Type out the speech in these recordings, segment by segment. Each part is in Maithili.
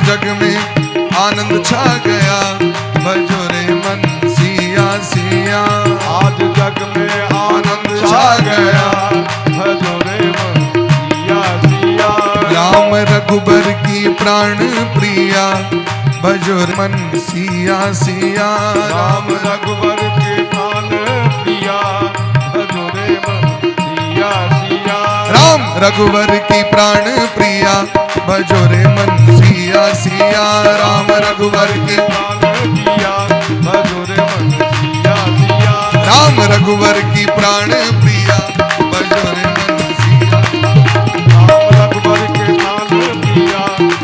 जग में आनंद छा गया, भजो रे मन सिया सिया। आज जग में आनंद छा गया, भजो रे मन सिया सिया। राम रघुबर की प्राण प्रिया, भजो रे मन सिया सिया। राम रघुबर के प्राण प्रिया, भजो रे मन सिया सिया। राम रघुबर की प्राण प्रिया, भजो रे मन सिया सिया। राम रघुबर की प्राण प्रिया, भजो रे मन सिया सिया। राम रघुबर की प्राण प्रिया, भजो रे मन सिया। राम रघुबर के प्राण प्रिया,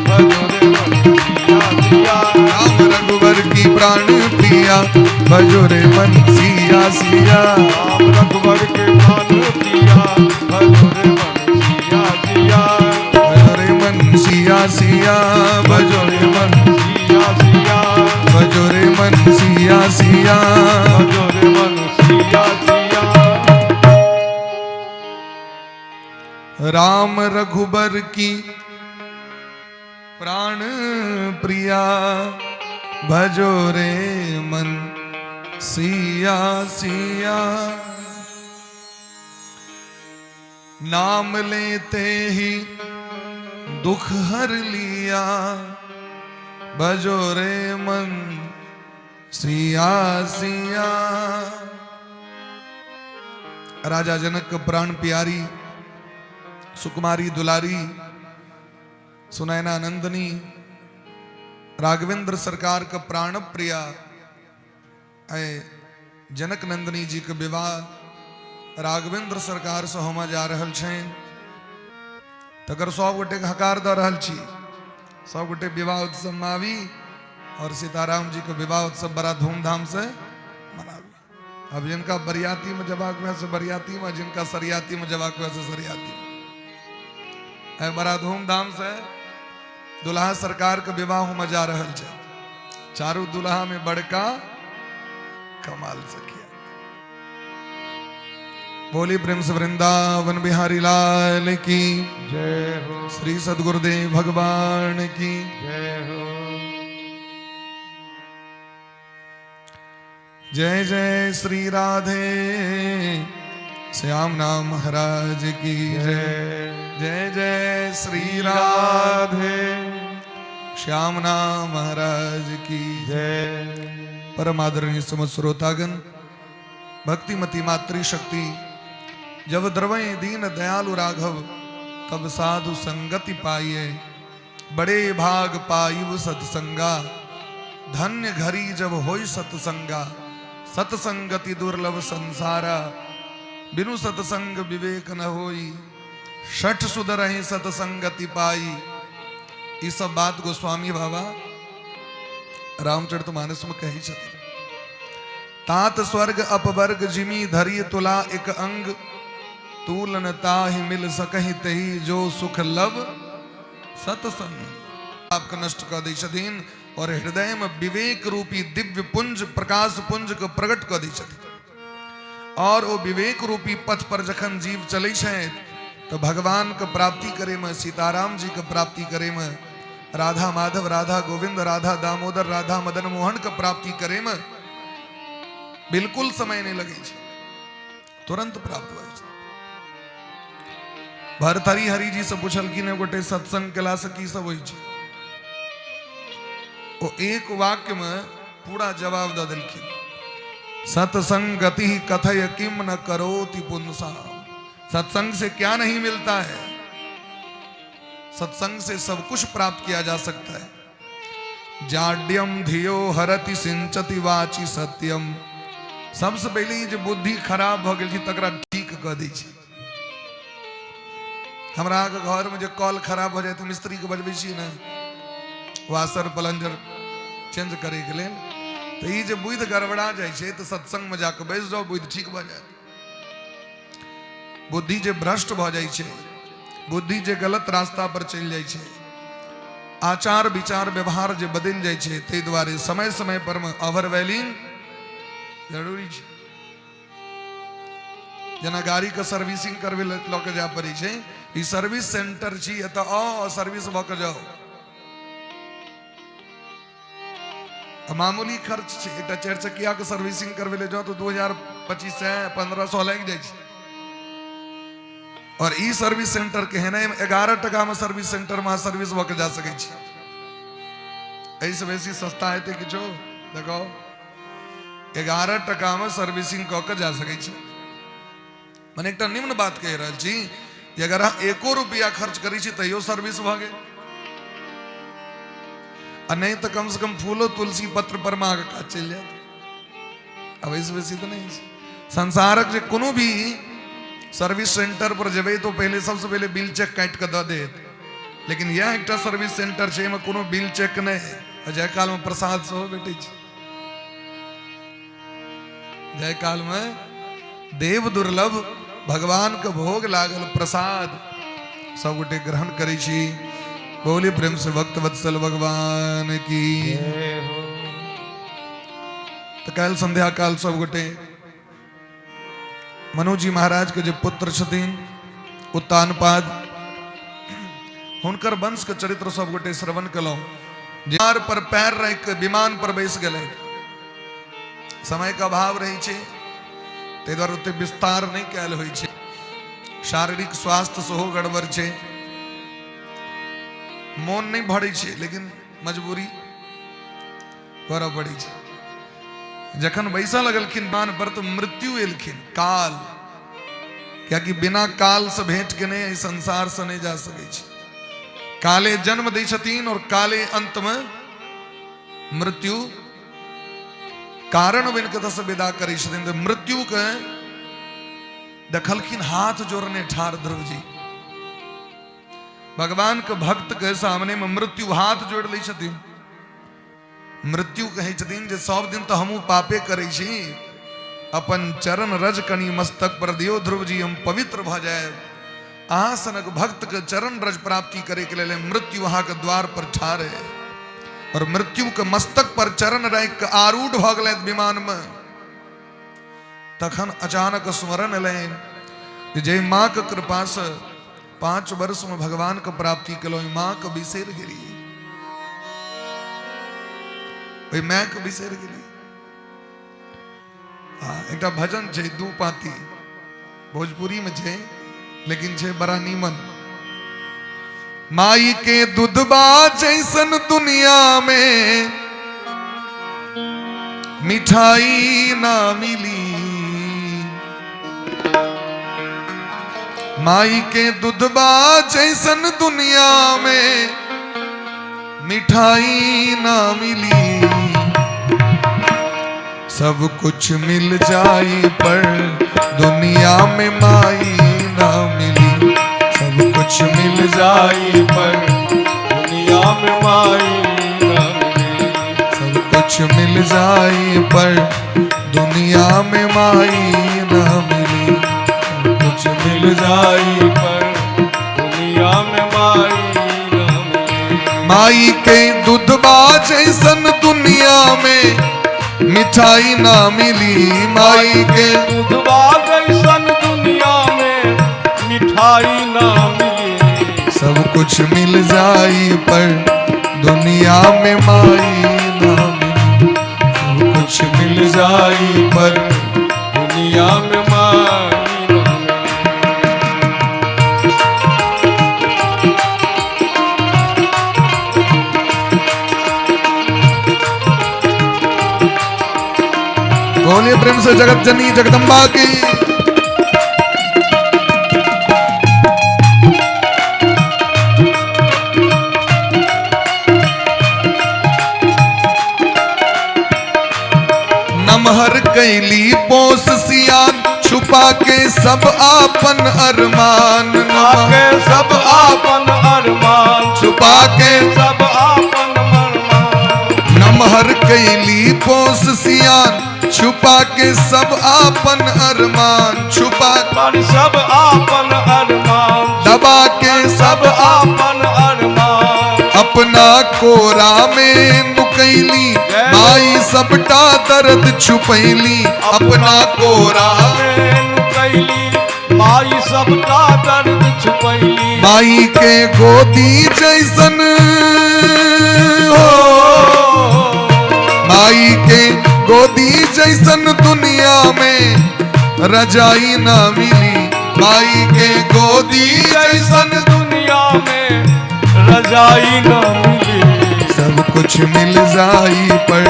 भजो रे मन सिया सिया। राम रघुबर की प्राण प्रिया, भजो रे मन सिया सिया। राम रघुबर के प्राण प्रिया, भजो रे मन सिया सिया। भजो रे मन सिया सिया, भजो रे मन सिया सिया। भजो रे मन सिया सिया। भजो रे मन सिया सिया। राम रघुबर की प्राण प्रिया, भजो रे मन सिया सिया। नाम लेते ही दुख हर लिया, भजो रे मन सिया सिया। राजा जनक के प्राण प्यारी सुकुमारी दुलारी सुनैना नंदनी राघवेंद्र सरकार के प्राण प्रिया ऐ जनक नंदनी जी के विवाह राघवेंद्र सरकार से होमय जा रहल छनि, तकर सब गोटे के हकार दऽ रहल छी। सब गोटे विवाह उत्सव में आबी और सीताराम जी के विवाह उत्सव बड़ा धूमधाम से मनाबी। अब जिनका बरियाती में जबाक हुए से बरियाती में, जिनका सरियाती में जबाक हुए से सरियाती में। ऐ बड़ा धूमधाम से दुल्हा सरकार के विवाह होमय जा रहल छै। चारू दुल्हा में बड़का कमाल सखिया। बोली प्रेम से वृंदावन बिहारी लाल की जय हो। श्री सदगुरुदेव भगवान की जय हो। जय जय श्री राधे श्याम नाम महाराज की जय। जय जय श्री राधे राधे श्याम नाम महाराज की जय। परम आदरणीय समस्त श्रोतागण, भक्तिमती मातृशक्ति, जब द्रवय दीन दयालु राघव, तब साधु संगति पाइए। बड़े भाग पाइब सत्संगा, धन्य घरी जब होई सत्संगा। सत्संगति दुर्लभ संसारा, बिनु सत्संग विवेक न होई। षठ सुधरहि सत्संगति पाई। ई सब बात गोस्वामी बाबा रामचरित मानस में कही छथिन। तात स्वर्ग अपवर्ग जिमी धरी तुला एक अंग, तूलन ताहि मिल सकहि तही जो सुख लब सत्संग। आपके नष्ट कऽ दै छथिन और हृदय में विवेक रूपी दिव्य पुंज प्रकाश पुंज के प्रकट कऽ दै छथिन। और ओ विवेक रूपी पथ पर जखन जीव चलै छथि तो भगवान के प्राप्ति करे में, सीताराम जी के प्राप्ति करे में, राधा माधव, राधा गोविंद, राधा दामोदर, राधा मदन मोहन के प्राप्ति करे में बिल्कुल समय नहीं लगे छै, तुरंत प्राप्त भऽ जाइ छै। भरथरी हरि जी से पूछलखिन गोटे सत्संग केला से की सब होइ छै? ओ एक वाक्य में पूरा जवाब दऽ देलखिन। सत्संगति कथय किम न करोति पुंसा। सत्संग से क्या नहीं मिलता है? सत्संग से सब कुछ प्राप्त किया जा सकता है। जाड्यम धियो हरति सिंचति वाचि सत्यम। सबसे पहले ई जे बुद्धि खराब भऽ गेल छै तकरा ठीक कऽ दै छै। हमरा अहाँके घरमे जे कल खराब भऽ जाय तऽ मिस्त्रीके बजबै छियै ने, वाशर प्लंजर चेंज करैके लेल। तऽ ई जे बुद्धि गड़बड़ा जाइ छै तऽ सत्संगमे जाकऽ बैस जाउ, बुद्धि ठीक भऽ जायत। बुद्धि जे भ्रष्ट भऽ जाइ छै, बुद्धि जे गलत रास्ता पर चलि जाइ छै, आचार विचार व्यवहार जे बदलि जाइ छै, ताहि दुआरे समय समय पर मे ओवरवेलिंग जरूरी छै। जेना गाड़ीके सर्विसिंग करबै लए लऽ के जाय पड़ै छै, ई सर्विस सेंटर छी, एतऽ आउ, सर्विस भऽ के जाउ। आ मामूली खर्च छै। एकटा चारि चकिया के सर्विसिंग करबै लए जाउ तऽ 2000 2500 1500 लागि जाइ छै। और ई सर्विस सेंटर के हेनाइ 11 टका में सर्विस सेंटर में सर्विस भऽ के जा सकै छी। एहिसँ बेसी सस्ता हेतै किछो? देखो, 11 टका में सर्विसिंग कऽ के जा सकै छी। मने एकटा निम्न बात कहि रहल छी जे अगर अहाँ एको रुपया खर्च करै छी तैयो सर्विस भऽ गेल, आ नहि तऽ कम से कम फूलो तुलसी पत्र पर में अहाँके काज चलि जायत। आब एहिसँ बेसी तऽ नहि छै। संसारक जे कोनो भी सर्विस सेंटर पर जेबै तऽ पहिले सबसँ पहिले बिल चेक काटि कऽ दऽ देत, लेकिन इएह एकटा सर्विस सेंटर छै एहिमे कोनो बिल चेक नहि, आ जाय कालमे प्रसाद सेहो भेटै छै। जाय कालमे देव दुर्लभ भगवान के भोग लागल प्रसाद सब गोटे ग्रहण करै छी। बोली प्रेम से भक्त वत्सल भगवान की। तऽ काल्हि संध्या काल सब गोटे मनोजी महाराज के जे पुत्र छथिन उत्तानपाद, हुनकर वंश के चरित्र सब गोटे श्रवण केलहुँ। जे पर पैर राखि के विमान पर बैस गेलै। समय के अभाव रहै छै, ताहि दुआरे ओते विस्तार नहि कयल होइ छै। शारीरिक स्वास्थ्य सेहो गड़बड़ छै, मोन नहि भरै छै, लेकिन मजबूरी करऽ पड़ै छै। जखन बैसऽ लगलखिन बान पर तऽ मृत्यु एलखिन, काल, कियाकि बिना काल से भेंट केने एहि संसार से नहि जा सकै छै। काले जन्म दै छथिन और काले अंत में मृत्यु कारण बनि कऽ से विदा करै छथिन। तऽ मृत्यु के देखलखिन हाथ जोड़ने ठार ध्रुव जी। भगवान के भक्त के सामने में मृत्यु हाथ जोड़ लै छथिन। मृत्यु कहै छथिन जे सब दिन तऽ हमहूँ पापे करै छी, अपन चरण रज कनि मस्तक पर दियौ ध्रुव जी, हम पवित्र भऽ जायब। अहाँ सनक भक्त के चरण रज प्राप्ति करे के लेल मृत्यु अहाँ के द्वार पर ठाढ़ है। और मृत्यु के मस्तक पर चरण राखि के आरूढ़ भऽ गेलथि विमान में। तखन अचानक स्मरण एलनि जे माँ के कृपा से 5 वर्ष में भगवान के प्राप्ति केलहुँ, माँ के बिसरि गेलियै, ओहि माय के बिसरि गेलियै। आ एकटा भजन छै 2 पाती, भोजपुरी में छै, लेकिन छै बड़ा नीमन। माई के दूधबा जैसन दुनिया में मिठाई ना मिली, माई के दूधबा जैसन दुनिया में मिठाई ना मिली, सब कुछ मिल जाई पर दुनिया में माई ना मिली, सब कुछ मिल जाई पर दुनिया में माई ना मिली, सब कुछ मिल जाई पर दुनिया में माई ना मिली, सब कुछ मिल जाई पर दुनिया में माई ना मिली। माई के दूधबा जैसन दुनिया में मिठाई ना मिली, माई के दूधबा जैसन दुनिया में मिठाई ना मिली, सब कुछ मिल जाई पर दुनिया में माई ना मिली, सब कुछ मिल जाई पर दुनिया में माई ना मिली। बोलिए प्रेम से जगत जननी जगदम्बा की। नमहर कैली पोस सियान, छुपा के सब आपन अरमान, के सब आपन अरमान, छुपा के सब आपन अरमान। नमहर कैली पोस सियान, छुपा के सब आपन अरमान, छुपा पर सब आपन अरमान, दबा के सब आपन अरमान। अपना कोरा में नुकैली माई सबटा दर्द छुपैली, अपना कोरा में नुकैली माई सबटा दर्द छुपैली, माई के गोदी जैसन हो, माई जैसन दुनिया में रजाई ना मिली, माई के गोदी जैसन दुनिया में रजाई न मिली। सब कुछ मिल जाई पर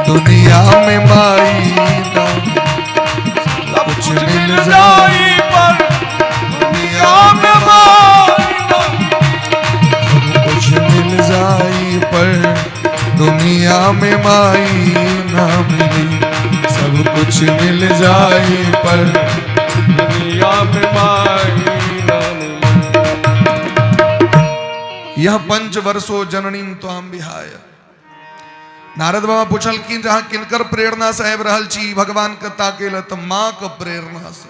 दुनिया में माई ना, सब कुछ मिल जाई पर दुनिया में माई न मिली। सब कुछ मिल जाई पर दुनिया में माई ना मिली, सब कुछ मिल जाई पर दुनिया में माई न मिली। यह पंच वर्षो जननीम त्वाम विहाय। नारद बाबा पुछलखिन जहाँ किनकर प्रेरणा से आबि रहल छी भगवान के ताके लए, तऽ माँ के प्रेरणा से,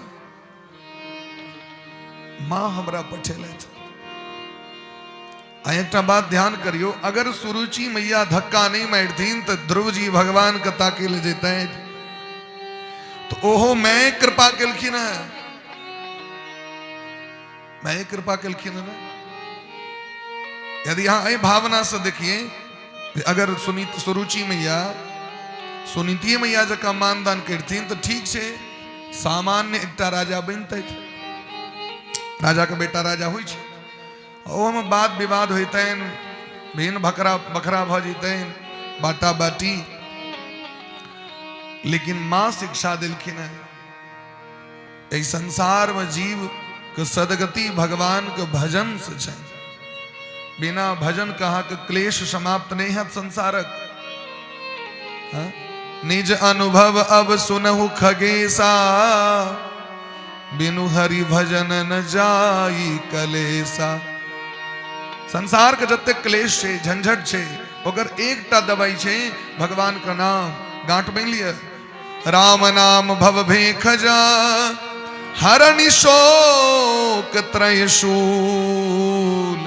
माँ हमरा पठेलथि। आ एकटा बात ध्यान करियो, अगर सुरुचि मैया धक्का नहीं मारथिन तऽ ध्रुव जी भगवान के ताके लए जेतैं, तो ओहो मैं कृपा केलखिन है, मैं कृपा केलखिन है ना। यदि अहाँ एहि भावना से देखिए, अगर सुरुचि मैया सुनीति मैया जकाँ मानदान करथिन तऽ ठीक छै, सामान्य एकटा राजा बनतथि, राजा के बेटा राजा होइ छै, ओहोमे वाद विवाद होइतनि, भिन्न बखरा बखरा भऽ जेतनि, बाटा बाटी। लेकिन माँ शिक्षा देलखिन है, एहि संसार में जीव के सदगति भगवान के भजन से छै, बिना भजन कहाँ के क्लेश समाप्त नहीं है संसारक। हाँ? निज अनुभव अब सुनहु खगेसा, बिनु हरि भजन न जाई कलेसा। संसार के जते क्लेश छै, झंझट छै, ओकर एकटा दवाई छै भगवान का नाम। गांठ बान्हि लिअ, राम नाम भव भेख जा हरनि शोक त्रयशूल।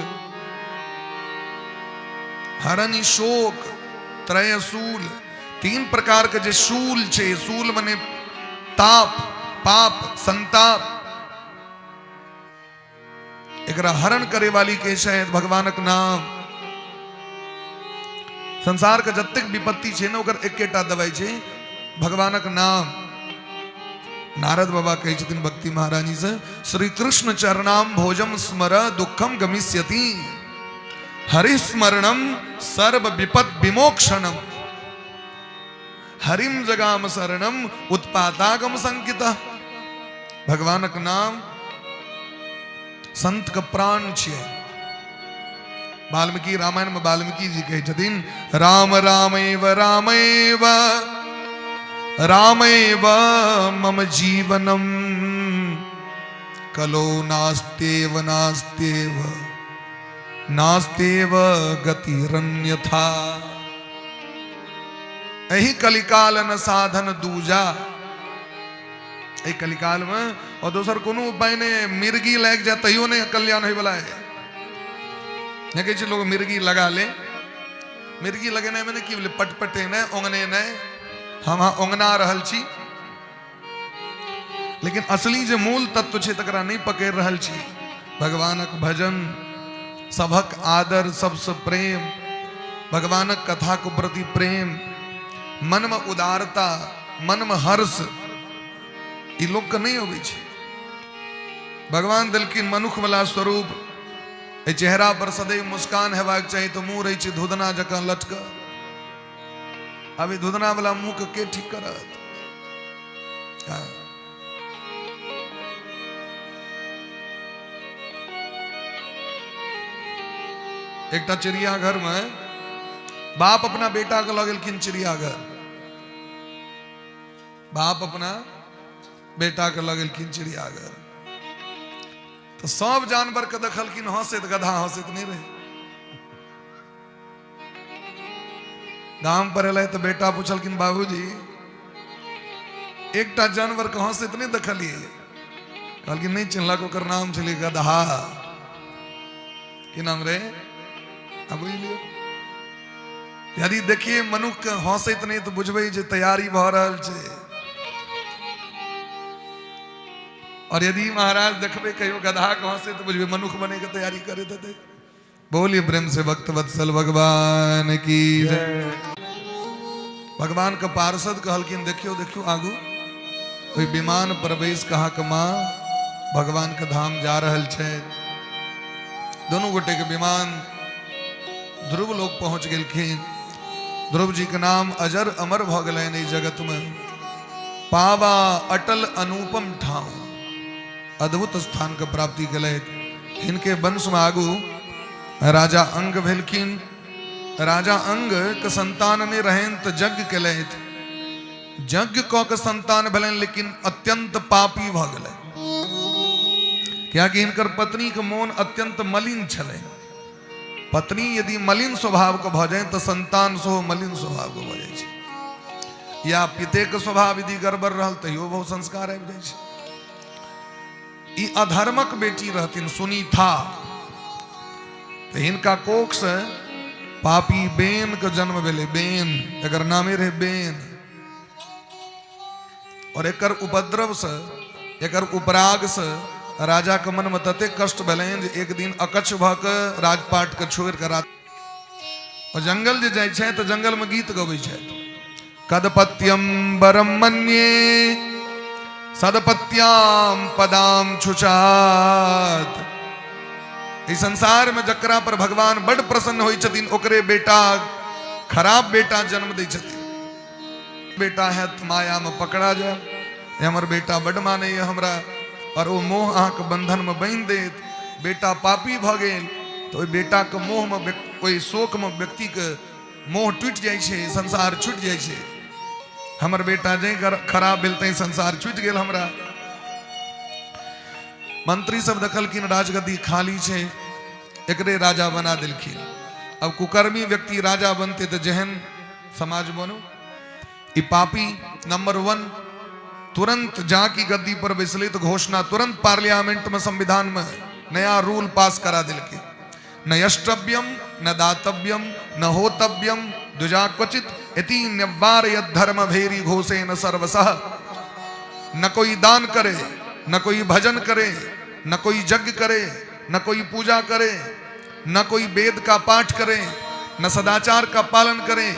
हरनि शोक त्रयशूल, तीन प्रकार के जे शूल छै, शूल मने ताप, पाप, संताप, एकरा हरण करे वाली के छै भगवानक नाम। संसार के जतेक विपत्ति छै ने, ओकर एकेटा दवाई छै भगवानक नाम। नारद बाबा कहै छथिन भक्ति महारानी से, श्री कृष्ण चरणाम भोजम स्मर दुखम गमिष्यति, हरि स्मरणम सर्व विपद विमोक्षणम, हरिम जगाम शरणम उत्पातागम संकित। भगवानक नाम संत के प्राण छियै। वाल्मीकि रामायण में वाल्मीकि जी कहै छथिन, राम रामेव रामेव रामेव मम जीवनम, कलो नास्त्येव नास्त्येव नास्त्येव गतिरन्यथा। एहि कलिकाल न साधन दूजा, एहि कलिकाल में और दोसर कोनो उपाय नहीं, मिर्गी लागि जाए तैयो नहीं कल्याण होय वाला है। नहीं कहै छै लोग मिर्गी लगा ले, मिर्गी लगेनाइ मने की भेलै, पटपटेनाइ, ओंगनेनाइ। हम अहाँ ओंगना रहल छी, लेकिन असली जे मूल तत्व छै तकरा नहीं पकड़ि रहल छी। भगवानक भजन, सभक आदर, सबसे प्रेम, भगवानक कथा के प्रति प्रेम, मन में उदारता, मन में हर्ष, ई लोग के नहीं अबै छै। भगवान देलखिन मनुख वाला स्वरूप, एहि चेहरा पर सदैव मुस्कान हेबाक चाही, तऽ मुँह रहै छै धुधना जकाँ लटकल। आब ई धुधना वाला मुँह के के ठीक करत? हाँ। एकटा चिड़ियाघर में बाप अपना बेटा के लऽ गेलखिन चिड़ियाघर, बाप अपना बेटा के लऽ गेलखिन चिड़ियाघर, तऽ सब जानवर के देखलखिन हंसैत, गधा हंसैत नहि रहै। गाम पर एलै तऽ बेटा पुछलखिन, बाबूजी एकटा जानवर के हंसैत नहि देखलियै? कहलखिन नहि चिन्हलक, ओकर नाम छलै गधा। की नाम रे? आ बुझि लियौ, यदि देखिए मनुख के हंसैत नहि तऽ बुझबै जे तैयारी भऽ रहल छै। और यदि महाराज देखबै कहियो गधा के हंसैत तऽ बुझबै मनुख बने के तैयारी करैत हेतै। बोलिए प्रेम से भक्त वत्सल भगवान की जय। भगवान के पार्षद कहलखिन, देखियो देखियो आगू ओहि विमान पर बैस कऽ अहाँके माँ भगवान के धाम जा रहल छै। दोनों गोटे के विमान ध्रुव लोक पहुंच गेलखिन। ध्रुव जी के नाम अजर अमर भऽ गेलनि एहि जगत में। पावा अटल अनुपम ठाव, अद्भुत स्थान के प्राप्ति केलथि। हिनके वंश में आगू राजा अंग भेलखिन। राजा अंग के संतान नहीं रहनि तऽ यज्ञ केलथि। यज्ञ कऽ के संतान भेलनि, लेकिन अत्यंत पापी भऽ गेलनि, कियाकि हिनकर पत्नी के मोन अत्यंत मलिन छलै। पत्नी यदि मलिन स्वभाव के भऽ जाय तऽ संतान सेहो मलिन स्वभाव के भऽ जाइ छै, या पिते के स्वभाव यदि गड़बड़ रहल तैयो बहुत संस्कार आबि जाइ छै। ई अधर्मक बेटी रहथिन सुनीथा, तऽ हिनका कोख से पापी बेन के जन्म भेलै। बेन, एकर नामे रहै बेन। और एकर उपद्रव से, एकर उपराग से राजा के मन में ततेक कष्ट भेलनि जे एक दिन अकच्छ भऽ के राजपाट के छोड़ि के रात और जंगल जे जाइ छै तऽ जंगल में गीत गबै छथि। कदपत्यम बरम मन्ये सदपत्याम पदाम छुचात। इस संसार में जकरा पर भगवान बड प्रसन्न होइ छथिन ओकरे बेटा खराब बेटा जन्म दै छथिन। बेटा है तऽ माया में पकड़ा जाए, हमर बेटा बड मानैए हमरा, और ओ मोह अहाँके बंधन में बान्हि देत। बेटा पापी भऽ गेल तऽ ओहि बेटाके मोहमे ओहि शोकमे व्यक्तिके मोह टूटि जाइ छै, संसार छूटि जाइ छै। हमर बेटा जे खराब भेल तैं संसार छूटि गेल हमरा। मंत्री सब देखलखिन राजगद्दी खाली छै, एकरे राजा बना देलखिन। अब कुकर्मी व्यक्ति राजा बनते तऽ जेहन समाज बनू। ई पापी नंबर 1 तुरंत जाकी गद्दी पर बैसले तो घोषणा तुरंत पार्लियामेंट में संविधान में नया रूल पास करा दिलके, न यष्टव्यम न दातव्यम न होतव्यम द्विजा क्वचित इति न्यवार यद्धर्म भेरी घोषेन सर्वसः। न कोई दान करे, न कोई भजन करे, न कोई यज्ञ करे, न कोई पूजा करे, न कोई वेद का पाठ करे, न सदाचार का पालन करे।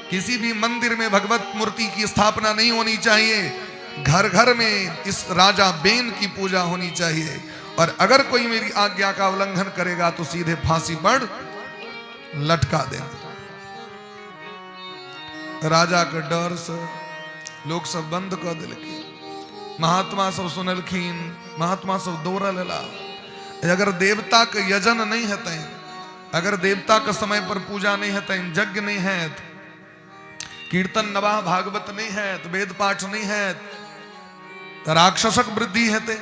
किसी भी मंदिर में भगवत मूर्ति की स्थापना नहीं होनी चाहिए। घर घर में इस राजा बेन की पूजा होनी चाहिए। और अगर कोई मेरी आज्ञा का उल्लंघन करेगा तो सीधे फांसी पर लटका देंगे। राजा के डर से लोग सब बंद कर दिलखिन। महात्मा सब सुनलखिन, महात्मा सब दौड़ल एला। अगर देवता के यजन नहीं हेतनि, अगर देवता के समय पर पूजा नहीं हेतनि, यज्ञ नहीं हेत, कीर्तन नवाह भागवत नहीं हेत, वेद पाठ नहीं हेत, तऽ राक्षसक वृद्धि हेतै,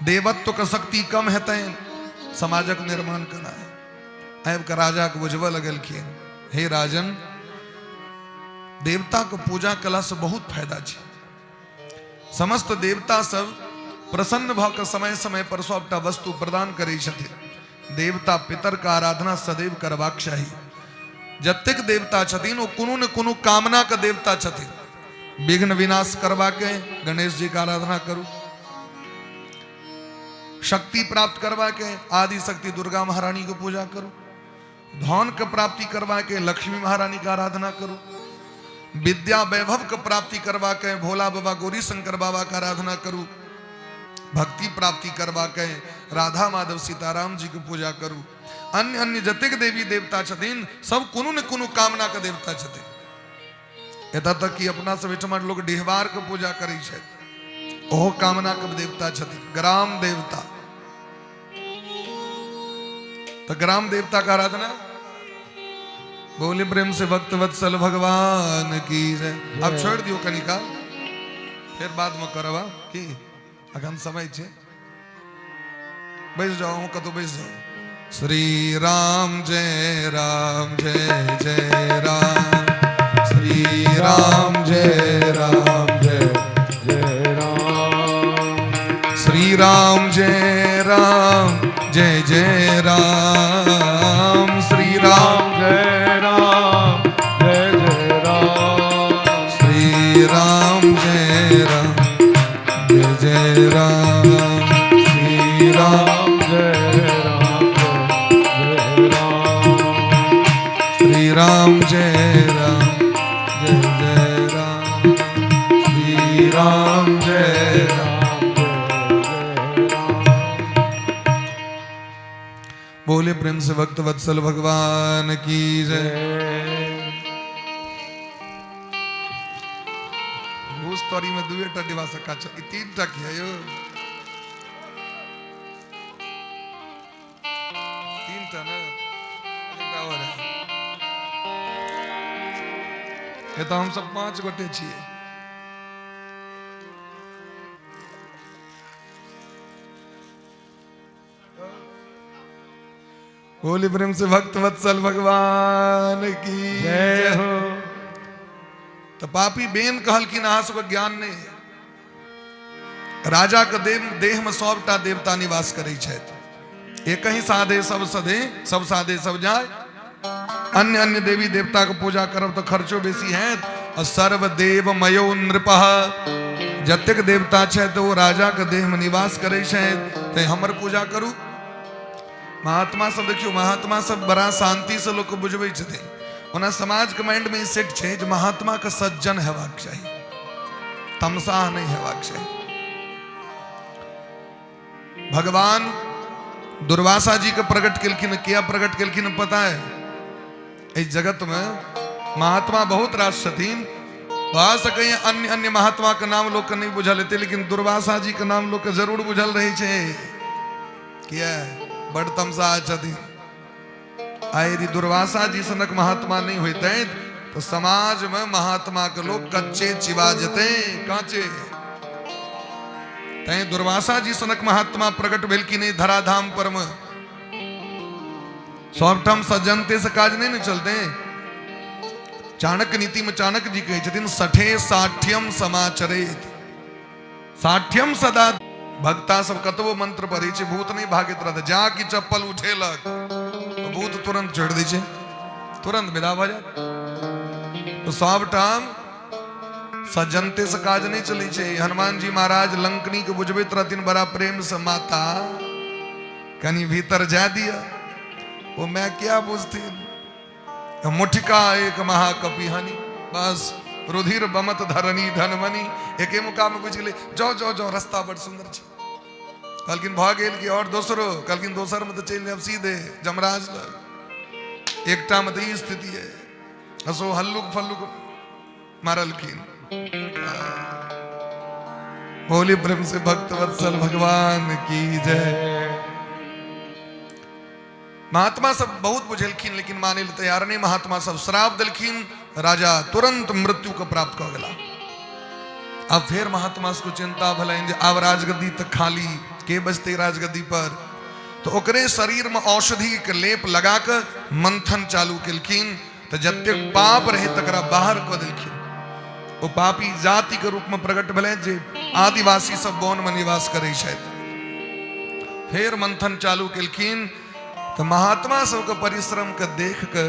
देवत्व के शक्ति कम हेतै, समाजक निर्माण केना है। आबि कऽ राजा के बुझबऽ लगलखिन, हे राजन, देवता के पूजा कयला से बहुत फायदा छै। समस्त देवता सब प्रसन्न भऽ कऽ समय समय पर सबटा वस्तु प्रदान करै छथिन। देवता पितर के आराधना सदैव करबाक चाही। जतेक देवता छथिन ओ कोनो ने कोनो कामना के देवता छथिन। विघ्न विनाश करबाके गणेश जी के आराधना करू, शक्ति प्राप्त करबाके आदि शक्ति दुर्गा महारानी के पूजा करू, धन के प्राप्ति करबाके लक्ष्मी महारानी के आराधना करू, विद्या वैभव के प्राप्ति करबाके भोला बाबा गौरी शंकर बाबा के आराधना करू, भक्ति प्राप्ति करबाके राधा माधव सीताराम जी के पूजा करू। अन्य अन्य जतेक देवी देवता छथिन सब कोनो ने कोनो कामना के देवता छथिन। एतऽ तक कि अपना सब एहिठमा लोक डिहबार के पूजा करै छथि, ओहो कामना के देवता छथिन, ग्राम देवता। तो ग्राम देवता का आराधना बोले प्रेम से भक्त वत्सल भगवान की जय। अब छोड़ दियो कनिका, फिर बाद में करबा की अखन समय छै। बैस जाओ, कतौ बैस जाओ। श्री राम जय राम जय जय राम, श्री राम जय राम जय जय राम, श्री राम जय राम जय जय राम, श्री राम जय राम जय जय राम, श्री राम जय राम जय जय राम, श्री राम जय राम जय राम, श्री राम जय राम जय जय राम, श्री राम जय राम जय जय राम। बोले प्रेम से भक्त वत्सल भगवान की जय। घूस तोरी में दुएटा डिबा सका छ, ई तीनटा की है यो? तीनटा ना, एकटा और है। ये तो हम सब 5 गोटे छियै। बोली प्रेम से भक्त वत्सल भगवान की जय हो। तो पापी बेन कहलखिन अहाँ सबके ज्ञान नहीं है। राजा के देह में सबटा देवता निवास करै छथि। एक ही साधे सब सधे, सब साधे सब जाय। अन्य अन्य देवी देवता के पूजा करब तो खर्चो बेसी हैत। और सर्वदेव मयो नृपः, जतेक देवता छथि ओ राजा के देह में निवास करै छथि, ते हमर पूजा करू। महात्मा सब देखियो, महात्मा सब बड़ा शांति से लोग के बुझबै छथिन। ओना समाज के माइंड में ई सेट छै जे महात्मा के सज्जन हेबाक चाही, तमसाह नहीं हेबाक चाही। भगवान दुर्वासा जी के प्रकट केलखिन, किया प्रकट केलखिन पता है? एहि जगत में महात्मा बहुत रास छथिन, भऽ सकैए अन्य अन्य महात्मा के नाम लोग के नहीं बुझल हेतै, लेकिन दुर्वासा जी के नाम लोग के जरूर बुझल रहै छै। किया? बड़ तमसाह छथिन। आ यदि दुर्वासा जी सनक महात्मा नहीं होइतै तो समाज में महात्मा के लोग कच्चे चिबा जेतै, कांचे। तैं दुर्वासा जी सनक महात्मा प्रकट भेल कि नहीं धराधाम पर में? सबठाम सज्जनते से काज नहीं ने चलते। चाणक्य नीति में चाणक्य जी कहै छथिन, सठे साठ्यम समाचरेत, साठ्यम सदा। भक्ता सब कतबो मंत्र पढ़ै छै, भूत नहीं भागैत रहतै। जा कि चप्पल उठेलक तो भूत तुरंत छोड़ि दै छै, तुरंत विदा भऽ जायत। तो सबठाम सज्जनते से काज नहीं चलै छै। हनुमान जी महाराज लंकनी के बुझबैत रहथिन बड़ा प्रेम से, माता कनी भीतर जा दिया। वो मैं क्या बुझथिन, मुठिका एक महाकपि हनी, बस रुधिर बमत धरनी धनमनी। एके मुका में बुझि गेलै, जाओ जाओ जाओ, रास्ता बड़ सुंदर छै। कहलखिन भऽ गेल कि और दोसरो? कहलखिन दोसर में तऽ चलि जायब सीधे जमराज लग, एकटा में तऽ ई स्थिति है। हसो हल्लुक फल्लुक मारलखिन। बोली प्रेम से भक्त वत्सल भगवान की जय। महात्मा सब बहुत बुझेलखिन, लेकिन माने ले तैयार नहीं। महात्मा सब श्राप देलखिन, राजा तुरंत मृत्यु के प्राप्त कऽ गेला। अब फेर महात्मा सबके चिंता भेलनि जे आब राजगद्दी तऽ खाली, के बचतै राजगद्दी पर? तो ओकरे शरीर में औषधि के लेप लगा के मंथन चालू केलखिन, तऽ जतेक पाप रहे तकरा बाहर कऽ देलखिन। ओ पापी जाति के रूप में प्रकट भेलै जे आदिवासी सब वन में निवास करै छथि। फेर मंथन चालू केलखिन तऽ महात्मा सबके परिश्रम के देख के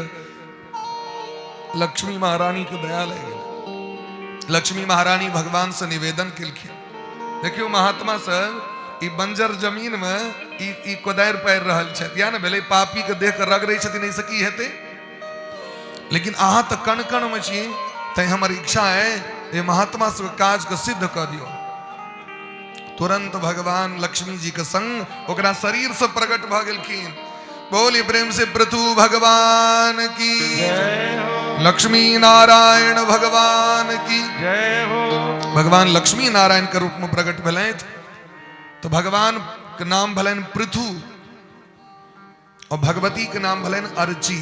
लक्ष्मी महारानी के दया लागि गेलै। लक्ष्मी महारानी भगवान से निवेदन केलखिन, देखियौ महात्मा सब ई बंजर जमीन में ई कोदारि पारि रहल छथि, या ने भेलै पापी के देख के रगड़ै छथिन, एहिसँ की हेतै? लेकिन अहाँ तऽ कण कण में छी, तैं हमर इच्छा है जे महात्मा सबके काज के सिद्ध कऽ दियौ। तुरंत भगवान लक्ष्मी जी के संग ओकरा शरीर से प्रकट भऽ गेलखिन। बोली प्रेम से पृथु भगवान की जय हो। लक्ष्मी नारायण भगवान की जय हो। भगवान लक्ष्मी नारायण के रूप में प्रकट भेलथि तो भगवान के नाम भेलनि पृथु और भगवती के नाम भेलनि अर्ची।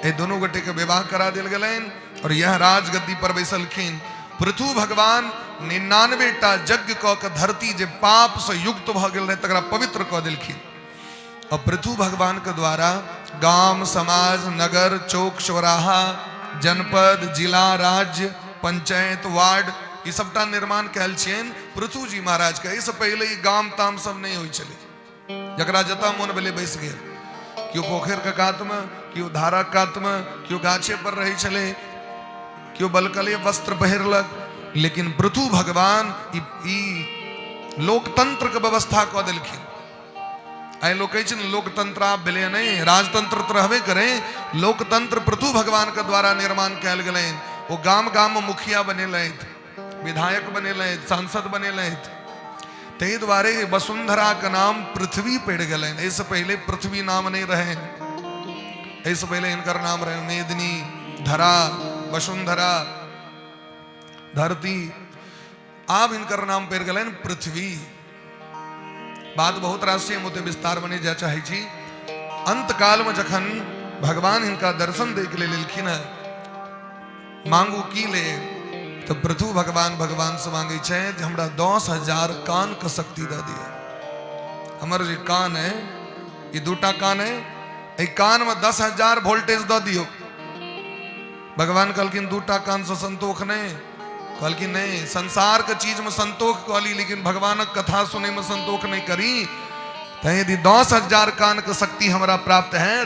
एहि दोनों गोटे के विवाह करा देल गेलनि और यह राजगद्दी पर बैसलखिन। पृथु भगवान 99 टा यज्ञ कऽ के धरती जे पाप से युक्त भऽ गेल रहै तकरा पवित्र कऽ देलखिन। और पृथु भगवान के द्वारा गाम, समाज, नगर, चौक, चौराहा, जनपद, जिला, राज्य, पंचायत, वार्ड ई सबटा निर्माण कयल छियनि पृथु जी महाराज के। एहिसँ पहिले ई गाम ताम सब नहि होइ छलै, जकरा जतऽ मोन भेलै बैस गेल। केओ पोखरिके कातमे, केओ धारक कातमे, केओ गाछे पर रहै छलै, केओ बलकले वस्त्र पहिरलक। लेकिन पृथु भगवान ई लोकतंत्र के व्यवस्था कऽ देलखिन। आइ लोक कहै छै ने लोकतंत्र आब भेलै नहि, राजतंत्र तऽ रहबे करै, लोकतंत्र पृथु भगवानके द्वारा निर्माण कयल गेलनि। ओ गाम गाममे मुखिया बनेलथि, विधायक बनेलथि, सांसद बनेलथि। ताहि दुआरे वसुंधराके नाम पृथ्वी पड़ि गेलनि। एहिसँ पहिले पृथ्वी नाम नहि रहनि, एहिसँ पहिले हिनकर नाम रहनि मेदिनी, धरा, वसुंधरा, धरती। आब हिनकर नाम पड़ि गेलनि पृथ्वी। बात बहुत रास छै, हम ओते विस्तार में नहि जाय चाहै छी। अंत काल में जखन भगवान हिनका दर्शन दै के लेल एलखिन हँ, मांगू की ले, तऽ पृथु भगवान भगवान से मांगै छै जे हमरा 10,000 कान के शक्ति दऽ दिअ। हमर जे कान है, ई दूटा कान है, एहि कान में 10,000 वोल्टेज दऽ दियौ। भगवान कहलखिन दूटा कान से संतोख नहीं? कहलखिन नहीं, संसार के चीज में संतोख कहली, लेकिन भगवानक कथा सुने में संतोख नहीं करी। तो यदि 10,000 कान के शक्ति हमरा प्राप्त है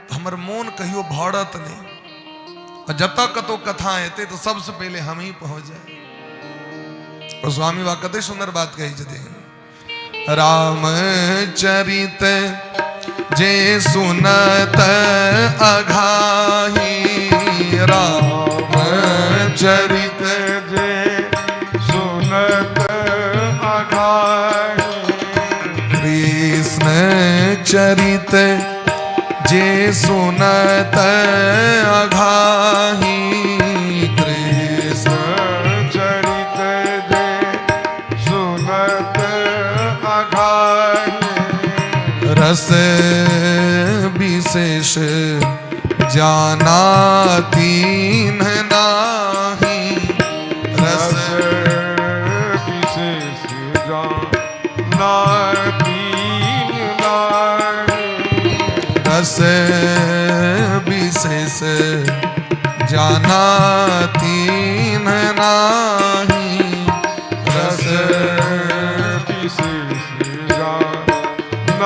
तो हमर मोन कहियो भरत नहीं, और जतऽ कतौ कथा हेतै तो सबसे पहले हम ही पहुंच जाए। और स्वामी बा कते सुंदर बात कहै छथिन, राम चरित जे सुनत अघाही, राम चरित जे सुनत अघाही, कृष्ण चरित जे सुनत अघाही, कृष्ण चरित जे सुनत अघाही, रस विशेष जाना तीन नाही, रस विशेष जाना तीन नाही, रस विशेष जाना तीन नाही, रस विशेष जाना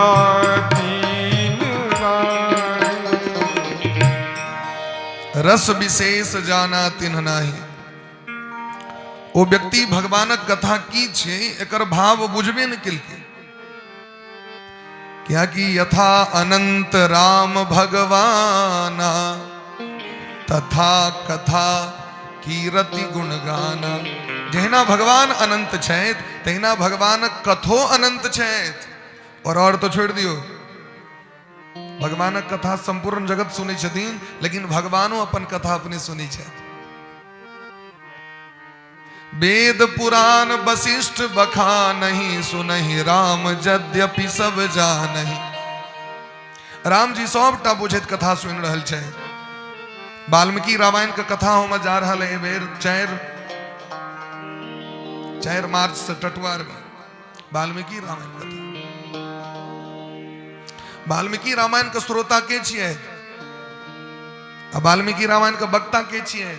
तीन नाही, रस विशेष जाना तीन नाही। ओ व्यक्ति भगवानक कथा की छै एकर भाव बुझबे नहि केलकै, कियाकि यथा अनंत राम भगवाना तथा कथा कीरति गुण गाना। जहिना भगवान अनंत छथि तहिना भगवानक कथो अनंत छथि। और तो छोड़ि दियौ, भगवानक कथा संपूर्ण जगत सुनै छथिन, लेकिन भगवानो अपन कथा अपने सुनै छथि। वेद पुराण वशिष्ठ बखा नहीं, सुनहि राम यद्यपि सब जानहि। राम जी सबटा बुझैत कथा सुनि रहल छथि। वाल्मीकि रामायण के कथा होमय जा रहल है बेर 4 मार्च से टटुआर में वाल्मीकि रामायण कथा। वाल्मीकि रामायण के श्रोता के छियै आ वाल्मीकि रामायण के वक्ता के छियै?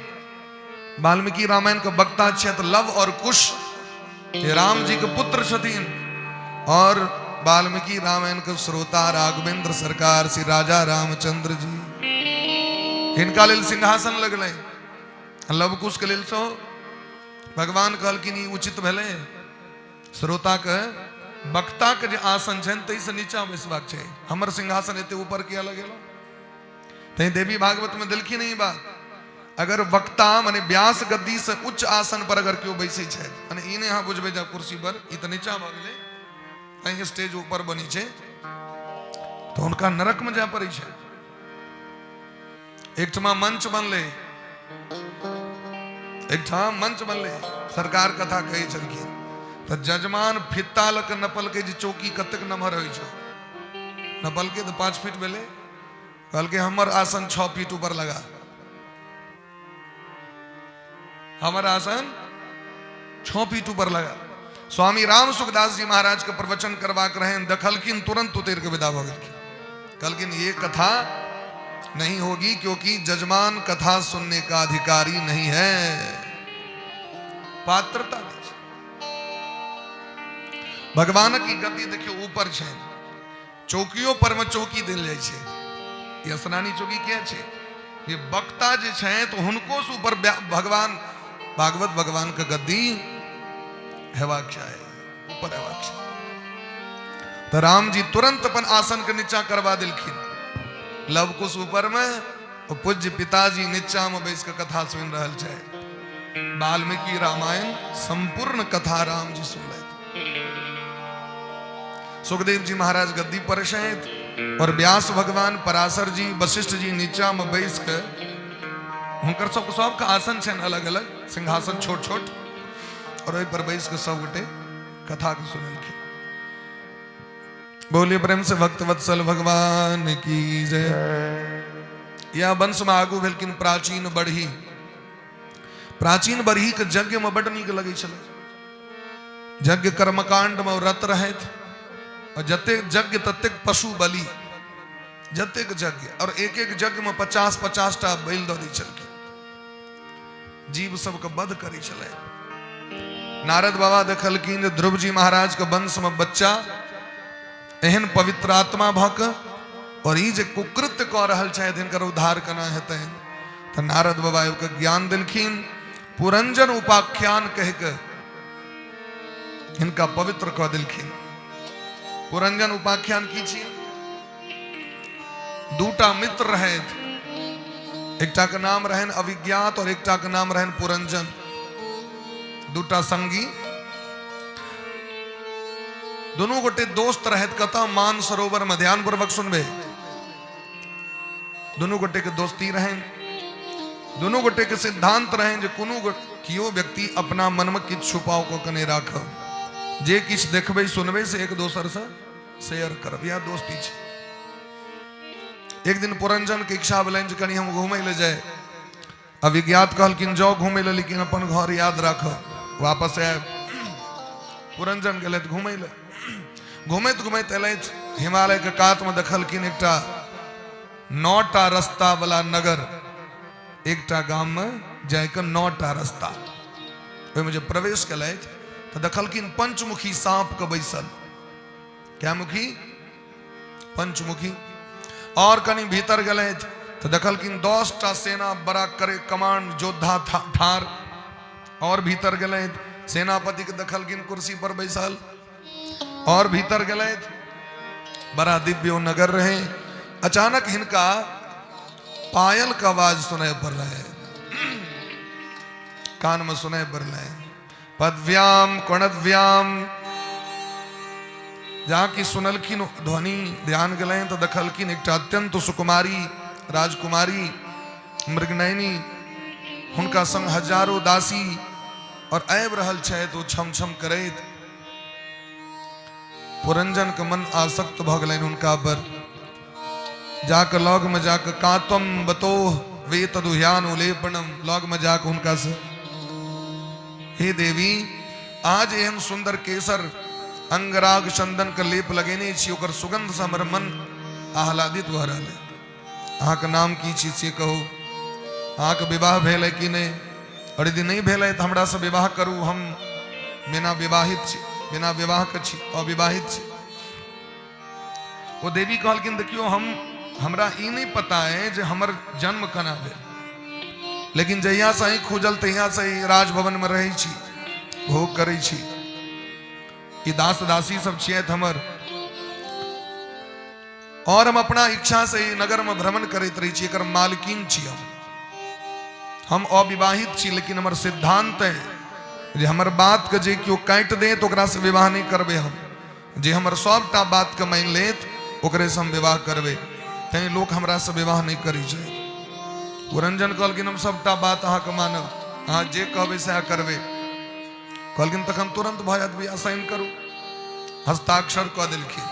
वाल्मीकि रामायण के वक्ता छथि लव और कुश, जे राम जी के पुत्र छथिन, और वाल्मीकि रामायण के श्रोता राघवेंद्र सरकार श्री राजा रामचंद्र जी। हिनका लेल सिंहासन लगलै, लव कुश के लेल सो भगवान कहलखिन ई उचित भेलै? श्रोता के वक्ता के जे आसन छनि ताहिसँ नीचा बैसबाक छै, हमर सिंहासन एते ऊपर किया लगेलहुँ? तैं देवी भागवत में देलखिन ई बात, अगर वक्ता माने व्यास गद्दी से उच्च आसन पर अगर केओ बैसै छथि, माने ई नहि अहाँ बुझबै जे कुर्सी पर ई तऽ नीचा भऽ गेलै, तैं स्टेज ऊपर बनी छै, तऽ हुनका नरक में जाय पड़ै छै। एकठमा मंच बनलै, एकठाम मंच बनलै, सरकार कथा कहै छलखिन तऽ जजमान फित्ता लऽ कऽ नपलकै जे चौकी कतेक नमहर होइ छौ, नपलकै तऽ 5 फीट भेलै, कहलकै हमर आसन 6 फीट ऊपर लगा, हमर आसन 6 फीट ऊपर लगा। स्वामी राम सुखदास जी महाराज के प्रवचन करबाक रहनि, देखलखिन तुरंत उतर के विदा भऽ गेलखिन, कहलखिन ये कथा नहीं होगी क्योंकि जजमान कथा सुनने का अधिकारी नहीं है, पात्रता नहीं छै। भगवान की गति देखियो ऊपर छै, चौकियो पर में चौकी देल जाइ छै। ई स्नानी चौकी किया छै? ये वक्ता जे छै तो हुनको से ऊपर भगवान भागवत भगवान के गद्दी हेबाक चाही, ऊपर हेबाक चाही। तऽ राम जी तुरंत अपन आसन के नीचा करवा देलखिन। लव कुश ऊपर में और पूज्य पिताजी नीचा में बैस के कथा सुनि रहल छै। वाल्मीकि रामायण संपूर्ण कथा राम जी सुनलथि। सुखदेव जी महाराज गद्दी पर छथि और व्यास भगवान, पराशर जी, वशिष्ठ जी नीचा में बैस के, हुनकर सब सबके आसन छनि अलग अलग, सिंहासन छोट छोट, और ओहि पर बैस के सब गोटे कथा के सुनलखिन। बोलिए प्रेम से भक्त वत्सल भगवान की जय। यह वंश में आगू भेलखिन प्राचीन बढ़ी। प्राचीन बढ़ी के यज्ञ में बड नीक लगै छलै। यज्ञ कर्मकांड में रत रहथि और जतेक यज्ञ ततेक पशु बलि, जतेक यज्ञ, और एक एक यज्ञ में 50-50 टा बैल दऽ दै छलखिन, जीव सबके वध करै छलै। नारद बाबा देखलखिन जे ध्रुव जी महाराज के वंश में बच्चा एहन पवित्र आत्मा भऽ कऽ और ई जे कुकृत्य कऽ रहल छथि, हिनकर उद्धार केना हेतनि? तऽ नारद बाबा आबि कऽ ज्ञान देलखिन, पुरंजन उपाख्यान कहि कऽ हिनका पवित्र कऽ देलखिन। पुरंजन उपाख्यान की छी? दूटा मित्र रहथि, एकटा के नाम रहनि अभिज्ञात और एकटा के नाम रहनि पुरंजन। दूटा संगी, दुनू गोटे दोस्त रहथि। कतऽ? मान सरोवर में। ध्यानपूर्वक सुनबे। दुनू गोटे के दोस्ती रहनि, दुनू गोटे के सिद्धांत रहनि जे कोनो केओ व्यक्ति अपना मन में किछु छुपाव कऽ के नहि राखब, जे किछु देखबै सुनबै से एक दोसर से शेयर करब, यह दोस्ती छै। एक दिन पुरंजन के इच्छा भेलनि जे कनि हम घूमय लए जाय। अभिज्ञात कहलखिन जाओ घूमय लए, लेकिन अपन घर याद राखब, वापस आयब। पुरंजन गेलथि घूमय लए। घूमैत घूमैत एलथि हिमालय के कात में, देखलखिन एकटा 9टा रास्ता वाला नगर, एकटा गाम में जायके 9टा रास्ता। ओहिमे जे प्रवेश केलथि तऽ देखलखिन पंचमुखी सांप के बैसल। क्या मुखी? पंचमुखी। और कनि भीतर गेलथि तऽ देखलखिन 10टा सेना बड़ा करे कमांड योद्धा ठार। और भीतर गेलथि, सेनापति के देखलखिन कुर्सी पर बैसल। और भीतर गेलथि, बड़ा दिव्य नगर रहे। अचानक हिनका पायल का आवाज सुनाई पड़ रहा है, कान में सुनाई पड़ रहा है, पदव्याम कोणद्व्याम। जहाँ की सुनलखिन ध्वनि, ध्यान गेलनि तऽ देखलखिन एकटा अत्यंत सुकुमारी राजकुमारी मृगनयनी, हुनका संग हजारों दासी और आबि रहल छथि ओ छम छम करैत। पुरंजन के मन आसक्त भऽ गेलनि हुनका पर। जाके लग में जाके कातम बतो वे तदुह्यान उलेपनम, लग में जाके हुनका से, हे देवी, आज एहन सुंदर केसर अंगराग चंदन के लेप लगेने छी, ओकर सुगंध से हमर मन आह्लादित भऽ रहल है। अहाँके नाम की छी से कहू, अहाँके विवाह भेल है कि नहि? और यदि नहि भेल है तऽ हमरा से विवाह करू, हम बिना विवाहित छी, बिना विवाह के छी, अविवाहित छी। ओ देवी कहलखिन, देखियौ, हमरा ई नहि पता है जे हमर जन्म केना भेल, लेकिन जहिया से आँखि खुजल तहिया से ई राजभवन में रहै छी, भोग करै छी, ई दास दासी सब छियथि हमर, और हम अपना इच्छा से ई नगर में भ्रमण करैत रहै छी, एकर मालकिन छी हम। हम अविवाहित छी, लेकिन हमर सिद्धांत है जे हमर बात के जे केओ काटि दे तो ओकरा से विवाह नहीं करबै हम, जे हमर सबटा बात के मानि लेत ओकरे से हम विवाह करबै, तैं लोक हमरा से विवाह नहीं करै छै। पुरंजन कहलखिन, हम सबटा बात अहाँके मानब, अहाँ जे कहबै सएह करबै। कहलखिन, तखन तुरंत भऽ जायत बियाह, साइन करू। हस्ताक्षर कऽ देलखिन,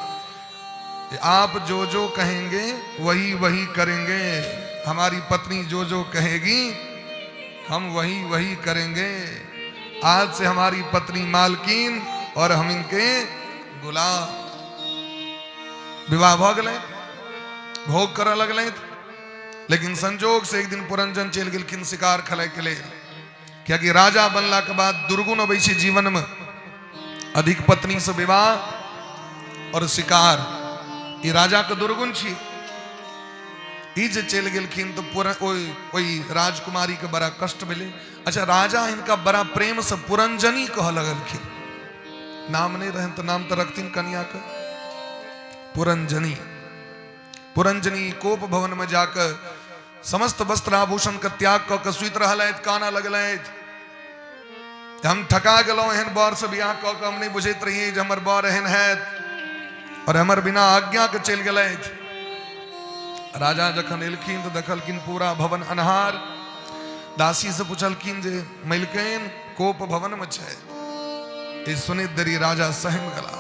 आप जो जो कहेंगे वही वही करेंगे, हमारी पत्नी जो जो कहेगी हम वही वही करेंगे, आज से हमारी पत्नी मालकिन और हम इनके गुलाम। विवाह भऽ गेलै, भोग करऽ लगलै, लेकिन संजोग से एक दिन पुरंजन चलि गेलखिन शिकार खेलाय के लेल, कियाकि राजा बनला के बाद दुर्गुण अबै छै जीवन में, अधिक पत्नी से विवाह और शिकार, ई राजा के दुर्गुण छी। ई जे चलि गेलखिन तऽ पूरा ओहि राजकुमारी के बड़ा कष्ट भेलै। अच्छा, राजा हिनका बड़ा प्रेम से पुरंजनी कहऽ लगलखिन। नाम नहि रहनि तऽ नाम तऽ रखथिन कनिया के। पुरंजनी। पुरंजनी कोप भवन में जाकर समस्त वस्त्र आभूषण के त्याग कऽ के सुति रहलथि, कानऽ लगलथि, हम ठका गेलहुँ एहन बर से बियाह कऽ के, हम नहि बुझैत रहियै जे हमर बर एहन हैत और हमर बिना आज्ञा के चलि गेलथि। राजा जखन एलखिन तऽ देखलखिन पूरा भवन अन्हार। दासी से पुछलखिन जे मलिकैन कोप भवन में छै। ई सुनैत देरी राजा सहमि गेला,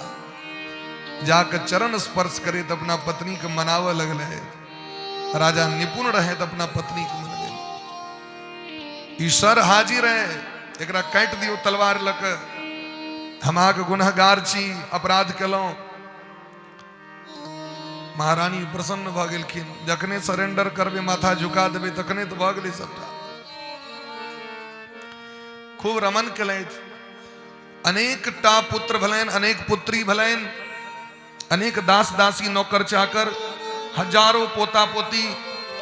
जाके चरण स्पर्श करैत अपना पत्नी के मनावऽ लगलै। राजा निपुण रहे तऽ अपना पत्नी के मनबे। ई सर हाजिर है, एकरा काटि दियौ तलवार लऽ कऽ, हम अहाँके गुनहगार छी, अपराध केलहुँ। महारानी प्रसन्न भऽ गेलखिन, जखने सरेंडर करबै, माथा झुका देबै, तखने तऽ भऽ गेलै सबटा। खूब रमन केलथि, अनेक टा पुत्र भेलनि, अनेक पुत्री भेलनि, अनेक दास दासी नौकर चाकर, हजारों पोता पोती,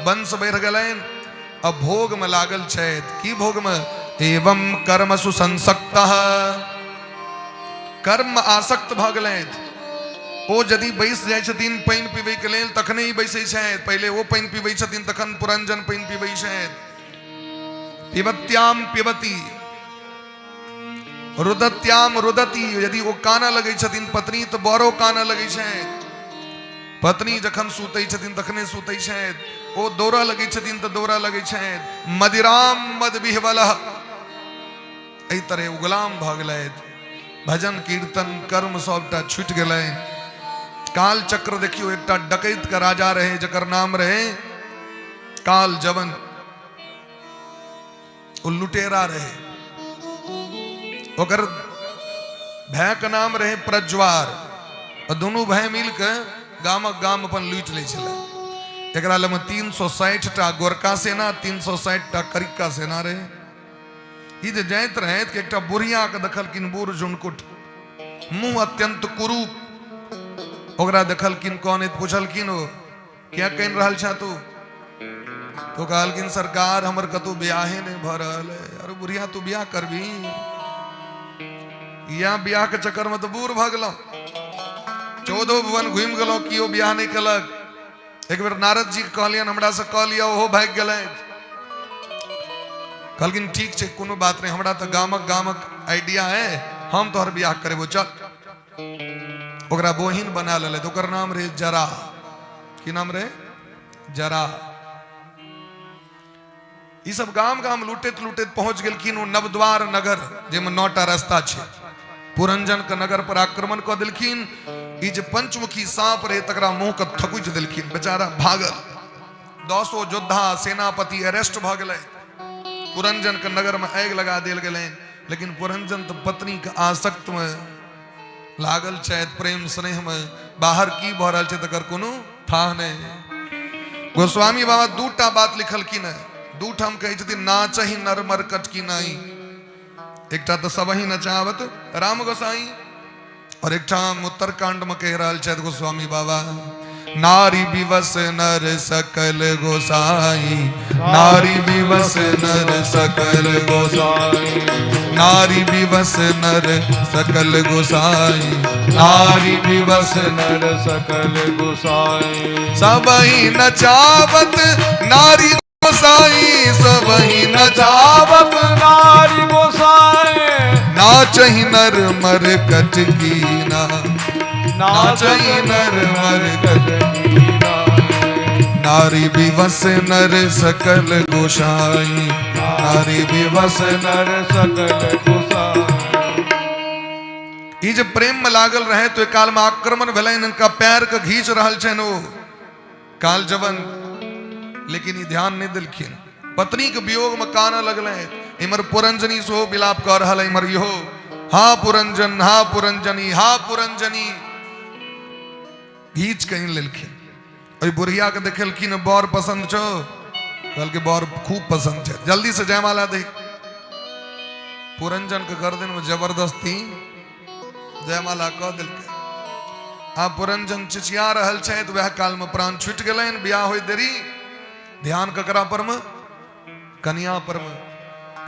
वंश बढ़ि गेलनि। अब भोग में लागल छथि। की भोग में? एवं कर्म सुसंसक्त, कर्म आसक्त भऽ गेलथि। ओ यदि बैस जाइ छथिन पानि पीबै के लेल तखने ही बैसै छथि, पहिले ओ पानि पीबै छथिन तखन पुरंजन पानि पीबै छथि। पिबत्याम पिबती रुदत्याम रुदती, यदि ओ कानऽ लगै छथिन पत्नी तऽ बड़ो कानऽ लगै छथि। पत्नी जखन सुतै छथिन तखने सुतै छथि, ओ दौड़ऽ लगै छथिन तऽ दौड़ऽ लगै छथि। मदिराम मद विह्वल, एहि तरहे ओ गुलाम भऽ गेलथि। भजन कीर्तन कर्म सबटा छूटि गेलनि। काल चक्र देखियौ, एकटा डकैत के राजा रहे जकर नाम रहे काल जवन। ओ लुटेरा रहे, ओकर भाय के नाम रहे प्रज्वार। और दुनू भाय मिल के गामक गाम अपन लूटि लै छलै। एकरा लग 360 टा गोरका सेना, 360 टा करिका सेना रहे। ई जे जाइत रहे कि एकटा बुढ़िया के देखलखिन, बूढ़ झुनकुट, मुंह अत्यंत कुरूप। ओकरा देखलखिन कनैत, पुछलखिन ओ किया कनि रहल छह तू? तो कहलखिन सरकार हमर कतौ ब्याहे नहीं भऽ रहल है। अरे बुढ़िया तू ब्याह करबी? या ब्याह के चक्कर में तो बूढ़ भऽ गेलहुँ, 14 भुवन घुमि गेलहुँ, केओ ब्याह नहीं केलक। एक बेर नारद जी के कहलियनि हमरा से कऽ लिअ, ओहो भागि गेलै। कहलखिन ठीक छै कोनो बात नहीं, हमरा तऽ गामक गामक आइडिया है, हम तोहर ब्याह करेबो, चल। ओकरा बोहिन बना लेलथि, ओकर नाम रहे जरा। की नाम रहे? जरा। ई सब गाम गाम लूटैत लूटैत पहुंच गेलखिन ओ नवद्वार नगर, जाहिमे 9टा रास्ता छै। पुरंजन के नगर पर आक्रमण कऽ देलखिन। ई जे पंचमुखी सांप रहे तकरा मुंह के थकुचि देलखिन, बेचारा भागल। 10 योद्धा सेनापति अरेस्ट भऽ गेलै। पुरंजन के नगर में आगि लगा देल गेलै। लेकिन पुरंजन तऽ पत्नी के आसक्त में लागल छथि, प्रेम स्नेह में, बाहर की भऽ रहल छै तकर कोनो थाह नहि। गोस्वामी बाबा दूटा बात लिखलखिन है, दू ठाम कहै छथिन नाचही नर मर कटकी नाही। एकटा तऽ सबही नचावत राम गोसाई, और एकठाम उत्तरकांड में कहि रहल छथि गोस्वामी बाबा, नारी विवश नर सकल गोसाई, नारी विवश नर सकल गोसाई, नारी विवश नर सकल गोसाई, नारी विवश नर सकल गोसाई, सबही नचावत नारी गोसाई, सबही नचावत नारी गोसाई, नाचही नर मर कटकीना, नाचही नर मर कटकीना, नारी विवश नर सकल गोसाई, नारी विवश नर सकल गोसाई। ई जे प्रेम में लागल रहे तो काल में आक्रमण भेलनि, इनका पैर के घींच रहल छनि ओ काल जवन, लेकिन ई ध्यान नहीं देलखिन। पत्नी के वियोग में कानऽ लगलै। इमर पुरंजनी सेहो विलाप कऽ रहल है, इमर इहो हा पुरंजन, हा पुरंजनी, हा पुरंजनी, घींच के आनि लेलखिन। ओहि बुढ़िया के देखेलखिन, बर पसंद छौ? कहलकै बर खूब पसंद छै, जल्दी से जयमाला दे। पुरंजन के गर्दन में जबरदस्ती जयमाला कऽ देलकै। आ पुरंजन चिचिया रहल छथि, वएह काल में प्राण छूटि गेलनि। बियाह होइत देरी ध्यान ककरा पर में? कनिया पर में,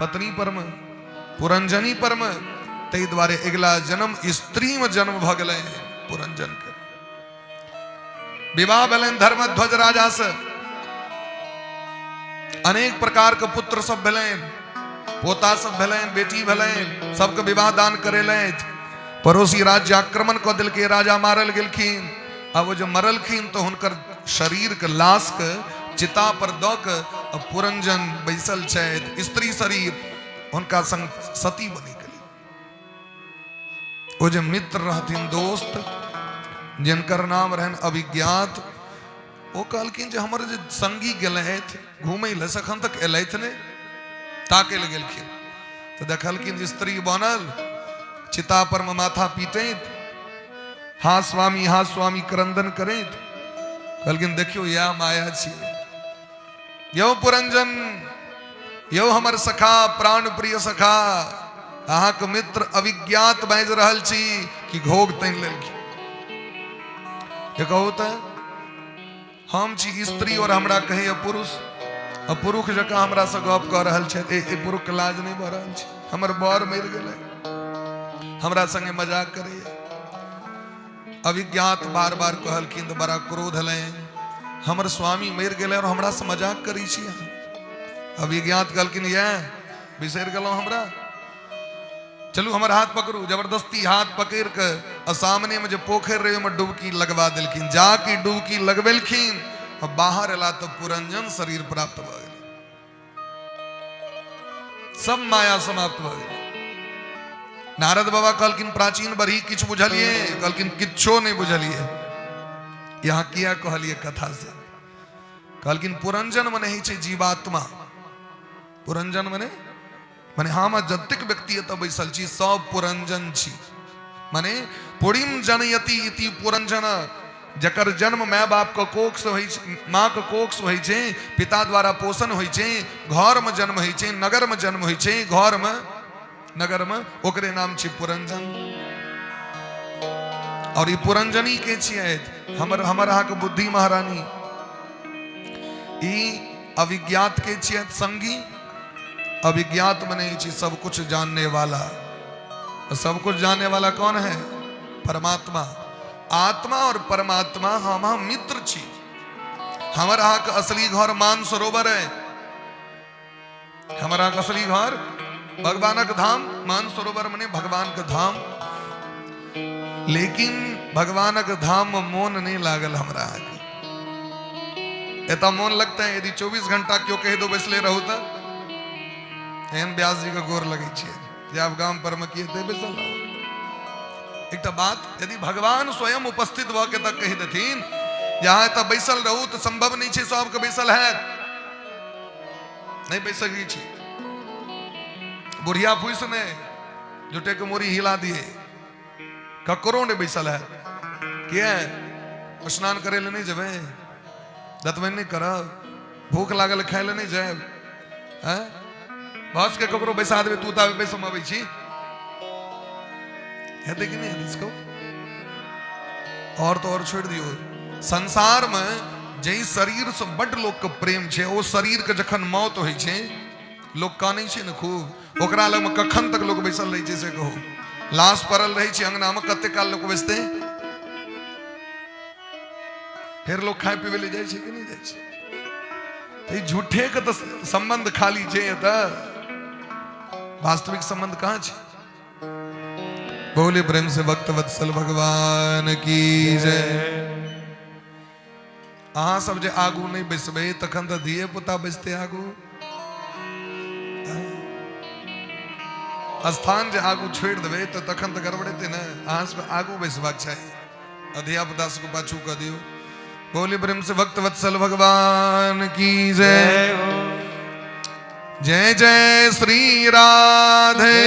पत्नी पर में, पुरंजनी पर में। ताहि दुआरे अगिला जन्म स्त्री में जन्म भऽ गेलै पुरंजन के। विवाह भेलनि धर्मध्वज राजा से। अनेक प्रकार के पुत्र सब भेलनि, पोता सब भेलनि, बेटी भेलनि, सबके विवाह दान करेलथि। पड़ोसी राज्य आक्रमण कऽ देलकै, राजा मारल गेलखिन। आब ओ जे मरलखिन तऽ हुनकर शरीर के लाश के चिता पर दऽ के पुरंजन बैसल छथि, स्त्री शरीर, हुनका संग सती बनि गेली। ओ जे मित्र रहथिन दोस्त, जिनकर नाम रहनि अभिज्ञात, ओ कहलखिन जे हमर जे संगी गेलथि घूमै लए से एखन तक एलथि नहि। ताकै लए गेलखिन तऽ देखलखिन स्त्री बनल चिता पर मे माथा पीटैत, हा स्वामी हा स्वामी क्रंदन करैत। कहलखिन देखियौ इएह माया छी यौ पुरंजन, यौ हमर सखा, प्राण प्रिय सखा, अहाँके मित्र अभिज्ञात बाजि रहल छी कि घोघ तानि लेलखिन। ये कहू तऽ हम छी स्त्री और हमरा कहैए पुरुष, आ पुरुष जकाँ हमरा से गप कऽ रहल छथि। ए पुरुष के लाज नहि भऽ रहल छै? हमर बर मरि गेलै, हमरा संगे मजाक करैए। अभिज्ञात बार बार कहलखिन तऽ बड़ा क्रोध एलनि, हमर स्वामी मरि गेलै और हमरा से मजाक करै छी अहाँ। अभिज्ञात कहलखिन इएह बिसरि गेलहुँ हमरा, चलू हमर हाथ पकड़ू। जबरदस्ती हाथ पकड़ के आ सामने में जे पोखरि रहे ओहिमे डुबकी लगवा देलखिन। जाके डुबकी लगबेलखिन आ बाहर एला तऽ पुरंजन शरीर प्राप्त भऽ गेल, सब माया समाप्त भऽ गेल। नारद बाबा कहलखिन प्राचीन बरही किछु बुझलिए? कहलखिन किछो नहि बुझलिए। यहाँ किया कहलिए कथा से? कहलखिन पुरंजन मने होइ छै जीवात्मा। पुरंजन मने मने हम जतेक व्यक्ति एतऽ बैसल छी सब पुरंजन छी। मने पुरिम जनयति इति पुरंजन, जकर जन्म माय बाप के कोख से होइ छै, माँ के कोख से होइ छै, पिता द्वारा पोषण होइ छै, घर में जन्म होइ छै, नगर में जन्म होइ छै, घर में नगर में, ओकरे नाम छै पुरंजन। और ई पुरंजनी के छियै? हमर हमर अहाँके बुद्धि महारानी। ई अभिज्ञात के छियै संगी? अभिज्ञात मने छी सब कुछ जानने वाला। सब कुछ जानने वाला कौन है? परमात्मा। आत्मा और परमात्मा हम मित्र छी। हमर अहाँके असली घर मान सरोवर है। हमर अहाँके असली घर भगवानक धाम मान सरोवर मने भगवान के धाम। लेकिन भगवानक धाम में मोन नहीं लागल हमरा अहाँके। एतऽ मोन लगता है? यदि 24 घंटा क्यों कहि दो बैसले रहू तऽ एहन व्यास जी के गोर लगै छियै जे आब गाम पर मे की हेतै बैसल रहू। एकटा बात, यदि भगवान स्वयं उपस्थित भऽ के तऽ कहि देथिन जे अहाँ एतऽ बैसल रहू तऽ संभव नहि छै सबके बैसल हैत, नहि बैस सकै छी। बुढ़िया फूस नहि जुटे के मुड़ी हिला दिए, ककरो नहि बैसल हैत। किया स्नान करे लए नहि जेबै? दतमनि नहि करब? भूख लागल खाय लए नहि जायब? हैं बस के ककरो बैसा देबै, तू ताबे बैस हम अबै छी, हेतै कि नहि हेतै? कहू। और तो और छोड़ि दियौ, संसार में जाहि शरीर से बड्ड लोकके प्रेम छै ओ शरीरके जखन मौत होइ छै लोक कानै छै ने खूब, ओकरा लगमे कखन तक लोक बैसल रहै छै से कहू? लाश पड़ल रहै छै अंगनामे, कते काल लोक बैसतै? फेर लोक खाय पीबै लए जाइ छै कि नहि जाइ छै? तऽ ई झूठेके तऽ संबंध खाली छै, एतऽ वास्तविक संबंध कहाँ छै? बोले प्रेम से भक्त वत्सल भगवान की जय। अहाँ सब जे आगू नहि बैसबै तखन तऽ धिये पुता बैसते आगू। स्थान जे आगू छोड़ि देबै तऽ तखन तऽ गड़बड़ेतै ने। अहाँ सबके आगू बैसबाक चाही आ धिया पुता सबके पाछू कऽ दियौ। बोले प्रेम से भक्त वत्सल भगवान की जय। जय जय श्री राधे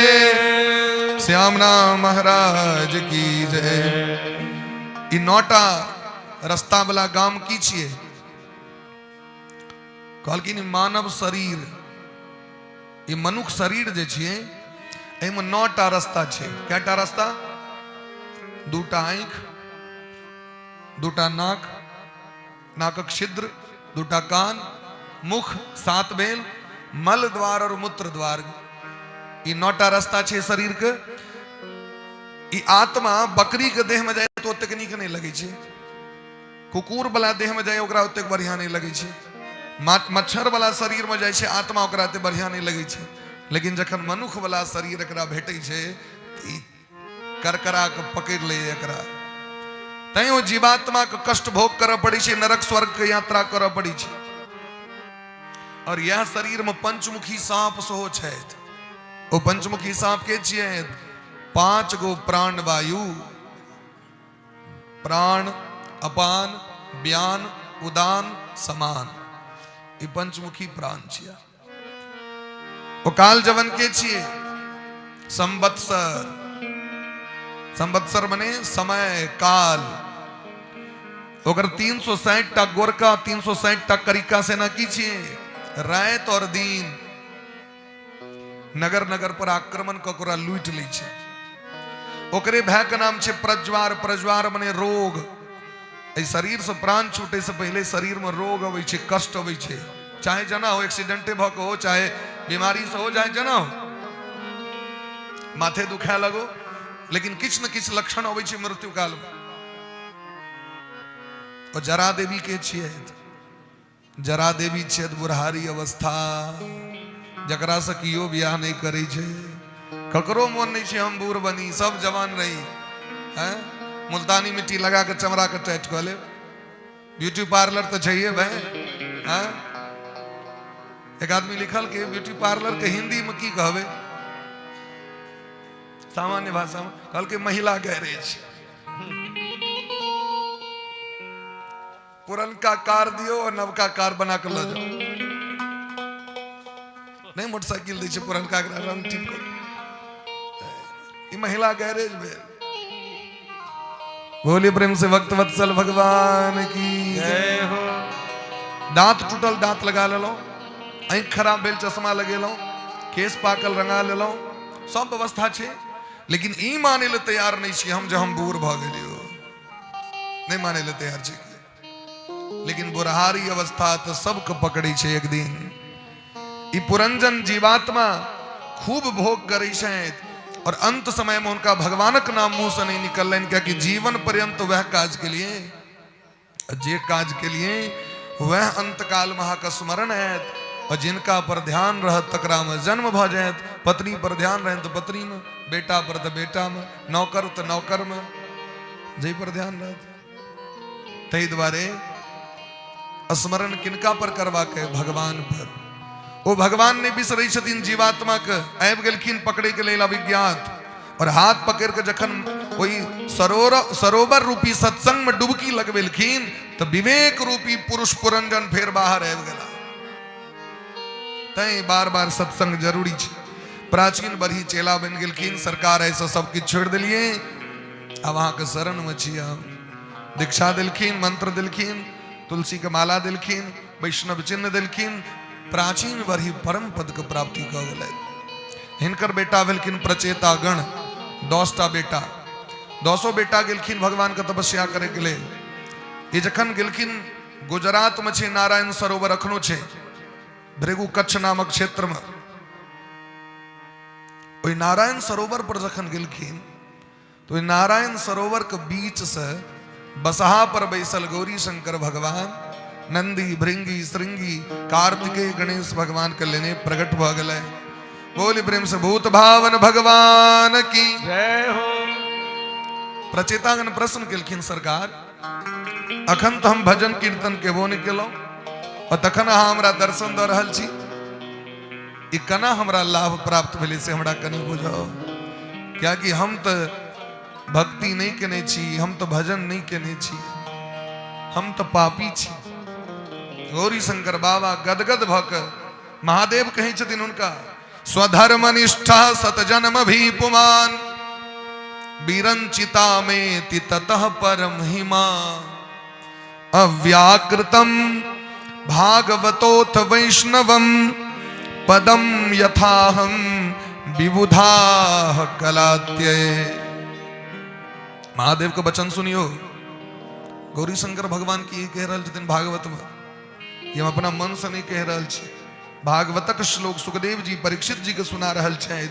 श्याम नाम महाराज की जय। ई नौटा रस्ता वाला गाम की छियै? कहलखिन ई मानव शरीर, ई मनुख शरीर जे छियै एहिमे 9टा रस्ता छै। कएटा रस्ता? 2टा आँखि, 2टा नाक, नाकक छिद्र, 2टा कान, मुख, 7 भेल, मल द्वार और मूत्र द्वार। ई 9टा रस्ता छै शरीर के। ई आत्मा बकरी के देह में जाय तो ओतेक नीक नहि लगै छै। कुकुर वाला देह में जाए ओकरा ओतेक बढ़िया नहीं लगै छै, मच्छर वाला शरीर में जाइ छै आत्मा, ओकरा ओते बढ़िया नहीं लगै छै। लेकिन जखन मनुख वाला शरीर एकरा भेटै छै तऽ ई करकरा के पकड़ि लैए एकरा। तैं ओ जीवात्मा के कष्ट भोग करऽ पड़ै छै, नरक स्वर्ग के यात्रा करऽ पड़ै छै। और यह शरीर में पंचमुखी सांप सेहो छथि। ओ पंचमुखी सांप के छियै? 5 गो प्राण वायु, प्राण, अपान, व्यान, उदान, समान, ई पंचमुखी प्राण छियै। ओ काल जवन के छियै? संवत्सर। संवत्सर मने समय, काल। ओकर 360 टा गोरका, 360 टा करिका सेना की छियै? राति और दिन नगर नगर पर आक्रमण कऽ ओकरा लूटि लै छै। ओकरे भाय के नाम छै प्रज्वार। प्रज्वार मने रोग। एहि शरीर से प्राण छूटे से पहले शरीर में रोग अबै छै, कष्ट अबै छै, चाहे जना हो, एक्सीडेंटे भऽ के हो, चाहे बीमारी से हो, चाहे जना हो, माथे दुखाय लगो, लेकिन किछु ने किछु लक्षण अबै छै मृत्यु काल में। ओ जरा देवी के छियै? जरा देवी छियत बुढ़ारी अवस्था, जकरा से कियो बियाह नहि करै छै, ककरो मोन नहि छै हम बूढ़ बनी, सब जवान रही। हैं, मुल्तानी मिट्टी लगा के चमड़ा के टाइट कऽ लेब, ब्यूटी पार्लर तऽ छैहे भाई। हैं, एक आदमी लिखल के ब्यूटी पार्लर के हिंदी में की कहबै सामान्य भाषा में? कहलकै महिला गैरेज। पुरनका कार दियो और नवका कार बना के लऽ जाओ। नहीं मोटरसाइकिल दै छै पुरनका, एकरा रंग ठीक करू। ई महिला गैरेज भेल। बोलिए प्रेम से भक्त वत्सल भगवान की जय हो। दांत टूटल दांत लगा लेलहुँ, आँखि खराब भेल चश्मा लगेलहुँ, केस पाकल रंगा लेलहुँ, सब व्यवस्था छै, लेकिन ई मानै लए तैयार नहि छी हम जे हम बूढ़ भऽ गेलियो, नहि मानै लए तैयार छै। लेकिन बुढ़ारी अवस्था तऽ सबके पकड़ै छै एक दिन। ई पुरंजन जीवात्मा खूब भोग करै छथि और अंत समय में हुनका भगवानक नाम मुंह से नहीं निकललनि, कियाकि जीवन पर्यंत वह काज के लिए, जे काज के लिए वह अंतकाल में अहाँके स्मरण आयत, और जिनका पर ध्यान रहत तकरा में जन्म भऽ जायत। पत्नी पर ध्यान रहत तऽ पत्नी में, बेटा पर तऽ बेटा में, नौकर तऽ नौकर में, जाहि पर ध्यान रहत। ताहि दुआरे स्मरण किनका पर करबाक है? भगवान पर। ओ भगवान नहि बिसरै छथिन जीवात्मा के। आबि गेलखिन पकड़े के लेल अभिज्ञात, और हाथ पकड़ के जखन ओहि सरोवर रूपी सत्संग में डुबकी लगबेलखिन तऽ विवेक रूपी पुरुष पुरंजन फेर बाहर आबि गेला। तैं बार बार सत्संग जरूरी छै। प्राचीन बरही चेला बनि गेलखिन। सरकार ऐसा सब किछु छोड़ि देलियै, आब अहाँके शरणमे छी हम। दीक्षा देलखिन, मंत्र देलखिन, तुलसी के माला देलखिन, वैष्णव चिन्ह देलखिन। प्राचीन बरही परम पद के प्राप्ति कऽ गेलै। हिनकर बेटा भेलखिन प्रचेता गण, 10टा बेटा, 10 बेटा गेलखिन भगवान के तपस्या करे के लेल। ई जखन गेलखिन गुजरात में छै नारायण सरोवर, अखनो छै भृगु कच्छ नामक क्षेत्र में। ओहि नारायण सरोवर पर जखन गेलखिन तो ओहि नारायण सरोवर के बीच से बसहा पर बैसल गौरी शंकर भगवान नंदी भृंगी श्रृंगी कार्तिकेय गणेश भगवान के लेने प्रकट भ गेलै। बोली प्रेम से भूत भावन भगवान की जय हो। प्रचेतागण प्रश्न केलखिन, सरकार अखन तो हम भजन कीर्तन केबो नहीं केलहुँ और तखन अहाँ हमरा दर्शन दऽ रहल छी, ई केना हमरा लाभ प्राप्त भेलै से हमरा कनि बुझाउ, कियाकि हम तऽ भक्ति नहि केने छी, हम तऽ भजन नहि केने छी, हम तऽ पापी छी। गौरी शंकर बाबा गदगद भऽ कऽ महादेव कहै छथिन हुनका, स्वधर्म निष्ठा सतजन्म भी पुमान विरंचिता में ततः परम हिमा अव्याकृतम भागवतोथ वैष्णवम पदम यथाहम विबुधाः कलात्यय। महादेव के वचन सुनियो। गौरी शंकर भगवान की कह रहल छथिन भागवत में, ये हम अपना मन से नहीं कह रहल छी। भागवतक श्लोक सुखदेव जी परीक्षित जी के सुना रहल छथि,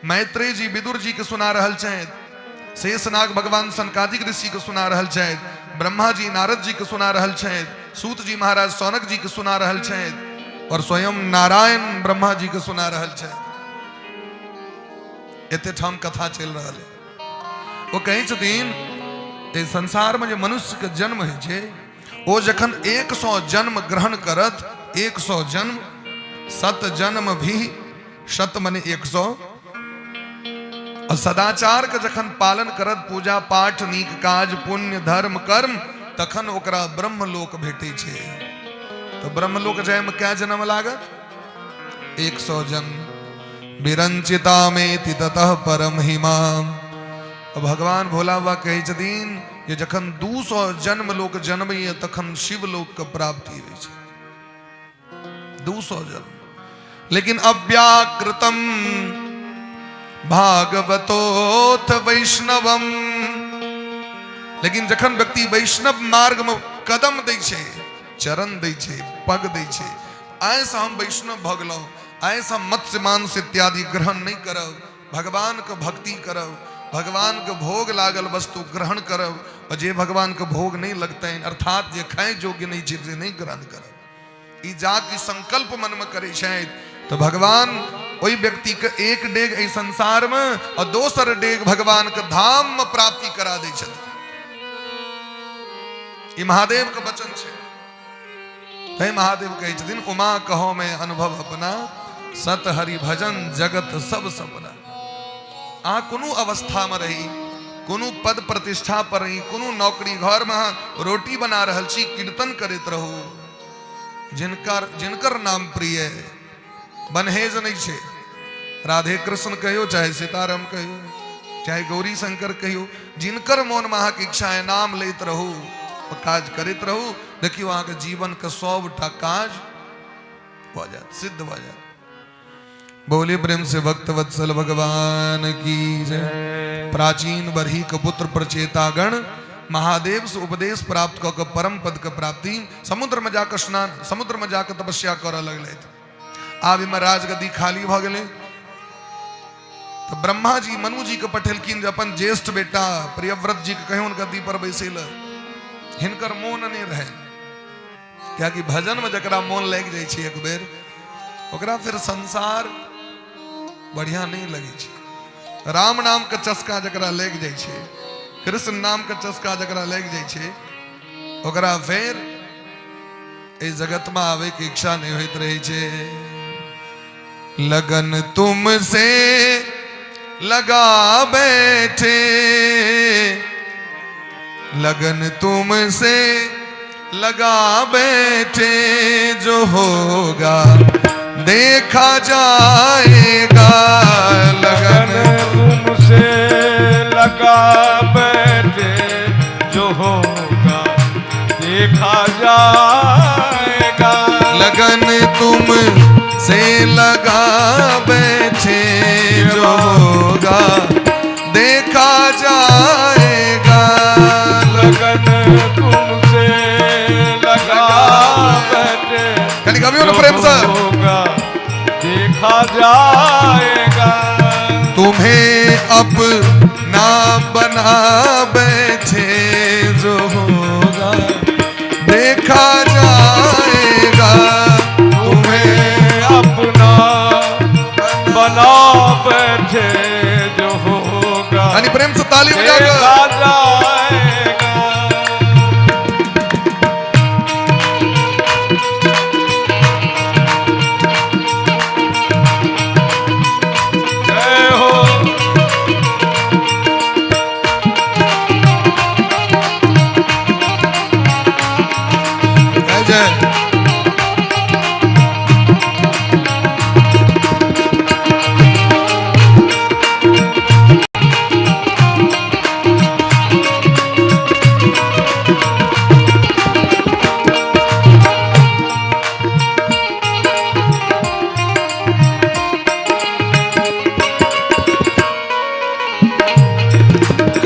मैत्रेय जी विदुर जी के सुना रहल छथि, शेषनाग भगवान सनकादिक ऋषि के सुना रहल छथि, ब्रह्मा जी नारद जी के सुना रहल छथि, सूत जी महाराज सौनक जी के सुना रहल छथि और स्वयं नारायण ब्रह्मा जी के सुना रहल छथि। एते ठाम कथा चलि रहल है। ओ कहै छथिन एहि संसार में जे मनुष्य के जन्म होइ छै, ओ जखन 100 जन्म ग्रहण करत, 100 जन्म, सत जन्म भी, शत मने 100, और सदाचार के जखन पालन करत, पूजा पाठ, नीक काज, पुण्य, धर्म, कर्म, तखन ओकरा ब्रह्मलोक भेटै छै। तऽ ब्रह्मलोक जायमे कै जन्म लागत? 100 जन्म। विरंचिता में ततः परम हिमा। भगवान भोला बाबा कहै छथिन जे जखन 200 जन्म लोक जन्मैया तखन शिवलोक के प्राप्ति होइ छै। 200 जन्म। लेकिन अव्याकृतम भागवतोथ वैष्णवम, लेकिन जखन व्यक्ति वैष्णव मार्ग में कदम दै छै, चरण दै छै, पग दै छै, आइ से हम वैष्णव भऽ गेलहुँ, आइ से हम मत्स्य मांस इत्यादि ग्रहण नहि करब, भगवान के भक्ति करब, भगवान के भोग लागल वस्तु ग्रहण करब, और जे भगवान के भोग नहीं लगतनि अर्थात जे खाय योग्य नहीं छै से नहीं ग्रहण करब, ई जाके संकल्प मन में करै छथि तो भगवान ओहि व्यक्ति के एक डेग एहि संसार में और दोसर डेग भगवान के धाम में प्राप्ति करा दै छथिन। ई महादेव के वचन छै। तैं महादेव कहै छथिन उमा कहो मैं अनुभव अपना, सत हरि भजन जगत सब सपना। अहाँ कोनो अवस्था में रही, कोनो पद प्रतिष्ठा पर रही, कोनो नौकरी, घर में अहाँ रोटी बना रहल छी, कीर्तन करैत रहू, जिनकर जिनकर नाम प्रिय है, बन्हेज नहीं छै। राधे कृष्ण कहियो, चाहे सीताराम कहियो, चाहे गौरी शंकर कहियो, जिनकर मोन में अहाँके इच्छा है नाम लैत रहू, काज करैत रहू, देखियौ अहाँके जीवन के सबटा काज भऽ जायत, सिद्ध भऽ जायत। बोलिए प्रेम से भक्त वत्सल भगवान की जय। प्राचीन बरही के पुत्र प्रचेतागण महादेव से उपदेश प्राप्त कऽ के परम पद के प्राप्ति समुद्र में जाकर स्नान, समुद्र में जाकर तपस्या करऽ लगलथि। आब इमे राजगद्दी खाली भऽ गेलै तऽ ब्रह्मा जी मनु जी के पठेलखिन जे अपन ज्येष्ठ बेटा प्रियव्रत जी के कहियौन गद्दी पर बैसै लए। हिनकर मोन नहि रहनि, कियाकि भजन में जकरा मोन लागि जाइ छै एक बेर, ओकरा फिर संसार बढ़िया नहीं लगै छै। राम नाम के चस्का जकरा लागि जाइ छै, कृष्ण नाम के चस्का जकरा लागि जाइ छै, ओकरा फेर एहि जगत में आवे के इच्छा नहीं होइत रहै छै। लगन तुमसे लगा बैठे, लगन तुमसे लगा बैठे, जो होगा देखा जाएगा। लगन तुमसे लगा बैठे, जो होगा देखा जाएगा। लगन तुम से लगा बैठे, जो होगा देखा जाएगा। लगन तुमसे लगा बैठे, कनी कभी जो प्रेम से होगा देखा जाएगा। तुम्हें अपना बना बैठे, जो होगा देखा जाएगा। तुम्हें अपना बना बैठे, जो होगा यानी प्रेम से ताली बजाकर देखा जाएगा। जय हो। जय जय।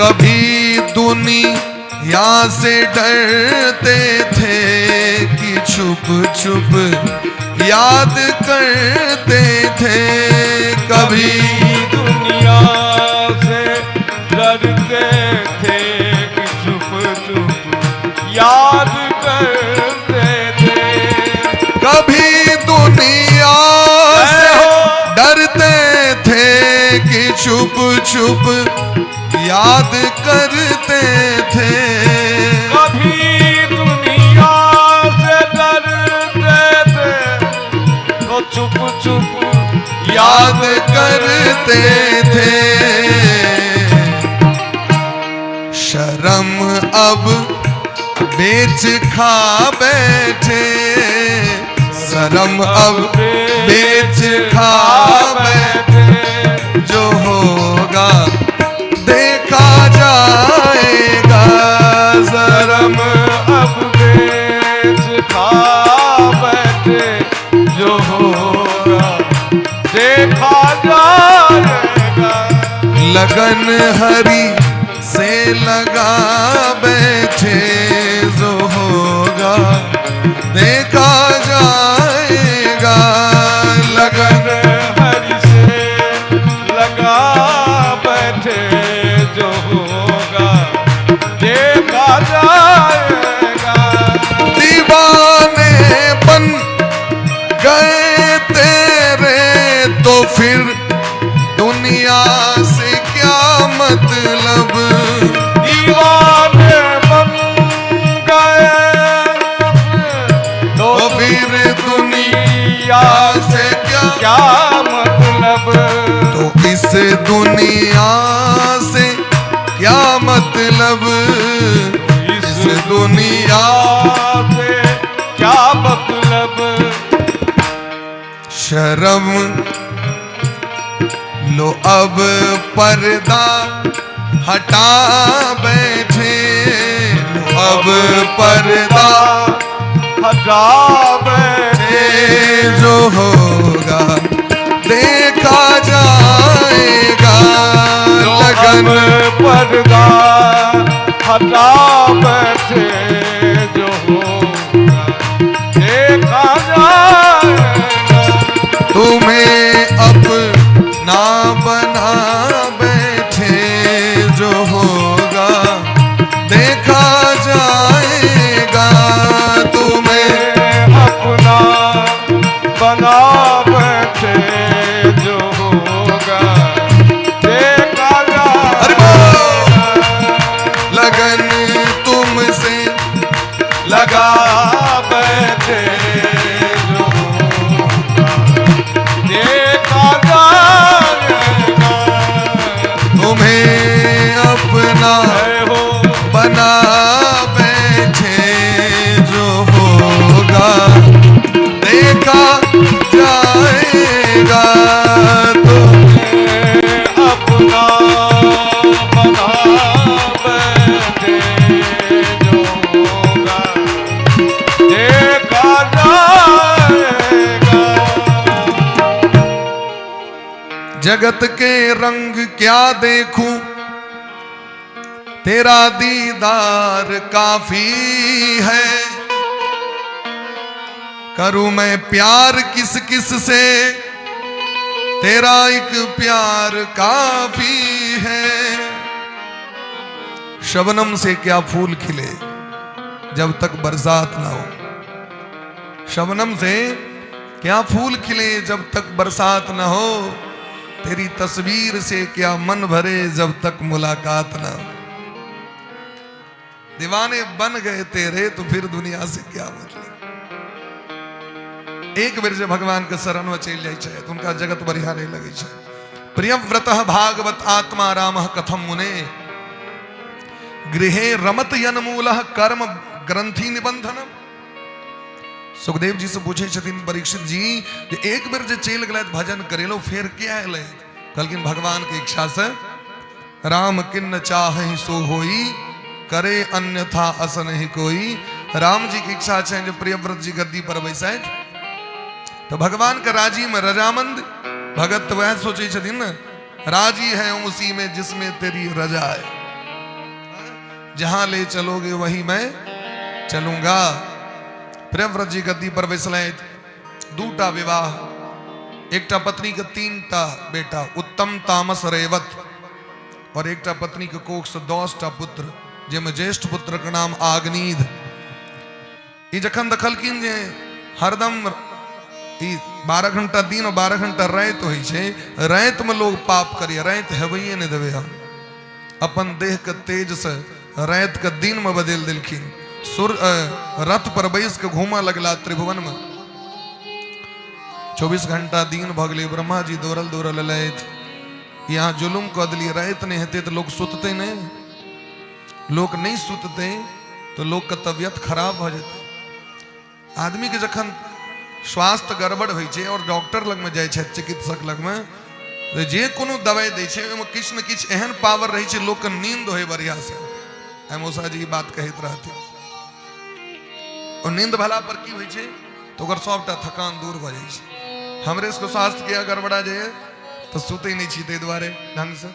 कभी दुनिया से डरते थे कि छुप छुप याद करते थे। कभी दुनिया से डरते छुप याद करते थे। कभी दुनिया से डरते थे तो छुप छुप याद करते थे। शर्म अब बेच खा बैठे, शर्म अब बेच खा बैठे, जो होगा देखा जाएगा। शर्म शर्म अब बेच खा बैठे, जो होगा देखा जाएगा। लगन हरि से लगा बैठे, जो होगा देखा जाएगा। लगन लगन हरि से लगा बैठे, जो होगा देखा जाएगा। दीवाने बन गए तेरे तो फिर दुनिया से क्या मतलब। दीवाने बन गए तो तो फिर दुनिया दुनिया से क्या, क्या मतलब। तो इस दुनिया से क्या मतलब, इस इस दुनिया से क्या मतलब। शर्म लो अब पर्दा हटा बैठे, लो अब पर्दा हटा बैठे, जो होगा देखा जाएगा। लगन लगन पर्दा हटा बैठे, जो होगा देखा जाएगा। तुम्हें अपना बना बैठे, जो होगा देखा जाएगा। तुम्हें अपना बना बैठे, जो होगा देखा अरे जाएगा। लगन तुमसे लगा बैठे, जो होगा देखा जाएगा। तुम्हें अपना जय हो बना बैठे, जो होगा देखा जाएगा। तो अपना बना बैठे, जो होगा देखा जाएगा। जगत के रंग क्या देखूं, तेरा दीदार काफी है। करूं मैं प्यार किस किस से, तेरा एक प्यार काफी है। शबनम से क्या फूल खिले जब तक बरसात ना हो। शबनम से क्या फूल खिले जब तक बरसात ना हो। तेरी तस्वीर से क्या मन भरे जब तक मुलाकात ना हो। दीवाने बन गए तेरे तो फिर दुनिया से क्या मतलब। एक बेर जे भगवान के शरण में चलि जाइ छै तऽ हुनका जगत बढ़िया नहीं लगै छै। प्रियव्रत भागवत आत्मा राम कथम मुने, गृहे रमत यन्मूल कर्म ग्रंथि निबंधनम। सुखदेव जी से पूछे छथिन परीक्षित जी जे एक बेर जे चलि गेलथि भजन करेलो फेर किया एलै। कहलखिन भगवान के इच्छा से राम किन्न चाहे सो होई, करे अन्यथा अस नहीं कोई। राम जी के इच्छा छनि जे प्रियव्रत जी गद्दी पर बैसथि तो भगवान के राजी में रजामंद। भगत तो वह सोचे छथिन ने, राजी है उसी में जिसमें तेरी रजा है, जहां ले चलोगे वही मैं चलूंगा। प्रियव्रत जी गद्दी पर बैसलथि, दूटा विवाह, एकटा पत्नी के 3टा बेटा उत्तम तामस रेवत, और एकटा पत्नी के कोख से 10टा पुत्र, जाहिमे ज्येष्ठ पुत्र के नाम आग्नीध। ई जखन देखलखिन जे हरदम ई 12 घंटा दिन और 12 घंटा राति होइ छै। राति में लोग पाप करिए, राति हेबैये नहि देबै हम। अपन देह के तेज से राति के दिन में बदलि देलखिन। सुर रथ पर बैस के घूमऽ लगला त्रिभुवन में। 24 घंटा दिन भऽ गेलै। ब्रह्मा जी दौड़ल दौड़ल एलथि, यहाँ जुलुम कऽ देलियै, राति नहि हेतै तऽ लोक सुततै नहि, लोक नहि सुततै तऽ लोकके तबियत खराब भऽ जेतै। आदमीके जखन स्वास्थ्य गड़बड़ होइ छै आओर डॉक्टर लगमे जाइ छथि, चिकित्सक लगमे, तऽ जे कोनो दवाइ दै छै ओहिमे किछु ने किछु एहन पावर रहै छै लोकके नींद होइ बढ़िआँसँ। आइ मौसा जी ई बात कहैत रहथिन। ओ नींद भेला पर की होइ छै तऽ ओकर सभटा थकान दूर भऽ जाइ छै। हमरे सबके स्वास्थ्य किया गड़बड़ा जाइए तऽ सुतै नहि छी ताहि दुआरे ढङ्गसँ,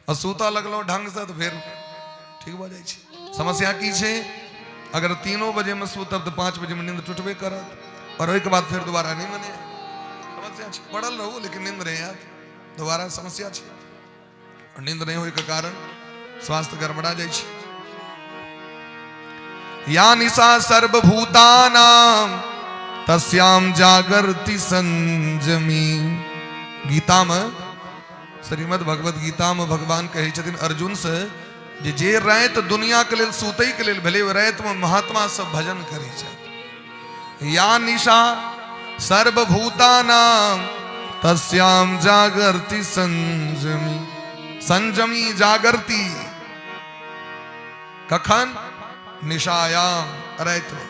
आ सुतऽ लगलहुँ ढङ्गसँ तऽ फेर ठीक भऽ जाइ छै। समस्या की छै, अगर 3 बजेमे सुतब तऽ 5 बजेमे नींद टूटबे करत और ओहिके बाद फेर दोबारा नहि मने। समस्या छै, पड़ल रहू लेकिन नींद नहि आयत, दोबारा समस्या छै। और नींद नहि होइके कारण स्वास्थ्य गड़बड़ा जाइ छै। या निशा सर्वभूतानाम तस्याम जागर्ति संजमी। गीता में, श्रीमद् भगवत गीता में भगवान कहै छथिन अर्जुन से जे जे राति दुनिया के लेल सुतै के लेल भेलै, ओहि राति में महात्मा सब भजन करै छथि। या निशा सर्वभूतानाम तस्याम जागर्ति संजमी। संजमी जागर्ति कखन? निशायाम, राति में।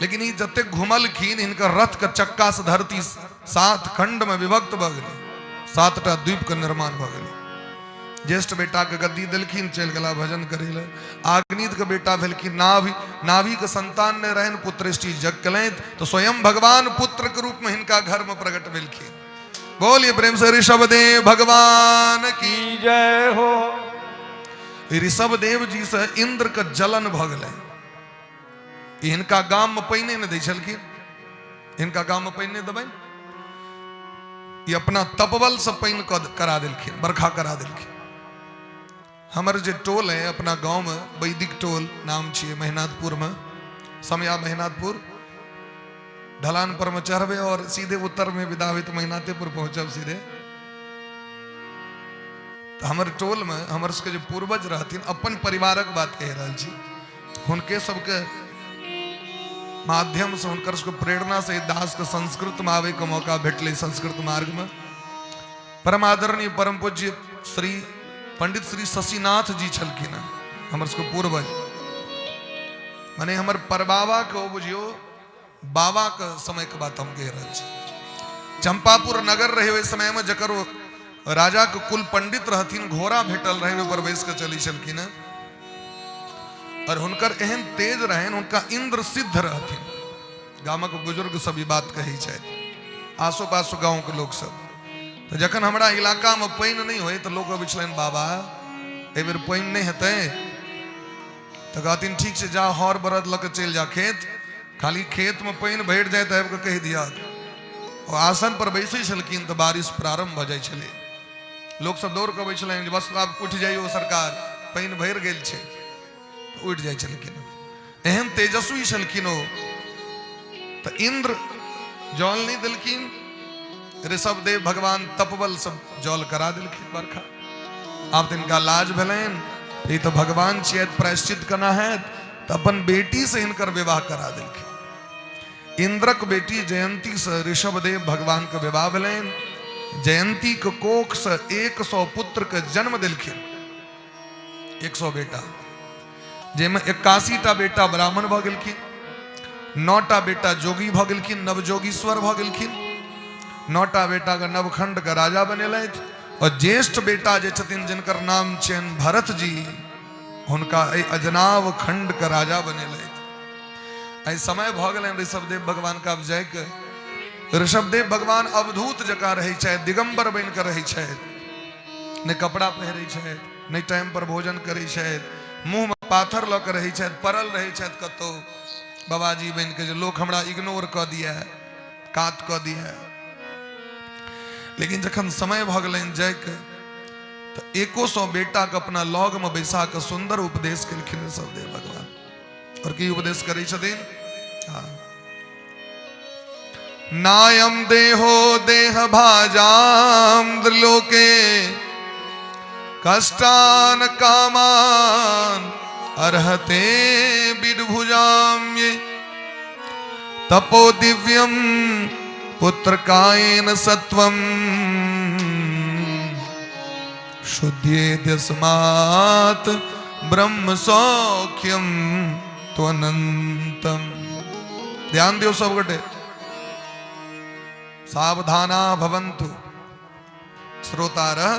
लेकिन ई जतेक घुमलखिन, हिनकर रथ के चक्का से धरती 7 खंड में विभक्त भऽ गेलै, 7टा द्वीप के निर्माण भऽ गेलै। ज्येष्ठ बेटा के गद्दी देलखिन, चलि गेला भजन करै लए। आग्नित के बेटा भेलखिन नाभि, नाभि के संतान नहि रहनि, पुत्रेष्टि जग केलनि तो स्वयं भगवान पुत्र के रूप में हिनका घर में प्रकट भेलखिन। बोलिए प्रेम से ऋषभ देव भगवान की जय हो। ऋषभ देव जी से इंद्र के जलन भऽ गेलै। हिनका गाम में पानि नहि दै छलखिन, हिनका गाम में पानि नहि देबनि। ई अपना तपबल से पानि करा देलखिन, बरखा करा देलखिन। हमर जे टोल है अपना गाँव में, वैदिक टोल नाम छियै, महिनाथपुर में, समया महिनाथपुर, ढलान पर में चढ़बे और सीधे उत्तर में विदा हुई तो महिनाथेपुर पहुंचब सीधे। तो हमर टोल में हमर सबके जे पूर्वज रहथिन, अपन परिवारक बात कहि रहल छी, हुनके सबके माध्यम से, हुनकर सबके प्रेरणा से दास के संस्कृत में आवे के मौका भेटलै। संस्कृत मार्ग में परम आदरणीय परम पूज्य श्री पंडित श्री शशिनाथ जी छलखिन हँ, हमर सबके पूर्वज, माने हमर परबाबा के, ओ बुझियो बाबा के समय के बात हम कहि रहल छी। चंपापुर नगर रहे ओहि समय में, जकर ओ राजा के कुल पंडित रहथिन, घोड़ा भेटल रहनि, ओहि पर बैस के चलै छलखिन हँ। और हुनकर एहन तेज रहनि, हुनका इंद्र सिद्ध रहथिन। गामक बुजुर्ग सब ई बात कहै छथि, आसो पासो गाँव के लोक सब। तऽ जखन हमरा इलाका में पानि नहि होय तऽ लोक अबै छलनि, बाबा एहि बेर पानि नहि हेतै? तऽ कहथिन ठीक छै, जा हर बरद लऽ के चलि जा खेत, खाली खेत में पानि भरि जाय तऽ आबि कऽ कहि दिअ। ओ आसन पर बैसै छलखिन तऽ बारिश प्रारंभ भऽ जाइ छलै। लोक सब दौड़ कऽ अबै छलनि जे बस आब उठि जाइयौ सरकार, पानि भरि गेल छै। तऽ उठि जाइ छलखिन, एहन तेजस्वी छलखिन ओ। तऽ इंद्र जल नहि देलखिन, ऋषभ देव भगवान तपबल सब जल करा देलखिन बरखा। आब तऽ हिनका लाज भेलनि, ई तऽ भगवान छियै, प्रायश्चित केना हैत? तऽ अपन बेटी से हिनकर विवाह करा देलखिन। इंद्रक बेटी जयंती से ऋषभदेव भगवान के विवाह भेलनि। जयंती के कोख से 100 पुत्र के जन्म देलखिन, 100 बेटा, जाहिमे 81टा बेटा ब्राह्मण भऽ गेलखिन, 9टा बेटा जोगी भऽ गेलखिन, नवजोगीश्वर भऽ गेलखिन, 9टा बेटा के नवखंड के राजा बनेलथि। और ज्येष्ठ बेटा जे छथिन, जिनकर नाम छियनि भरत जी, हुनका एहि अजनाव खंड के राजा बनेलथि। एहि समय भऽ गेलनि ऋषभदेव भगवान के आब जायके। ऋषभदेव भगवान अवधूत जकाँ रहै छथि, दिगंबर बनि कऽ रहै छथि, नहि कपड़ा पहिरै छथि, नहि टाइम पर भोजन करै छथि, मुँहमे पाथर लऽ कऽ रहै छथि, पड़ल रहै छथि कतहु बाबाजी बनि कऽ, जे लोक हमरा इग्नोर कऽ दिए, कात कऽ दिए। लेकिन जखन समय भऽ गेलनि जायके तऽ 100 बेटाके अपना लगमे बैसा कऽ सुन्दर उपदेश केलखिन ऋषभदेव भगवान। और की उपदेश करै छथिन? हाँ, नायम देहो देह भाजाम त्रिलोके कष्टान कामान अर्हते बिडभुजाम ये तपो दिव्यम पुत्र कायेन सत्वम शुद्ध्येत्यस्मात् ब्रह्म सौख्यम त्वनंतम। ध्यान दियौ सब गोटे, सावधाना भवन्तु श्रोतारः,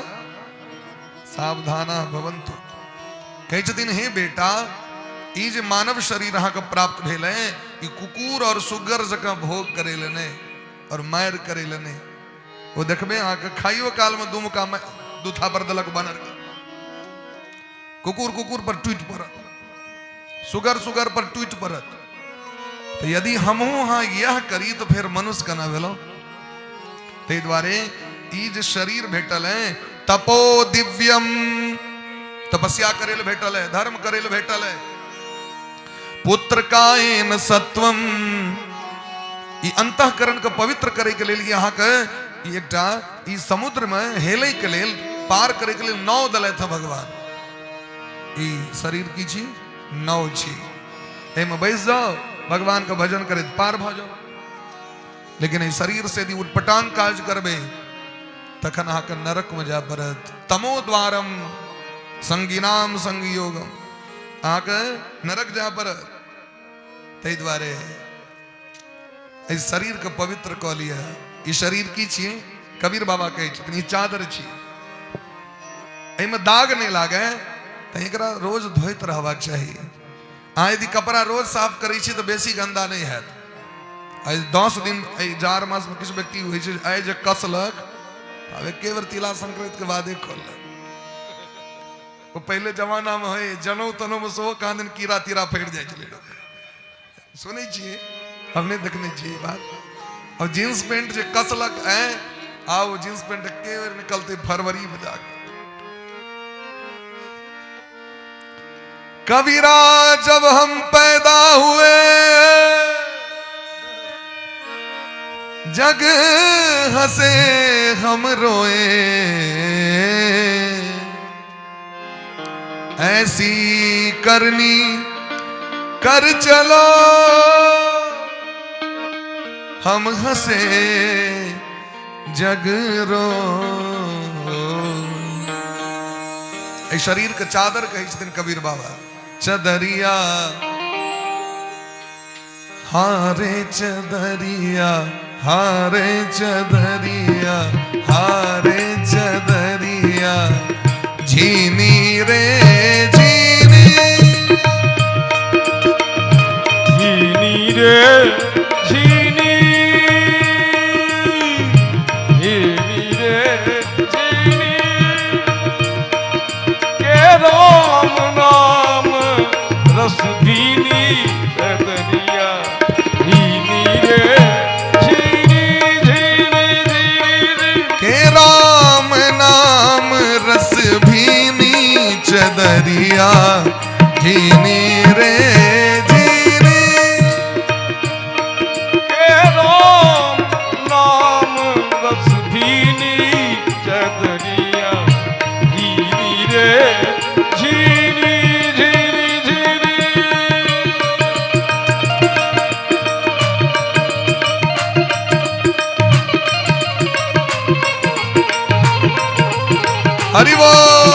सावधाना भवन्तु। कहै छथिन हे बेटा, ई जे मानव शरीर अहाँके प्राप्त भेल है, ई कुकुर और सुगर जकाँ भोग करै लए नहि और मारि करै लए नहि। ओ देखबै अहाँके खाइयो कालमे दू मुका दू थापर देलक बानर के। कुकुर कुकुर पर टूटि पड़त, सुगर सुगर पर टूटि पड़त। तऽ यदि हमहूँ अहाँ इएह करी तऽ फेर मनुष्य केना भेलहुँ? ताहि दुआरे ई जे शरीर भेटल है तपो दिव्यम, तपस्या करे लए भेटल है, धर्म करे लए भेटल है। पुत्र कायन सत्वम, ई अंतःकरण के पवित्र करे के लेल ई अहाँके ई एकटा ई समुद्र में हेलै के लेल, पार करे के लेल नाव देलथि हँ भगवान। ई शरीर की छी? नाव छी। एहिमे बैस जाओ, भगवान के भजन करैत पार भऽ जाओ। लेकिन एहि शरीर से यदि उटपटांग काज करबै तखन अहाँके नरक में जाय पड़त। तमो द्वारम संगिनाम संयोगम, अहाँके नरक जाय पड़त। ताहि दुआरे एहि शरीर के पवित्र कऽ लिअ। ई शरीर की छियै? कबीर बाबा कहै छथिन ई चादर छी, एहिमे दाग नहि लागै तऽ एकरा रोज धोइत रहबाक चाही। अहाँ यदि कपड़ा रोज साफ करै छी तऽ बेसी गन्दा नहि हैत। आइ 10 दिन एहि जाड़ मासमे किछु व्यक्ति होइ छै, आइ जे कसलक आब एके बेर तिला संक्रांतिके बादे खोललक। ओ पहिले जमानामे होइ जनउ तनौमे सेहो कहाँ दिन कीड़ा तीड़ा फड़ि जाइ छलै लोक। सुनै छियै, हम नहि देखने छियै ई बात। और जींस पेंट जे कसलक ऐ, आब ओ जींस पेंट एके बेर निकलतै फरवरी में जाके। कबीरा जब हम पैदा हुए जग हंसे हम रोए, ऐसी करनी कर चलो हम हंसे जग रो। एहि शरीर के चादर कहै छथिन कबीर बाबा, चदरिया हारे चदरिया, हारे चदरिया, हारे चदरिया, झीनी रे झीनी, झीनी रे झीनी, झीनी रे झीनी, के राम नाम रस भीनी चदरिया, झीनी रे झीनी, झीनी झीनी, के राम नाम रस भीनी चदरिया, झीनी रे झीनी, के राम नाम रस भीनी चदरिया, झीनी रे झीनी, झीनी झीनी। हरि बोल।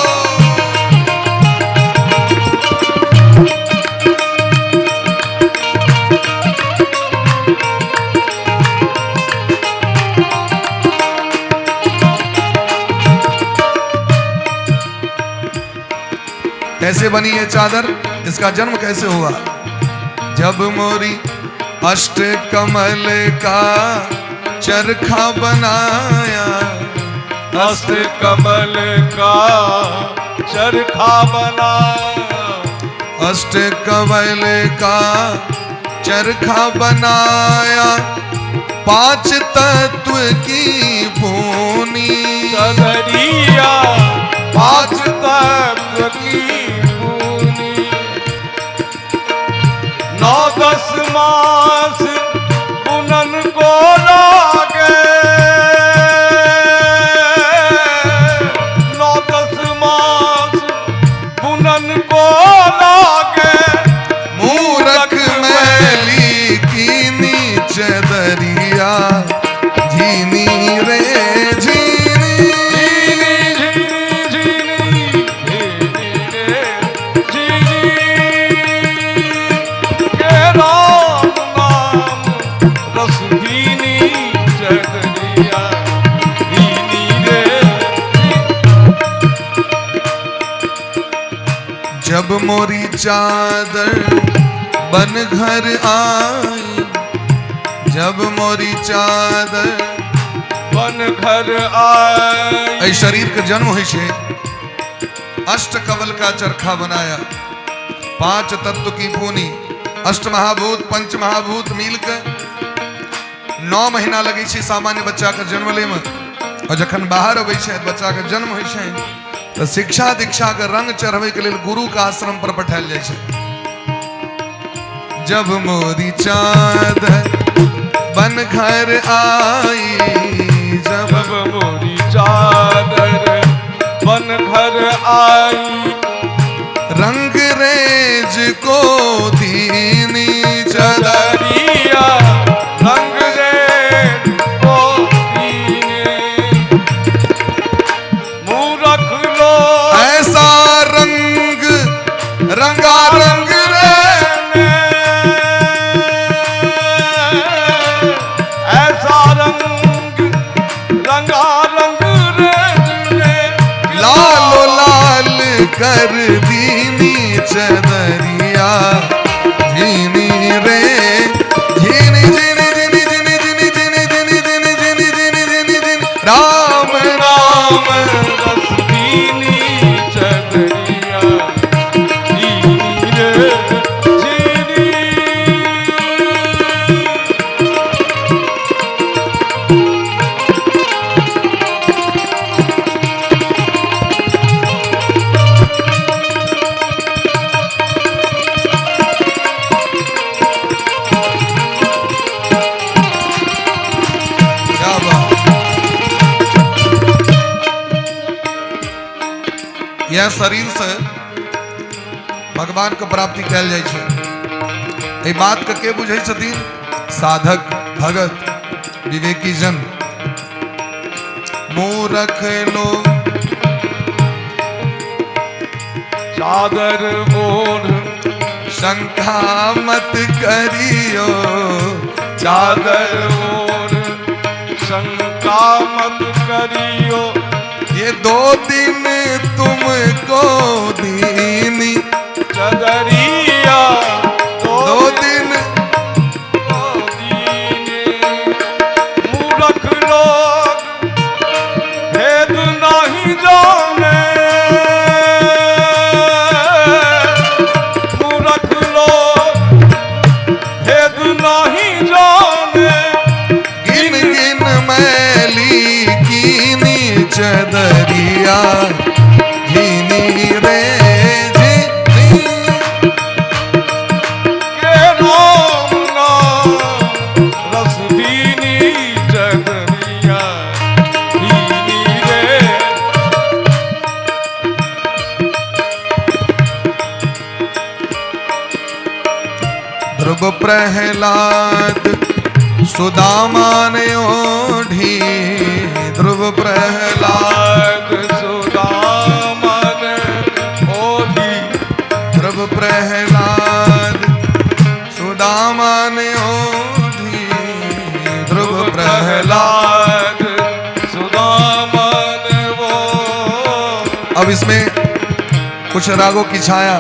कैसे बनी ये चादर, इसका जन्म कैसे हुआ? जब मोरी अष्ट कमल का चरखा बनाया, अष्ट कमल का चरखा बनाया, अष्ट कमल का चरखा बनाया, पांच तत्व की पूनी चदरिया, पांच तत्व की पूनी, 9-10 मास बुनन को। रे झीनी। झीनी झीनी झीनी झीनी रे झीनी, के राम नाम रस भीनी चदरिया भीनी रे। जब मोरी चादर बन घर आई, जब मोरी चादर बन घर आई। एहि शरीर के जन्म होइ छै। अष्ट कवल का चरखा बनाया, 5 तत्व की पूनी, अष्ट महाभूत पंच महाभूत मिल के 9 महीना लगै छै सामान्य बच्चा के जन्म लै में। और जखन बाहर अबै छै, बच्चा के जन्म होइ छै, तऽ शिक्षा दीक्षा के रंग चढ़बै के लेल गुरु के आश्रम पर पठायल जाइ छै। जब मोरी चादर बन घर आई, जब जब मोरी चादर बन घर आई, रंग रेज को दीनी चदर चदरिया रंग रेज को दीने। मूरख लोग ऐसा रंग रंगा रंग रे, ऐसा रंग रंगा रंग रेज ने, लालो लाल कर दीनी चदरिया झीनी रे झीनी झीनी झीनी झीनी झीनी झीनी झीनी झीनी झीनी झीनी झीनी झीनी राम राम रस दीनी चदरिया दीनी रे झीनी। क्या बात। यह शरीर से भगवान के प्राप्ति कयल जाइ छै। एहि बात के के बुझै छथिन? साधक, भगत, विवेकी जन। मूरख लोग चादर मोर शंका मत करियो, चादर मोर शंका मत करियो, ये 2 दिन तुमको दीनी चदरिया 2 दिन को दीने। मूरख लोग भेद नहीं जाने, मूरख लोग भेद नहीं जाने, गिन गिन मैली कीनी चदरिया झीनी रे झीनी। के राम नाम रस दीनी चदरिया दीनी रे। ध्रुव प्रहलाद सुदामा ने ओढ़ी, ध्रुव प्रहलाद लाद सुदामन ओढ़ी, ध्रुव प्रहलाद सुदामा ने ओढ़ी, ध्रुव प्रहलाद प्रहलाद सुदामन वो। अब इसमें कुछ रागों की छाया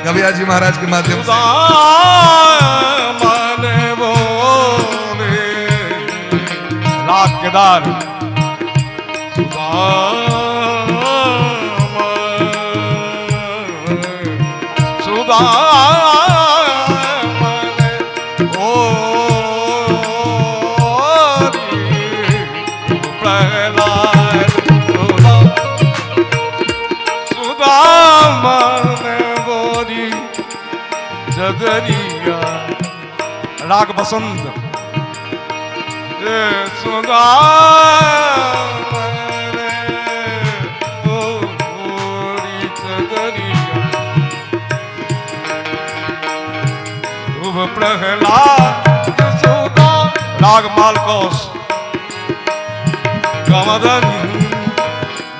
गविया जी महाराज के माध्यम से। सुदामन वो रे राग केदार सुदामन सुदामन ओ प्रहलाद सुदामन बोरी जगरिया राग बसंत रे सुदामन बोरी चदरिया ध्रुव प्रहलाद सुदा राग मालकोस। ग म ध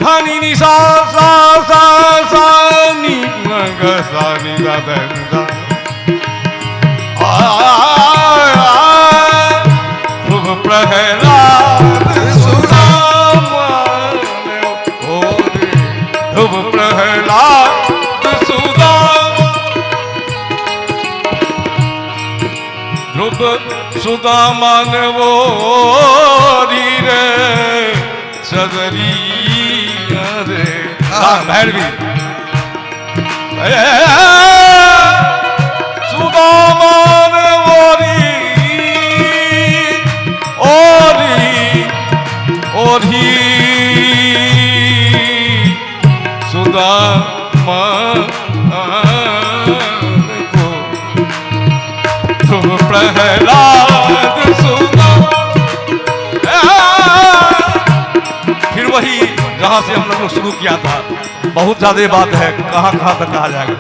ध नि नि सा सा सा सा नि म ग सा नि ध ध ध आ ध्रुव प्रहलाद सुदामा ओरी, ध्रुव प्रहलाद सुदामा, ध्रुव सुदामा ने ओरी रे चदरिया रे। भैरवी सुदामा ने ओरी ओरी ओरी सुदामा को ध्रुव प्रहलाद सुदामा। फिर वही जहां से हम लोग ने शुरू किया था। बहुत ज्यादा बात है, कहां कहां तक कहा जाएगा।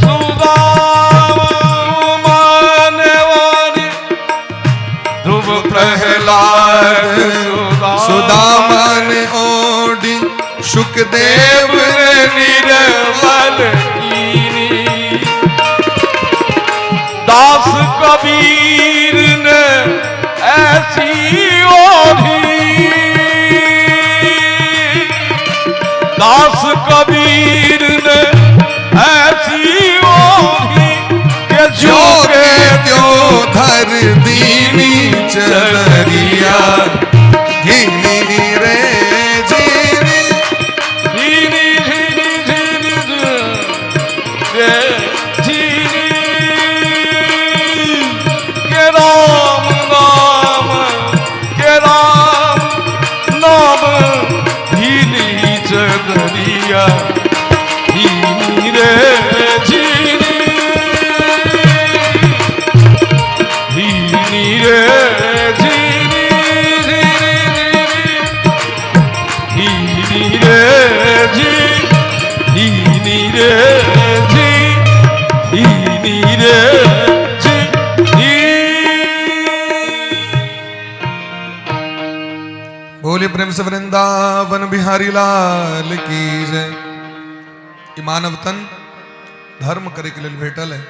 सुदामा ने ओरी, ध्रुव प्रहलाद सुदामन ओढ़ी सुखदेव देव ने निर्बल कीनी, दास कबीर ने ऐसी ओढ़ी, दास कबीर ने ऐसी ओढ़ी के जो झुके के त्यों धर दीनी चदरिया घिनी रे जीनी। झीनी झीनी झीनी रे झीनी के राम नाम के राम नाम झीनी चदरिया झीनी रे झीनी, झीनी रे झीनी, झीनी झीनी रे झी, झीनी रे झी, झीनी रे झी झी। बोले प्रेम से वृंदावन बिहारी लाल की जय। ई मानव तन धर्म करे के लेल भेटल है।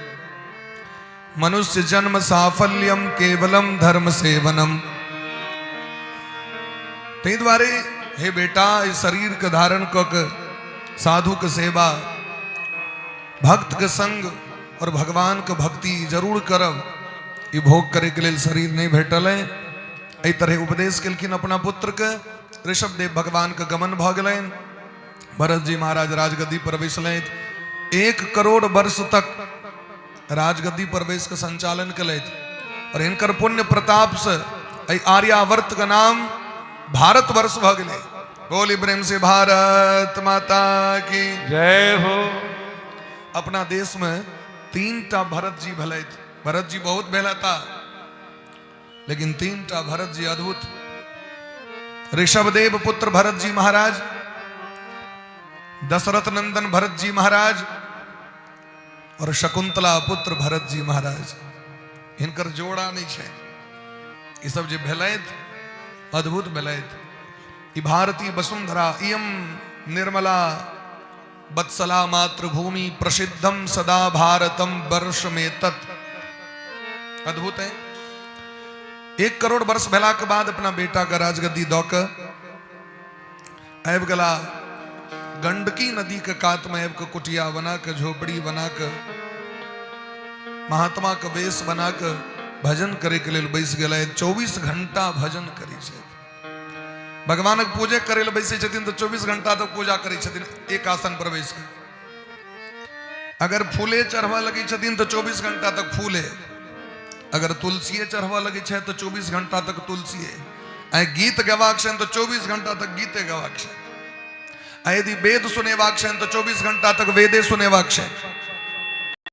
मनुष्य जन्म साफल्यम केवलम धर्म सेवनम। ताहि दुआरे हे बेटा, ई शरीर के धारण कऽ के साधु के सेवा, भक्त के संग और भगवान के भक्ति जरूर करब। ई भोग करे के लेल शरीर नहीं भेटल है। एहि तरह उपदेश केलखिन अपना पुत्र के। ऋषभ देव भगवान के गमन भऽ गेलनि। भरत जी महाराज राजगद्दी पर बैसलथि। 1 करोड़ वर्ष तक राजगद्दी पर बैस के संचालन केलथि और हिनकर पुण्य प्रताप से एहि आर्यावर्त के नाम भारतवर्ष भऽ गेलै। बोली प्रेम से भारत माता की जय हो। अपना देश में 3 टा भरत जी भेलथि। भरत जी बहुत भेलता, लेकिन 3 टा भरत जी अद्भुत। ऋषभदेव पुत्र भरत जी महाराज, दशरथ नंदन भरत जी महाराज और शकुंतला पुत्र भरत जी महाराज। हिनकर जोड़ा नहीं छै। ई सब जे भेलथि अद्भुत भेलथि। ई भारती वसुंधरा इयम निर्मला वत्सला मातृभूमि प्रसिद्धम सदा भारतम वर्ष में तत्। अद्भुत है। 1 करोड़ वर्ष भेला के बाद अपना बेटा के राजगद्दी दऽ के आबि गेला। गंडकी नदी के कात में आबि के कुटिया बना के, झोपड़ी बना के, महात्मा के वेश बना के भजन करे के लेल बैस गेलै। 24 घंटा भजन करै छथि। भगवानक पूजे करे लए बैसै छथिन तऽ 24 घंटा तक पूजा करै छथिन एक आसन पर बैस के। अगर फूले चढ़बऽ लगै छथिन तऽ 24 घंटा तक फूले, अगर तुलसीए चढ़बऽ लगै छै तऽ 24 घंटा तक तुलसीए, आ गीत गयबाक छनि तऽ 24 घंटा तक गीते गयबाक छै, आ यदि वेद सुनेबाक छनि तऽ 24 घंटा तक वेदे सुनेबाक छै।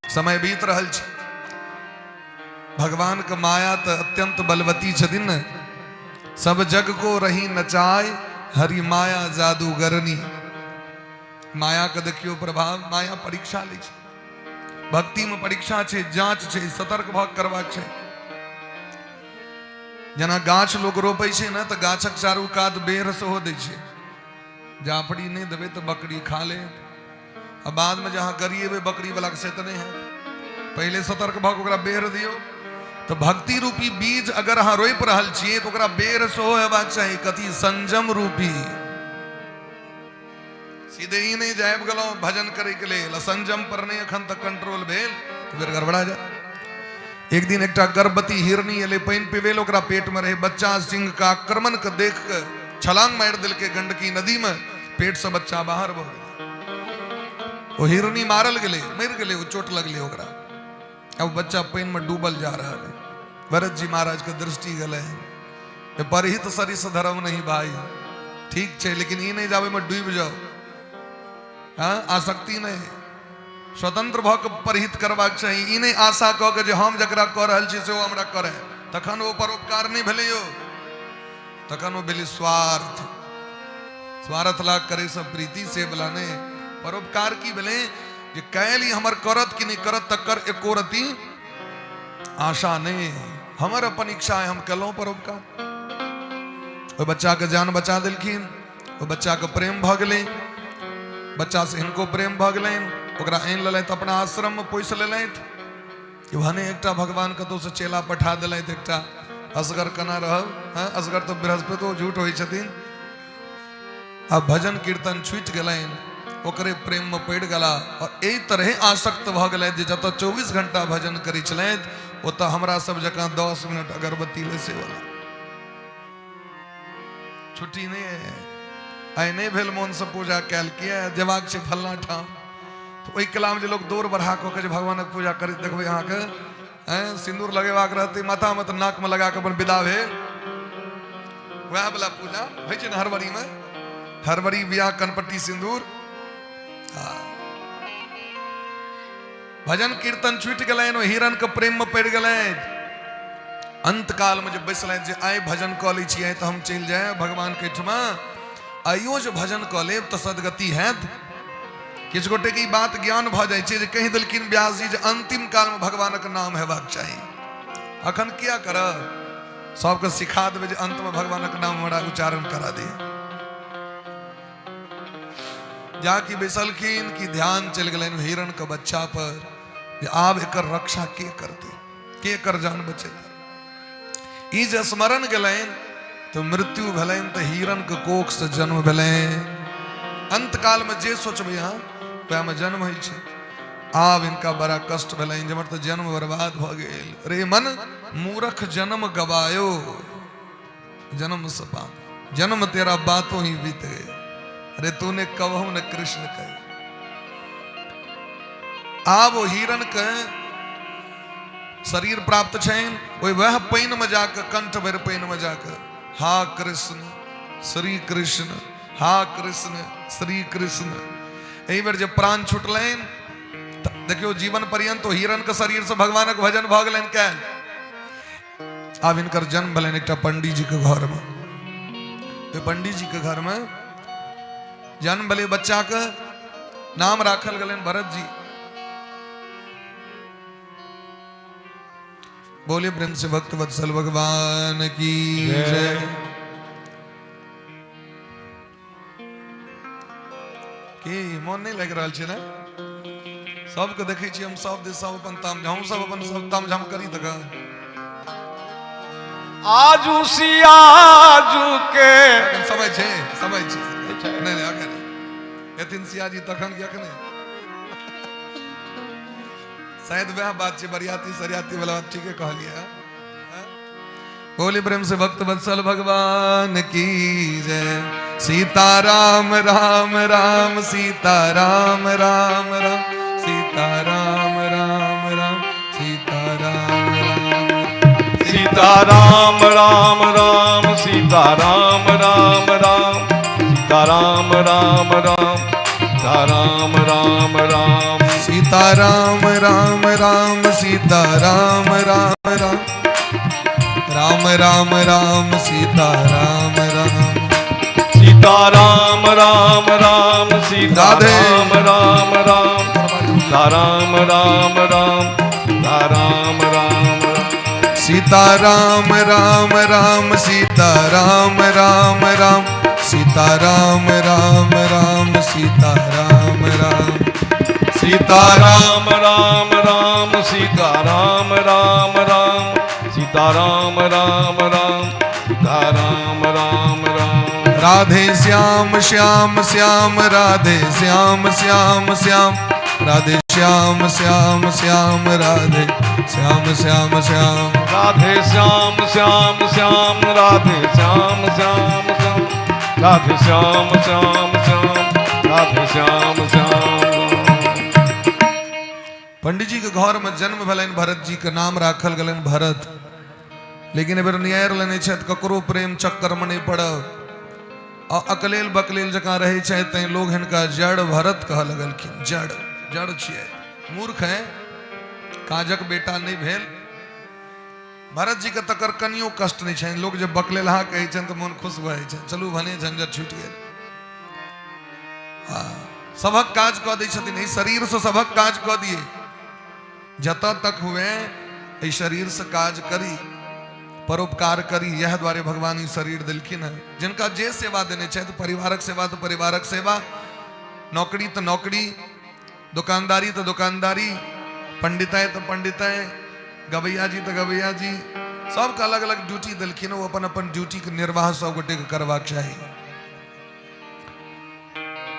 समय बीत रहल छै। भगवान के माया तऽ अत्यंत बलवती छथिन ने। सब जग को रही नचाय हरि माया जादूगरनी। माया के देखियो प्रभाव। माया परीक्षा लै छै। भक्ति में परीक्षा छै, जांच छै, सतर्क भऽ करबाक छै। जेना गाछ लोक रोपै छै ने, तऽ गाछक चारू कात बेर सेहो दै छै। जाफड़ी नहि देबै तऽ बकरी खा लेत, आ बादमे जे अहाँ गरिएबै बकरी वाला के, से तऽ नहि हैत। पहिले सतर्क भऽ कऽ ओकरा बेर दियौ। तऽ भक्ति रूपी बीज अगर अहाँ रोपि रहल छियै तऽ ओकरा बेर सेहो हेबाक चाही। कथी? संयम रूपी। सीधे ही नहि जाबि गेलहुँ भजन करैके लेल, संयम पर नहि एखन तक कंट्रोल भेल तऽ फेर गड़बड़ा जायत। एक दिन एकटा गर्भवती हिरनी एलै पानि पीबै लए, ओकरा पेटमे रहै बच्चा। सिंह के आक्रमण के देख के छलांग मारि देलकै गंडकी नदीमे, पेटसँ बच्चा बाहर भऽ गेलै। ओ हिरनी मारल गेलै, मरि गेलै, ओ चोट लगलै ओकरा। अब बच्चा पानिमे डूबल जा रहल है। भरत जी महाराज के दृष्टि गेलै हन। परहित सरिस धर्म नहीं भाई, ठीक छै, लेकिन ई नहि जाबे में डूबि जाओ। हाँ, आसक्ति नहि, स्वतंत्र भऽ कऽ परहित करबाक चाही। ई नहि आशा कऽ के जे हम जकरा कऽ रहल छी से ओ हमरा करे, तखन ओ परोपकार नहि भेलै यौ, तखन ओ भेलै स्वार्थ। स्वार्थ लाग करे सब प्रीति से वाला नहि। परोपकार की भेलै जे काल्हि ई हमर करत कि नहि करत तकर एको रति आशा नहि, हमर अपन इच्छा है, हम केलहुँ परोपकार। ओहि बच्चाके जान बचा देलखिन, ओहि बच्चाके प्रेम भऽ गेलै, बच्चासँ हिनको प्रेम भऽ गेलनि, ओकरा आनि लेलथि, अपना आश्रममे पोसि लेलथि। कि भने एकटा भगवान कतहुसँ चेला पठा देलथि एकटा, असगर केना रहब? हँ, असगर तऽ बृहस्पतिओ झूठ होइ छथिन। आ भजन कीर्तन छूटि गेलनि, ओकरे प्रेममे पड़ि गेला और एहि तरहे आसक्त भऽ गेलथि जे जतऽ 24 घंटा भजन करै छलथि ओतऽ हमरा सब जकाँ 10 मिनट अगरबत्ती लेसेवला छुट्टी नहि है। आइ नहि भेल मोनसँ पूजा कयल, किया जेबाक छै फल्लाँ ठाम। तऽ ओहि कलामे जे लोक दौड़ बढ़ा कऽ के जे भगवानक पूजा करैत देखबै अहाँके, आँय, सिन्दूर लगेबाक रहतै माथामे तऽ नाकमे लगा कऽ अपन विदा भेल। वएह वाला पूजा होइ छै ने हड़बड़ीमे, हड़बड़ी बियाह कनपट्टी सिन्दूर। भजन कीर्तन छूटि गेलनि, ओ हिरणके प्रेममे पड़ि गेलनि। अंत कालमे जे बैसलनि जे आइ भजन कऽ लै छियै तऽ हम चलि जायब भगवानके एहिठमा, आइयो जे भजन कऽ लेब तऽ सदगति हैत। किछु गोटेके ई बात ज्ञान भऽ जाइ छै जे कहि देलखिन व्यास जी जे अंतिम कालमे भगवानक नाम हेबाक चाही, अखन किया करब? सबके सिखा देबै जे अंतमे भगवानक नाम हमरा उच्चारण करा दे। जाकि बैसलखिन कि ध्यान चलि गेलनि हिरण के बच्चा पर जे आब एकर रक्षा के करतै, के एकर जान बचेतै। ई जे स्मरण गेलनि तऽ मृत्यु भेलनि तऽ हिरण के कोख से जन्म भेलनि। अंत काल में जे सोचबै अहाँ वएह में जन्म होइ छै। आब हिनका बड़ा कष्ट भेलनि जे हमर तऽ जन्म बर्बाद भऽ गेल। रे मन मूरख जन्म गवायो, जन्म से पाप जन्म तेरा बातों ही बीत गए, अरे तूने कबहू न कृष्ण कहे। आब ओ हिरण के शरीर प्राप्त छनि, ओहि वएह पानि में जाके कंठ भरि पानि में जाके हा कृष्ण श्री कृष्ण, हा कृष्ण श्री कृष्ण। एहि बेर जे प्राण छुटलनि देखियौ जीवन पर्यंत ओ हिरण के शरीर से भगवानक भजन भऽ गेलनि कैल। आब हिनकर जन्म भेलनि एकटा पंडीजी के घर में। ओहि पंडीजी के घर में जन्म भेलै, बच्चा के नाम राखल गेलनि भरत जी। बोले प्रेम से भक्त वत्सल भगवान की जय। की मोन नहीं लागि रहल छै ने? सबके देखै छियै हम सब दिस, सब अपन ताम झाम, सब अपन सब ताम झाम करी तक आजू सियाजू के समय छै, समय छै। नहीं नहीं, अखन एथिन सियाजी तखन कि अखने शायद वएह बात छै, बरियाती सरियाती वाला बात ठीके कहलियै हँ। बोली प्रेम से भक्त वत्सल भगवान की जय। सीता राम राम राम, सीता राम राम राम, सीता राम राम राम, सीता राम राम, सीता राम राम राम, सीता राम राम राम, सीता राम राम राम, सीता राम राम राम, सीता राम राम राम, सीता राम राम राम, राम राम राम, सीता राम राम, सीता राम राम राम, सीता राधे। राम राम राम, सीता राम राम राम, सीता राम राम राम, सीता राम राम राम सीता राम राम राम सीता राम राम राम सीता राम राम सीता राम राम राम राम सीता राम राम राम सीता राम राम राम सीता राम राम राम। राधे श्याम श्याम श्याम राधे श्याम श्याम श्याम राधे श्याम श्याम श्याम राधे श्याम श्याम श्याम राधे श्याम श्याम श्याम राधे श्याम श्याम श्याम राधे श्याम श्याम श्याम राधे श्याम श्याम। पंडित के घर में जन्म भेलनि, भरत जी के नाम राखल गेलनि भरत। लेकिन एहि बेर नियारि लेने छथि, ककरो प्रेम चक्कर में नहीं पड़ब। आ अकलेल बकलेल जकाँ रहै छथि, तैं लोग हिनका जड़ भरत कहऽ लगलखिन। जड़ जड़ छियै, मूर्ख है, काजक बेटा नहीं भेल। भरत जी के तकर कनियो कष्ट नहीं छनि। लोग जे बकलेलहा कहै छनि तऽ मोन खुश भऽ जाइ छनि, चलू भने झंझट छूटि गेल। हँ, सभक काज कऽ दै छथिन, एहि शरीरसँ सभक काज कऽ दिए। जतऽ तक हुए एहि शरीरसँ काज करी, परोपकार करी। इएह दुआरे भगवान ई शरीर देलखिन हेँ। जिनका जे सेवा देने छथि, परिवारक सेवा तऽ परिवारक सेवा, नौकरी तऽ नौकरी, दोकानदारी तऽ दोकानदारी, पंडिताय तऽ पंडिताय, गवैया जी तऽ गवैया जी, सबके अलग अलग ड्यूटी देलखिन। ओ अपन अपन ड्यूटीके निर्वाह सब गोटेके करबाक चाही।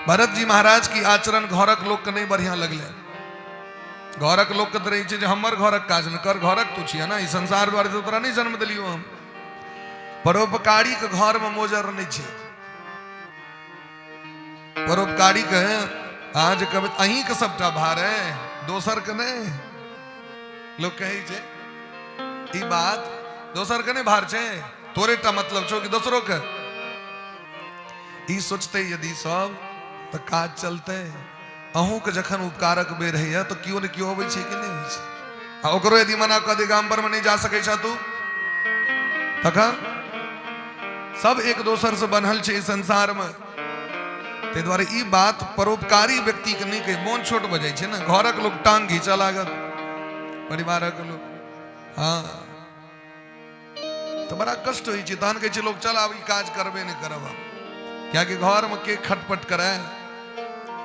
भरत जी महाराज की आचरण घरक लोकके नहि बढ़िया लगलै। घरक लोकके तऽ रहै छै जे हमर घरक काज ने कर, घरक तू छियै ने, ई संसार दुआरे तऽ तोरा नहि जन्म देलियौ हम। परोपकारीके घरमे मोजर नहि छै। परोपकारीके अहाँ जे कहबै अहीँके सबटा भार है, दोसरके नहि। लोक कहै छै ई बात, दोसरके नहि भार छै, तोरे टा मतलब छौ कि दोसरो के? ई सोचते यदि सब तऽ काज चलते। अहूँके जखन उपकारक बेर होइए तऽ केओ ने केओ अबै छै कि नहि होइ छै? आ ओकरो यदि मना कऽ दे, गाम पर मे नहि जा सकै छह तू, तखन सब एक दोसर से बन्हल छै ई संसार मे। ताहि दुआरे ई बात परोपकारी व्यक्ति के नहि कही, मोन छोट भऽ जाइ छै ने। घरक लोक टांग घींचऽ लागत, परिवारक लोक। हँ, तऽ बड़ा कष्ट होइ छै। तहन कहै छै लोक, चल आब ई काज करबे नहि करब हम, कियाकि घरमे के खटपट करय,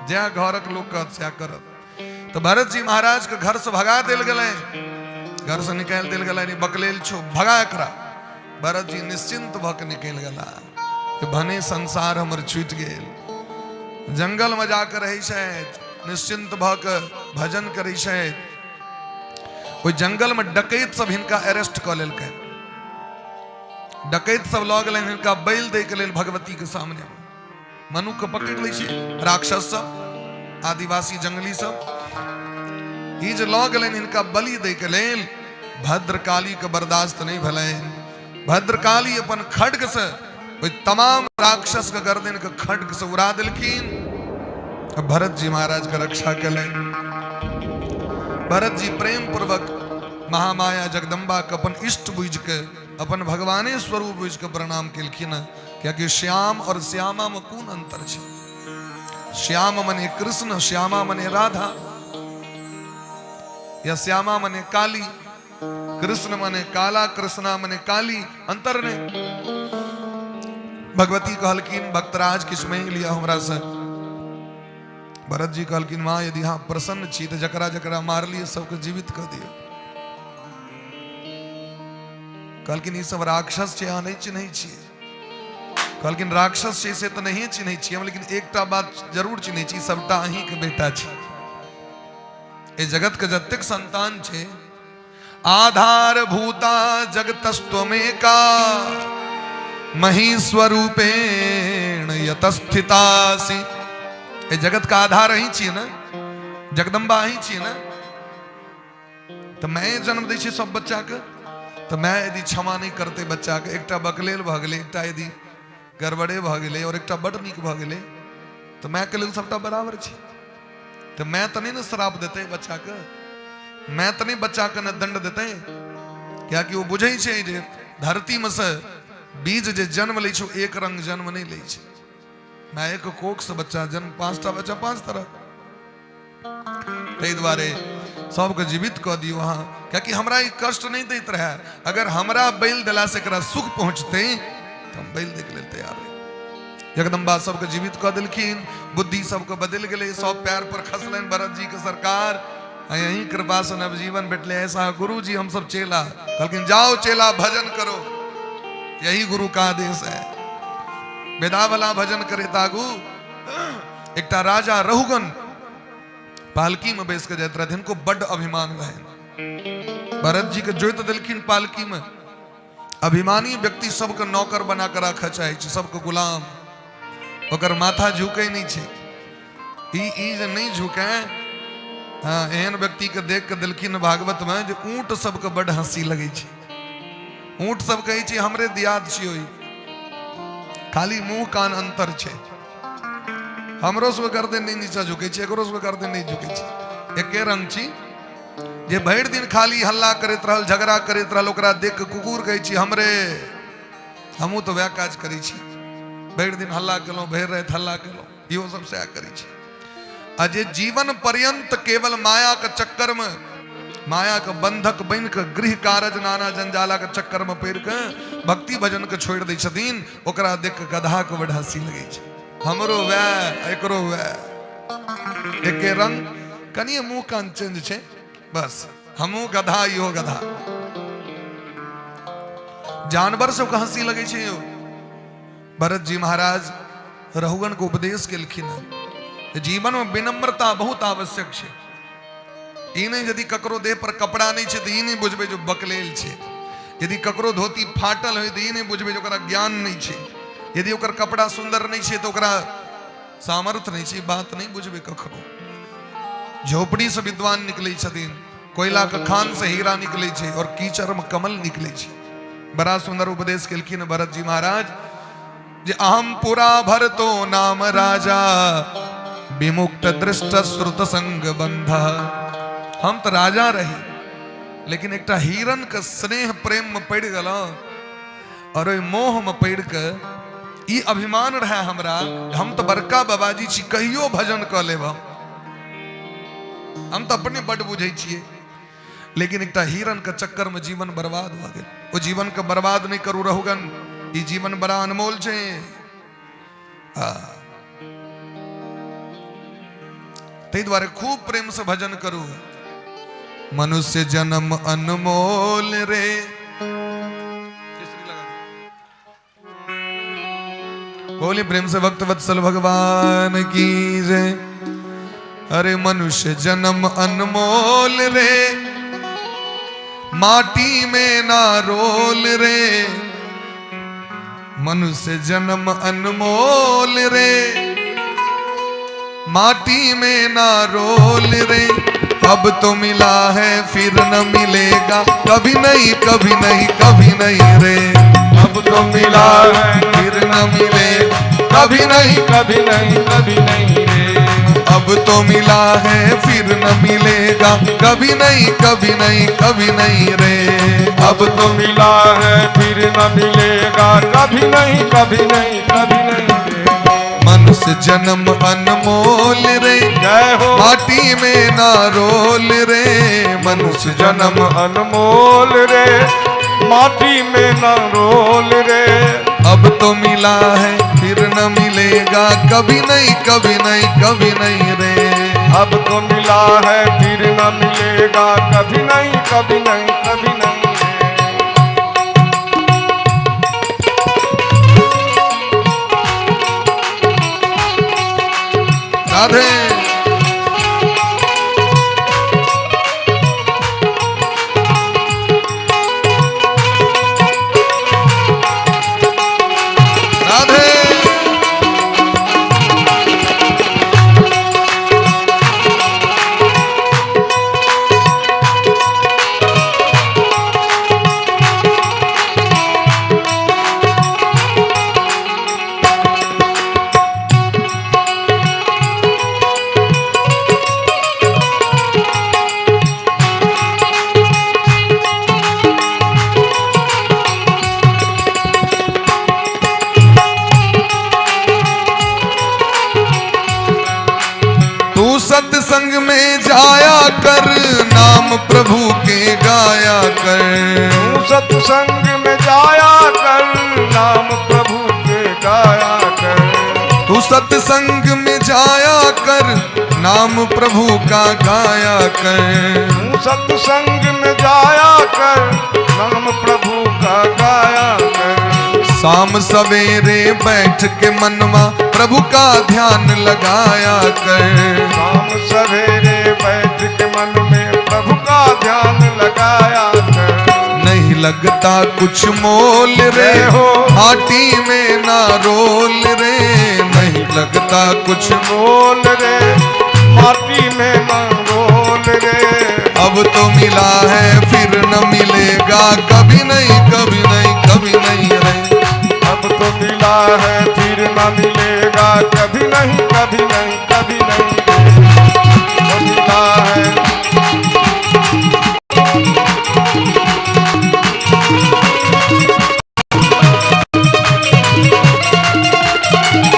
जएह घरक लोक कहत सएह करत। तऽ भरत जी महाराज के घर से भगा देल गेलै, घर से निकालि देल गेलै, बकलेल छो, भगा एकरा। भरत जी निश्चिंत भऽ के निकलि गेला कि भने संसार हमर छूटि गेल। जंगल में जाके रहै छथि, निश्चिंत भऽ के भजन करै छथि। ओहि जंगल में डकैत सब हिनका अरेस्ट कऽ लेलकै। डकैत सब लऽ गेलनि हिनका बैल दै के लेल भगवती के सामने। मनुख के पकड़ लै छै राक्षस सब, आदिवासी जंगली सब। ई जे लऽ गेलनि हिनका बलि दै के लेल, भद्रकाली के बर्दाश्त नहीं भेलनि। भद्रकाली अपन खड्ग से ओहि तमाम राक्षस के गर्दन के खड्ग से उड़ा देलखिन। भरत जी महाराज के रक्षा केलनि। भरत जी प्रेम पूर्वक महामाया जगदम्बा के अपन इष्ट बुझि के, अपन भगवाने स्वरूप बुझि के प्रणाम केलखिन। कियाकि श्याम और श्यामा में कोन अंतर छै? श्याम मने कृष्ण, श्यामा मने राधा, या श्यामा मने काली, कृष्ण मने काला, कृष्णा मने काली, अंतर नहीं। भगवती कहलखिन, भक्तराज किछु मांगि लिअ हमरा से। भरत जी कहलखिन, माँ यदि अहाँ प्रसन्न छी तऽ जकरा जकरा मारलियै सबके जीवित कऽ दियौ। कहलखिन, ई सब राक्षस छै, अहाँ नहि चिन्है छियै। कहलखिन, राक्षस छै से तऽ नहिए चिन्है छियै हम, लेकिन एकटा बात जरूर चिन्है छी, सबटा अहीँके बेटा छै। एहि जगतके जतेक संतान छै, आधार भूता जगतस्त्वमेका मही स्वरूपेण यतस्थितासि। एहि जगत का आधार अहीं छियै ने, जगदम्बा अहीं छियै ने। तऽ माय जन्म दै छै सब बच्चाके, तऽ माय यदि क्षमा नहि करतै बच्चाके, एकटा बकलेल भऽ गेलै, एकटा यदि गड़बड़े भऽ गेलै आओर एकटा बड्ड नीक भऽ गेलै, तऽ मायके लेल सबटा बराबर छै। तऽ माय तऽ नहि ने श्राप देतै बच्चाके, माय तऽ नहि बच्चाके ने दंड देतै, कियाकि ओ बुझै छै जे धरतीमे से बीज जे जन्म लै छै ओ एक रंग जन्म नहि लै छै। मायके कोखसँ बच्चा जन्म, 5टा बच्चा 5 तरह। ताहि दुआरे सबके जीवित कऽ दियौ अहाँ, कियाकि हमरा ई कष्ट नहि दैत रहए। अगर हमरा बलि देलासँ एकरा सुख पहुँचतै तऽ हम बलि दैके लेल तैयार रही। जगदम्बा सबके जीवित कऽ देलखिन, बुद्धि सबके बदलि गेलै, सब पैर पर खसलनि भरत जी के सरकार, आ यही कृपा से नवजीवन भेटलै। ऐसा गुरु जी हम सब चेला, कहलखिन जाओ चेला भजन करो, यही गुरु का आदेश है। बेदावला भजन करे तागू एकटा राजा रहुगन पालकी में बैस के जाइत रहथिन, हिनको बड्ड अभिमान रहनि। भरत जी के जोइत देलखिन पालकी में। अभिमानी व्यक्ति सबके नौकर बना के राखऽ चाहै छै, सबके गुलाम, ओकर माथा झुकै नहि छै। ई ई जे नहि झुकै, हाँ, एहन व्यक्ति के देख के देलखिन भागवत में जे ऊँट सबके बड्ड हंसी लगै छै। ऊँट सब कहै छै हमरे दियाद छियै, खाली मुंह कान अंतर छै, हमरो सबके गर्दन नहि नीचा झुकै छै, एकरो सबके गर्दन नहि झुकै छै, एके रंग छी। जे भरि दिन खाली हल्ला करैत रहल, झगड़ा करैत रहल, ओकरा देख के कुकुर कहै छी हमरे, हमहूँ तऽ वएह काज करै छी, भरि दिन हल्ला केलहुँ, भरि राति हल्ला केलहुँ, इहो सब सएह करै छै। आ जे जीवन पर्यंत केवल माया के चक्कर में, माया के बंधक बनि के गृह कारज नाना जंजाला के चक्कर में पड़ि के भक्ति भजन के छोड़ि दै छथिन, ओकरा देख के गधा के बड़ हंसी लगै छै, हमरो वएह एकरो वएह, एके रंग, कनिए मुंह कान चेंज छै बस, हमहूँ गधा इहो गधा। जानवर सबके हंसी लगै छै यौ। भरत जी महाराज रहुगन के उपदेश केलखिन हँ, जीवन में विनम्रता बहुत आवश्यक छै। ई नहि यदि ककरो देह पर कपड़ा नहि छै तऽ ई नहि बुझबै जे बकलेल छै, यदि ककरो धोती फाटल होइ तऽ ई नहि बुझबै जे ओकरा ज्ञान नहि छै, यदि ओकर कपड़ा सुन्दर नहि छै तऽ ओकरा सामर्थ्य नहि छै, बात नहि बुझबै कखनो। झोपड़ी से विद्वान निकलै छथिन, कोयला के खान से हीरा निकलै छै और कीचड़ में कमल निकलै छै। बड़ा सुंदर उपदेश केलखिन भरत जी महाराज जे अहम पुरा भरतो नाम राजा विमुक्त दृष्ट श्रुत संग बंध। हम तो राजा रही, लेकिन एकटा हिरण के स्नेह प्रेम में पड़ गेलहुँ और ओहि मोह में पड़ के ई अभिमान रहे हमरा, हम तो बड़का बाबाजी छी, कहियो भजन कऽ लेब हम तो अपने बड बुझै छियै, लेकिन एकटा हिरण के चक्कर में जीवन बर्बाद भऽ गेल। ओ जीवन के बर्बाद नहीं करू रहुगन, ई जीवन बड़ा अनमोल छै। ताहि दुआरे खूब प्रेम से भजन करू। मनुष्य जन्म अनमोल रे, बोली प्रेम से भक्त वत्सल भगवान की जय। अरे मनुष्य जन्म अनमोल रे, माटी में ना रोल रे, मनुष्य जन्म अनमोल रे, माटी में ना रोल रे, अब तो मिला है फिर न मिलेगा, कभी नहीं कभी नहीं कभी नहीं रे, अब तो मिला है फिर न मिले, कभी नहीं कभी नहीं कभी नहीं रे, अब तो मिला है फिर न मिलेगा, कभी नहीं कभी नहीं कभी नहीं रे, अब तो मिला है फिर न मिलेगा, कभी नहीं कभी नहीं कभी नहीं रे, मनुष्य जन्म अनमोल रे, जय हो, माटी में ना रोल रे, मनुष्य जन्म अनमोल रे, माटी में ना रोल रे, अब तो मिला है फिर न मिलेगा, कभी नहीं कभी नहीं कभी नहीं रे, अब तो मिला है फिर न मिलेगा, कभी नहीं कभी नहीं कभी नहीं रे। राधे। राधे। तू सत्संग में जाया कर, नाम प्रभु का गाया कर। तू सत्संग में जाया कर, नाम प्रभु का गाया कर। शाम सवेरे बैठ के मनवा प्रभु का ध्यान लगाया कर। शाम सवेरे बैठ के मन में प्रभु का ध्यान लगाया कर। नहीं लगता कुछ मोल रे, हो माटी में ना रोल रे। नहीं लगता कुछ मोल रे, माटी में ना रोल रे। अब तो मिला है फिर न मिलेगा, कभी नहीं कभी नहीं कभी नहीं रे। अब तो मिला है फिर न मिलेगा, कभी नहीं कभी नहीं कभी नहीं रे। तो मिला है।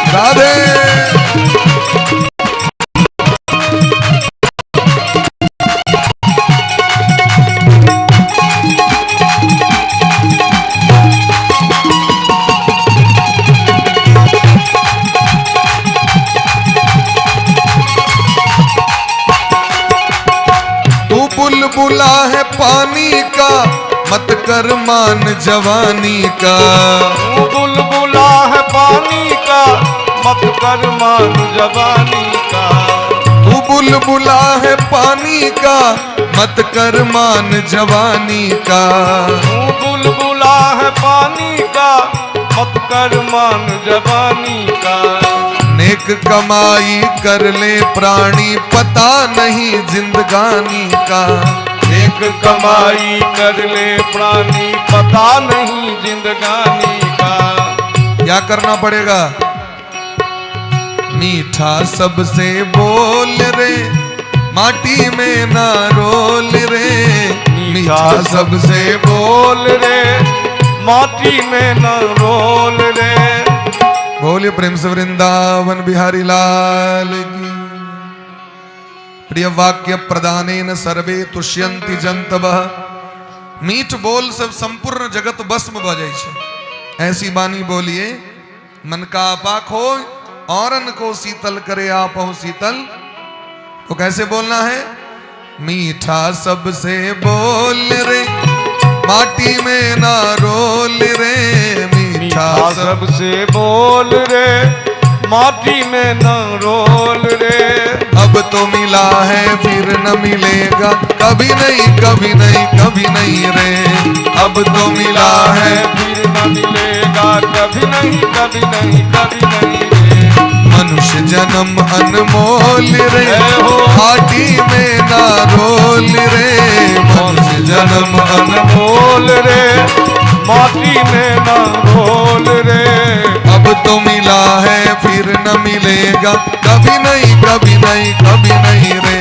राधे। तू बुलबुला है पानी का, मत कर मान जवानी का। तू बुलबुला है पानी का, मत कर मान जवानी का। तू बुलबुला है पानी का, मत कर मान जवानी का। तू बुलबुला है पानी का, मत कर मान जवानी का। नेक कमाई कर ले प्राणी, पता नहीं जिंदगानी का। एक कमाई कर ले प्राणी, पता नहीं जिंदगानी का। क्या करना पड़ेगा? मीठा सबसे बोल रे, माटी में ना रोल रे। मीठा सबसे बोल रे, माटी में न रोल रे। बोलिए प्रेम से वृंदावन बिहारी लाल की। प्रिय वाक्य प्रदानेन सर्वे तुष्यन्ति जंतवः। मीठ बोल सब संपूर्ण जगत भस्म भ जाइ छै। ऐसी बानी बोलिए, मन का पाक हो औरन को शीतल करे आप हो शीतल। तो कैसे बोलना है? मीठा सबसे बोल रे, माटी में ना रोल रे। मीठा सबसे बोल रे, माटी में न रोल रे। अब तो मिला है फिर न मिलेगा, कभी नहीं कभी नहीं कभी नहीं रे। अब तो मिला है फिर न मिलेगा, कभी नहीं कभी नहीं कभी नहीं रे। मनुष्य जन्म अनमोल रे, माटी में ना रोल रे। मनुष्य जन्म अनमोल रे, माटी में ना रोल रे। अब तो मिला है फिर न मिलेगा, कभी नहीं कभी नहीं कभी नहीं रे।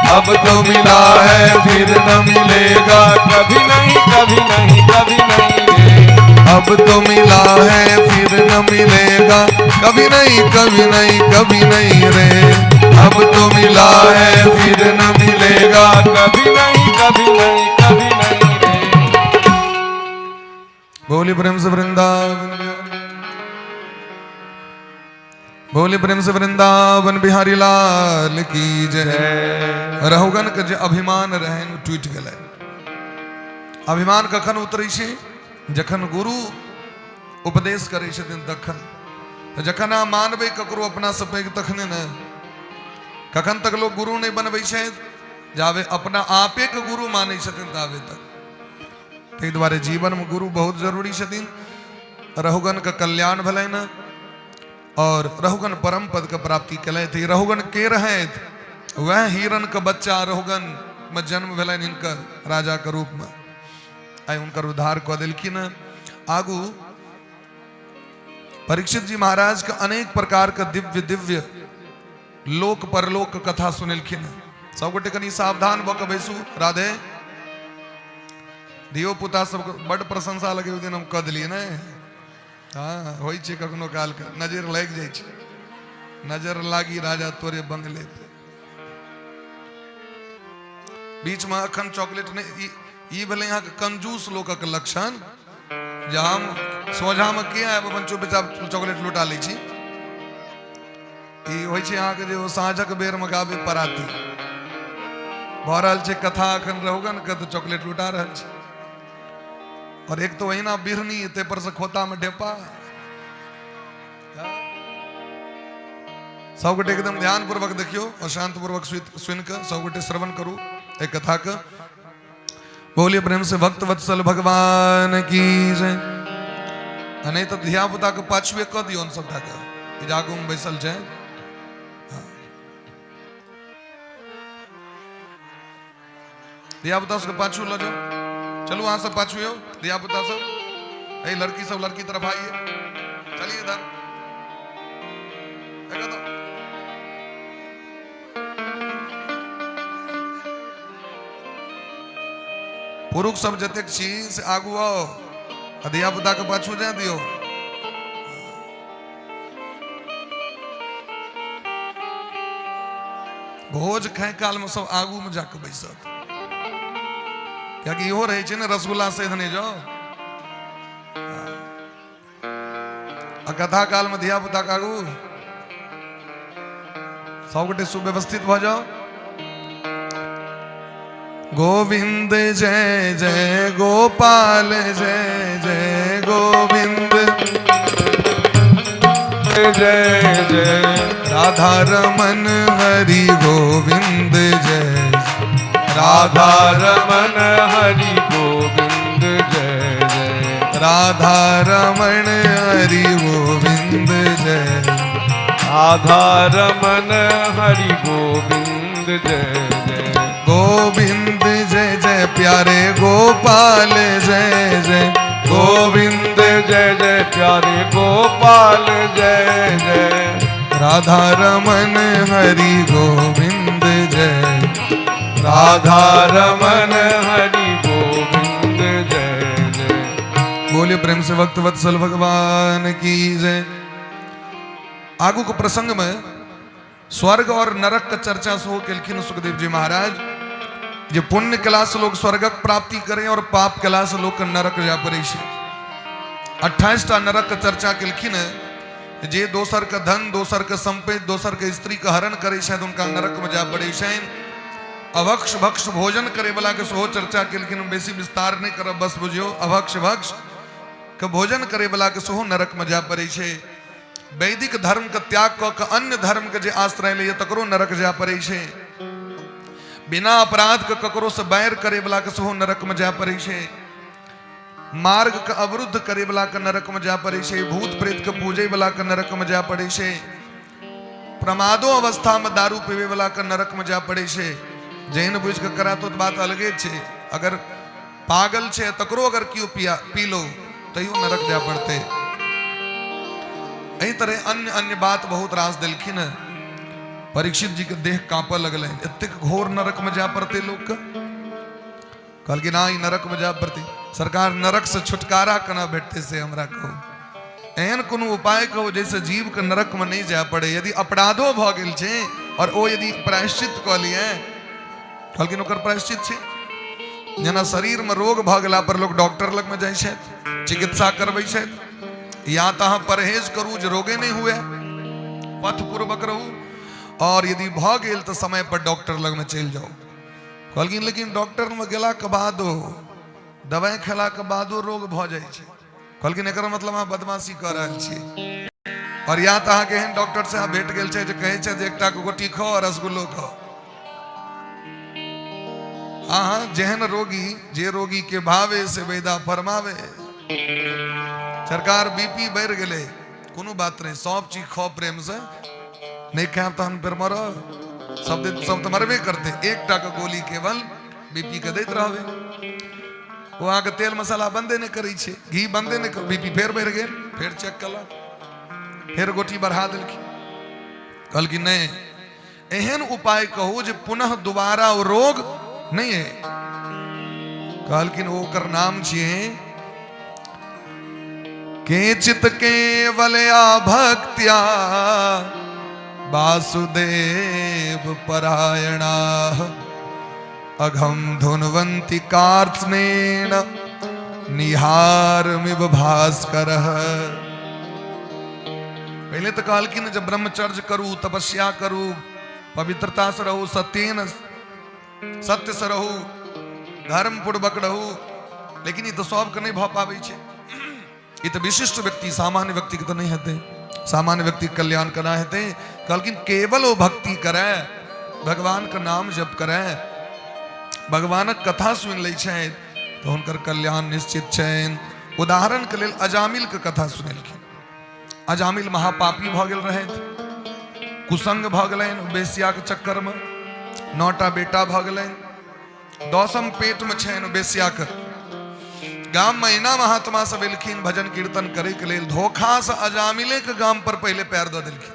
अब तो मिला है फिर न मिलेगा, कभी नहीं कभी नहीं कभी नहीं रे। अब तो मिला है फिर न मिलेगा, कभी नहीं कभी नहीं कभी नहीं रे। अब तो मिला है फिर न मिलेगा, कभी नहीं कभी नहीं कभी नहीं रे। बोली प्रेम से वृंदावन, बोली प्रेम से वृंदावन बिहारी लाल की जय। रहुगन के जे अभिमान रहन टूटि गेलै। अभिमान कखन उतरै छै? जखन गुरु उपदेश करै छथिन तखन। तऽ जखन अहाँ मानबै ककरो अपना से पैघ तखने ने। कखन तक लोग गुरु नहि बनबै छथि? जाबे अपना आपे के गुरु मानै छथिन ताबे तक। ताहि दुआरे जीवन में गुरु बहुत जरूरी छथिन। रहुगन के कल्याण भेलनि और रहुगन परम पद के प्राप्ति केलथि। रहुगन के रहथि? वह हिरण के बच्चा रहुगन में जन्म भेलनि हिनकर राजा के रूप में। आइ हुनकर उद्धार कऽ देलखिन। आगू परीक्षित जी महाराज के अनेक प्रकार के दिव्य दिव्य लोक परलोक कथा सुनेलखिन। सब गोटे कनि सावधान भऽ कऽ बैसू। राधे धियो पुता सबके बड प्रशंसा लगे ओहि दिन हम कऽ देलियै ने। हँ, होइ छै कखनो काल के नजर लागि जाइ छै। नजर लागी राजा तोरे बंगले पे। बीच में अखन चॉकलेट नहि, ई भेलै अहाँके कंजूस लोकक लक्षण। जे हम सोझामे के आयब अपन चुपचाप चॉकलेट लुटा लै छी। ई होइ छै अहाँके जे ओ साँझक बेरमे गाबै पराती। भऽ रहल छै कथा एखन रहुगन के तऽ चॉकलेट लुटा रहल छै। और एक तऽ ओहिना बिढ़नी, ताहि पर से खोता में ढेपा। सबगोटे एकदम ध्यानपूर्वक देखियौ और शांतपूर्वक सुनि कऽ सबगोटे श्रवण करू एहि कथाके। बोलिए प्रेम से भक्त वत्सल भगवान की जय। आ नहि तऽ धिया पुता के पाछुए कऽ दियौन सबटा के, जे आगू में बैसल छै। धिया पुता सबके पाछू लऽ जाउ, चलू अहाँ सब पाछू यौ धिया पुता सब। ए लड़की सब लड़की तरफ आइए, चलिए इधर। पुरुष सब जतेक छी से आगू आउ आ धिया पुता के पाछू जाय दियौ। भोज खाय काल में सब आगू में जाके बैसत, कियाकि इहो रहै छै ने रसगुल्ला से धने जाओ। आ कथा काल में धिया पुता के आगू सबगोटे सुव्यवस्थित भऽ जाओ। गोविंद जय जय गोपाल जय जय गोविंद जय जय राधा रमन हरि गोविंद जय राधा रमन हरि गोविंद जय जय राधा रमन हरि गोविंद जय राधा रमन हरि गोविंद जय जय गोविंद जय जय प्यारे गोपाल जय जय गोविंद जय जय प्यारे गोपाल जय जय राधा रमन हरि गोविंद जय राधा रमन हरि गोविंद जय जय। बोलिए प्रेम से भक्त वत्सल भगवान की जय। आगू के प्रसंग में स्वर्ग और नरक के चर्चा सेहो केलखिन सुखदेव जी महाराज, जे पुण्य केला से लोग स्वर्गक प्राप्ति करे और पाप केला से लोग नरक जा पड़े छै। 28 टा नरक के चर्चा केलखिन, जे दोसर के धन, दोसर के संपत्ति, दोसर के स्त्री के हरण करे छथि उनका नरक में जा पड़े छनि। अभक्ष भक्ष भोजन करे वाला के सेहो चर्चा केलखिन, बेसी विस्तार नहीं करब, बस बुझियौ अभक्ष भक्ष के भोजन करे वाला के सेहो नरक में जा पड़े छै। वैदिक धर्म के त्याग कऽ के अन्य धर्म के जे आश्रय लैए तकरो नरक जाय पड़ै छै। बिना अपराध के ककरो से बैर करे वाला के सेहो नरक में जाय पड़ै छै। मार्ग के अवरुद्ध करे वाला के नरक में जाय पड़ै छै। भूत प्रेत के पूजे वाला के नरक में जाय पड़ै छै। प्रमादो अवस्था में दारू पीवे वाला के नरक में जाय पड़ै छै। जैन बुझि के करा तो बात अलगे छै, अगर पागल छै तकरो अगर केओ पिया पी लो तैयो नरक जाय पड़तै। एहि तरह अन्य अन्य बात बहुत रास देलखिन हैं। परीक्षित जी के देह कांपऽ लगलनि, एतेक घोर नरक में जाय पड़तै लोक के। कहलखिन हाँ, ई नरक में जाय पड़तै। सरकार नरक से छुटकारा केना भेटतै से हमरा कहू, एहन कोनो उपाय कहू जैसे जीव के नरक में नहीं जाय पड़े। यदि अपराधो भऽ गेल छै और ओ यदि प्रायश्चित कऽ लिए, कहलखिन ओकर प्रायश्चित छै। जेना शरीर में रोग भऽ गेला पर लोग डॉक्टर लग में जाइ छथि, चिकित्सा करबै छथि, या तऽ अहाँ परहेज करू जे रोगे नहीं हुए, पथ पूर्वक रहू, और यदि भऽ गेल तऽ समय पर डॉक्टर लग में चलि जाउ। कहलखिन लेकिन डॉक्टर में गेला के बादो दवाई खेला के बादो रोग भऽ जाइ छै। कहलखिन एकर मतलब अहाँ बदमाशी कऽ रहल छी। और या तऽ अहाँके एहन डॉक्टर से अहाँ भेट गेल छै जे कहै छै जे एकटा गोटी खाओ और रसगुल्लो खाओ। अहाँ जेहन रोगी, जे रोगी के भावे से वैदा फरमावे। सरकार बीपी बढ़ि गेलै, कोनो बात नहीं, सब चीज खाओ प्रेम से, नहीं खायब तहन फेर मरब, सब दिन सब तऽ मरबे करते, एकटा के गोली केवल बीपी के दैत रहबै। ओ अहाँके तेल मसाला बंदे नहि करै छै, घी बंदे नहि कर, बीपी फेर बढ़ि गेल, फेर चेक केलक, फेर गोटी बढ़ा देलखिन। कहलखिन नहि, एहन उपाय कहू जे पुनः दोबारा ओ रोग नहि है। कहलखिन ओकर नाम छियै केचित केवलया भक्त्या वासुदेव परायणाः अघम धुनवंति कार्त्स्नेन निहारमिव भास्करः। पहिले तऽ कहलखिन जे ब्रह्मचर्य करू, तपस्या करू, पवित्रता से रहू, सत्येन सत्य से रहू, धर्म पूर्वक रहू। लेकिन ई तऽ सबके नहि भऽ पाबै छै। ई तऽ विशिष्ट व्यक्ति, सामान्य व्यक्तिके तऽ नहि हेतै। सामान्य व्यक्तिके कल्याण केना हेतै? कहलखिन केवल ओ भक्ति करै, भगवानके नाम जप करै, भगवानक कथा सुनि लै छथि तऽ हुनकर कल्याण निश्चित छनि। उदाहरणके लेल अजामिलके कथा सुनेलखिन। अजामिल महापापी भऽ गेल रहथि, कुसंग भऽ गेलनि बेसियाके चक्करमे, 9टा बेटा भऽ गेलनि, 10म पेटमे छनि बेसियाके। गाममे एना महात्मा सब एलखिन भजन कीर्तन करैके लेल, धोखासँ अजामिलेके गाम पर पहिले पैर दऽ देलखिन।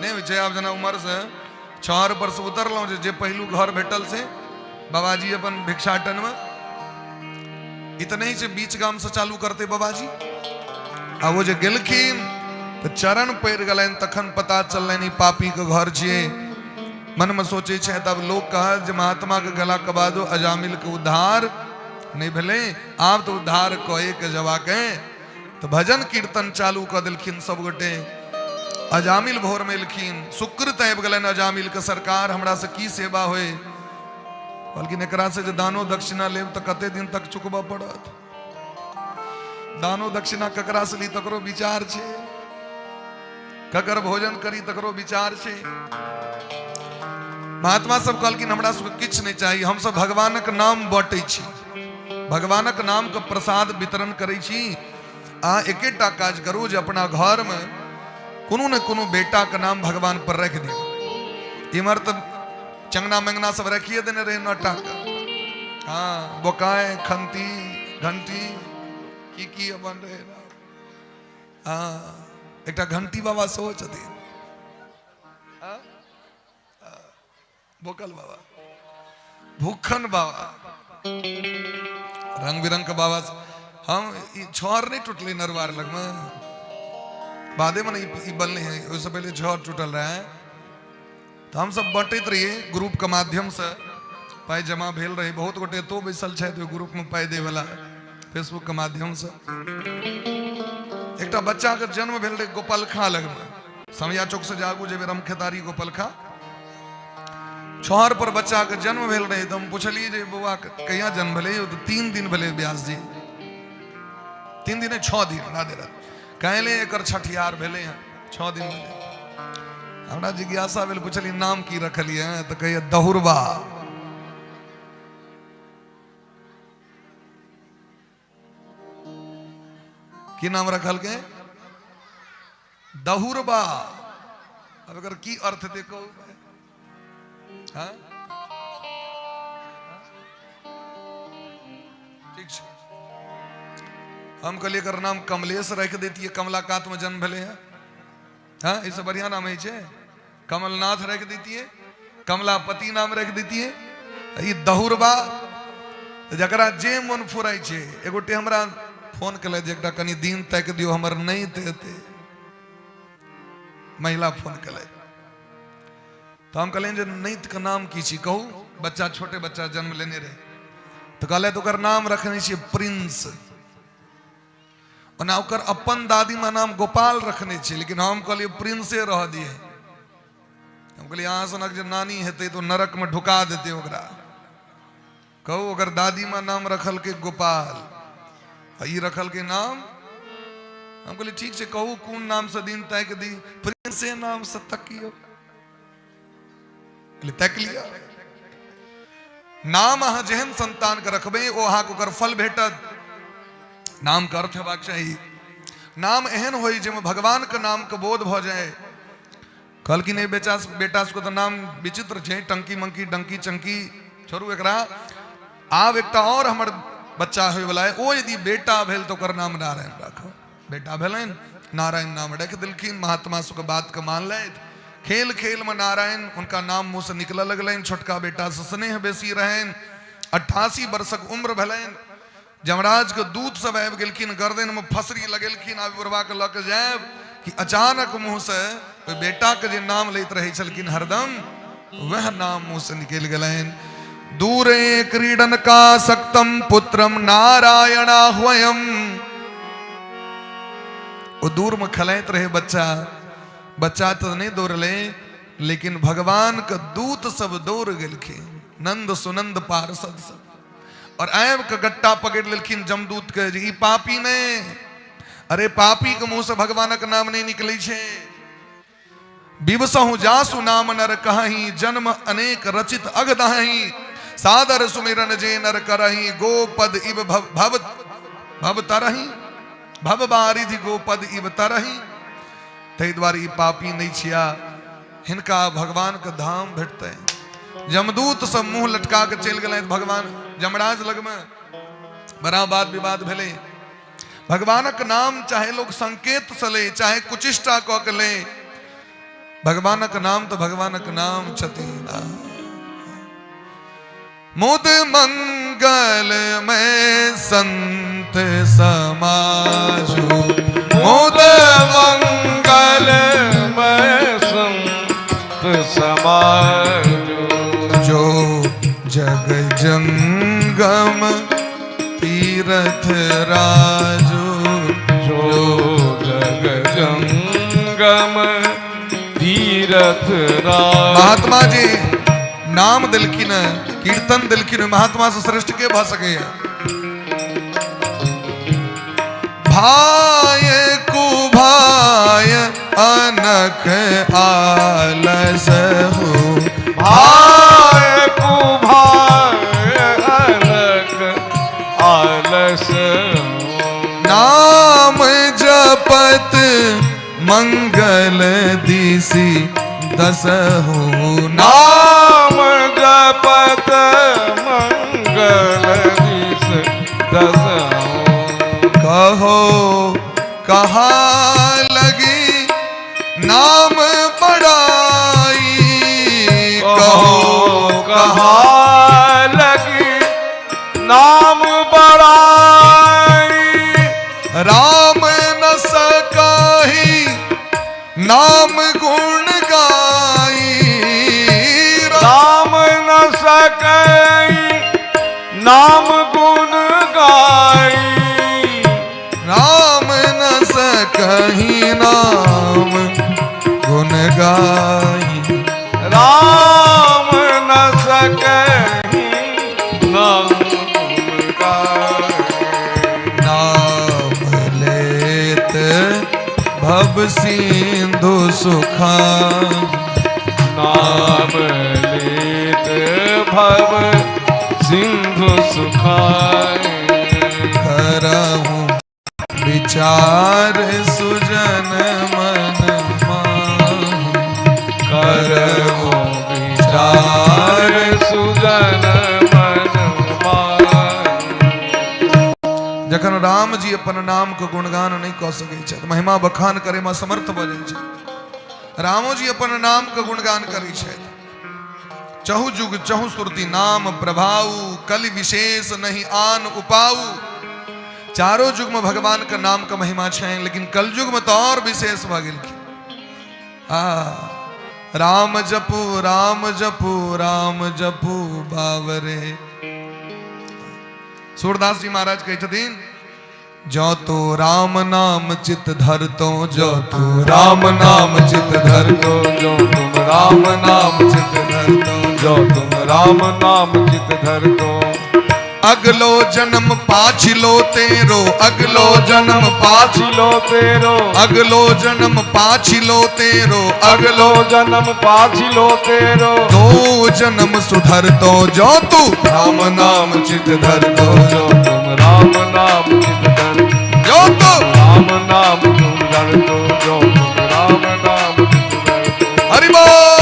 नहि होइ छै आब जेना उमरसँ छहर पर से उतरलहुँ जे पहिलू घर भेटल से बाबाजी अपन भिक्षाटनमे, ई तऽ नहि छै बीच गामसँ चालू करतै बाबाजी। आ ओ जे गेलखिन तऽ चरण पड़ि गेलनि, तखन पता चललनि ई पापीके घर छियै। मनमे सोचै छै तब लोक कहत जे महात्माके गेलाके बादो अजामिलके उद्धार नहि भेलै, आब तऽ उद्धार कए के जबाके। तऽ भजन कीर्तन चालू कऽ देलखिन सब गोटे। अजामिल भोरमे एलखिन, सुकृत आबि गेलनि अजामिलके, सरकार हमरा से की सेवा होय? कहलखिन एकरा से जे दानो दक्षिणा लेब तऽ कते दिन तक चुकबऽ पड़त? दानो दक्षिणा ककरा से ली तकरो विचार छै, ककर भोजन करी तकरो विचार छै। महात्मा सब कहलखिन हमरा सबके किछु नहि चाही, हमसब भगवानक नाम बटै छी, भगवानक नाम के प्रसाद वितरण करै छी। अहाँ एकेटा काज करू जे अपना घरमे कोनो ने कोनो बेटाके नाम भगवान पर राखि दियौ। इम्हर तऽ चंगना मंगना सब राखिए देने रहे 9टा के, हाँ बोकाय खंती घंटी की की अपन रहे। हाँ एकटा घंटी बाबा सेहो छथिन, हाँ? बोकल बाबा, भूखन बाबा, रंग बिरंग के बाबा। हम ई छहर नहीं टूटले नरवार लगमे, बादे में ई बनले हैं, ओहिसँ पहिले छहर टूटल रहे। तऽ हमसब बँटैत रहियै ग्रुपके माध्यमसँ, पाइ जमा भेल रहै। बहुत गोटे एतौ बैसल छथि ओहि ग्रुपमे पाइ दैवला फेसबुकके माध्यमसँ। एकटा बच्चाके जन्म भेल रहै गोपालखा लगमे, समया चौक से जे आगू जेबै रमखेतारी गोपालखा, छहर पर बच्चाके जन्म भेल रहै। तऽ हम पुछलियै जे बौआ कहिया जन्म भेलै? तऽ 3 दिन भेलै व्यास जी, 3 दिन 6 दिन, राधे राधे। काल्हि एकर छठियार भेलै हँ, 6 दिन भेलै। हमरा जिज्ञासा भेल, पुछलियै नाम की रखलियै? तऽ कहैया दहुरबा। की नाम रखलकै? दहुरबा। अब एकर की अर्थ हेतै कहू? हाँ? ठीक छै, हम कहलियै एकर नाम कमलेश राखि दैतियै, कमला कातमे जन्म भेलै हँ। हाँ एहिसँ बढ़िआँ नाम होइ छै? कमलनाथ राखि दैतियै, कमलापति नाम राखि दैतियै, ई दहुरबा। जकरा जे मन फुराइ छै। एगोटे हमरा फोन केलथि जे एकटा कनि दिन ताकि दियौ, हमर नहि हेतै। महिला फोन केलथि तऽ हम कहलियनि जे नैतके नाम की छी कहू? बच्चा छोटे बच्चा जन्म लेने रहै। तऽ कहलथि ओकर नाम रखने छियै प्रिंस। ओना ओकर अपन दादीमा नाम गोपाल रखने छै, लेकिन हम कहलियै प्रिंसे रह दिए। हम कहलियै अहाँ सनक जे नानी हेतै तऽ नरकमे ढुका देतै ओकरा। कहू ओकर दादीमा नाम रखलकै गोपाल आ ई रखलकै नाम। हम कहलियै ठीक छै, कहू कोन नामसँ दिन ताकि दी? प्रिंसे नामसँ तकियौ। ताकि लिअ। नाम अहाँ जेहन संतानके रखबै ओ अहाँके ओकर फल भेटत। नामके अर्थ हेबाक चाही, नाम एहन होइ जाहिमे भगवानके नामके बोध भऽ जाय। कहलखिन एहि बेटा बेटा सबके तऽ नाम विचित्र छै, टंकी मंकी डंकी चंकी, छोड़ू एकरा। आब एकटा और हमर बच्चा होयवला है, ओ यदि बेटा भेल तऽ ओकर नाम नारायण राखब। बेटा भेलनि, नारायण नाम राखि देलखिन। महात्मा सबके बातके मानलथि। खेल खेलमे नारायण हुनका नाम मुँहसँ निकलऽ लगलनि। छोटका बेटासँ स्नेह बेसी रहनि। 88 वर्षक उम्र भेलनि। यमराजके दूत सब आबि गेलखिन, गर्दनमे फसरी लगेलखिन, आब बुढ़बाके लऽ के जायब कि अचानक मुँहसँ ओहि बेटाके जे नाम लैत रहै छलखिन हरदम, वएह नाम मुँहसँ निकलि गेलनि। दूरे क्रीडन का सक्तम पुत्रम नारायणाह्वयम। ओ दूरमे खेलाइत रहै बच्चा। बच्चा तऽ नहि दौड़लै, लेकिन भगवानके दूत सब दौड़ गेलखिन, नंद सुनंद पार्षद सब, और आबि कऽ गट्टा पकड़ि लेलखिन जमदूत के जे ई पापी नहि। अरे पापी के मुंह से भगवानक नाम नहि निकलै छै। बिवसहु जासु नाम नर कहीं, जन्म अनेक रचित अग दही, सादर सुमिरन जे नर करही, गोपद इव भव भव भव तरही, भव बारिधि गोपद इव तरही। ताहि दुआरे ई पापी नहि छिया, हिनका भगवानके धाम भेटतै। जमदूत सब मुँह लटका के चलि गेलथि भगवान जमराज लगमे। बड़ा वाद विवाद भेलै। भगवानक नाम चाहे लोग संकेत से ले, चाहे कुचिष्टा कऽ के ले, भगवानक नाम तऽ भगवानक नाम छथिन। मुद मंगल में संत समाजो, मुद मंगल में संत समाजो, जो जग जंगम तीरथ राजो, जो जग जंगम तीरथ राज। महात्मा जी नाम दिलखिन, कीर्तन दिलखिन, महात्मा से श्रेष्ठ के भऽ सकैया। भाय कुभाय अनख आलस हो, भाय कुभाय अनख आलस हो, नाम जपत मंगल दिसी दस हो, नाम जपत मंगल दिस दस हो। कहो कहा लगी नाम बड़ाई, कहो कहा लगी नाम बड़ाई, राम न सकाही नाम गुण गाई, राम न सकई नाम गुण गाई, राम न सकही नाम गुण गाई, राम न सकही नाम गुण गाई, नाम लेत भव सिंधु सुखा, नाम लेत भव सिंधु सुखाए, करहूँ विचार सुजन मन माहु, करहु विचार सुजन मन माहु। जखन राम जी अपन नाम के गुणगान नहीं कऽ सकै छथि, महिमा बखान करे में असमर्थ भऽ जाइ छथि, रामो जी अपन नाम के गुणगान करै छथि। चहु जुग चहु सुरति नाम प्रभाऊ, कलि विशेष नहीं आन उपाऊ। चारो युग में भगवान के नाम के महिमा छै, लेकिन कलयुग में तो और विशेष भऽ गेलखिन। आ राम जपू राम जपू राम जपू बावरे। सूरदास जी महाराज कहै छथिन, जो तो राम नाम चित धरतो, जो तू राम नाम चित धरतो, जो तुम राम नाम चित धरतो, जो तुम राम नाम चित धरतो, अगलो जन्म पाछिलो तेरो, अगलो जन्म पाछिलो तेरो, अगलो जन्म पाछिलो तेरो, अगलो जन्म पाछिलो तेरो, दो जन्म सुधरतो, जो तू राम नाम चित धरतो, जो तुम राम नाम चित धरतो, जो तू राम नाम तुम धरतो, जो तुम राम नाम चित धरतो। हरि बोल।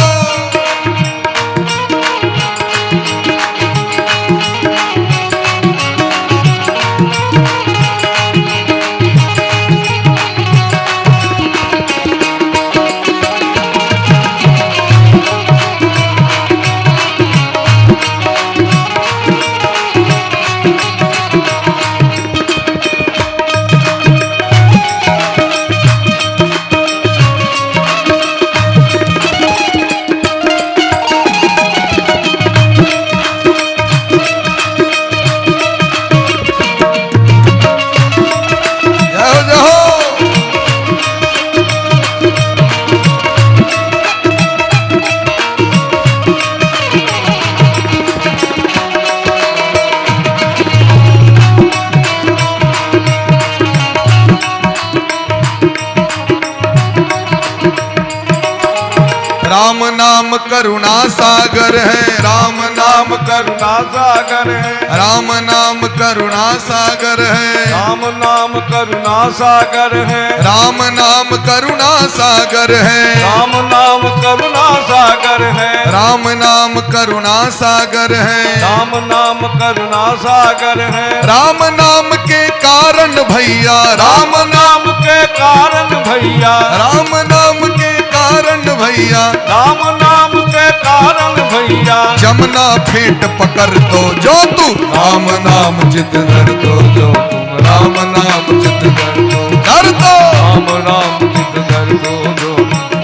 राम नाम करुणा सागर है, राम नाम करुणा सागर है, राम नाम करुणा सागर है, राम नाम करुणा सागर है, राम नाम करुणा सागर है, राम नाम करुणा सागर है, राम नाम करुणा सागर है, राम नाम करुणा सागर है, राम नाम के कारण भैया, राम नाम के कारण भैया, राम नाम के कारण भैया, राम नाम के कारण भैया, जमुना फेंट पकड़ तो जो तू राम नाम चित धर तो जो तुम राम नाम चित धर तो धर तो राम नाम चित धर दो जो,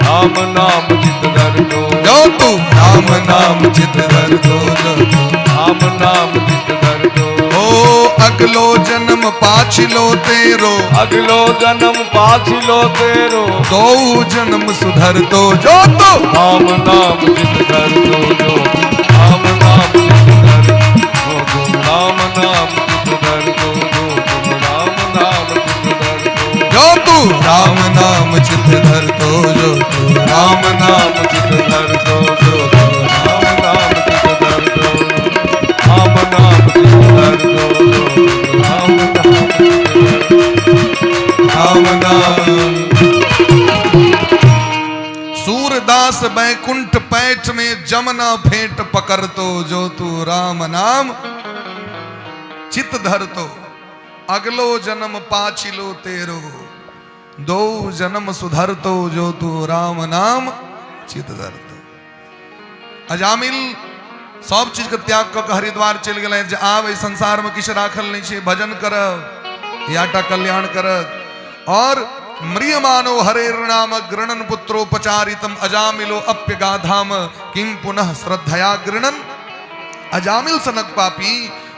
राम नाम चित धर दो जो तू राम नाम चित धर तो जो तू राम नाम चित धर दो। ओ अगलो जन्म पाछलो तेरो, अगलो जन्म पाछलो तेरो, दो जन्म सुधर तो जो तू राम नाम चित धर दो जो, राम नाम चित धर दो जो, राम नाम चित धर दो जो, राम नाम चित धर दो, जो तू राम नाम चित धर तो जो तू राम नाम चित धर दो जो, राम नाम चित धर दो, राम नाम चित धर दो जो, राम नाम चित धर दो। राम नाम। सूरदास बैकुंठ पैठ में जमना फेंट पकड़ तो जो तू राम नाम चित धर तो अगलो जन्म पाछिलो तेरो, दो जन्म सुधर तो जो तू राम नाम चित धर तो। अजामिल सब चीज के त्याग कऽ के हरिद्वार चलि गेलै जे आब एहि संसार में किछु राखल नहि छै, भजन करब याटा कल्याण करत। और म्रियमानो हरेर्नाम गृणन पुत्रोपचारितम अजामिलो अप्यगाधाम किम पुनः श्रद्धया गृणन। अजामिल सनक पापी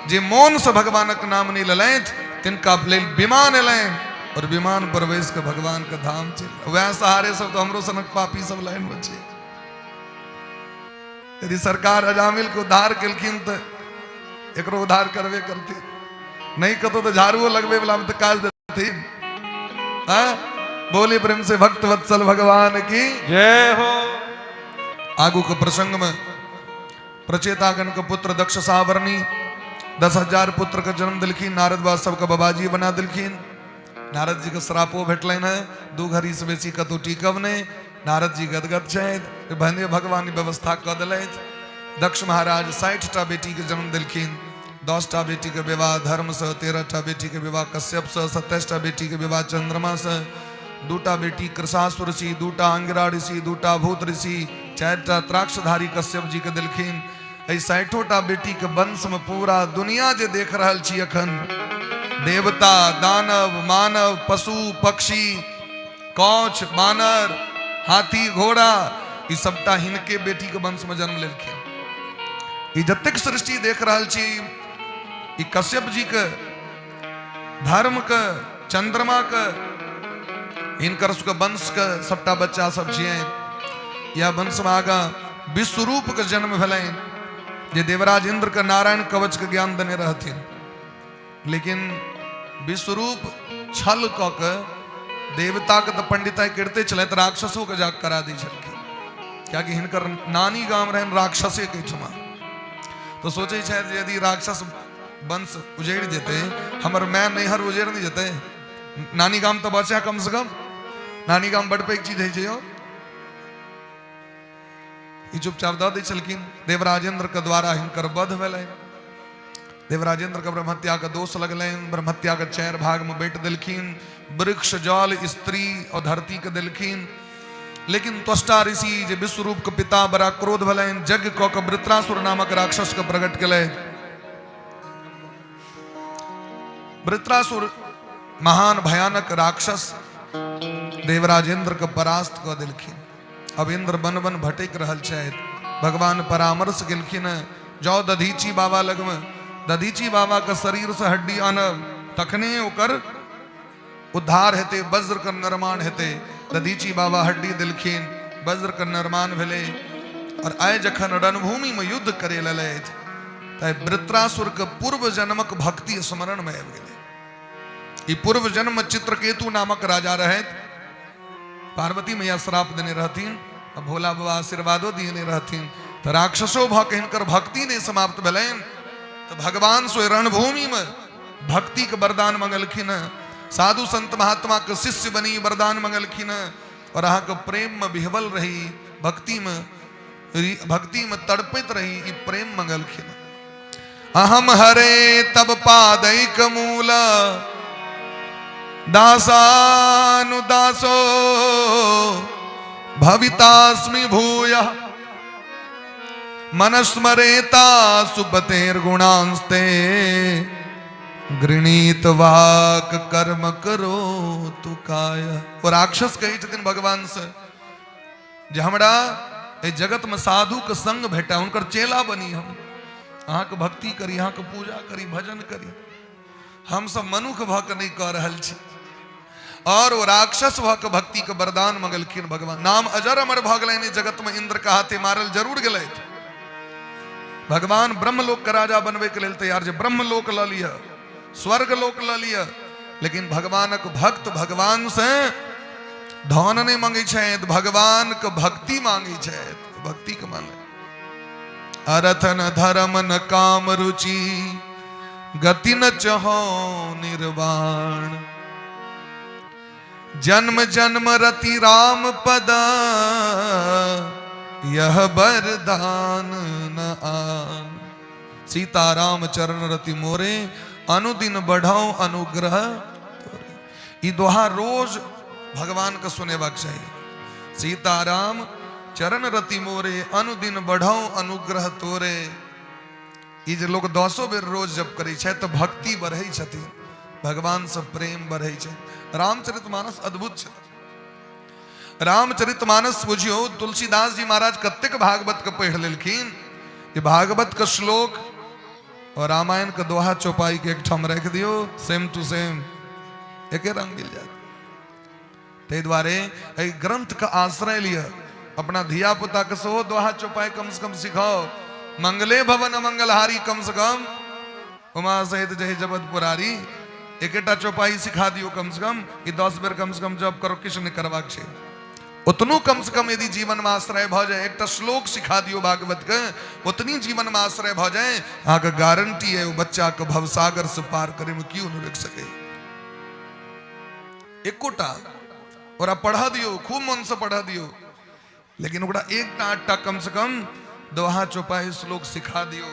जे मोन से भगवानक नाम नहि लेलथि तिनका लेल विमान एलनि और विमान पर बैस के भगवान के धाम चलि, वएह सहारे सब तो हमरो सनक पापी सब लाइन में छै। यदि सरकार अजामिल के उद्धार केलखिन तऽ एकरो उद्धार करबे करथिन, नहि कतौ तऽ झाड़ुओ लगबै वला मे तऽ काज देथिन। हाँ, बोले प्रेम से भक्त वत्सल भगवान की जय हो। आगू के प्रसंग में प्रचेतागण के पुत्र दक्ष सावर्णी 10,000 पुत्र के जन्म दिलखिन, नारद बाबा सबके बाबाजी बना दिलखिन। नारद जी के श्रापो भेटलनि हेँ, 2 घड़ी से बेसी कतौ टिकब नहि। नारद जी गदगद छथि, भने भगवान व्यवस्था कऽ देलथि। दक्ष महाराज 60टा बेटी के जन्म दिलखिन, 10टा बेटी के विवाह धर्म से, 13टा बेटी के विवाह कश्यप से, 27टा बेटी के विवाह चंद्रमा से, 2टा बेटी कृषासुर ऋषि, 2टा अंगिरा ऋषि, 2टा भूत ऋषि, 4टा त्राक्षधारी कश्यप जी के दिलखिन। एहि 60टा बेटी के वंश में पूरा दुनिया जे देख रहल छी अखन, देवता दानव मानव पशु पक्षी कौछ बानर हाथी घोड़ा, ई सबटा हिनके बेटी के वंश में जन्म लेलखिन। ई जतेक सृष्टि देख रहल छी ई कश्यप जी के धर्म के चंद्रमा के हिनकर सबके वंश के सबटा बच्चा सब छियनि। यह वंश में आगा विश्वरूप के जन्म भेलनि जे देवराज इंद्र के नारायण कवच के ज्ञान देने रहथिन, लेकिन विश्वरूप छल कऽ के देवता के तऽ पंडिताई करिते छलथि, राक्षसो के जाग करा दै छलखिन, कियाकि हिनकर नानी गाम रहनि राक्षसे के ठुमा। तो सोचै छथि जे यदि राक्षस वंश उजड़ि जेतै, हमर माय नैहर उजड़ि नहि जेतै, नानी गाम तऽ बचै कम से कम, नानी गाम बड पैघ चीज होइ छै यौ। ई चुपचाप दऽ दै छलखिन। देवराजेंद्र के द्वारा हिनकर वध भेलनि। देवराजेंद्र के ब्रह्महत्या के दोष लगलनि, ब्रह्महत्या के 4 भाग में बांटि देलखिन, वृक्ष जल स्त्री और धरती के देलखिन। लेकिन त्वष्टा ऋषि जे विश्वरूप के पिता, बड़ा क्रोध भेलनि, यज्ञ कऽ के वृत्रासुर नामक राक्षस के प्रकट केलथि। वृत्रासुर महान भयानक राक्षस देवराजेंद्र के परास्त कऽ देलखिन। अब इंद्र वन वन भटकि रहल छथि। भगवान परामर्श केलखिन, जाओ दधीची बाबा लगमे, दधीची बाबा के शरीर से हड्डी आनब तखने ओकर उद्धार हेतै, वज्र के निर्माण हेतै। दधीची बाबा हड्डी देलखिन, वज्र के निर्माण भेलै। और आइ जखन रणभूमि में युद्ध करे लेलथि तऽ वृत्रासुर के पूर्व जन्मक भक्ति स्मरण में आबि गेलै। ई पूर्व जन्म चित्रकेतु नामक राजा रहथि, पार्वती मैया श्राप देने रहथिन। आ भोला बाबा आशीर्वादो दियने रहथिन। तऽ राक्षसो भऽ के हिनकर भक्ति नहि समाप्त भेलनि, तऽ भगवान से रणभूमि में भक्ति के वरदान मंगलखिन, साधु संत महात्मा के शिष्य बनी वरदान मंगलखिन, और अहाँके प्रेम में विह्वल रही, भक्ति में भक्ति में तड़पैत रही, ई प्रेम मंगलखिन। अहम हरे तब पादैक मूल दासानुदासो भवितास्मि भूयः मनस्मरेता सुपतेर्गुणांस्ते गृणीत वाक कर्म करो तु काय। ओ राक्षस कहै छथिन भगवान से जे हमरा एहि जगतमे साधुके संग भेटय, हुनकर चेला बनी, हम अहाँके भक्ति करी, अहाँके पूजा करी, भजन करी। हम सब मनुख भऽ कऽ नहि कऽ रहल छी। और ओ राक्षस भऽ कऽ भक्तिके वरदान मंगलखिन भगवान। नाम अजर अमर भऽ गेलनि जगतमे, इंद्र के हाथे मारल जरूर गेलथि। भगवान ब्रह्मलोक के राजा बनबैके लेल तैयार जे ब्रह्मलोक लऽ लिअ, स्वर्ग लोक लऽ लिअ, लेकिन भगवानक भक्त भगवान से धन नहीं मांगे छथि, भगवान के भक्ति मांगे छथि, भक्ति के मांगे। अरथ न धर्म न काम रुचि गति न चहो निर्वाण, जन्म जन्म रति राम पद यह वरदान न आन। सीता राम चरण रति मोरे अनुदिन बढ़ाओ अनुग्रह तोरे। ई दोहा रोज भगवान के सुनेबाक चाही। सीताराम चरण रति मोरे अनुदिन बढ़ाओ अनुग्रह तोरे। ई जे लोग दसो बेर रोज जप करै छै तऽ भक्ति बढ़ै छथिन, भगवान से प्रेम बढ़ै छै। रामचरितमानस अद्भुत छै। रामचरितमानस बुझियौ तुलसीदास जी महाराज कतेक भागवत के पढ़ि लेलखिन कि भागवत के श्लोक और रामायण के दोहा चौपाई के एक ठाम राखि दियौ, सेम टू सेम एके रंग मिल जायत। ताहि दुआरे एहि ग्रंथ के आश्रय लिअ, अपना धिया पुता के सेहो दोहा चौपाई कम से कम सिखाओ। मंगले भवन मंगलहारी कम से कम उमा सहित जय जबत पुरारी, एकेटा चौपाई सिखा दियो कम से कम कि 10 बेर कम से कम जप करो, किछु नहि करबाक छै। ओतनो कम से कम यदि जीवन में आश्रय भऽ जाए, एकटा श्लोक सिखा दियो भागवत के, ओतनी जीवन में आश्रय भऽ जाए, अहाँके गारंटी है ओ बच्चा के भवसागर से पार करे में क्यों नहीं रोकि सके। एकोटा ओकरा पढ़ा दियो, खूब मन से पढ़ा दियो, लेकिन ओकरा एकटा आठटा कम से कम दोहा चौपाई श्लोक सिखा दियो।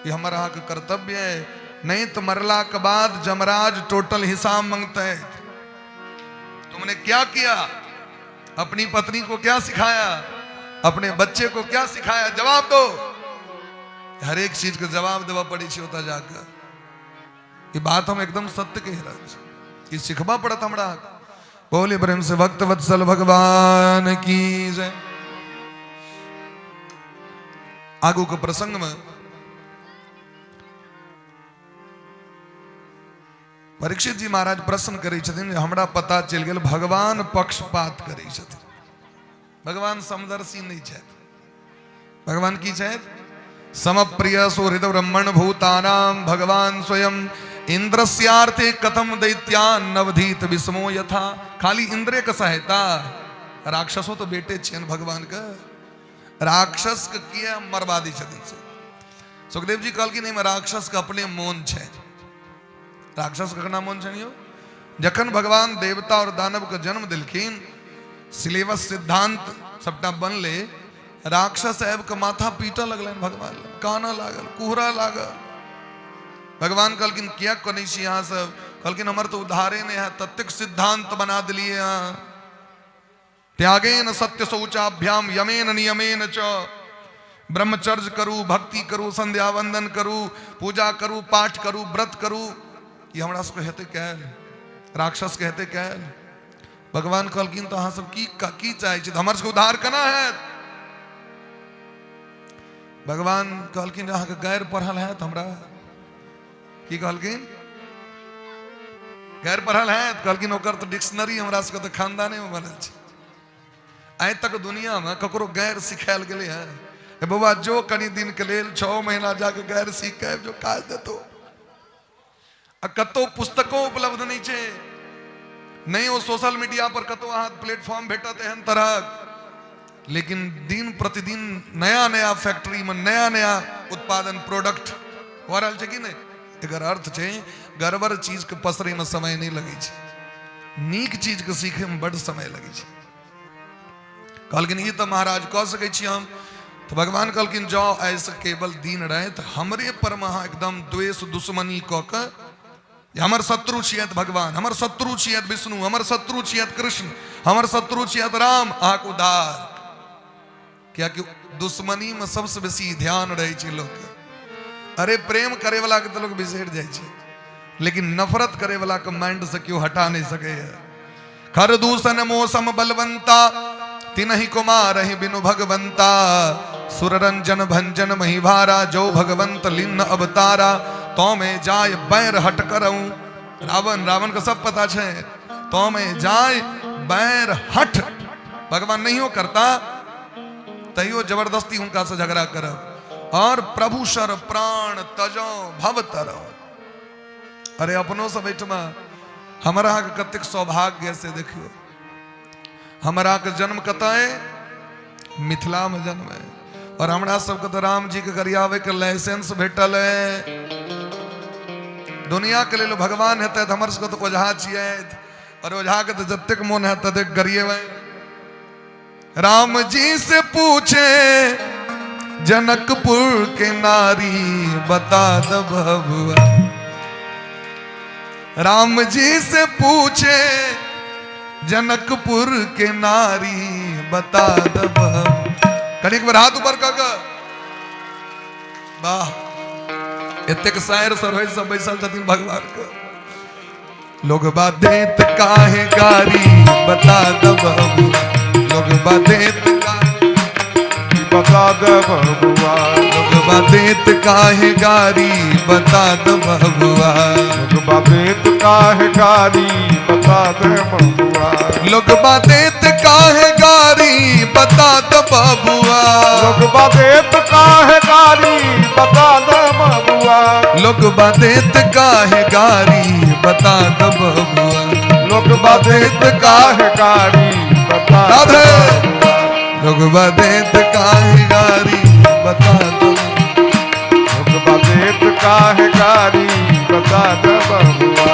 ये हमारा अहाँके कर्तव्य है। नहीं तो मरला के बाद जमराज टोटल हिसाब मांगते हैं, तुमने क्या किया, अपनी पत्नी को क्या सिखाया, अपने बच्चे को क्या सिखाया, जवाब दो। हर एक चीज के जवाब देवा पड़ी छै ओतऽ जाकर। ये बात हम एकदम सत्य कहि रहल छी, ई सिखबा पड़त हमरा। बोले प्रेम से भक्त वत्सल भगवान की जय। आगू के प्रसंग में परीक्षित जी महाराज प्रश्न करै छथिन जे हमरा पता चलि गेल भगवान पक्षपात करै छथिन, भगवान समदर्शी नहीं छथि। भगवान की छथि? समप्रिय सुहृद ब्रह्मण भूतानाम भगवान स्वयं इंद्रस्यार्थे कथम दैत्यान नवधीत विस्मो यथा। खाली इंद्रे के सहायता, राक्षसो तो बेटे छियन भगवान के, राक्षस के किया मरवा दी छथिन से। सुखदेव जी कहलखिन एहिमे राक्षस के अपने मोन छै। राक्षस के केना मोन छै यौ? जखन भगवान देवता और दानव के जन्म देलखिन, सिलेबस सिद्धांत सबटा बनले, राक्षस आबि के माथा पीटऽ लगलनि भगवान लग, कानऽ लागल, कुहरऽ लागल। भगवान कहलखिन किया कनै छी अहाँ सब? कहलखिन हमर तऽ उद्धारे नहि हैत, ततेक सिद्धांत बना देलियै अहाँ। त्यागेन सत्य शौचाभ्याम यमेन नियमेन च। ब्रह्मचर्य करू, भक्ति करू, संध्या वंदन करू, पूजा करू, पाठ करू, व्रत करू, ई हमरा सबके हेतै कैल? राक्षस के हेतै कैल? भगवान कहलखिन तऽ अहाँ सब की की चाहै छी, हमर सबके उद्धार केना हैत? भगवान कहलखिन जे अहाँके गैर पढ़ल हैत हमरा। की कहलखिन? गैर पढ़ल हैत? कहलखिन ओकर तऽ डिक्शनरी हमरा सबके तऽ खानदाने मे बनल छै। आइ तक दुनिया में ककरो गैर सिखायल गेलै हँ? हे बौआ जो कनी दिन के लेल 6 महीना जाके गैर सीख के आबि जो, काज देतो। आ कतौ पुस्तको उपलब्ध नहि छै, नहि ओ सोशल मीडिया पर कतौ अहाँ प्लेटफॉर्म भेटत एहन तरहक। लेकिन दिन प्रतिदिन नया नया फैक्ट्रीमे नया नया उत्पादन प्रोडक्ट भऽ रहल छै कि नहि? एकर अर्थ छै गड़बड़ चीजके पसरैमे समय नहि लगै छै, नीक चीजके सीखैमे बड्ड समय लगै छै। कहलखिन ई तऽ महाराज कऽ सकै छी हम। तऽ भगवान कहलखिन जाउ आइसँ केवल दिन राति हमरे परमे अहाँ एकदम द्वेष दुश्मनी कऽ कऽ, हमर शत्रु छियत भगवान, हमर शत्रु छियत विष्णु, हमर शत्रु छियत कृष्ण, हमर शत्रु छियत राम, अहाँके उद्धार। कियाकि दुश्मनी में सबसे बेसी ध्यान रहै छै लोकके। अरे प्रेम करे वाला के तऽ लोक बिसरि जाइ छै, लेकिन नफरत करे वाला के माइंड से केओ हटा नहीं सकैए। खर दूषण मौसम बलवंता, तिनहि कुमार ही बिनु भगवंता, सुररंजन भंजन मही भारा, जो भगवंत लिन्न अवतारा, तो में जाय बैर हट करऊं। रावण, रावण के सब पता छै, तो में जाय बैर हट। भगवान नहीं करता तैयो जबरदस्ती हुनका से झगड़ा करब। और प्रभु शर प्राण तजो भव तरो। अरे अपनो सब एहिठमा हमरा अहाँके कतेक सौभाग्य से देखियौ, हमरा के जन्म कतऽ है? मिथिला में जन्म है। और हमरा सबके तऽ राम जी के गरियावे के लाइसेंस भेटल है। दुनिया के लेल भगवान हेतै तऽ हमर सबके तऽ ओझा छियै, और ओझा के तऽ जतेक मोन है ततेक गरिएबै। राम जी से पूछे जनकपुर के नारी, बता द बबुआ। राम जी से पूछे जनकपुर के नारी, बता द बबुआ। कनिक बेर हाथ ऊपर कऽ कऽ। वाह, एतेक शायर सर सब बैसल छथिन भगवान के। लोग बादेत काहे गारी, बता द बबुआ। लोग बादेत बता द बबुआ। लोग बादेत काहे गारी, बता द बबुआ। लोग बादेत काहे गारी, बता द बबुआ। लोग बादेत काहे गारी, बता द बबुआ। लोग बादेत काहे गारी, बता द बबुआ। लोग बादेत काहे गारी, बता द बबुआ। लोग बादेत काहे गारी, बता राधे। लोग बादेत काहे गारी, बता द। लोग बादेत काहे गारी, बता द बबुआ।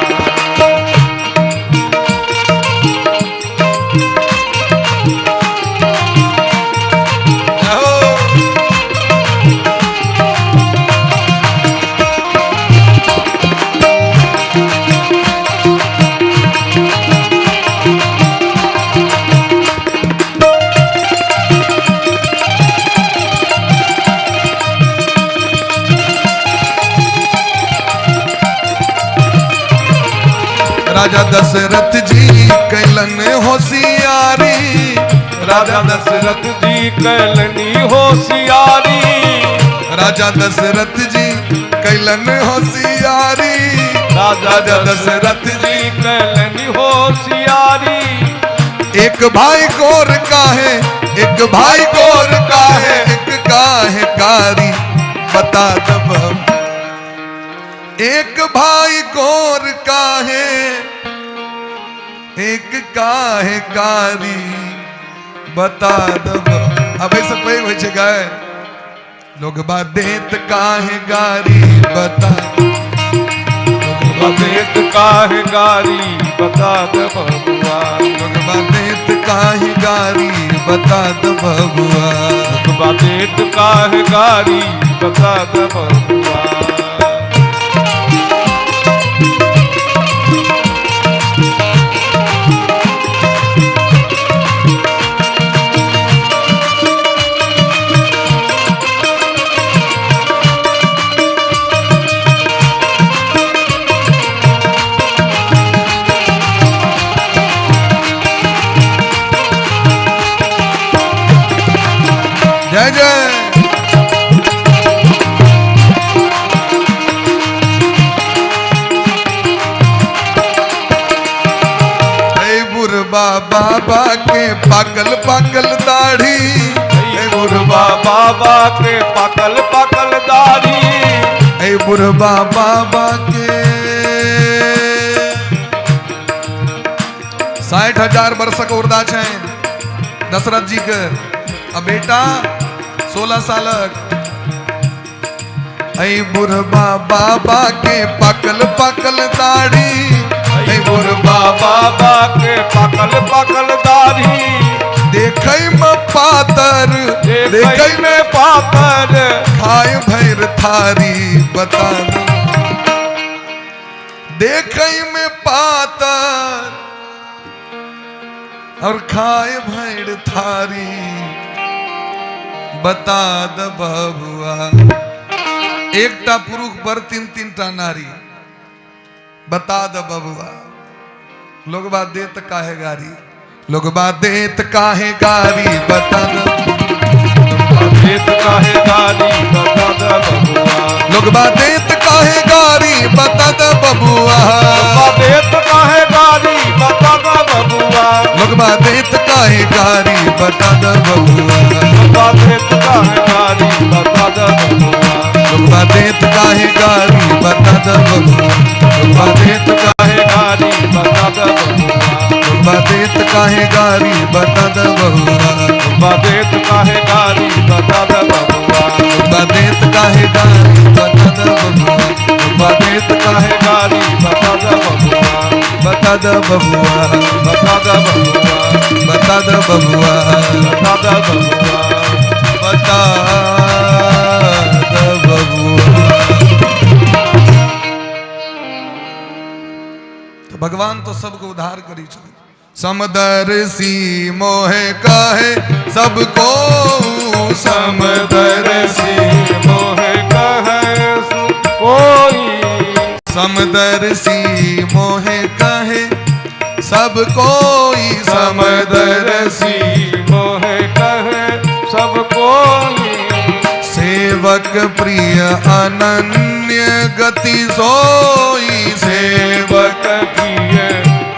राजा दशरथ जी कैलन होशियारी, राजा दशरथ जी कैलनी होशियारी। राजा दशरथ जी कैलन होशियारी, राजा दशरथ जी कैलनी होशियारी। एक भाई गोर का है, एक भाई गोर का है, एक का है कारी, बता दब। एक भाई गोर का है, एक का है कारी, बता दब। अब ऐसे पैघ होइ छै गाय। लोग बादेत काहे गारी, बता। बादेत काहे गारी, बता द बबुआ। लोग बादेत काहे गारी, बता द बबुआ। लोग बादेत काहे गारी, बता द बबुआ। जय जय। बुरबा बाबा के पाकल पाकल दाढ़ी, बुरबा बाबा के पाकल पाकल दाढ़ी। ए बुरबा बाबा के 60,000 वर्षक उर्दा छै दशरथ जी के। आ बेटा 16 सालक। ऐ बुढ़बा बाबा के पाकल पाकल दाढ़ी, ऐ बुढ़बा बाबा के पाकल पाकल दाढ़ी, देखै में पातर, देखै में पातर, खाय भैर थारी। बता दो, देखै में पातर और खाए भैर थारी, बता द बबुआ। एकटा पुरुष पर तीन तीन टा नारी, बता द बबुआ। लोगबा देत काहे गारी, लोगबा देत काहे गारी, बता द। देत काहे गारी, बता द बबुआ। लोगबा देत काहे गारी, बता द बबुआ। देत काहे गारी, बता द बबुआ। लोगबा देत काहे गारी, बता द बबुआ। देत काहे गारी, बता द बबुआ। लोगबा देत काहे गारी, बता द बबुआ। लोगबा देत काहे गारी, बता द बबुआ। लोगबा देत काहे गारी, बता द बबुआ। देत काहे गारी, बता द बबुआ। लोगबा देत काहे गारी, बता द बबुआ। लोगबा देत काहे गारी, बता द बबुआ। बता द बबुआ। बता द बबुआ। बता द बबुआ। बता द बबुआ। बता द बबुआ। तो भगवान तो सबको उद्धार करी छथिन। समदर्शी मोहे कहे सबको, समदर्शी मोहे कहे कोई, समदर्शी मोहे कहे सब कोई, समदर्शी मोहे कहे सब कोई, सेवक प्रिय अनन्य गति सोई, सेवक प्रिय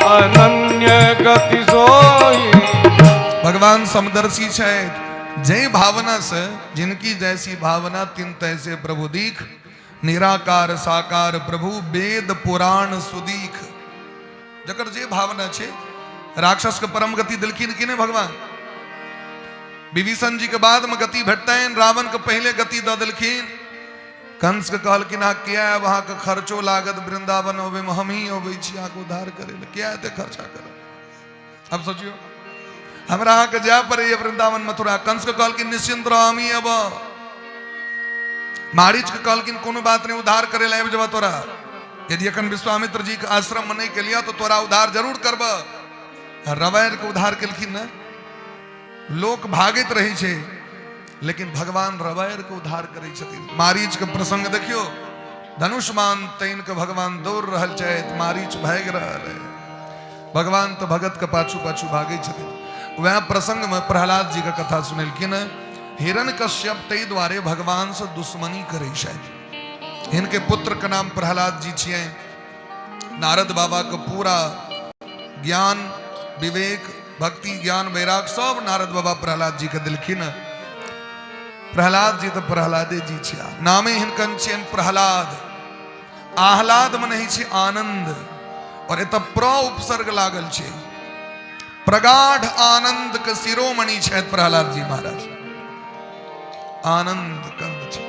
अनन्य गति सोई। भगवान समदर्शी छथि। जै भावना से, जिनकी जैसी भावना तिन तैसे प्रभु दीख, निराकार साकार प्रभु वेद पुराण सुदीख। जकर जे भावना छै, राक्षस के परम गति दिलखिन कि नहि भगवान? विभीषण जी के बाद में गति भेटतनि, रावण के पहले गति दऽ देलखिन। कंस के कहलखिन, अहाँ किया आयब? अहाँके खर्चो लागत वृंदावन अबै में, हमही अबै छी अहाँके उद्धार करै लए, किया एते खर्चा करब? अब सोचियो, हमरा अहाँके जाय पड़ैए वृंदावन मथुरा। कंस के कहलखिन, निश्चिंत रह, हमही अयब। मारीच के कहलखिन, कोनो बात नहीं, उद्धार करे लए आबि जेबह तोरा। यदि एखन विश्वामित्र जी के आश्रम में नहीं केलियह तो तोरा उद्धार जरूर करबह। रवैर के उद्धार केलखिन ने। लोक भागैत रहै छै, लेकिन भगवान रवैर के उद्धार करै छथिन। मारीच के प्रसंग देखियो, धनुष्मान तैन के भगवान दौड़ रहल छथि, मारीच भागि रहल है। भगवान तो भगत के पाछू पाछू भागै छथिन। वएह प्रसंग में प्रहलाद जी के कथा सुनेलखिन। हिरण्यकश्यप ताहि दुआरे भगवान से दुश्मनी करै छथि। हिनके पुत्र के नाम प्रहलाद जी छियनि। नारद बाबा के पूरा ज्ञान, विवेक, भक्ति, ज्ञान, वैराग सब नारद बाबा प्रहलाद जी के दिलखिन। प्रहलाद जी तो प्रहलादे जी छिया, नामे हिनकन छियनि प्रहलाद। आह्लाद में नहीं छै आनंद, और एतऽ प्र उपसर्ग लागल छै। प्रगाढ़ आनंद के शिरोमणि छथि प्रहलाद जी महाराज। आनंद कंद छै।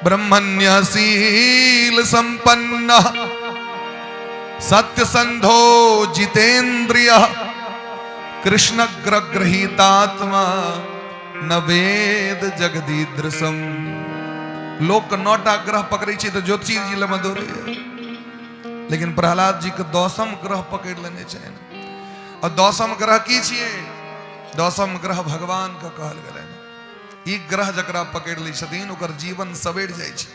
ब्रह्मण्यशील संपन्न सत्य संधो जितेन्द्रिय कृष्णग्रहीतात्मा न वेद जगदीदृशम। लोक 9टा ग्रह पकड़ै छै तऽ ज्योतिषी जी लग दौड़ैए, लेकिन प्रहलाद जी के 10म ग्रह पकड़ि लेने छनि। और 10म ग्रह की छियै? 10म ग्रह भगवान के कहल गेलनि। ई ग्रह जकरा पकड़ि लै छथिन ओकर जीवन सवरि जाइ छै,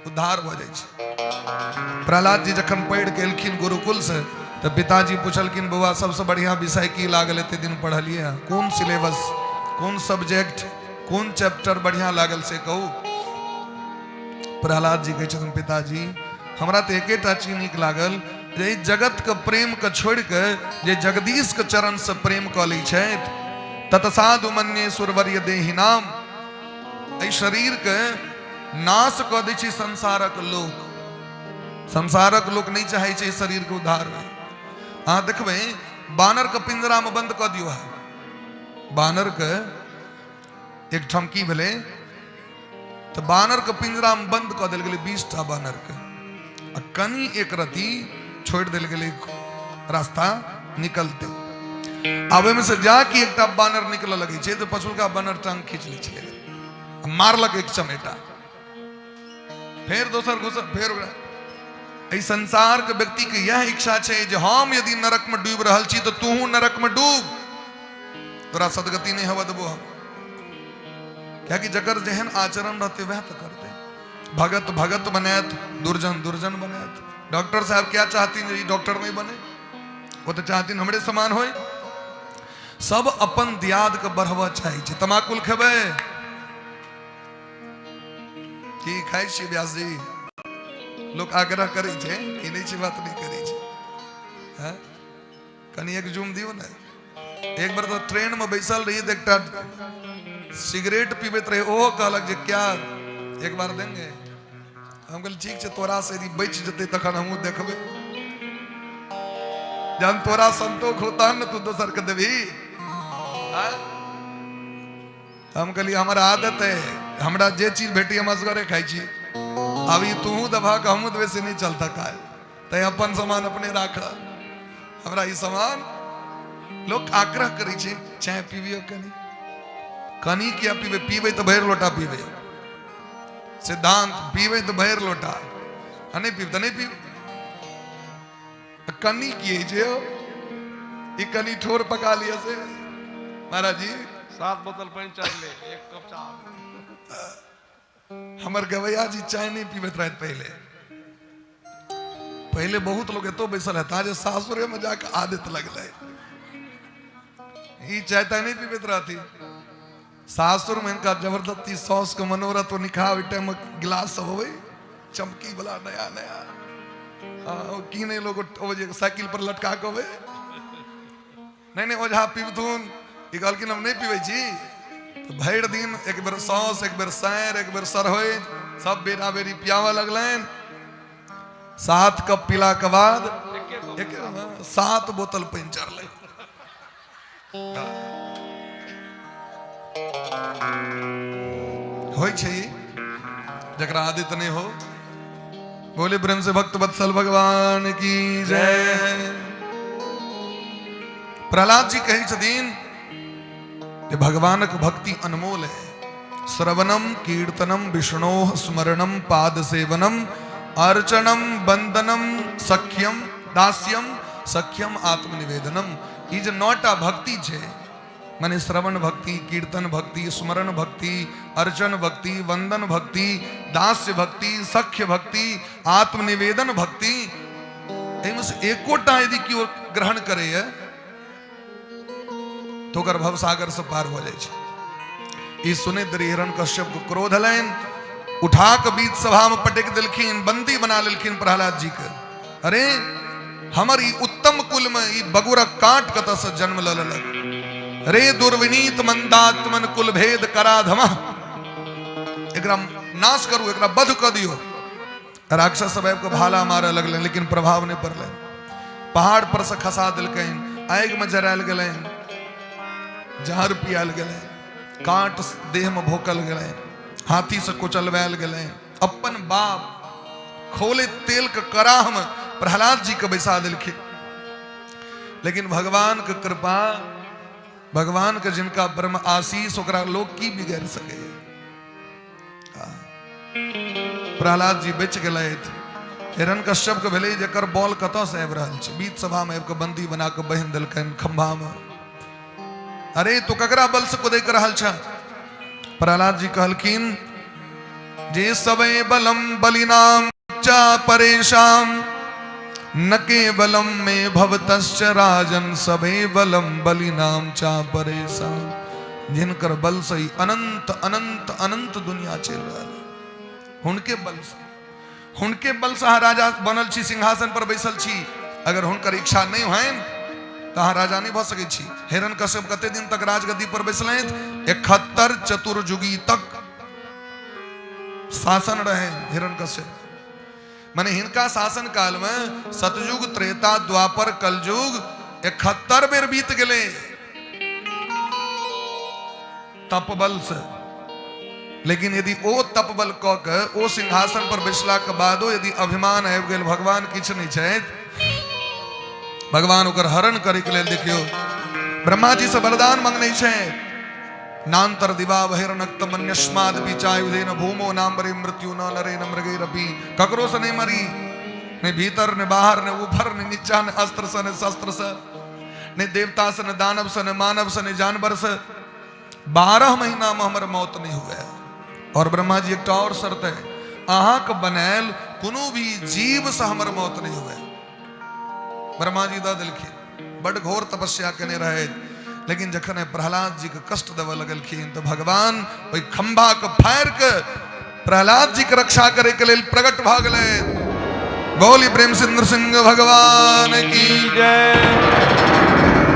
उद्धार भऽ जाइ छै। प्रहलाद जी जखन पढ़ि के एलखिन गुरुकुल से तऽ पिताजी पुछलखिन, बौआ सबसँ बढ़िआँ विषय की लागल एते दिन पढ़लियै हँ? कोन सिलेबस, कोन सब्जेक्ट, कोन चैप्टर बढ़िआँ लागल से कहू। प्रहलाद जी कहै छथिन, पिताजी हमरा तऽ एकेटा चीज नीक लागल जे एहि जगतके प्रेमके छोड़ि कऽ जे जगदीशके चरणसँ प्रेम कऽ लै छथि, ततसाधु मन्ये सुरवर्य देहिनाम, एहि शरीरके नाश कऽ दै छै संसारक लोक। संसारक लोक नहि चाहै छै शरीरके उद्धार होइ। अहाँ देखबै, बानरके पिंजरामे बंद कऽ दियौ, अहाँ बानरके एकठाम की भेलै तऽ बानरके पिंजरामे बंद कऽ देल गेलै 20टा बानरके, आ कनि एक रति छोड़ि देल गेलै रास्ता निकलते। आब ओहिमे से जाके एकटा बानर निकलऽ लगै छै तऽ पछुलका बानर टांग खींच लै छलै, मारलक एक चमेटा, फेर दोसर घुसल, फेर ओकरा। एहि संसार के व्यक्ति के यह इच्छा छै जे हम यदि नरक में डूबि रहल छी तऽ तूहू नरक में डूब, तोरा सदगति नहीं हवा देबो हम। कियाकि जकर जेहन आचरण रहते वह तो करते। भगत भगत बनायत, दुर्जन दुर्जन बनायत। डॉक्टर साहब क्या चाहती जे ई डॉक्टर नहीं बने, वो तो चाहती हमरे समान होय। सब अपन दियाद के बढ़बऽ चाहै छै। तमाकुल खेबै की खाइ छी व्यास जी? लोक आग्रह करै छै, ई नहि छै बात नहि करै छै। हैं? कनि एक जूम दियौ ने। एक बेर तऽ ट्रेन में बैसल रही तऽ एकटा सिगरेट पीबैत रहे, ओहो कहलक जे क्या एक बार देंगे? हम कहलियै ठीक छै, तोरा से यदि बचि जेतै तखन हमहूँ देखबै। जहन तोरा संतोख हो तहन ने तू दोसर के देबही। आँय? हम कहलियै हमर आदत है, हमरा जे चीज भेटी हम असगरे खाइ छी। अब ई तूहू दबा के हमहूँ देबै से नहीं चलता काज, तैं अपन सामान अपने राख। हमरा ई सामान लोक आग्रह करै छै, चाय पीबियो कनी कनी, किया पीबै? पीबै तऽ भरि लोटा पीबै, सिद्धांत, पीबै तऽ भरि लोटा, आ नहि पीब तऽ नहि पीब। कनी की होइ छै यौ? ई कनी ठोर पका लिअ से महाराज जी। 7 बोतल पानि चढ़ले, 1 कप चाह। हमर गवैया जी चाय नहीं पीबैत रहथि पहिले। पहिले बहुत लोग एतो बैसल हेता जे सासुरे में जाके आदत लगलै, ई चाय ताय नहीं पीबैत रहती। सासुर में इनका जबरदस्ती सॉस के मनोरथ ओ निखा, ओहि टाइम में गिलास सब होवे चमकी वाला नया नया, हाँ, ओ कीने लोग ओ जे साइकिल पर लटका के होवे। नहीं नहीं ओझा पीबथुन, ई कहलखिन हम नहीं पीबै छी। तऽ भरि दिन एक बेर सॉस, एक बेर सैर, एक बेर सरहोइ, सब बेरा बेरी पियाबऽ लगलनि। 7 कप पीला के बाद एक 7 बोतल पानि चढ़लै। होइ छै ई, जकरा आदत नहीं हो। बोले प्रेम से भक्त वत्सल भगवान की जय। प्रहलाद जी कहै छथिन जे भगवानक भक्ति अनमोल है। श्रवणम कीर्तनम विष्णोः स्मरणम पाद सेवनम अर्चनम वंदनम सख्यम दास्यम सख्यम आत्मनिवेदनम। ई जे 9टा भक्ति छै, माने श्रवण भक्ति, कीर्तन भक्ति, स्मरण भक्ति, अर्चन भक्ति, वंदन भक्ति, दास्य भक्ति, सख्य भक्ति, आत्मनिवेदन भक्ति, एहिमे से एकोटा यदि केओ ग्रहण करैए तो ओकर भवसागर से पार हो जाइ छै। ई सुनैत देरी हिरण्यकश्यप के क्रोध हलनि, उठा के बीच सभा में पटकि देलखिन, बंदी बना लेलखिन प्रहलाद जी के। अरे हमर ई उत्तम कुल में ई बगुरक काट कतऽ से जन्म ल लेलक? रे दुर्विनीत मंदात्मन कुल भेद कराधम, एकरा नाश करू, एकरा वध कऽ दियौ। राक्षस सब आबि कऽ भाला मारऽ लगलनि, लेकिन प्रभाव नहि पड़लनि। पहाड़ पर से खसा देलकनि, आगि में जरायल गेलनि, जहर पियाल गेलनि, कांट देह में भोकल गेलनि, हाथी से कुचलवायल गेलनि। अपन बाप खोले तेल के कराह में प्रहलाद जी के बैसा देलखिन। लेकिन भगवान के कृपा, भगवान के जिनका ब्रह्म आशीष, ओकरा लोग की बिगाड़ सके। प्रहलाद जी बच गेलथि। हिरण्यकश्यप के भेलै जेकर बॉल कतऽ से आबि रहल छै। बीच सभा में आबि कऽ बंदी बना कऽ बहिन देलकनि खंभा में। अरे तू ककरा बल से कुदैक रहल छ? प्रहलाद जी कहलखिन जे सबे बलम बलिनाम च परेशाम न केवलम मे भवतश्च राजन सबे बलम बलिनाम च परेशाम। जिनकर बल से ही अनंत अनंत अनंत दुनिया चलि रहल है, हुनके बल से, हुनके बल से अहाँ राजा बनल छी, सिंहासन पर बैसल छी। अगर हुनकर इच्छा नहीं होइन तऽ अहाँ राजा नहीं भऽ सकै छी। हिरण्यकश्यप कते दिन तक राजगद्दी पर बैसलथि? 71 चतुर्जुगी तक शासन रहे हिरण्यकश्यप। माने हिनका शासन काल में सतयुग, त्रेता, द्वापर, कलयुग 71 बेर बीत गेलै। तपबल से। लेकिन यदि ओ तपबल कऽ के ओ सिंहासन पर बैसला के बादो यदि अभिमान आबि गेल भगवान किछु नहि छथि, भगवान ओकर हरण करे के लेल देखियौ ब्रह्मा जी से वरदान मंगने छै, नान्तर दिवा बहिर्नक्त मन्यस्माद पिचायुधेन भूमो नाम्बरे मृत्यु न नरे न मृगैरपि। ककरो से नहीं मरी, ने भीतर ने बाहर, ने ऊपर ने नीचा, ने अस्त्र से ने शस्त्र से, ने देवता से ने दानव से ने मानव से ने जानवर से। 12 महीना में हमर मौत नहीं हुए। और ब्रह्मा जी एकटा और शर्त है, अहाँके बनायल कोनो भी जीव से हमर मौत नहीं हुए। ब्रह्मा जी दऽ देलखिन। बड घोर तपस्या केने रहे, लेकिन जखन प्रहलाद जी के कष्ट देवे लगलखिन तो भगवान ओहि खंभा के फाड़ि के प्रहलाद जी के रक्षा करे के लेल प्रकट भऽ गेलै। बोली प्रेम से नृसिंह भगवान की जय।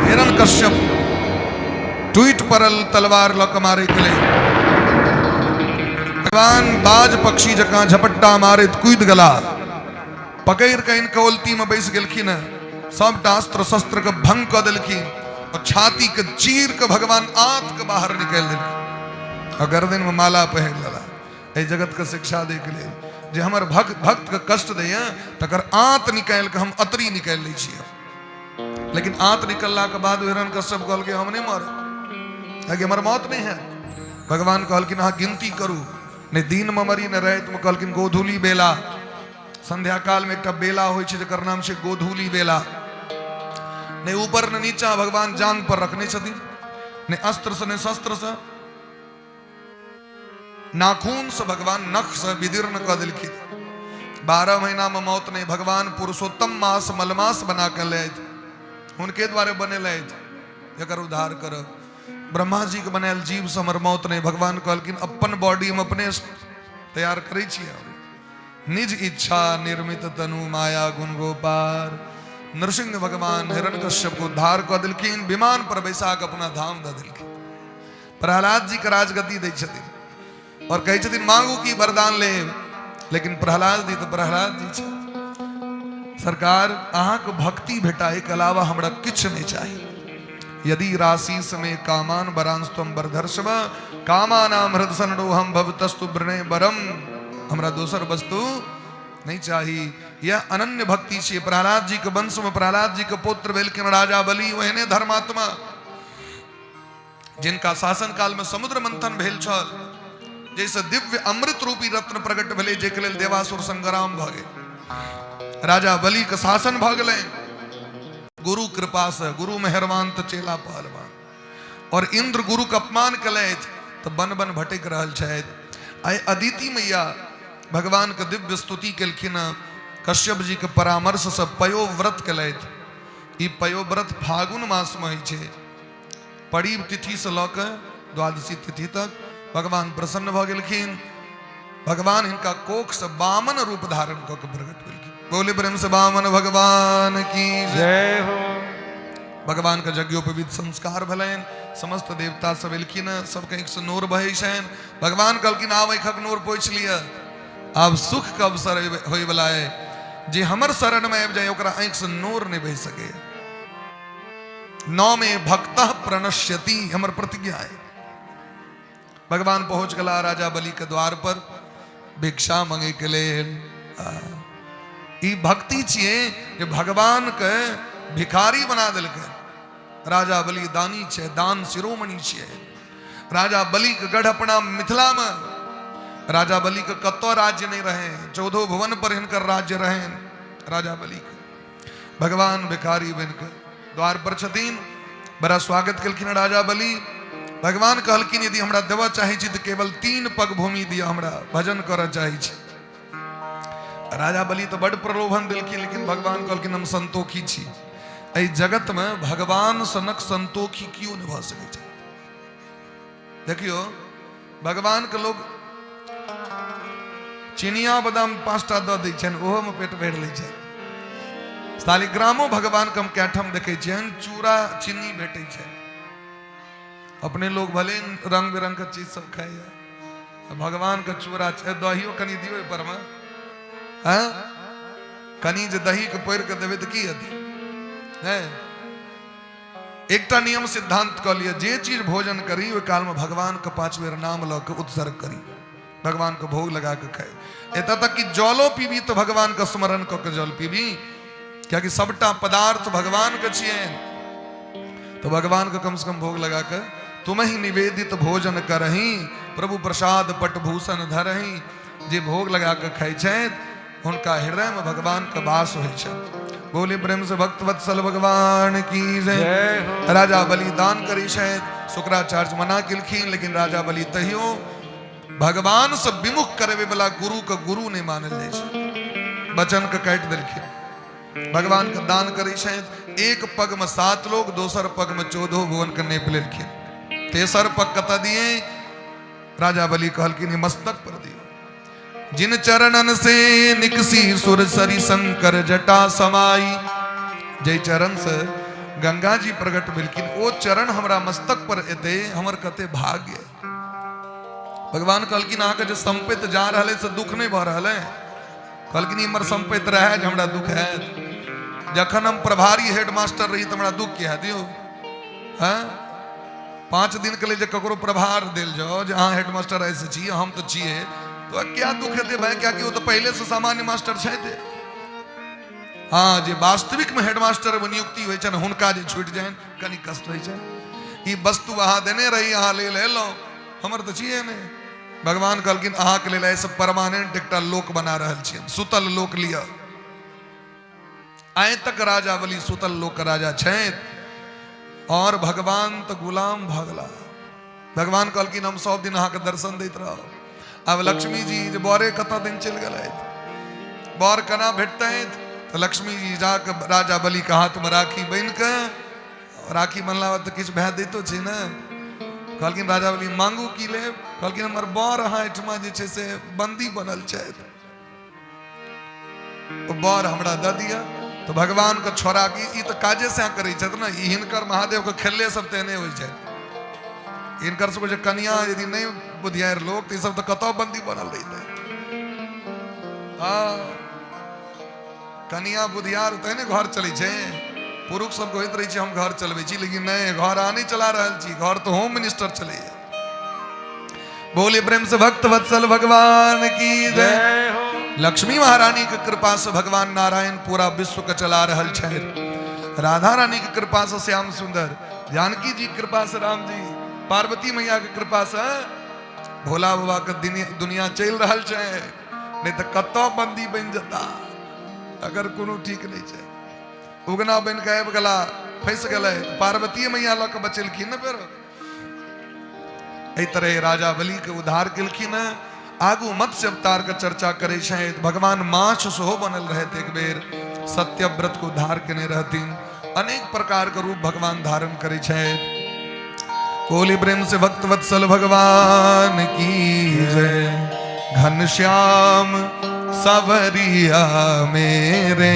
हिरण कश्यप टूट पड़ल तलवार लऽ के मारे के लेल। भगवान बाज पक्षी जकाँ झपट्टा मारैत कूदि गेला, पकड़ि कऽ इनके ओलती में बैस गेलखिन, सबटा अस्त्र शस्त्र के भंग कऽ देलखिन और छाती के चीर के भगवान आंत के बाहर निकालि देलखिन और गर्दन में माला पहिर लेला। एहि जगत के शिक्षा दै के लेल जे हमर भक्त भक्त के कष्ट दैया तकर आंत निकालि के हम अतरी निकालि लै छियै। लेकिन आंत निकलला के बाद हिरण कश्यप कहलकै हम नहि मरब, कियाकि हमर मौत नहि हैत। भगवान कहलखिन अहाँ गिनती करू, नहि दिन में मरी नहि राति में। कहलखिन गोधूली बेला, संध्या काल में एकटा बेला होइ छै जकर नाम छै गोधूली बेला। नहि ऊपर ने नीचा भगवान जांग पर रखने छथिन, नहि अस्त्र से नहि शस्त्र से, नाखून से भगवान नख से विदीर्ण कऽ देलखिन। 12 महीना में मौत नहीं, भगवान पुरुषोत्तम मास मलमास बना के लैथ, हुनके द्वारे बनेलथि जकर उद्धार करब। ब्रह्मा जी के बनायल जीव से हमर मौत नहीं। भगवान कहलखिन अपन बॉडी हम अपने तैयार करै छियै। निज इच्छा निर्मित तनु माया गुण गोपार। नृसिंह भगवान हिरण्यकश्यप को उद्धार कऽ देलखिन, विमान पर बैसा कऽ अपना धाम दऽ देलखिन। प्रहलाद जी के राजगद्दी दै छथिन और कहै छथिन मांगू की वरदान लेब। लेकिन प्रहलाद जी तऽ प्रहलाद जी छै, सरकार अहाँके भक्ति भेटा के अलावा हमरा किछु नहीं चाहिए। यदि राशि समय कामान वरांस्तम वरधर्षव कामानाम हृद सनडोहम भवतस्तु वृणे वरम। हमरा दोसर वस्तु नहीं चाही। यह अनन्य भक्ति छियै। प्रहलाद जी के वंश में प्रहलाद जी के पुत्र भेलखिन राजा बलि, ओहने धर्मात्मा जिनका शासन काल में समुद्र मंथन भेल छल, जैसे दिव्य अमृत रूपी रत्न प्रकट भेलै, जाहिके लेल देवासुर संग्राम भऽ गेल। राजा बलि के शासन भऽ गेलै गुरु कृपा से, गुरु मेहरबान तऽ चेला पहलवान। और इंद्र गुरु के अपमान केलथि तऽ वन वन भटकि रहल छथि। आइ अदिति मैया भगवान के दिव्य स्तुति केलखिन, कश्यप जी के परामर्श से पयोव्रत केलथि। ई पयोव्रत फागुन मास में होइ छै, परीब तिथि से लऽ कऽ द्वादशी तिथि तक। भगवान प्रसन्न भऽ गेलखिन। भगवान हिनका कोख से वामन रूप धारण कऽ के प्रकट भेलखिन। बोले प्रेम से वामन भगवान की जय हो। भगवान के यज्ञोपवीत संस्कार भेलनि, समस्त देवता सब एलखिन, सबके आँखि से नोर बहै छनि। भगवान कहलखिन आब आँखिक नोर पोछि लिअ, आब सुख के अवसर होइवला है। जे हमर शरण में आबि जाय ओकरा आँखि से नोर नहि बहि सकैए। न मे भक्त प्रणश्यति, हमर प्रतिज्ञा है। भगवान पहुंच गला राजा बलि के द्वार पर भिक्षा मंगे के लेल। ई भक्ति छियै जे भगवान के भिखारी बना देलकै। राजा बलि दानी छै, दान शिरोमणि छियै। राजा बलि के गढ़ अपना मिथिला में, राजा बलि के कतौ राज्य नहीं रहे, 14 भुवन पर हिनकर राज्य रहे राजा बलि के। भगवान भिखारी बन के द्वार पर छथिन, बड़ा स्वागत केलखिन राजा बलि। भगवान कहलखिन यदि हमरा देबऽ चाहै छी तऽ केवल 3 पग भूमि दिअ, हमरा भजन करऽ चाहै छी। राजा बलि तऽ बड प्रलोभन देलखिन, लेकिन भगवान कहलखिन हम संतोखी छी, एहि जगत में भगवान सनक संतोखी केओ नहि भऽ सकै छै। देखियौ भगवान के लोग चिनिया बादाम 5टा दऽ दै छनि, ओहो में पेट भरि लै छै। शालिग्रामो भगवान के हम कए ठाम देखै छियनि, चूड़ा चीनी भेटै छै। अपने लोग भले रंग बिरंग के चीज सब खाइए, भगवान के चूड़ा छै, दहियो कनि दियौ ओहि पर में, हैं कनि जे दही के पोरि के देबै तऽ की हेतै? नहि एकटा नियम सिद्धांत कऽ लिअ, जे चीज भोजन करी ओहि कालमे भगवानके 5 बेर नाम लऽ कऽ उत्सर्ग करी, भगवानके भोग लगा कऽ खाइ। एतऽ तक कि जलो पीबी तऽ भगवानके स्मरण कऽ के जल पीबी, कियाकि सबटा पदार्थ भगवानके छियनि, तऽ भगवानके कम से कम भोग लगा कऽ तुम्हि निवेदित भोजन करही प्रभु प्रसाद पटभूषण धरही। जे भोग लगा कऽ खाइ छथि हुनका हृदय में भगवान के वास होइ छै। बोले प्रेम से भक्त वत्सल भगवान की जय। राजा बलि दान करै छथि, शुक्राचार्य मना केलखिन, लेकिन राजा बलि तहियो भगवान से विमुख करबे वाला गुरु के गुरु नहीं मानल जाइ छै, वचन के काटि देलखिन। भगवान के दान करै छथि, एक पग में 7 लोग, दोसर पग में 14 भुवन के नेप लेलखिन, तेसर पग कतऽ दिए? राजा बलि कहलखिन मस्तक पर दियो। जिन चरणन से निकसी सुरसरी शंकर जटा समाई, जय चरण से गंगा जी प्रकट भेलखिन ओ चरण हमरा मस्तक पर एते, हमर कते भाग्य। भगवान कहलखिन अहाँके जे संपत्ति जा रहल है से दुख नहीं भऽ रहल है? कहलखिन हमर संपत्ति रहै जे हमरा दुख हैत, जखन हम प्रभारी हेडमास्टर रही तऽ हमरा दुख किया दियौ? हैं 5 दिन के लिए जे ककरो प्रभार देल जाओ जे अहाँ हेडमास्टर ऐसे छी, हम तऽ छियै, तो क्या दुख हेतै भाई? कियाकि ओ तऽ पहिले से सामान्य मास्टर छथि। हाँ, जे वास्तविक में हेडमास्टर नियुक्ति होइ छनि हुनका जे छूटि जानि कनि कष्ट होइ छनि। ई वस्तु अहाँ देने रही, अहाँ लेल एलहुँ, हमर तऽ छियै नहि। भगवान कहलखिन अहाँके लेल एहिसँ परमानेंट एकटा लोक बना रहल छी हम, सुतल लोक लिअ। आइ तक राजा बलि सुतल लोक राजा छथि और भगवान तऽ गुलाम भऽ गेला। भगवान कहलखिन हम सब दिन अहाँके दर्शन दैत रहब। आब लक्ष्मी जी जे बरे कतऽ दिन चलि गेलथि, बर केना भेटतथि? तऽ लक्ष्मी जी जाकऽ राजा बलिके हाथमे राखी बान्हि कऽ, राखी बनला बाद तऽ किछु भए दैतो छै ने, कहलखिन राजा बलि मांगू की लेब? कहलखिन हमर बर अहाँ एहिठमा जे छै से बंदी बनल छथि, ओ बर हमरा दऽ दिअ। तऽ भगवानके छोड़ा की ई तऽ काजे सएह करै छथि ने, ई हिनकर महादेवके खेले सब तेहने होइ छनि। हिनकर सबके जे कनिया यदि नहि बुधियार लोक तऽ ई सब तऽ कतऽ बंदी बनल रहितै। हँ, कनिया बुधियार तहने घर चलै छै। पुरुष सबके होइत रहै छै हम घर चलबै छी, लेकिन नहि, घर अहाँ नहि चला रहल छी, घर तऽ होम मिनिस्टर चलैया। बोले प्रेम से भक्त वत्सल भगवान की जय। लक्ष्मी महारानी के कृपा से भगवान नारायण पूरा विश्व के चला रहल छथि। राधा रानी के कृपा से श्याम सुंदर, जानकी जी के कृपा से राम जी, पार्वती मैया के कृपा से भोला बाबा के दुनिया चलि रहल छै। नहीं तो कतऽ बंदी बनि जता अगर कोनो ठीक नहीं छै। उगना बनि के आबि गेला, फंसि गेलै, पार्वती मैया लऽ के बचेलखिन ने। फेर एहि तरह राजा बलि के उद्धार केलखिन। आगू मत्स्य अवतार के चर्चा करै छथि। भगवान माछ सेहो बनल रहथि एक बेर, सत्यव्रत के उद्धार केने रहथिन। अनेक प्रकार के रूप भगवान धारण करै छथि। बोली प्रेम से भक्त वत्सल भगवान की जय। घनश्याम सवरिया मेरे,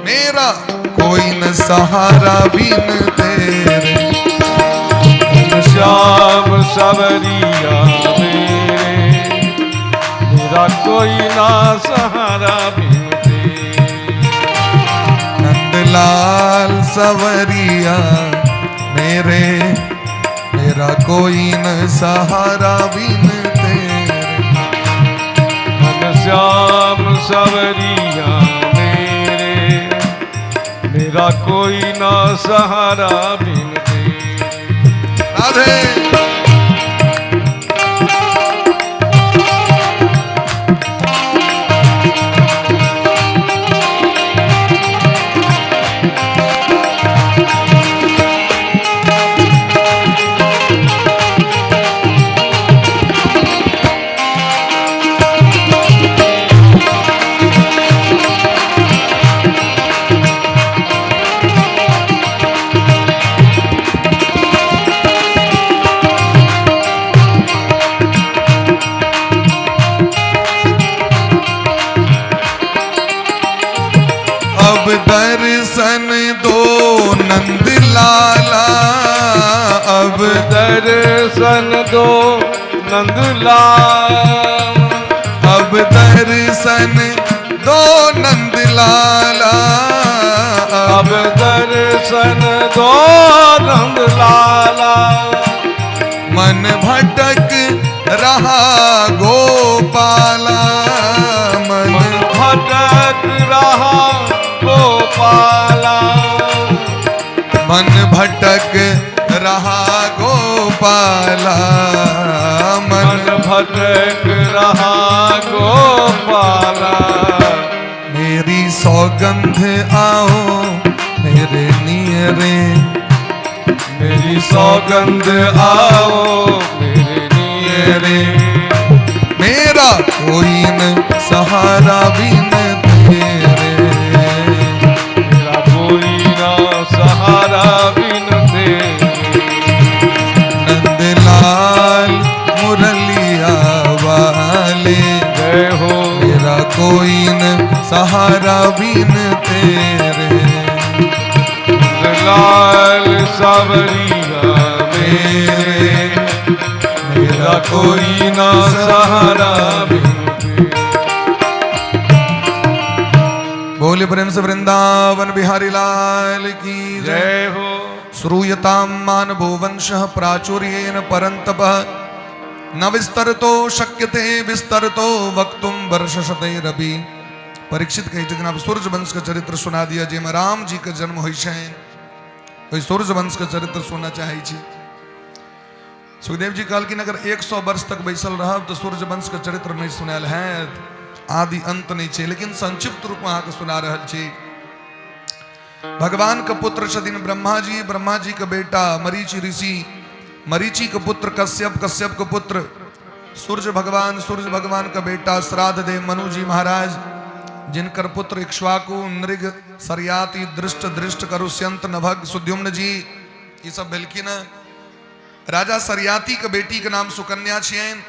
मेरा कोई न सहारा बिन तेरे। घनश्याम सवरिया मेरे, मेरा कोई ना सहारा बिन तेरे। नंदलाल सवरिया मेरे, मेरा कोई न सहारा बिन तेरे। घनश्याम सवरिया मेरे, मेरा कोई ना सहारा बिन तेरे। राधे। अब दर्शन दो नंद लाला, अब दर्शन दो नंद लाला, अब दर्शन दो नंद लाला, अब दर्शन दर्शन दो नंद लाला। मन भटक रहा गोपाला, मन मन भटक रहा गोपाला। मन भटक रहा गोपाला, मन मन भटक रहा गोपाला। मेरी सौगंध आओ मेरे नियरे, मेरी सौगंध आओ मेरे नियरे। मेरा कोई न सहारा बिन तेरे, मेरा कोई ना सहारा बिन तेरे। नंदलाल मुरलिया वाले, जय हो। मेरा कोई न सहारा बिन तेरे। लाल सावरिया मेरे, मेरा कोई ना सहारा बिन तेरे। बोले प्रेम से वृंदावन बिहारी लाल की जय। जय हो। श्रूयतां मानवो वंशः प्राचुर्येण परन्तपः, न विस्तरतो शक्यते विस्तरतो वक्तुम वर्षशतैरपि। परीक्षित कहै छथिन आब सूर्य वंश के चरित्र सुना दिया, जाहिमे राम जी के जन्म होइ छनि, ओहि सूर्य वंश के चरित्र सुनना चाहै छी। सुखदेव जी कहलखिन अगर 100 वर्ष तक बैसल रहब तऽ सूर्य वंश के चरित्र नहि सुनायल हैत, आदि अंत नहि छै, लेकिन संक्षिप्त रूप में अहाँके सुना रहल छी। भगवान के पुत्र छथिन ब्रह्मा जी, ब्रह्मा जी के बेटा मरीचि ऋषि, मरीचि के पुत्र कश्यप, कश्यप के पुत्र सूर्य भगवान, सूर्य भगवान के बेटा श्राद्ध देव मनु जी महाराज, जिनकर पुत्र इक्ष्वाकु, नृग, सरयाति, दृष्ट, दृष्ट करुष्यंत, नभग, सुद्युम्न जी, ई सब भेलखिन। राजा सरयाति के बेटी के नाम सुकन्या छियनि।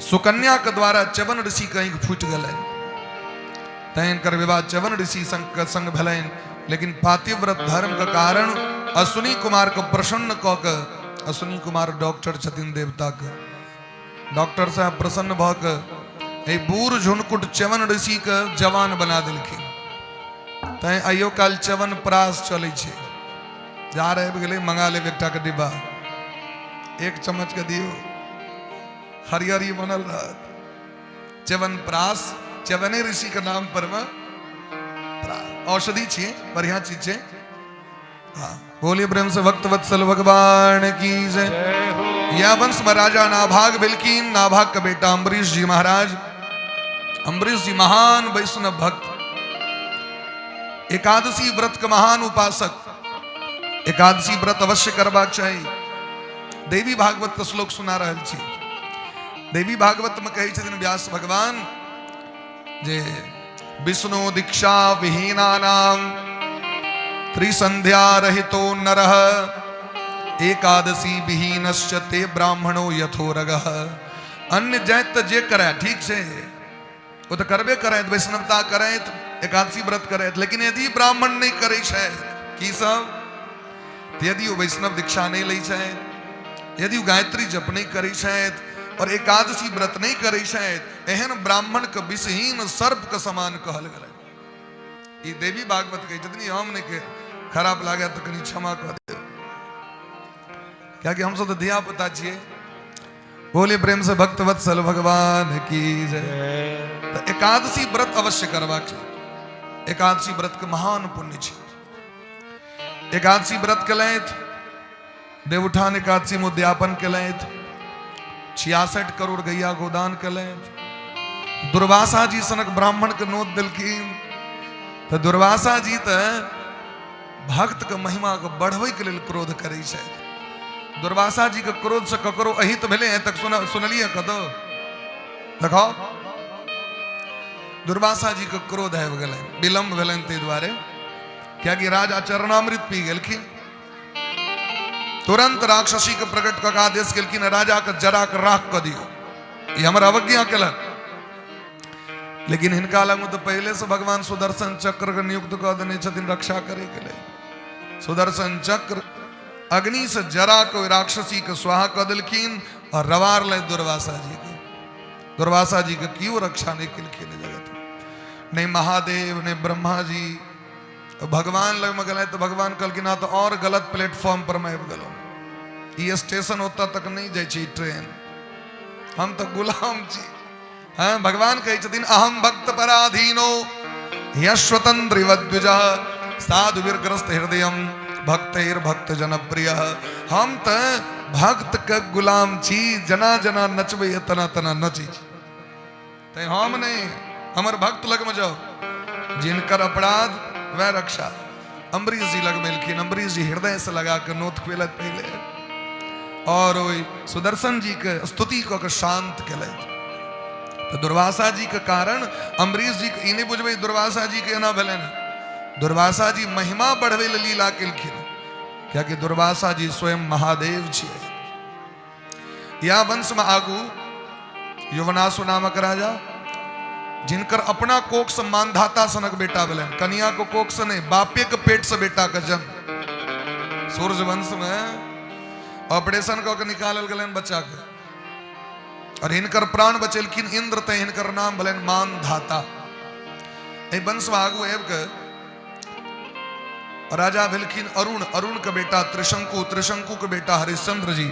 सुकन्या के द्वारा च्यवन ऋषि के आँखि फूटि गेलनि, तैं हिनकर विवाह च्यवन ऋषि संग भेलनि। लेकिन पातिव्रत धर्म के कारण अश्विनी कुमार के प्रसन्न कऽ के, अश्विनी कुमार डॉक्टर छथिन देवता के, डॉक्टर साहब प्रसन्न भऽ के एहि बूढ़ झुनकुट च्यवन ऋषि के जवान बना देलखिन। तैं आइयो काल च्यवन प्रास चलै छै। जा आबि गेलै, मंगा लेब एकटा के डिब्बा, एक चम्मच के दियौ, हरियरी बनल रहत। च्यवन प्रास, च्यवने ऋषि के नाम पर में औषधि छियै, बढ़िया चीज छै। हाँ, बोलिए प्रेम से भक्त वत्सल भगवान की जय। यह वंश में राजा नाभाग भेलखिन। नाभाग के बेटा अम्बरीश जी महाराज। अम्बरीश जी महान वैष्णव भक्त, एकादशी व्रत के महान उपासक। एकादशी व्रत अवश्य करबाक चाही। देवी भागवत के श्लोक सुना रहल छी। देवी भागवत में कहै छथिन व्यास भगवान जे विष्णु दीक्षा विहीना नाम त्रिसंध्या रहितो नरः एकादशी विहीनश्च ते ब्राह्मणो यथोरगः। अन्य जाति तऽ जे करए ठीक छै, ओ तऽ करबे करैत, वैष्णवता करैत, एकादशी व्रत करैत, लेकिन यदि ब्राह्मण नहि करै छथि की सब, तऽ यदि ओ वैष्णव दीक्षा नहि लै छथि, यदि ओ गायत्री जप नहि करै छथि और एकादशी व्रत नहि करै छथि, एहन ब्राह्मण के विषहीन सर्प के समान कहल गेलै। ई देवी भागवत कहै छथिन, हम नहि कह, खराब लागै तऽ कनि क्षमा कऽ देब, कियाकि हमसब तऽ धिया पुता छियै। बोले प्रेम से भक्त वत्सल भगवान की जय। तऽ एकादशी व्रत अवश्य करबाक छै। एकादशी व्रत के महान पुण्य छै। एकादशी व्रत केलथि, देवउठान एकादशी में उद्यापन केलथि, 66 करोड़ गैया गोदान केलथि, दुर्वासा जी सनक ब्राह्मण के नोत देलखिन। तऽ दुर्वासा जी तऽ भक्त के महिमा के बढ़बै के लेल क्रोध करै छथि। दुर्वासा जी के क्रोध से ककरो अहित भेलै हैं तक सुनलियै कतौ? देखो दुर्वासा जी के क्रोध आबि गेलनि, विलम्ब भेलनि ताहि दुआरे, कियाकि राजा चरणामृत पी गेलखिन। तुरंत राक्षसी के प्रकट कऽ आदेश केलखिन, राजा के जरा के राख कऽ दियौ, ई हमर अवज्ञा केलक। लेकिन हिनका लग तऽ पहिले से भगवान सुदर्शन चक्र के नियुक्त कऽ देने छथिन रक्षा करे के लेल। सुदर्शन चक्र अग्नि से जरा के राक्षसी के स्वाहा कऽ देलखिन और रवार ले दुर्वासा जी के। दुर्वासा जी के क्यों रक्षा नहीं केलखिन जगत में? नहीं महादेव, नहीं ब्रह्मा जी, तऽ भगवान लगमे गेलथि तऽ भगवान कहलखिन हँ तऽ आओर गलत प्लेटफॉर्म पर मे आबि गेलहुँ, ई स्टेशन ओतऽ तक नहि जाइ छै ई ट्रेन, हम तऽ गुलाम छी। हँ, भगवान कहै छथिन अहम भक्त पराधीनो यश्वतंत्र द्विज साधु वीरग्रस्त हृदय भक्तैर भक्त जनप्रिय। हम तऽ भक्त के गुलाम छी, जना जना नचबै तना तना नचै छी, तैं हम नहि, हमर भक्त लगमे जाउ, जिनकर अपराध वएह रक्षा। अम्बरीश जी लगमे एलखिन, अम्बरीश जी हृदय से लगा के नोत खुएलथि पहिले, और ओहि सुदर्शन जी के स्तुति कऽ के शांत केलथि। तऽ दुर्वासा जी के कारण अम्बरीश जी के ई नहि बुझबै दुर्वासा जी के एना भेलनि, दुर्वासा जी महिमा बढ़बै लए लीला केलखिन, कियाकि दुर्वासा जी स्वयं महादेव छियै। या वंश में आगू युवनासु नामक राजा, जिनकर अपना कोख से मानधाता सनक बेटा भेलनि, कनिया को कोख से नहीं, बापे के पेट से बेटा के जन्म। सूर्य वंश में ऑपरेशन कऽ के निकालल गेलनि बच्चा के, और हिनकर प्राण बचेलखिन इंद्र, ते हिनकर नाम भेलनि मानधाता। एहि वंश में आगू आबि के राजा भेलखिन अरुण, अरुण के बेटा त्रिशंकु, त्रिशंकु के बेटा हरिश्चंद्र जी।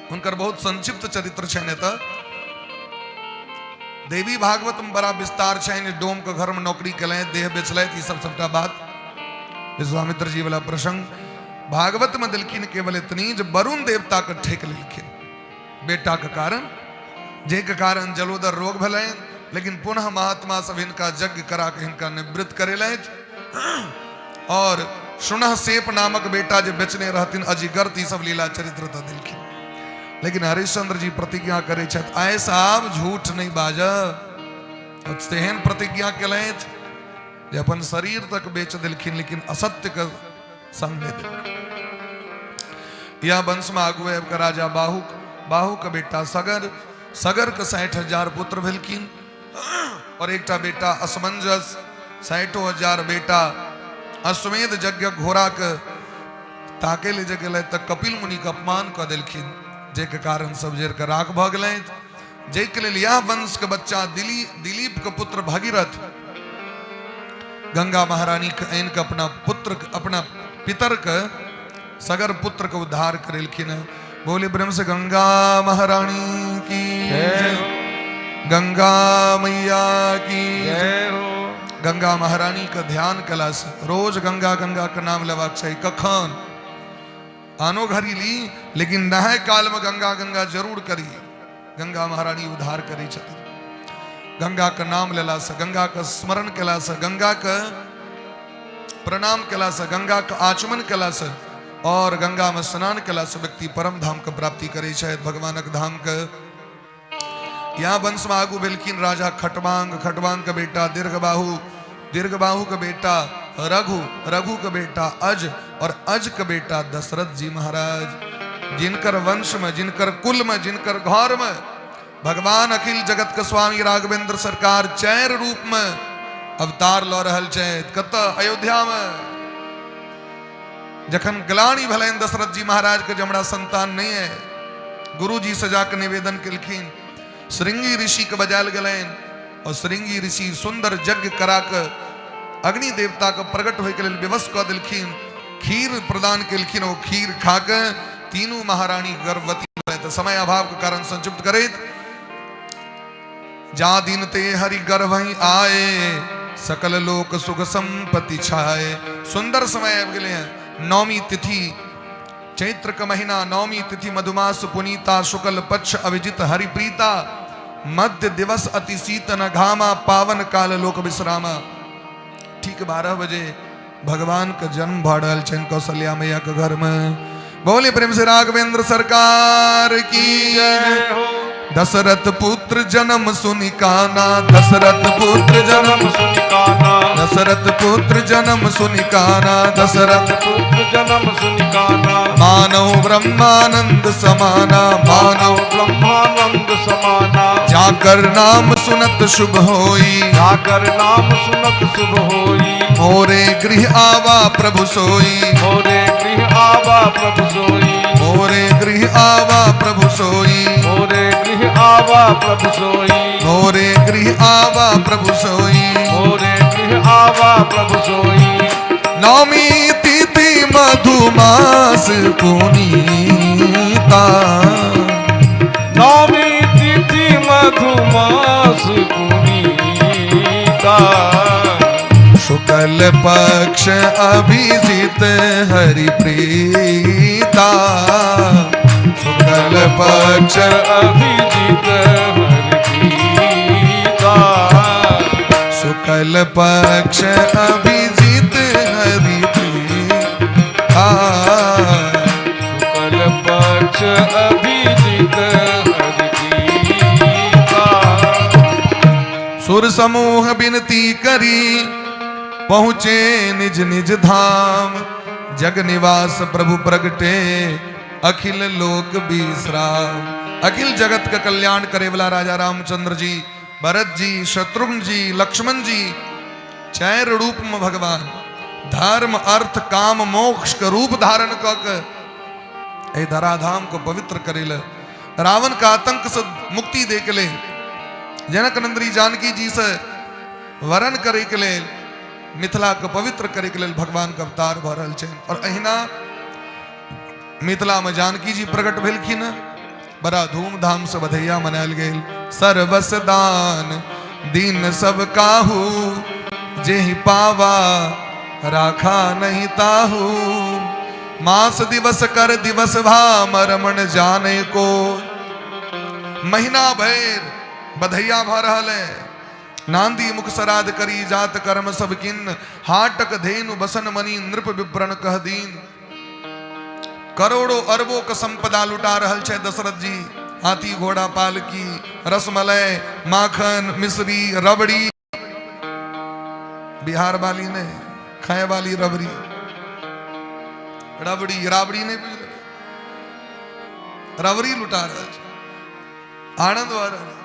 हुनकर बहुत संक्षिप्त चरित्र छनि एतऽ। देवी भागवत में बड़ा विस्तार छनि, डोम के घर में नौकरी केलथि, देह बेचलथि, ई सब सबटा बात विश्वामित्र जी वाला प्रसंग। भागवत में देलखिन केवल इतनी जे वरुण देवता के ठेक लेलखिन बेटा के कारण, जाहिके कारण जलोदर रोग भेलनि, लेकिन पुनः महात्मा सब हिनका यज्ञ करा के हिनका निवृत्त करेलथि। और सुनह सेप नामक बेटा जे बेचने रहथिन अजिगर्त, ई सब लीला चरित्र तऽ देलखिन। लेकिन हरिश्चंद्र जी प्रतिज्ञा करै छथि, आय साहब झूठ नहीं बाजब। तेहन प्रतिज्ञा केलथि जे अपन शरीर तक बेच देलखिन, लेकिन असत्य के संग नहि देलखिन। यह वंश में आगू आबि कऽ राजा बाहुक, बाहुक के बेटा सगर, सगर के 60,000 पुत्र भेलखिन और एकटा बेटा असमंजस, 60,000 बेटा। अश्वमेध यज्ञ घोड़ा के ताके ले जे गेलै तऽ कपिल मुनि के अपमान कऽ देलखिन, जाहिके कारण सब जरि कऽ राख भऽ गेलथि। जाहिके लेल यह वंश के बच्चा दिलीप के पुत्र भगीरथ गंगा महारानी के आनि के अपना पुत्र, अपना पितर के सगर पुत्र के उद्धार करेलखिन। बोले ब्रह्म से गंगा महारानी की जय हो, गंगा मैया की जय हो। गंगा महारानी के ध्यान कला से रोज गंगा गंगा के नाम लेबाक चाही। कखन आनो घड़ी ली, लेकिन नहाय काल में गंगा गंगा जरूर करी। गंगा महारानी उद्धार करी छथिन। गंगा के नाम लेला से, गंगा के स्मरण केला से, गंगा के प्रणाम केला से, गंगा के आचमन केला से और गंगा में स्नान केला से व्यक्ति परम धाम के प्राप्ति करै छथि, भगवानक धाम के। यहाँ वंश में आगू भेलखिन राजा खटवांग, खटवांग के बेटा दीर्घबाहु, दीर्घबाहु के बेटा रघु, रघु के बेटा अज और अज के बेटा दशरथ जी महाराज, जिनकर वंश में, जिनकर कुल में, जिनकर घर में भगवान अखिल जगत के स्वामी राघवेंद्र सरकार चारि रूप में अवतार लऽ रहल छथि। कतऽ? अयोध्या में। जखन ग्लानि भेलनि दशरथ जी महाराज के जे हमरा संतान नहीं है, गुरु जी से जाके निवेदन केलखिन, श्रृंगी ऋषि के बजायल गेलनि और श्रृंगी ऋषि सुंदर यज्ञ करा के अग्नि देवता के प्रकट होय के लेल विवश कऽ देलखिन, खीर प्रदान केलखिन। ओ खीर खा के तीनू महारानी गर्भवती भेलै। तऽ समय अभाव के कारण संक्षिप्त करैत, जा दिन ते हरि गर्भहि आए, सकल लोक सुख संपत्ति छाए। सुंदर समय आबि गेलै हैं। नवमी तिथि, चैत्र के महीना, नवमी तिथि, मधुमास पुनीता, शुक्ल पक्ष अभिजित हरिप्रीता, मध्य दिवस अति शीत न घामा, पावन काल लोक विश्रामा। ठीक 12 बजे भगवान के जन्म भऽ रहल छनि कौशल्या मैया के घर में। बोले प्रेम से राघवेंद्र सरकार की जय हो। दशरथ पुत्र जन्म सुनि काना, दशरथ पुत्र जन्म सुनि काना, दशरथ पुत्र जन्म सुनि काना, दशरथ पुत्र जन्म सुनि काना, मानव ब्रह्मानंद समाना, मानव ब्रह्मानंद समाना, जाकर नाम सुनत शुभ होई, जाकर नाम सुनत शुभ होई, मोरे गृह आवा प्रभु सोई, मोरे गृह आवा प्रभु सोई, मोरे गृह आवा प्रभु सोई, मोरे गृह आवा प्रभु सोई, मोरे गृह आवा प्रभु सोई, मोरे गृह आवा प्रभु सोई। नवमी तिथि मधुमास पुनीता। नवमी तिथि मधुमास पुनीता। शुक्ल पक्ष अभिजित हरि प्रीता। शुक्ल पक्ष अभिजित हरि प्रीता। शुक्ल पक्ष अभिजित हरि प्रीता। शुक्ल पक्ष अभिजित हरि प्रीता। सुर समूह बिनती करी पहुँचे निज निज धाम। जग निवास प्रभु प्रगटे अखिल लोक विश्राम। अखिल जगत का कल्याण करे वाला राजा रामचंद्र जी, भरत जी, शत्रुघ्न जी, लक्ष्मण जी, चार रूप में भगवान धर्म अर्थ काम मोक्ष के रूप धारण क के एहि धराधाम को पवित्र करे ले, रावण का आतंक से मुक्ति दे के लेल, जनक नंदनी जानकी जी से वरण करे के लेल, मिथिला के पवित्र करे के लेल भगवान के अवतार भऽ रहल छनि। और अहिना मिथिला में जानकी जी प्रकट भेलखिन, बड़ा धूमधाम से बधैया मनायल गेल। सर्वस दान दीन सब काहू, जेहि पावा राखा नहीं ताहू। मास दिवस कर दिवस भा मरमण जाने को। महीना भरि बधैया भऽ रहल है। नांदी मुख सराध करी जात कर्म सब किन, हाटक धेनु बसन मनी नृप विप्रण कह दीन। करोड़ों अरबों के संपदा लुटा रहल छै दशरथ जी। हाथी घोड़ा पालकी रसमलाई माखन मिश्री रबड़ी, बिहार वाली ने खाए वाली रबड़ी, रबड़ी राबड़ी नहीं बुझल, रबड़ी लुटा रहल छै, आनंद भऽ रहल है।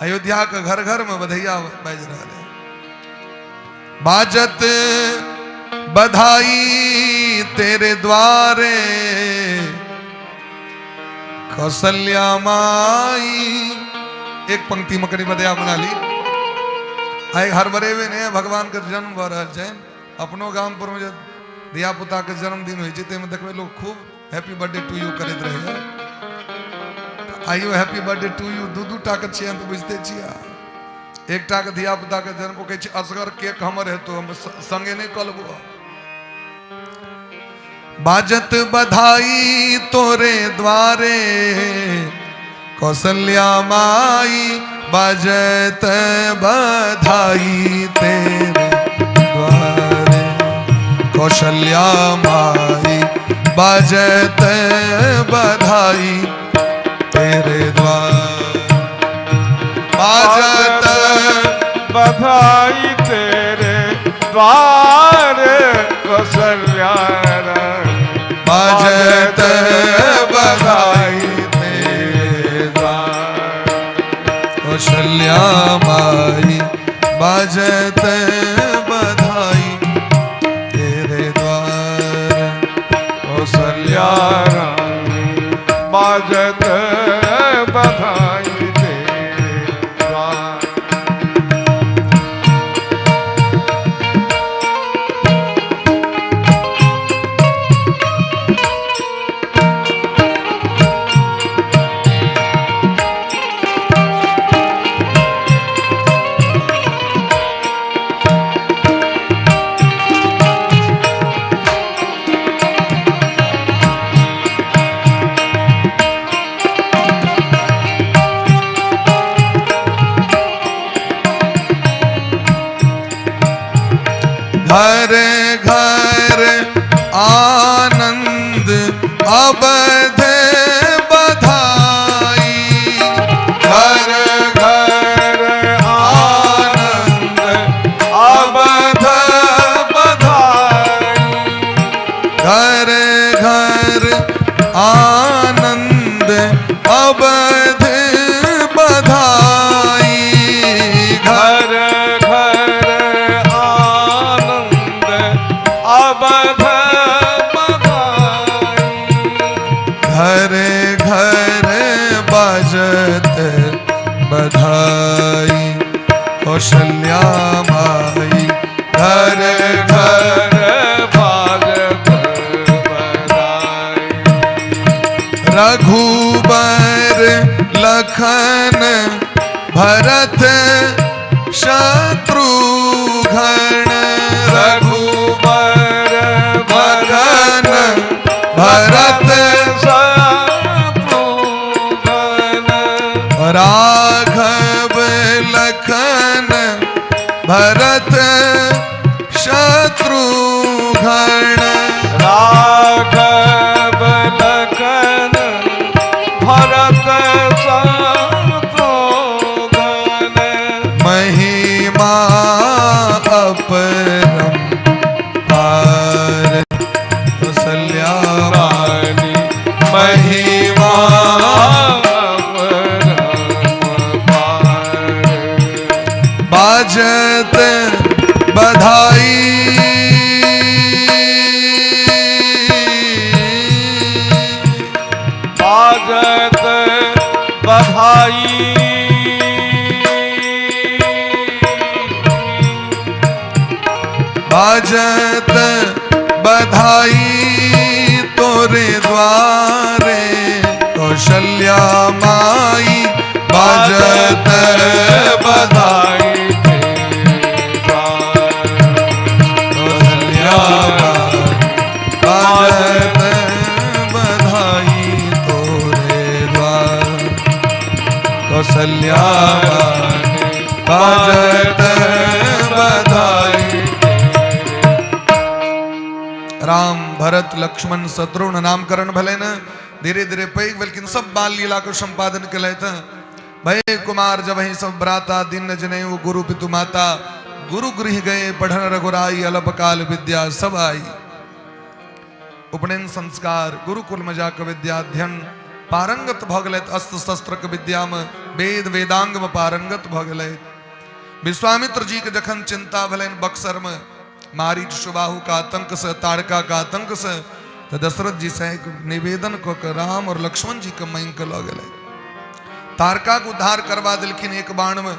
अयोध्या के घर घर में बधैया बाजि रहल है। बाजत बधाई तेरे द्वारे कौशल्या माई। एक पंक्ति में कनी बधैया बना ली। आइ हड़बड़ेबे ने, भगवान के जन्म भऽ रहल छै। अपनो गाम पर में जे धिया पुता के जन्मदिन होइ छै ताहिमे देखबै लोग खूब हैप्पी बर्थडे टू यू करैत रहैया। आइयो हैप्पी बर्थडे टू यू दू दू टा के छियनि तऽ बुझिते छियै। एकटा के धिया पुता के जन्म, ओ कहै छै असगर केक हमर हेतौ, हम संगे नहि कऽ लेबो। बाजत बधाई तोरे द्वारे कौशल्या माई, बाजत बधाई तेरे द्वारे कौशल्या माई, बाजत बधाई तेरे द्वार, बाजत बधाई तेरे द्वार कौशल्या रानी, बाजत बधाई तेरे द्वार कौशल्या माई, बाजत बधाई तेरे द्वार कौशल्या रानी, बाजत बधाई तेरे द्वार। घर घर आनंद अवध बधाई, घर घर आनंद अवध बधाई, घर घर आनंद अवध बधाई, घर घर घर आनंद अवध बधाई, घर घर बाजत बधाई कौशल्या माई, घर घर घर बाजत बधाई। रघुबर लखन भरत शत्रुघ्न, रघुबर लखन भरत शत्रुघ्न, राघव लखन भरत शत्रुघ्न, राघव लखन भरत शत्रुघ्न, महिमा अपरम पार कौशल्या रानी महिमा अपरंपार। बाजत बधाई बाजत बधाई, बाजत बधाई तोरे द्वारे कौशल्या माई, बाजत बधाई बधाई तेरे द्वार। कौशल्या माई, बाजत बधाई तोरे द्वार कौशल्या माई, बाजत बधाई। राम भरत लक्ष्मण शत्रुघ्न नामकरण भेलनि ने, धीरे धीरे पैघ भेलखिन, सब बाल लीला के संपादन केलथि। भय कुमार जब ही सब भ्राता, दिन जनेऊ गुरु पितु माता, गुरु गृह गए पढ़न रघुराई, अलप काल विद्या सब आई। उपनयन संस्कार गुरुकुल में जाके विद्या अध्ययन पारंगत भऽ गेलथि, अस्त्र शस्त्र के विद्या में वेद वेदांग में पारंगत भऽ गेलथि। विश्वामित्र जी के जखन चिंता भेलनि बक्सर में मारीच सुबाहु का आतंक से, ताड़का का आतंक से, तो दशरथ जी से एक निवेदन कऽ के राम और लक्ष्मण जी के मांगि के लऽ गेलै। तारका के उद्धार करवा देलखिन एक बाण में,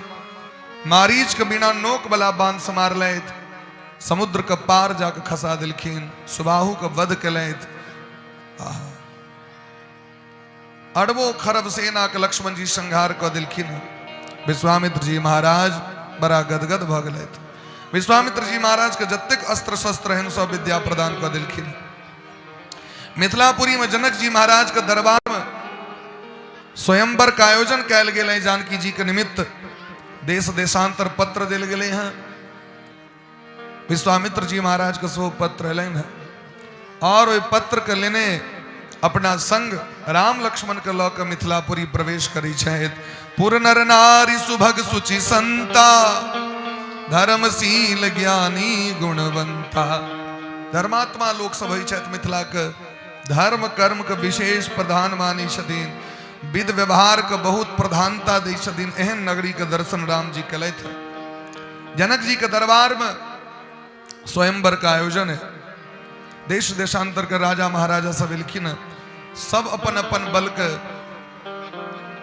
मारीच के बिना नोक वाला बाण से मारलथि, समुद्र के पार जाके खसा देलखिन, सुबाहु के वध केलथि। आहा, अरबों खरब सेना के लक्ष्मण जी संहार कऽ देलखिन। विश्वामित्र जी महाराज बड़ा गदगद भऽ गेलथि। विश्वामित्र जी महाराज के जतेक अस्त्र शस्त्र रहनि सब विद्या प्रदान कऽ देलखिन। मिथिलापुरी में जनक जी महाराज के दरबार में स्वयंवर के आयोजन कयल गेल है जानकी जी के निमित्त। देश देशांतर पत्र देल गेलै हैं। विश्वामित्र जी महाराज के सेहो पत्र एलनि हैं और ओहि पत्र के लेने अपना संग राम लक्ष्मण के लऽ के मिथिलापुरी प्रवेश करै छथि। पुर नर नारी सुभग सुचि संता, धर्मशील ज्ञानी गुणवंता। धर्मात्मा लोक सब होइ छथि मिथिला के, धर्म कर्म के विशेष प्रधान मानै छथिन, विध व्यवहार के बहुत प्रधानता दै छथिन। एहन नगरी के दर्शन राम जी केलथि। जनक जी के दरबार में स्वयंवर का आयोजन है। देश देशांतर के राजा महाराजा सब एलखिन, सब अपन अपन बल के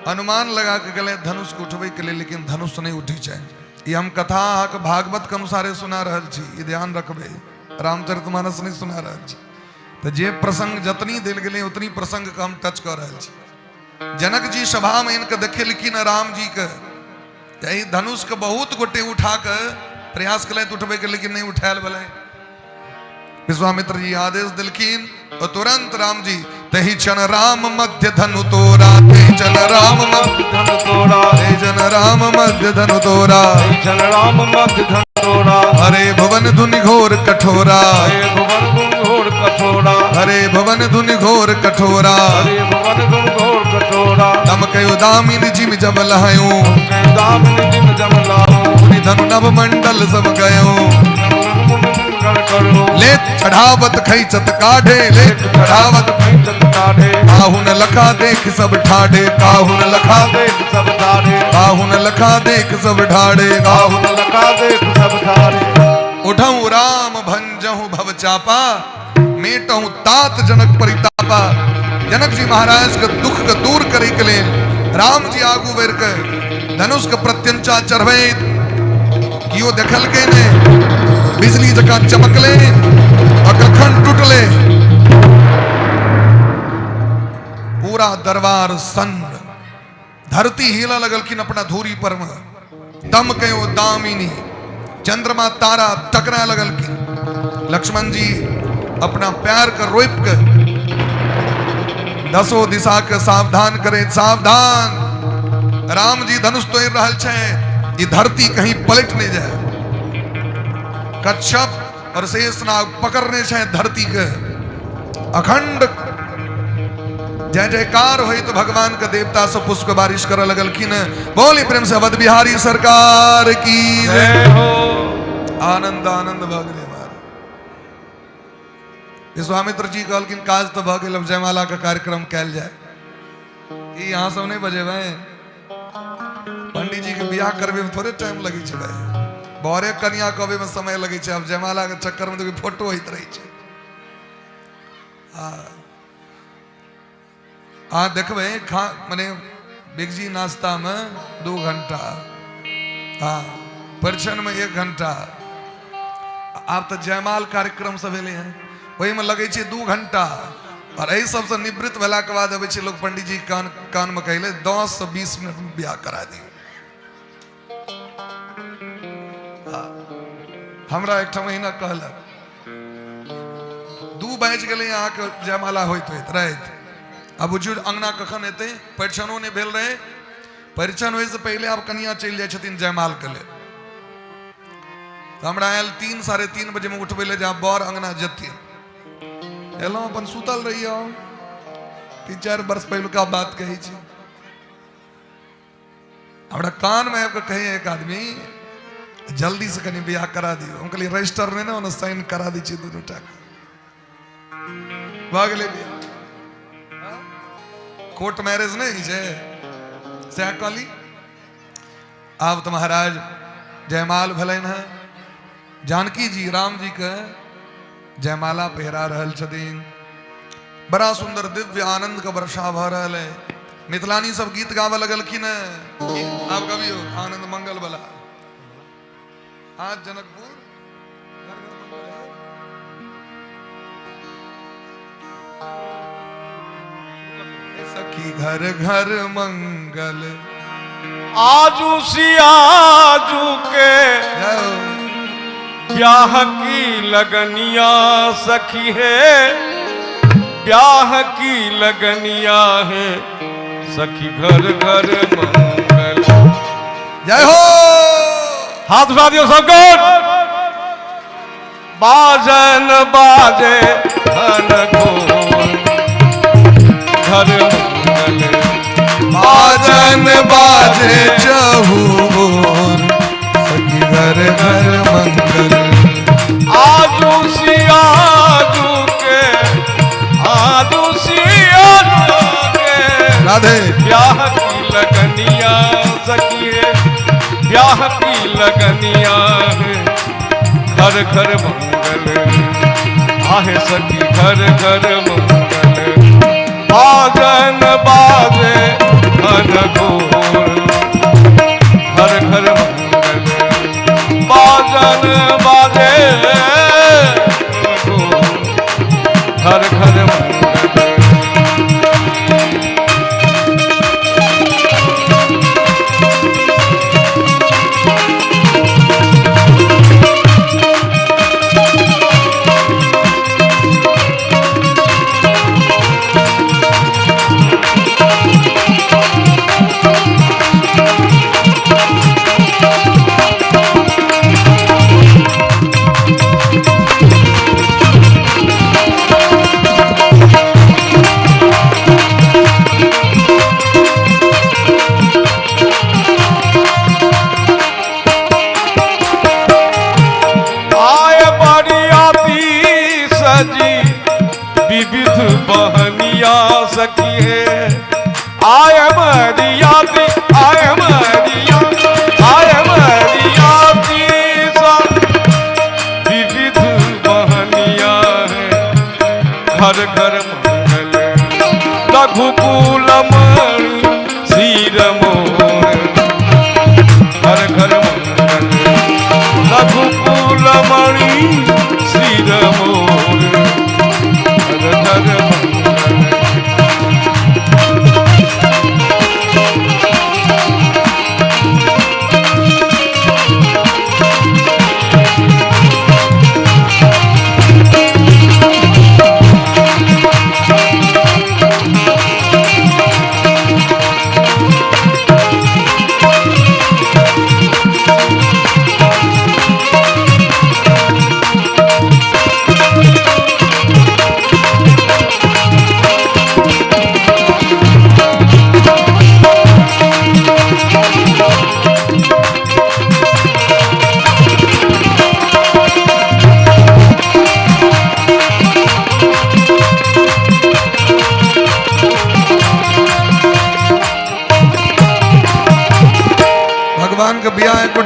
अनुमान लगा के गेलै धनुष के उठबै के लेल, लेकिन धनुष नहीं उठी छै। ई हम कथा अहाँके भागवत के अनुसारे सुना रहल छी, ई ध्यान रखबै, रामचरितमानस नहीं सुना रहल छी। तऽ जे प्रसंग जतनी देल गेलै उतनी प्रसंग के हम टच कऽ रहल छी। जनक जी सभा में इनके देखेलखिन राम जी के, तऽ एहि धनुष के बहुत गोटे उठा के प्रयास केलथि उठबै के, लेकिन नहीं उठायल भेलै। विश्वामित्र जी आदेश दिलखिन और तुरंत राम जी तही क्षण राम मध्य धनु तोरा, तही क्षण राम मध्य धनु तोरा, तही क्षण राम मध्य धनु तोरा, तही क्षण राम मध्य धनु तोरा। हरे भुवन धुनि घोर कठोरा, हरे भुवन धुनि घोर कठोरा, हरे भुवन धुनि घोर कठोरा, हरे भुवन धुनि घोर कठोरा। दमकयु दामिनी जिम जम लहयु, दामिनी जिम जम लाहू, मुनि धनु नभ मंडल सब गयो। ले चढ़ावत खैचत काढ़े, ले चढ़ावत खैचत काढ़े, काहुन लखा देख सब ठाढ़े, काहुन लखा देख सब ठाढ़े, काहुन लखा देख सब ठाढ़े, काहुन लखा देख सब ठाढ़े। उठहु राम भंजहु भव चापा, मेटहु तात जनक परितापा। जनक जी महाराज के दुख के दूर करे के लेल राम जी आगू बढ़ के धनुष के प्रत्यंचा चढ़बैत कियो देखलकै नहि। बिजली जकाँ चमकलै आ कखन टूटलै, पूरा दरबार सन्न, धरती हिलऽ लगलखिन अपना धूरी पर में, दम कयो दामिनी, चंद्रमा तारा टकरा लगलखिन। लक्ष्मण जी अपना पैर के रोपि के दसो दिशा के सावधान करे, सावधान, राम जी धनुष तोड़ि रहल छै, ई धरती कहीं पलट नहीं जाए। कच्छप और शेषनाग पकड़ने छै धरती के, अखंड जय जयकार होइत भगवान के देवता सब पुष्प बारिश करऽ लगलखिन। बोली प्रेम से अवध बिहारी सरकार की जय हो। आनंद आनंद भऽ गेलै। महाराज विश्वामित्र जी कहलखिन काज तऽ भऽ गेल, अब जयमाला के कार्यक्रम कयल जाय। ई अहाँ सब नहि बजेबै? पंडित जी के बियाह करबे में थोड़े टाइम लगै छै भाई, बरे कनिया कहबे में समय लगै छै, आब जयमाला के चक्कर में तऽ फोटो होइत रहै छै। आ देखबै खा मने बिगजी नाश्ता में 2 घंटा, हाँ परिछन में 1 घंटा, आब तऽ जयमाल कार्यक्रम सब एलै हन ओहिमे लगै छै 2 घंटा। और एहि सबसँ निवृत्त भेलाके बाद अबै छै लोक पंडीजी कान कानमे कहै ले 10 से 20 मिनट में बियाह करा दियौ। हमरा एकठाम अहिना कहलक, 2 बाजि गेलै अहाँके जयमाला होइत होइत राति। आब बुझियौ अङ्गना कखन एतै, परिछनो नहि भेल रहै। परिछन होइसँ पहिले आब कनिया चलि जाइ छथिन जयमालके लेल। तऽ हमरा आयल 3 3:30 बजेमे उठबै लए जे आब बर अङ्गना जेथिन। एलहुँ अपन सुतल रहियै हम, 3-4 वर्ष पहिलुका बात कहै छी। हमरा कानमे आबि कऽ कहै एक आदमी जल्दी से कनि बियाह करा दियौ। हम कहलियै रजिस्टर नहि ने, ओना साइन करा दै छियै दुनू टाके। भऽ गेलै बियाह, कोर्ट मैरेज नहि होइ छै, सएह कहली। आब तऽ महाराज जयमाल भेलनि हेँ, जानकी जी राम जी के जयमाला पहिरा रहल छथिन। बड़ा सुंदर दिव्य आनंद के वर्षा भऽ रहल है। मिथिलानी सब गीत गाबऽ लगलखिन हेँ। आब गबियौ आनंद मंगल वाला। आज जनकपुर घर घर मंगल है। सखी घर घर मंगल आजू सियाजू के ब्याह की लगनिया सखी है, ब्याह की लगनिया है सखी घर घर मंगल। जय हो। हाथ उठा दियो सबको। बाजन बाजे धन घोर घर मंगल, बाजन बाजे चहुर सखी घर घर मंगल। आजू सियाजू के, आजू सियाजू के राधे ब्याह की लगनिया सखी है, ब्याह की लगनिया है घर घर मंगल। आहे सखी घर घर मंगल, बाजन बाजे घन घोर घर घर मंगल, बाजन बाजे घोर घर घर मंगल। आय बरियाती सजी विविध बहनिया सखी है, आय बरियाती, आय बरिया, आय बरियाती विविध बहनिया है घर घर मंगल। रघुकुल मणि सिर मोर घर घर मंगल, रघुकुल मणि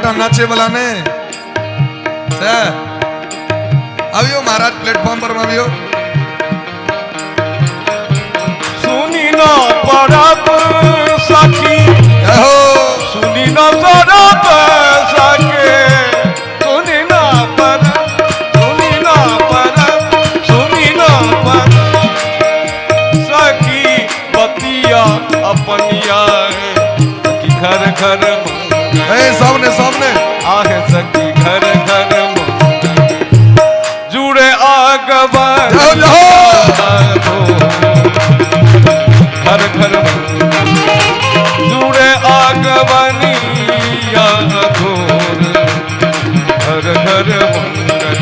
सबटा नाचे वाला ने से अबियो महाराज प्लेटफॉर्म पर अबियो। सुनी न परब सखी, सुनी न परब सखे, सुनी न परब, सुनी न परब, सुनी न परब सखी बतिया अपनिया सखी घर घर ए सामने सामने आहे सखी घर घर जुड़े आगवन घर घर जुड़े आगवनिया घोर घर घर मंगल।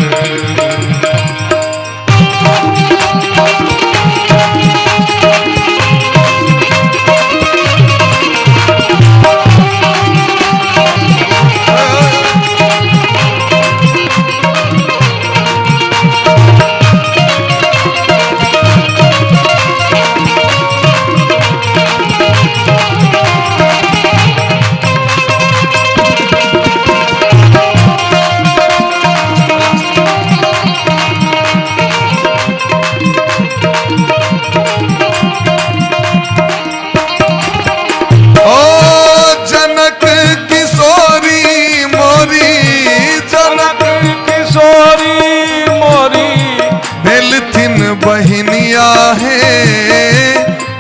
बहिनिया है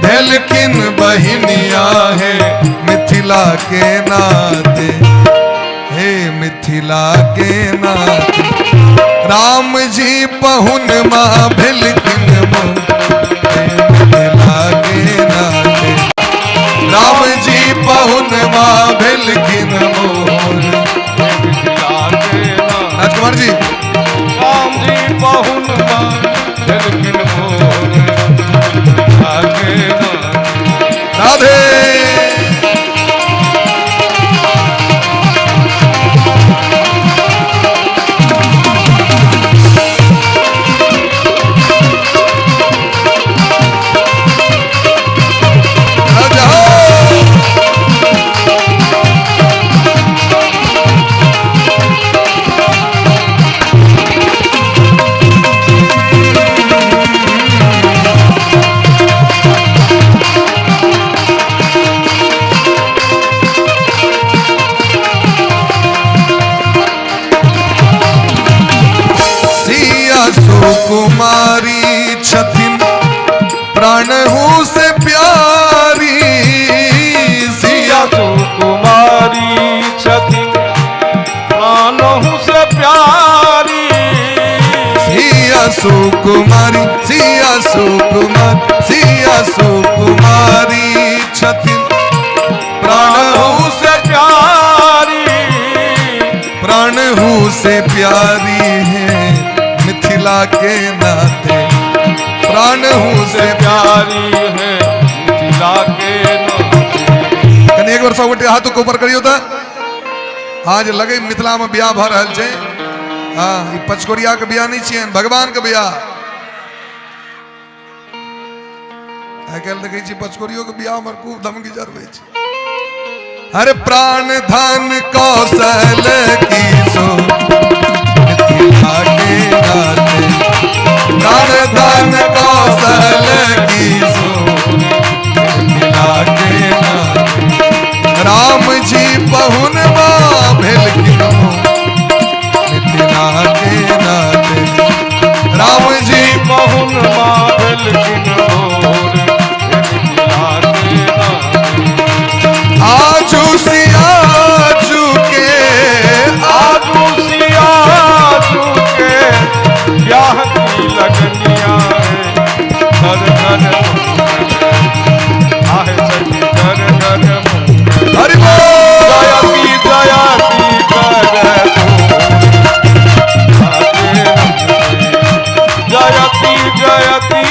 भेलखिन बहिनिया है मिथिला के नाते, हे मिथिला के नाते राम जी पहुन माँ भेलखिन मिथिला के नाते, राम जी पहुन माँ भेलखिन मोर। राजकुमार जी राम जी पहुन माँ भेलखिन मोर। राधे सुकुमारी छथिन प्राणहु से प्यारी, सिया सुकुमारी छथिन प्राणहु से प्यारी, सिया सुकुमारी, सिया सुकुमारी, सिया सुकुमारी छथिन प्राणहु से प्यारी, प्राणहु से प्यारी है मिथिला के नाते, प्राण हूँ से प्यारी है मिथिला के नाते। कनी एक बार सब गोटे हाथ के ऊपर करियो त। हाँ जे लगे मिथिला में ब्याह भ रहल छै। हाँ ई पचकोरिया के ब्याह नहीं छियन, भगवान के ब्याह। आइ काल्हि देखै छी पचकोरियो के ब्याह में खूब धमकी जरबै छै। हर प्राण धन कौशल की सो मिथिला के नाते, प्राण धन कौशल की सो मिथिला के नाते, राम जी पहुन माँ भेलखिन मिथिला के नाते, राम जी पहुन माँ भेलखिन मिथिला के नाते। आजू सियाजू के, आजू सियाजू के ब्याह की लगनिया है घर घर आहे सखी घर घर। हरि बोल। जयती जयती कर जयती जयती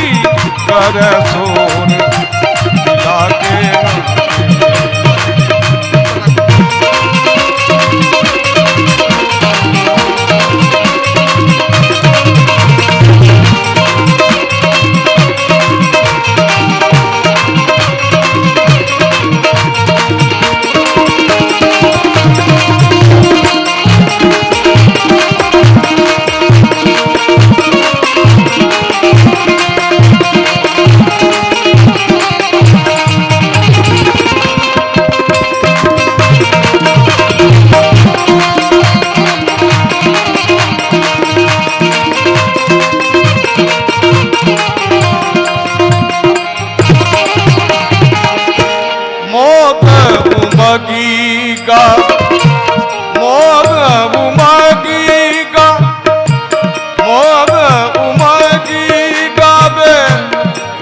कर सोर मिला के। ओ गा, मोद उमगी गा, मोद उमगी गावे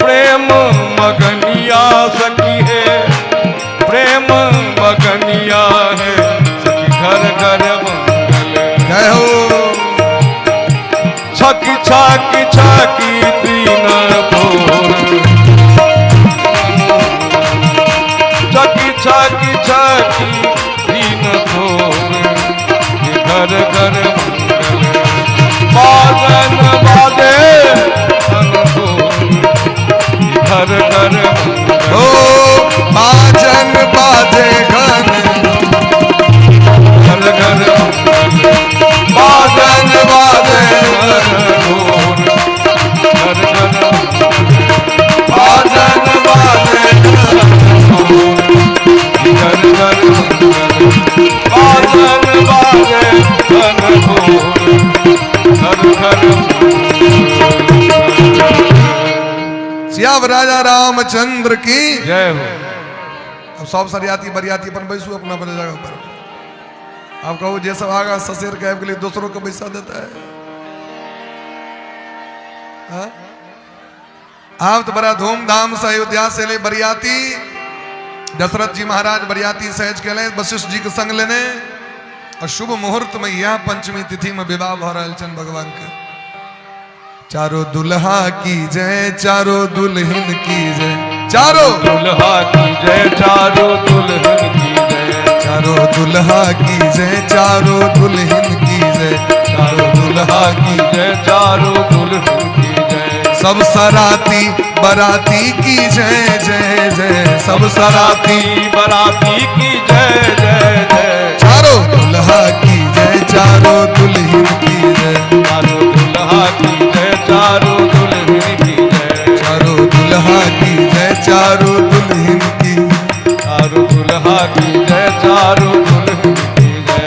प्रेम मगनिया सखी है, प्रेम मगनिया है सखी घर घर मंगल। जय हो। छक छक छकी तीन भोर, छकी छकी छकी तीन भोर, घर घर मंगल बाजन बाजे घनघोर, घर घर मंगल। ओ बाजन बाजे घन, घर घर मंगल बाजन बाजे घनघोर, घर घर मंगल बाजन बाजे घर घर मंगल बाजन बाजे घनघोर, घर घर। सियाव राजा रामचंद्र की जय हो। अब सब सरियाती बरियाती अपन बैसू अपना अपने जगह पर। आप कहो जे सब आगा ससेर के आबि गेलै दोसरों के बैसा देता है। हाँ? आब तो बड़ा धूमधाम से अयोध्या से ले बरियाती। दशरथ जी महाराज बरियाती सहज के ले वशिष्ठ जी के संग लेने और शुभ मुहूर्त में यह पंचमी तिथि में विवाह भ रहल छनि भगवान के। चारों दुल्हा की जय, चारों दुल्हन की जय, चारों दुल्हा की जय, चारों दुल्हन की जय, चारों दुल्हा की जय, चारों दुल्हन की जय, चारों दुल्हा की जय, चारों दुल्हन की जय, सब सराती बराती की जय जय जय, सब सराती बराती की जय जय जय, चारों दुल्हा की जय, चारों दुल्हन की जय, चारों दुल्हा की जय, चारों दुल्हन की जय, चारों दुल्हा की जय, चारों दुल्हन की, चारों दुल्हा की जय, चारों दुल्हन की जय।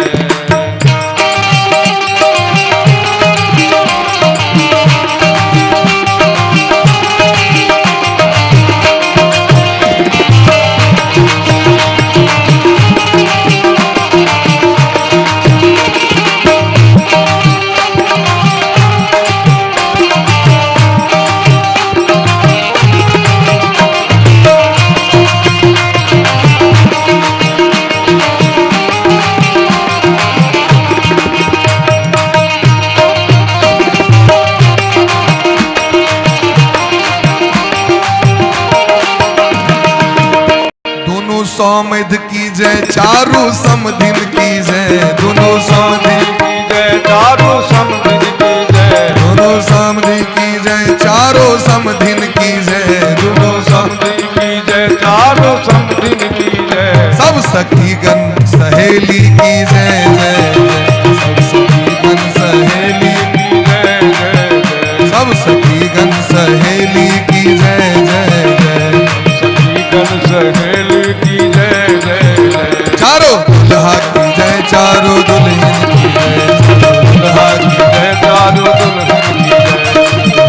दोनों सौमिध की जय, चारों समधिन की जय, दोनों समधिन की जय, चारों समधिन की जय, दोनों समधिन की जय, चारों समधिन की जय, दोनों समधिन की जय, चारों समधिन की जय, सब सखीगण सहेली की जय जय जय, सब सखीगण सहेली की जय जय जय, सब सखीगण सहेली की जय जय जय, सखीगण सहेली की जय जय जय, चारों दुल्हा की जय, चारों दुल्हन की जय, दुल्हा की जय, चारों दुल्हन की जय,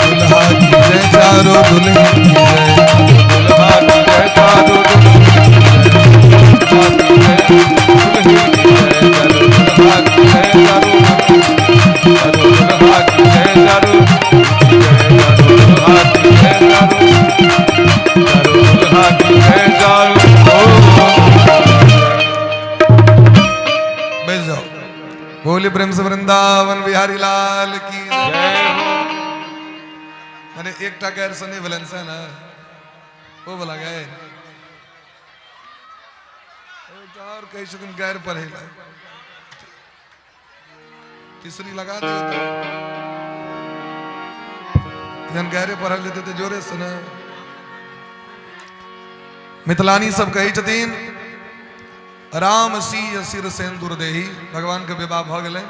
दुल्हा की जय, चारों दुल्हन की जय, दुल्हा की जय, चारों दुल्हन की जय, चारों दुल्हा की जय, चारों दुल्हा की जय, चारों बैठ जाओ। बोले प्रेम से वृंदावन बिहारी लाल की जय हो। माने एकटा गैर से नहीं भेलनि से ने, ओ वाला गैर एकटा और कहै छथिन गैर पढ़ै लए, तीसरी लगा दियौ तऽ जहन गैरे पढ़ल जेतै तऽ जोरे से ने। मिथिलानी सब कहै छथिन राम सिंह सिर सेंदूर देही, भगवान के विवाह भऽ गेलै।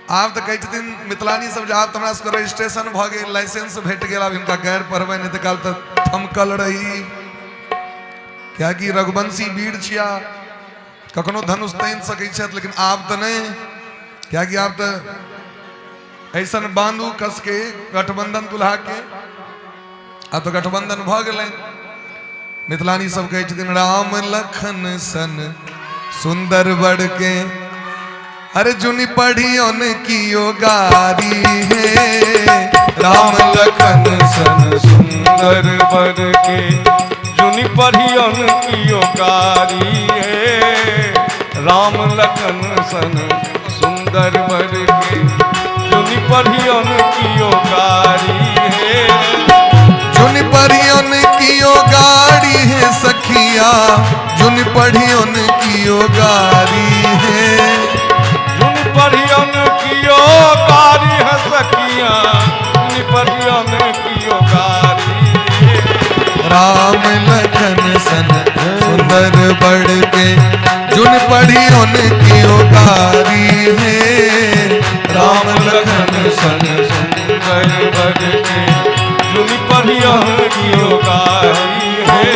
आब तऽ कहै छथिन मिथिलानी सब जे आब तऽ हमरा सबके रजिस्ट्रेशन भऽ गेल, लाइसेंस भेट गेल, आब हिनका गैर पढ़बै नहि तऽ काल तऽ थमकल रही, कियाकि रघुवंशी वीर छिया, कखनो धनुष तानि सकै छथि, लेकिन आब तऽ नहि, कियाकि आब तऽ ऐसन बांधू कस के गठबंधन दुल्हा के, आब तऽ गठबंधन भऽ गेलै। मिथिलानी सब कहै छथिन राम लखन सन सुंदर बड़ के, अरे जुनि पढ़ियोन कियो गारी है। राम लखन सन सुंदर बर के, जुनि पढ़ियन कियो गारी है। राम लखन सन सुंदर बर के, जुनि पढ़ियन कियो गारी है। जुनि पढ़ियोन कियो गारी है सखिया, जुनि पढ़ियोन कियो गारी है। जुनि पढ़ियन कियो गारी है सखिया, जुनि पढ़ियन कियो गारी है। राम लखन सन सुंदर बड़ के, जुन पढ़ियोन कियो गारी है। राम लखन सन सुंदर बर के, जुनि पढ़ियन कियो गारी है।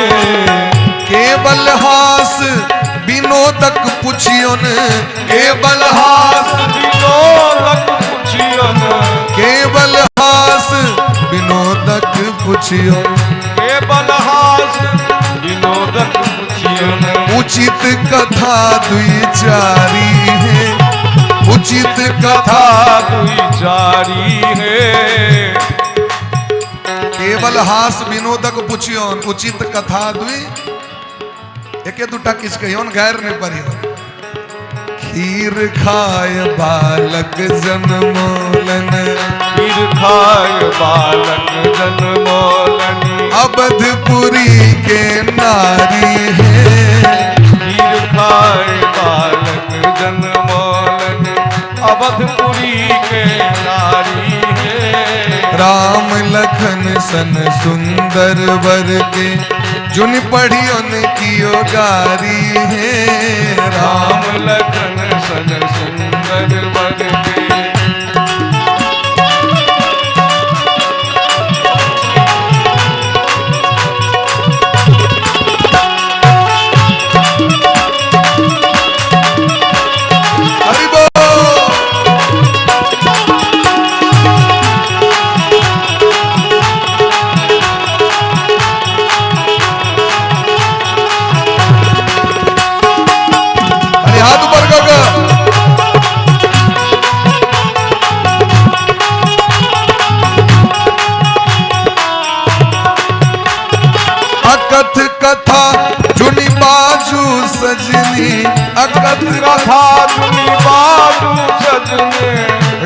केवल हास विनोदक पुछियोन, केवल हास विनोदक पुछियन, केवल हास विनोदक पुछियोन, केवल हास विनोदक पुछियन। उचित कथा दुई चारी है, उचित कथा दुई चारी है। केवल हास विनोदक पुछियोन, उचित कथा दुई, एके दूटा किछु कहियोन, गैर नहीं पढ़ियोन। खीर खाय बालक जन्मोलन, खीर खाय बालक जन्मोलन, अवधपुरी के नारी है। खीर खाय बालक जन्मोलन, अवधपुरी के नारी है। राम लखन सन सुंदर वर के, जुन पढ़ियोन कियो गारी है। राम लखन सन सुंदर वर के। हरि बोल। अरे हाथ ऊपर कर। अकथ कथा जुनि बाजू सजनी, अकथ कथा जुनि बाजू सजने,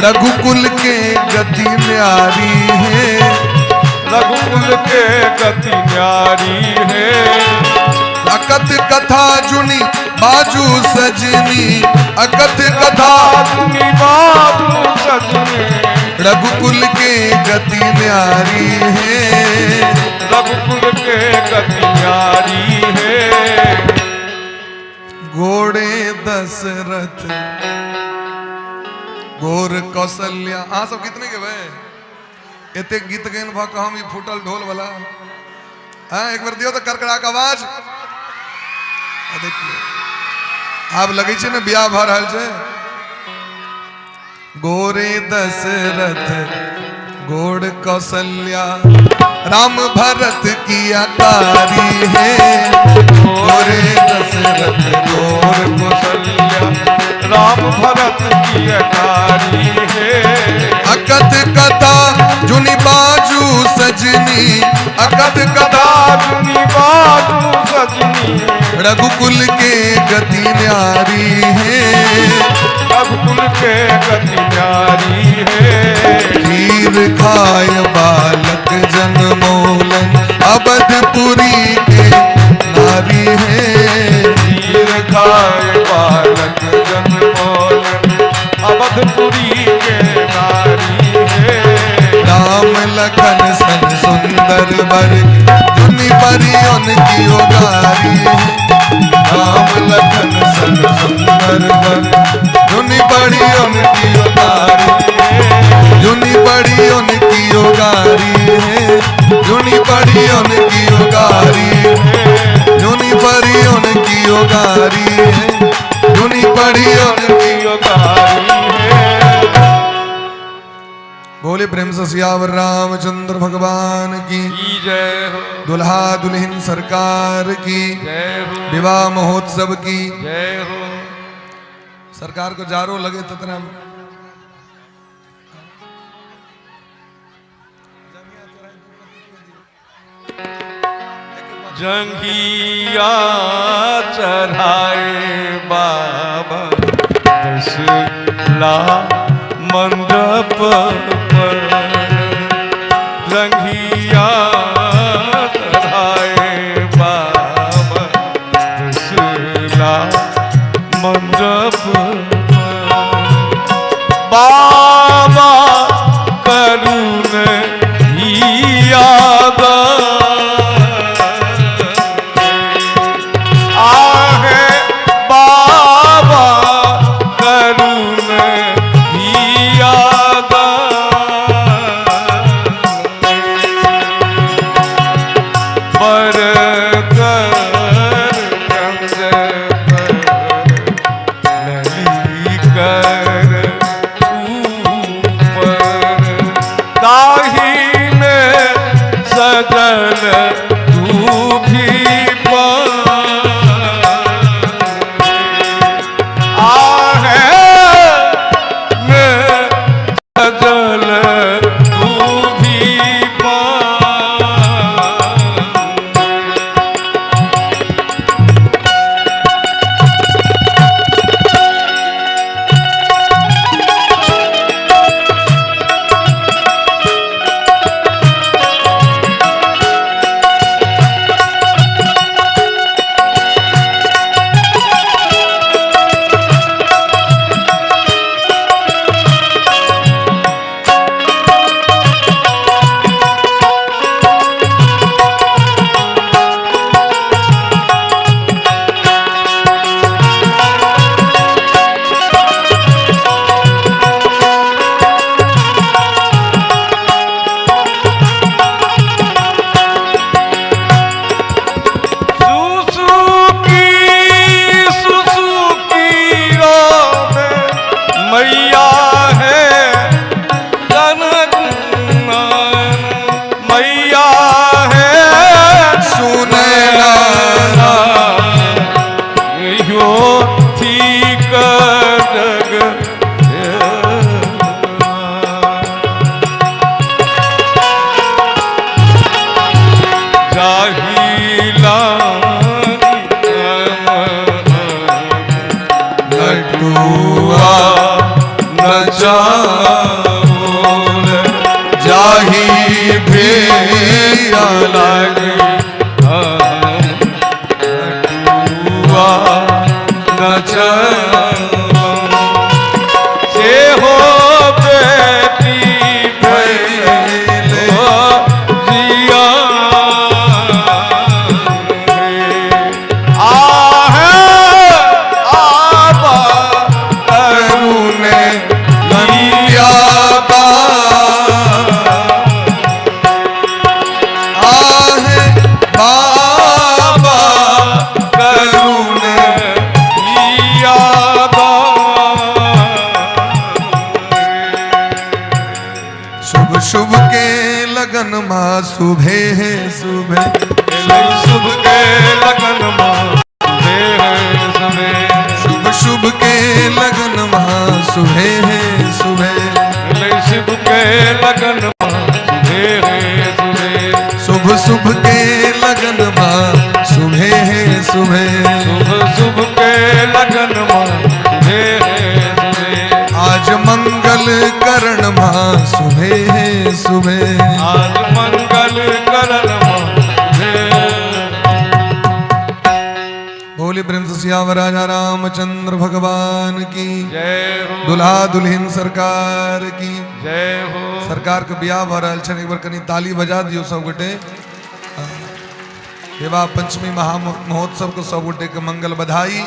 रघुकुल के गति न्यारी है। रघुकुल के गति न्यारी है। अकथ कथा जुनि बाजू सजनी, अकथ कथा जुनि बाजू सजने, रघुकुल के गति न्यारी है। रघुकुल के गति न्यारी है। घोड़े दशरथ गोर कौशल्या। अहाँ सब गीत नहीं गेबै? एते गीत गाइन भऽ कऽ हम ई फूटल ढोल वाला। हाँ, एक बेर दियौ तऽ करकरा के आवाज। आ देखियौ आब लगै छै ने बियाह भऽ रहल छै। गोरे दशरथ गोड़ कौशल्या, राम भरत की अकारी है। गोरे दशरथ गोर कौशल्या, राम भरत की अकारी है। अकथ कथा जुनि बाजू सजनी, अकथ कथा जुनि बाजू सजनी, रघुकुल के गति न्यारी है। रघुकुल के गति न्यारी है। खीर खाय बालक जन्मोलन, अवधपुरी के नारी है। खीर खाय बालक जन्मोलन, अवधपुरी के नारी है। राम लखन सन सुंदर बर, जुनि परियोन की गारी है। राम लखन सन सुंदर बर, जुनि परियोन की गारी है। जुनि परियोन की गारी है। जुनि परियोन की गारी है। जुनि परियोन की गारी है। जुनि परियोन की गारी है। बोले प्रेम से सियावर रामचंद्र भगवान की की जय हो। दुल्हा दुल्हन सरकार की जय हो। विवाह महोत्सव की जय हो। सरकार को जारो लगे ततना जंघिया चढ़ाए बाबा दसला मंडप पर, जंघिया चढ़ाए बाबा दसला मंडप पर। बाबा करुण याद आहे, बाबा करुण याद, बर कर कंज पर नली कर ऊपर, ताही में सजल तू भी आहे, में सजल तू भी पा। सुसुकी सुसुकी रोवे मैया है, जनक मैया है। सुनैना यो ठीक जग जाहिला नटुआ नचाओल जाही भेया लागे नटुआ नचाओल से हो बेटी भैले जिया आहे आबा करुणे लंग्या आहे बाबा करुण शुभ शुभ के लगन माँ सुभे है सुभे, शुभ के लगन माँ सुभे है सुभे, शुभ शुभ के लगन माँ सुभे है सुभे, शुभ के लगन माँ सुभे है सुभे, शुभ शुभ के लगन माँ सुभे है सुभे, शुभ शुभ के लगन माँ सुभे है सुभे, आज मंगल करण माँ सुभे है सुभे। आज मंगल करण माँ सुभे। बोले प्रेम से सियावर राजा रामचंद्र भगवान की जय हो। दुल्हा दुल्हन सरकार की जय हो। सरकार के बियाह भऽ रहल छनि, एक बार कनि ताली बजा दियौ सब गोटे। विवाह पंचमी महा महोत्सव के सब गोटे के मंगल बधाई।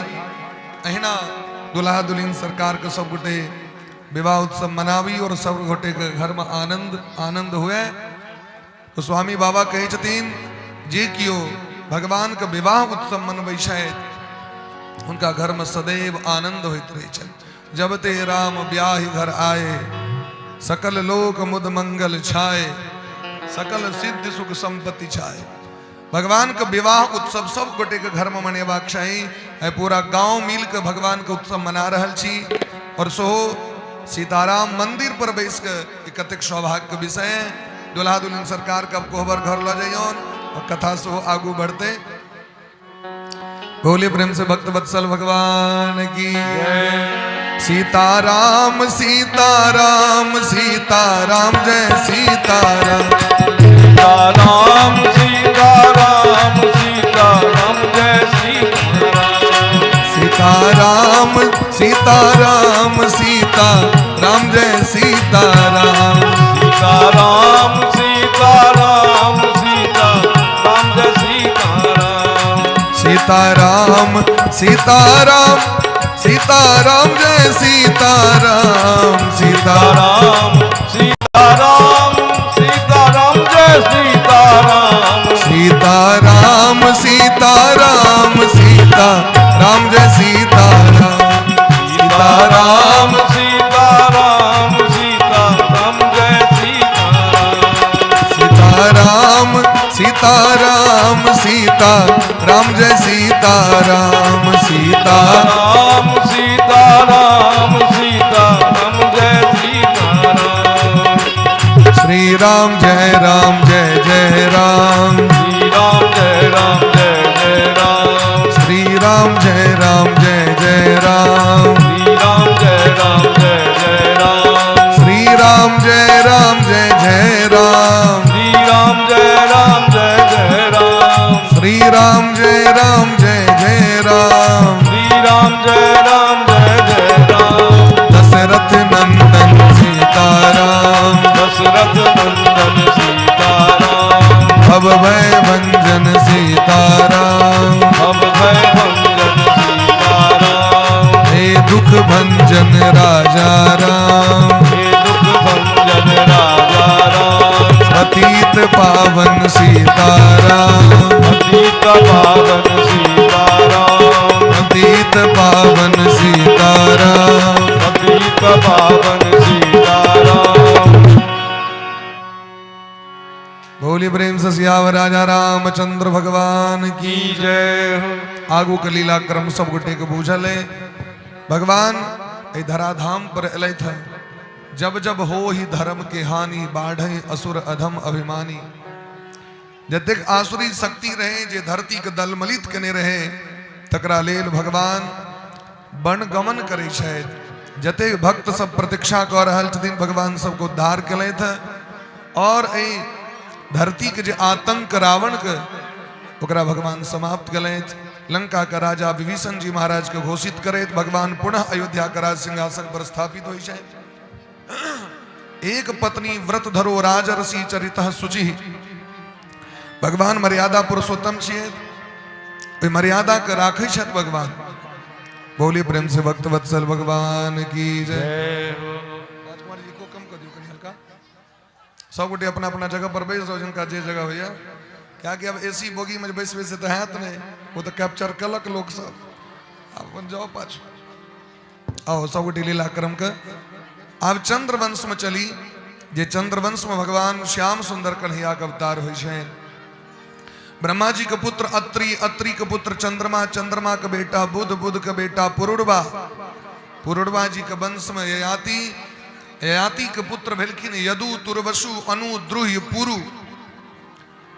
अहिना दुल्हा दुल्हन सरकार के सब गोटे विवाह उत्सव मनाबी और सब गोटे के घर में आनंद आनंद हुए। तो स्वामी बाबा कहै छथिन जे कियो भगवान के विवाह उत्सव मनबै छथि हुनका घर में सदैव आनंद होइत रहै छनि। जब ते राम ब्याहि घर आए सकल लोक मुद मंगल छाए, सकल सिद्धि सुख संपत्ति छाए। भगवान के विवाह उत्सव सब गोटे के घर में मनेबाक चाही। आइ पूरा गांव मिल के भगवान के उत्सव मना रहल छी और सो सीताराम मंदिर पर बैस के ई कतेक सौभाग्य के विषय है। दुल्हा दुल्हन सरकार के अब कोहबर घर ल जइयौन और कथा सो आगू बढ़ते। बोले प्रेम से भक्त वत्सल भगवान की। सीताराम सीताराम सीताराम जय सीताराम। सीताराम सीताराम सीताराम जय सीताराम। सीताराम सीताराम सीताराम जय सीताराम। सीताराम सीताराम सीताराम जय सीताराम। सीताराम सीताराम सीताराम जय सीताराम। सीताराम सीताराम सीताराम सीताराम जय सीताराम। सीताराम सीताराम सीताराम जय सीताराम। सीताराम सीताराम सीताराम जय सीताराम। सीताराम सीताराम सीताराम जय सीताराम। सीताराम सीताराम सीताराम सीताराम जय सीताराम। श्री राम जय राम जय जय राम। श्री राम जय राम जय जय राम। श्री राम जय राम जय जय राम। श्री राम जय राम जय जय राम। श्री राम जय राम जय जय राम। श्री राम जय राम जय जय राम। श्री राम जय राम जय जय राम। श्री राम जय राम जय जय राम। दशरथ नंदन सीताराम। दशरथ नंदन सीताराम। भव भय भंजन सीताराम। भव भय भंजन सीताराम। हे दुख भंजन राजा राम। हे दुख भंजन राजा राम। पतित पावन सीताराम। पतित पावन सीताराम। पतित पावन सीताराम। पतित पावन सीताराम। बोली प्रेम से सियावर राजा रामचंद्र भगवान की की जय हो। आगू के लीला क्रम सब गोटे के बूझल है। भगवान एहि धराधाम पर एलथि हन। जब जब हो ही धर्म के हानि, बाढ़े असुर अधम अभिमानी। जतेक आसुरी शक्ति रहे जे धरती के दलमलित केने रहे, तकरा लेल भगवान वन गमन करै छथि। जतेक भक्त सब प्रतीक्षा कऽ रहल छथिन, भगवान सबके उद्धार केलथि और एहि धरती के जे आतंक रावण के, ओकरा भगवान समाप्त केलथि। लंका के राजा विभीषण जी महाराज के घोषित करैत भगवान पुनः अयोध्या के राज सिंहासन पर स्थापित होइ छथि। एक पत्नी व्रत धरो राजर्षि चरितः शुचि। भगवान मर्यादा पुरुषोत्तम छियै, ओहि मर्यादा के राखै छथि भगवान। बोलिए प्रेम से भक्त वत्सल भगवान की जय। जय हो। राजकुमार जी को कम कर दियो कनी हल्का। सब गोटे अपना अपना जगह पर बैस जाओ, जिनका जे जगह होइए। क्या कि अब एसी बोगी में बैसबै से तऽ हैत नहि, ओ तऽ कैप्चर कलक लोक सब। अपन जाओ पाछू। आओ सब गोटे लीला क्रम के आब चंद्रवंश में चली, जे चंद्रवंश में भगवान श्याम सुंदर कन्हैया के अवतार होइ छनि। ब्रह्मा जी के पुत्र अत्रि, अत्रि के पुत्र चंद्रमा, चंद्रमा के बेटा बुध, बुध के बेटा पुरुरवा, पुरुरवा जी के वंश में ययाति, ययाति के पुत्र भेलखिन यदु, तुर्वसु, अनु, द्रुह्य, पुरु।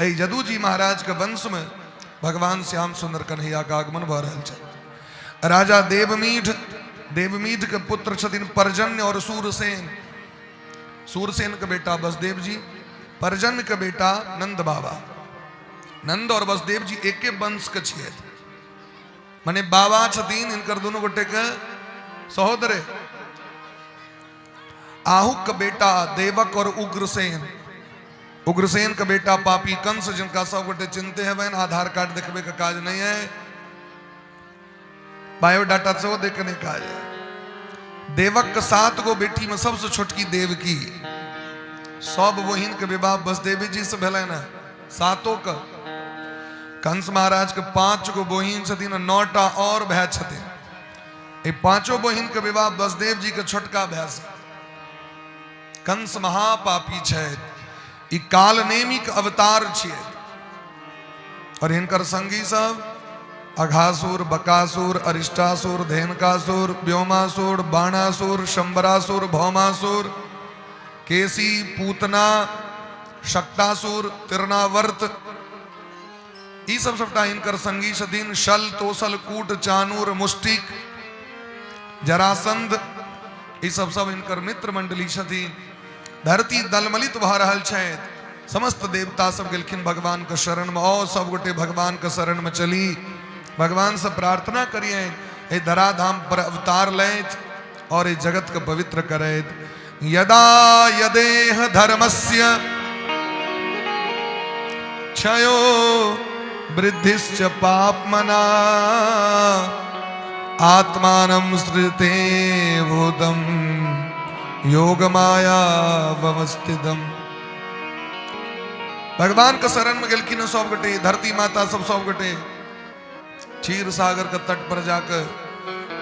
एहि यदु जी महाराज के वंश में भगवान श्याम सुंदर कन्हैया के आगमन भऽ रहल छै। राजा देवमीढ़, देवमीढ़ के पुत्र छथिन पर्जन्य और सूरसेन। सूरसेन के बेटा बसदेव जी, पर्जन्य के बेटा नंद बाबा। नंद और बसदेव जी एके वंश के छियै, माने बाबा छथिन हिनकर दुनू गोटे के सहोदरे। आहुक के बेटा देवक और उग्रसेन, उग्रसेन के बेटा पापी कंस, जिनका सब गोटे चिन्हते हेबनि, आधार कार्ड देखबे के काज नहीं है, बायोडाटा सेहो देखे नहीं काज है। देवक के 7 गो बेटी में सबसे छोटकी देवकी, सब बहिन के विवाह बसदेवी जी से भेलनि हन, सातों के। कंस महाराज के 5 गो बहिन छथिन, 9टा और भाय छथिन। एहि पांचों बहिन के विवाह बसदेव जी के छोटका भाय से। कंस महापापी छथि, ई कालनेमिक अवतार छियै और हिनकर संगी सब अघासुर, बकासुर, अरिष्टासुर, धेनकासुर, व्योमासुर, बाणासुर, शंबरासुर, भौमासुर, केसी, पूतना, शक्तासुर, तिरनावर्त, ई सब सबटा हिनकर संगी छथिन। शल, तोसल, कूट, चानूर, मुष्टिक, जरासंध, ई सब सब हिनकर मित्र मंडली छथिन। धरती दलमलित भऽ रहल छथि। समस्त देवता सब गेलखिन भगवान के शरण में। आओ सब गोटे भगवान के शरण में चली, भगवान से प्रार्थना करिए एहि धराधाम पर अवतार लैत और एहि जगत के पवित्र करैत। यदा यदेह धर्मस्य क्षयो वृद्धिश्च पापमना आत्मानं सृजते भूतम योग माया व्यवस्थितम। भगवान के शरण में गेलखिन सब गोटे, धरती माता सब सब गोटे क्षीर सागर के तट पर जाकर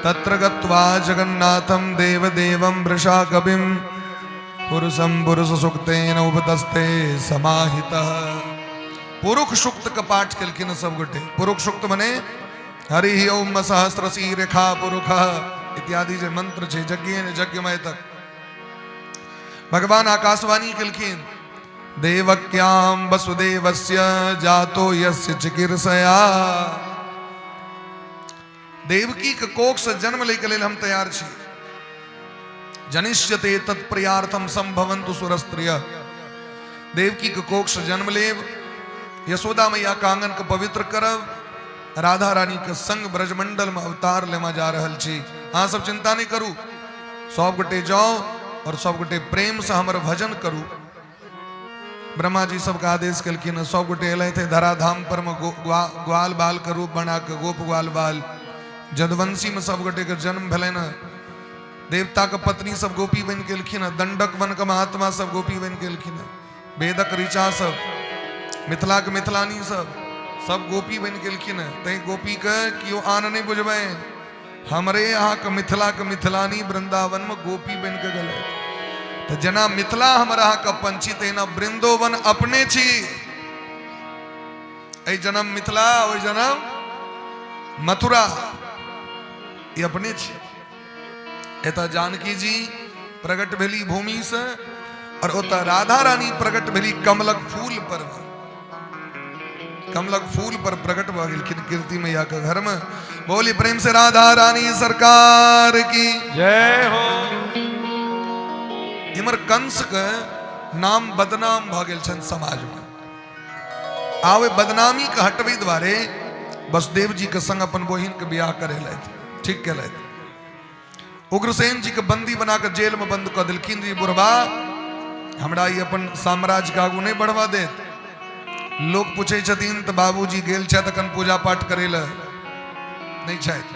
तत्र गत्वा जगन्नाथम देव देवम वृषा कविम पुरुषम पुरुष सुक्तेन उपतस्ते समाहितः। पुरुष सूक्त के पाठ केलखिन सब गोटे। पुरुष सूक्त मने हरि ओम सहस्र रेखा पुरुष इत्यादि जे मंत्र छै यज्ञ यज्ञमय तक। भगवान आकाशवाणी केलखिन, देवक्याम वसुदेवस्य जातो यस्य चिकीर्षया। देवकी के कोख से जन्म लै के लेल हम तैयार छी। जनिष्यते तत्प्रियार्थम संभवन्तु सुरस्त्रिय। देवकी के कोख से जन्म लेब, यशोदा मैया के आंगन के पवित्र करब, राधा रानी के संग ब्रजमंडल में अवतार लेमा जा रहल छी। अहाँ सब चिंता नहीं करू, सब गोटे जाओ और सब गोटे प्रेम से हमर भजन करू। ब्रह्मा जी सबके आदेश केलखिन। सब गोटे एलथि थे धराधाम पर में ग्वाल बाल के रूप बना के, गोप ग्वाल बाल जदवंशी में सब गोटे के जन्म भेलनि। देवता के पत्नी सब गोपी बनि गेलखिन, दंडक वन के महात्मा सब गोपी बनि गेलखिन, वेदक ऋचा सब, मिथिला के मिथिलानी सब सब गोपी बनि गेलखिन। तैं गोपी के केओ आन नहीं बुझबै, हमरे अहाँ के मिथिला के मिथिलानी वृंदावन में गोपी बनि के गेलै। तऽ जेना मिथिला हमर अहाँ के अपन छी, तहिना वृंदोवन अपने छी। एहि जन्म मिथिला, ओहि जन्म मथुरा, ई अपने छी। एतऽ जानकी जी प्रकट भेली भूमि से और ओतऽ राधा रानी प्रकट भेली कमलक फूल पर। कमलक फूल पर प्रकट भऽ गेलखिन कीर्ति मैया के घर में। बोली प्रेम से राधा रानी सरकार की जय हो। इमर कंस के नाम बदनाम भऽ गेल छनि समाज में। आ ओहि बदनामी के हटबै दुआरे वसुदेव जी के संग अपन बहिन के बियाह करेलथि, ठीक केलथि। उग्रसेन जी के बंदी बना के जेल में बंद कऽ देलखिन। जी बुढ़बा हमरा ई अपन साम्राज्य के आगू नहीं बढ़वा देत। लोक पूछै छथिन तऽ बाबूजी गेल छथि अखन पूजा पाठ करै लए, नहीं छथि।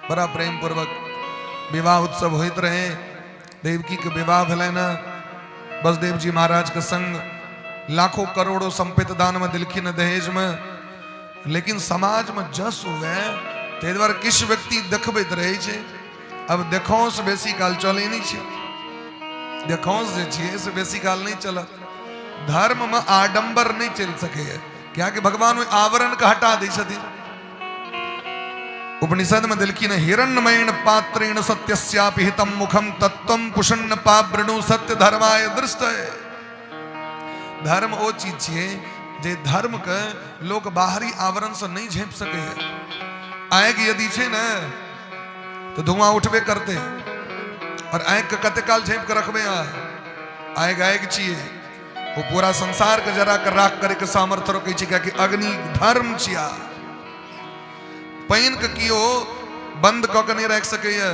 बड़ा प्रेम पूर्वक विवाह उत्सव होइत रहे। देवकी के विवाह भेलनि ने वसुदेव जी महाराज के संग। लाखों करोड़ों संपत्ति दान में दिलखिन दहेज में, लेकिन समाज में जस हुए ताहि दुआरे किछु व्यक्ति देखबैत रहै छै। अब देखौंस बेसी काल चलै नहि छै, देखौंस जे छियै से बेसी काल नहि चलत। धर्म में आडंबर नहि चलि सकैए, कियाकि भगवान ओहि आवरण के हटा दै छथिन। उपनिषद में दिलखिन हिरण्मयेण पात्रेण सत्यस्यापि हितम मुखम तत्त्वम पुषण्ण पावृणु सत्य धर्माय दृष्ट। धर्म ओ चीज छियै जे धर्म के लोक बाहरी आवरण से नहीं झाँपि सकैए। आगि यदि छै ने तो धुआं उठबे करते, और आगि के कते काल झाँपि के रखबै अहाँ? आगि आगि छियै, वो पूरा संसार के जरा के राख करे के सामर्थ्य रखै छै, कियाकि अग्नि धर्म छिया। पानि के केओ बंद कऽ के नहि राखि सकैए,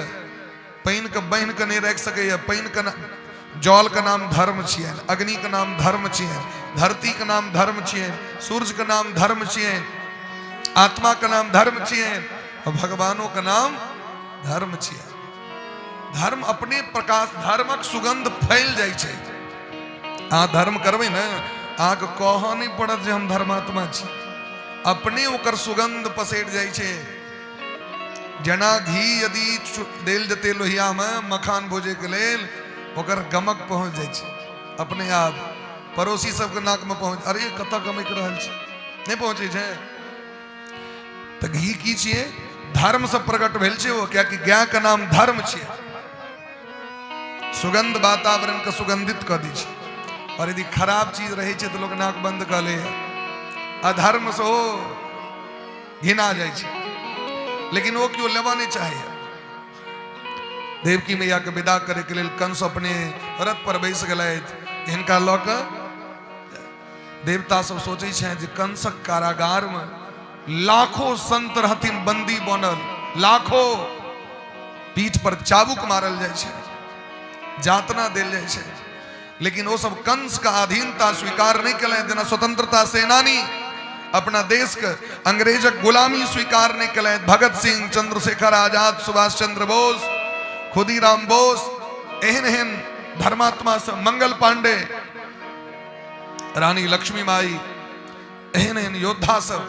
पानि के बान्हि के नहि राखि सकैए। पानि के जल के नाम धर्म छियनि, अग्नि के नाम धर्म छियनि, धरती के नाम धर्म छियनि, सूर्य के नाम धर्म छियनि, आत्मा के नाम धर्म छियनि, और भगवानों के नाम धर्म छियनि। धर्म अपने प्रकाश, धर्मक सुगंध फैल जाइ छै। अहाँ धर्म करबै ने, अहाँके कहऽ नहि पड़त जे हम धर्मात्मा छी, अपने ओकर सुगंध पसरि जाइ छै। जेना घी यदि देल जेतै लोहियामे मखान भुजैके लेल ओकर गमक पहुँच जाइ छै अपने आप, पड़ोसी सबके नाकमे पहुँच, अरे कतऽ गमकि रहल छै, नहि पहुँचै छै। तऽ घी की छियै? धर्मसँ प्रकट भेल छै ओ, कियाकि गायके नाम धर्म छियै। सुगंध वातावरण के सुगंधित कऽ दै छै। और यदि खराब चीज रहै छै तऽ लोक नाक बंद कऽ ले, अधर्म से ओ घिना जाइ छै, लेकिन ओ केओ लेबऽ नहि चाहैए। देवकी मैया के विदा करे के लेल कंस अपने रथ पर बैस गेलथि। हिनका लऽ कऽ देवता सब सोचै छथि जे कंसक कारागार में लाखों संत रहथिन बंदी बनल, लाखों पीठ पर चाबुक मारल जाइ छै, जातना देल जाइ छै, लेकिन ओ सब कंस के अधीनता स्वीकार नहीं केलनि। जेना स्वतंत्रता सेनानी अपना देश के अंग्रेजक गुलामी स्वीकार नहीं केलनि, भगत सिंह, चंद्रशेखर आजाद, सुभाष चंद्र बोस, खुदीराम बोस, एहन एहन धर्मात्मा सब, मंगल पांडे, रानी लक्ष्मी माई, एहन एहन योद्धा सब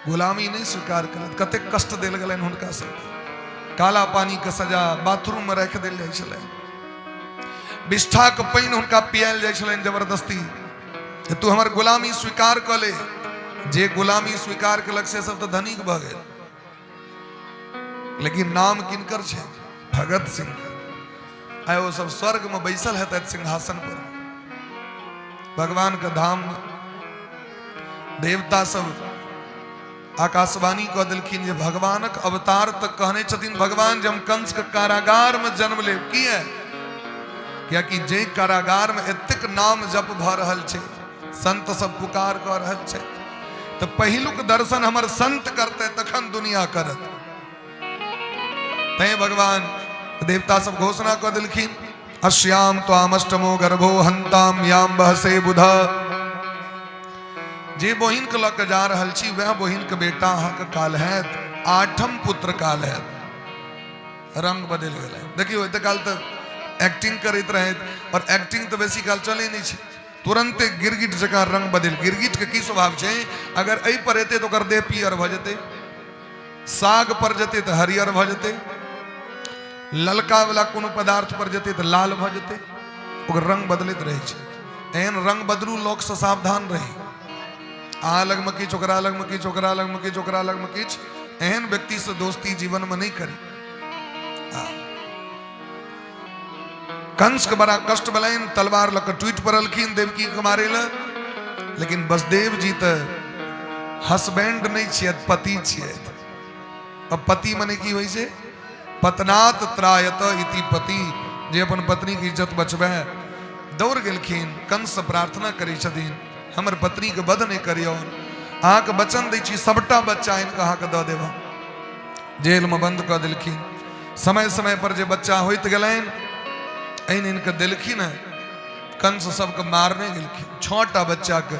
गुलामी नहीं स्वीकार केलथि। कतेक कष्ट देल गेलनि हुनका सबके, काला पानी के सजा, बाथरूम में राखि देल जाइ छलनि, विष्ठाके पानि हुनका पियायल जाइ छलनि जबरदस्ती, जे तू हमर गुलामी स्वीकार कऽ ले। जे गुलामी स्वीकार केलक से सब तऽ धनिक भऽ गेल, लेकिन नाम किनकर छै? भगत सिंह। आइ ओ सब स्वर्ग में बैसल हेतै सिंहासन पर, भगवान के धाम में। देवता सब आकाशवाणी कऽ देलखिन जे भगवानक अवतार तक कहने छथिन भगवान जे हम कंस के कारागार में जन्म लेब। किया? कियाकि जे कारागार में एतेक नाम जप भऽ रहल छै, संत सब पुकार कऽ रहल छै, तऽ पहिलुक दर्शन हमर संत करतै तखन दुनिया करत। तैं भगवान देवता सब घोषणा कऽ देलखिन, अश्याम त्वामष्टमो गर्भो हंताम याम बहसे बुध। जे बहिन के लऽ के जा रहल छी वएह बहिन के बेटा अहाँके काल हैत, आठम पुत्र काल हैत। रंग बदलि गेलै। देखियौ, एते काल तऽ एक्टिंग करैत रहैत, और एक्टिंग तऽ बेसी काल चलै नहि छै, तुरंते गिरगिट जकाँ रंग बदलि। गिरगिट के की स्वभाव छै? अगर एहि पर एतै तऽ ओकर देह पियर भऽ जेतै, साग पर जेतै तऽ हरियर भऽ जेतै, ललका वाला कोनो पदार्थ पर जेतै तऽ लाल भऽ जेतै, ओकर रंग बदलैत रहै छै। एहन रंग बदलू लोकसँ सावधान रही। अहाँ लगमे किछु, ओकरा लगमे किछु, ओकरा लगमे किछु, ओकरा लगमे किछु, एहन व्यक्तिसँ दोस्ती जीवनमे नहि करी। कंस के बड़ा कष्ट भेलनि, तलवार लऽ कऽ टूटि पड़लखिन देवकी के मारे लए, लेकिन बसदेव जी तऽ हसबैंड नहि छियथि, पति छियथि। अब पति मने की होइ छै? पतनात त्रायत इति पति, जे अपन पत्नी के इज्जत बचबै। दौड़ गेलखिन, कंस से प्रार्थना करै छथिन, हमर पत्नी के वध नहि करियौ, अहाँके वचन दै छी सबटा बच्चा आनि कऽ अहाँके दऽ देब। जेलमे बंद कऽ देलखिन। समय समय पर जे बच्चा होइत गेलनि आनि आनि कऽ देलखिन। कंस सबके मारने गेलखिन 6टा बच्चाके।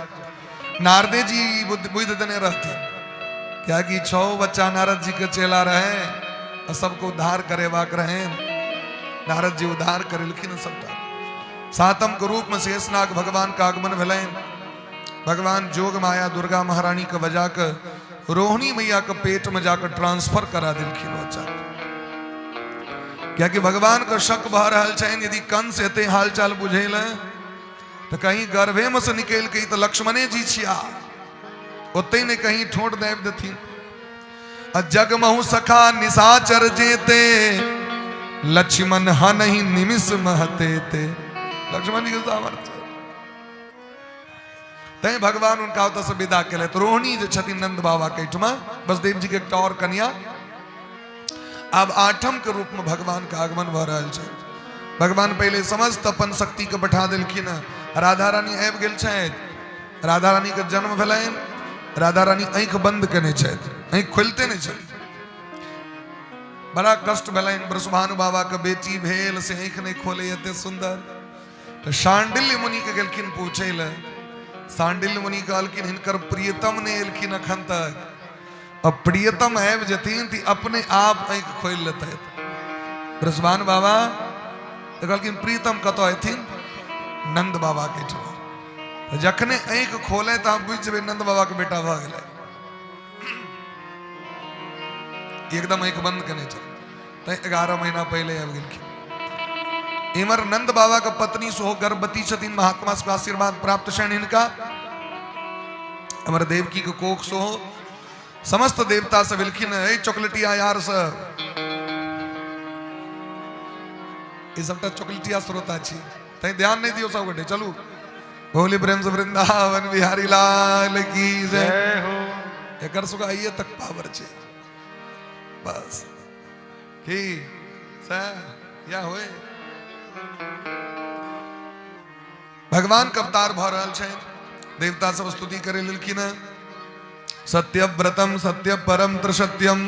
नारदे जी बुद्धि देने रहथिन, कियाकि 6 बच्चा नारद जी के चेला रहे आ सबके उद्धार करेबाक रहे। नारद जी उद्धार करेलखिन सबटा। सातम के रूप में शेषनाग भगवान का आगमन भेलनि। भगवान जोग माया दुर्गा महारानी के बजा के रोहिणी मैया के पेट में जाकर ट्रांसफर करा दिलखिन बच्चा, कियाकि भगवान के शक भऽ रहल छनि यदि कंस एते हालचाल बुझेल तऽ कहीं गर्भे में से निकलि के तऽ लक्ष्मणे जी छिया, ओते ने कहीं ठोंठ दाबि देथिन। आ जगमहु सखा निशाचर जेते, लक्ष्मण हनहि निमिष महते ते। लक्ष्मण जी के सामर्थ्य तैं भगवान हुनका ओतऽसँ विदा केलथि। रोहिणी जे छथिन नंद बाबा के एहिठमा बसदेव जी के एकटा और कन्या, आब आठम के रूप में भगवान के आगमन भऽ रहल छै। भगवान पहिले समस्त अपन शक्ति के बैठा देलखिन। राधा रानी आबि गेल छथि, राधा रानी के जन्म भेलनि। राधा रानी आँखि बंद केने छथि, आँखि खोलिते नहि छथि। बड़ा कष्ट भेलनि। वृषभानु बाबा के बेटी भेल से आँखि नहि खोले एते सुंदर। तऽ शांडिल्य मुनि के गेलखिन पूछे लए। शांडिल्य मुनि कहलखिन हिनकर प्रियतम नहि एलखिन अखन तक, अब प्रियतम आबि जेथिन तऽ अपने आप आँखि खोलि लेतै। वृषभानु बाबा तऽ कहलखिन प्रियतम कतऽ एथिन? नंद बाबा के ठमा। जखने आँखि खोले तऽ अहाँ बुझि जेबै नंद बाबा के बेटा भऽ गेलै। एकदम आँखि बंद केने छल, तैं 11 महीना पहिले आबि गेलखिन। इमर नंद बाबा के पत्नी सेहो गर्भवती छथिन, महात्मा सबके आशीर्वाद प्राप्त छनि हिनका। हमर देवकी के कोख सेहो समस्त देवता सब एलखिन। ए चॉकलेटिया यार सब, ई सबटा चॉकलेटिया श्रोता छी, तैं ध्यान नहीं दियो सब गोटे। चलू बोली प्रेम से वृंदावन बिहारी लाल की जय हो। एकर सबके आइए तक पावर छै बस की सह या होए। भगवान के अवतार भऽ रहल छै, देवता सब स्तुति करे लेलखिन हँ। सत्यव्रतम सत्य परम त्रिसत्यम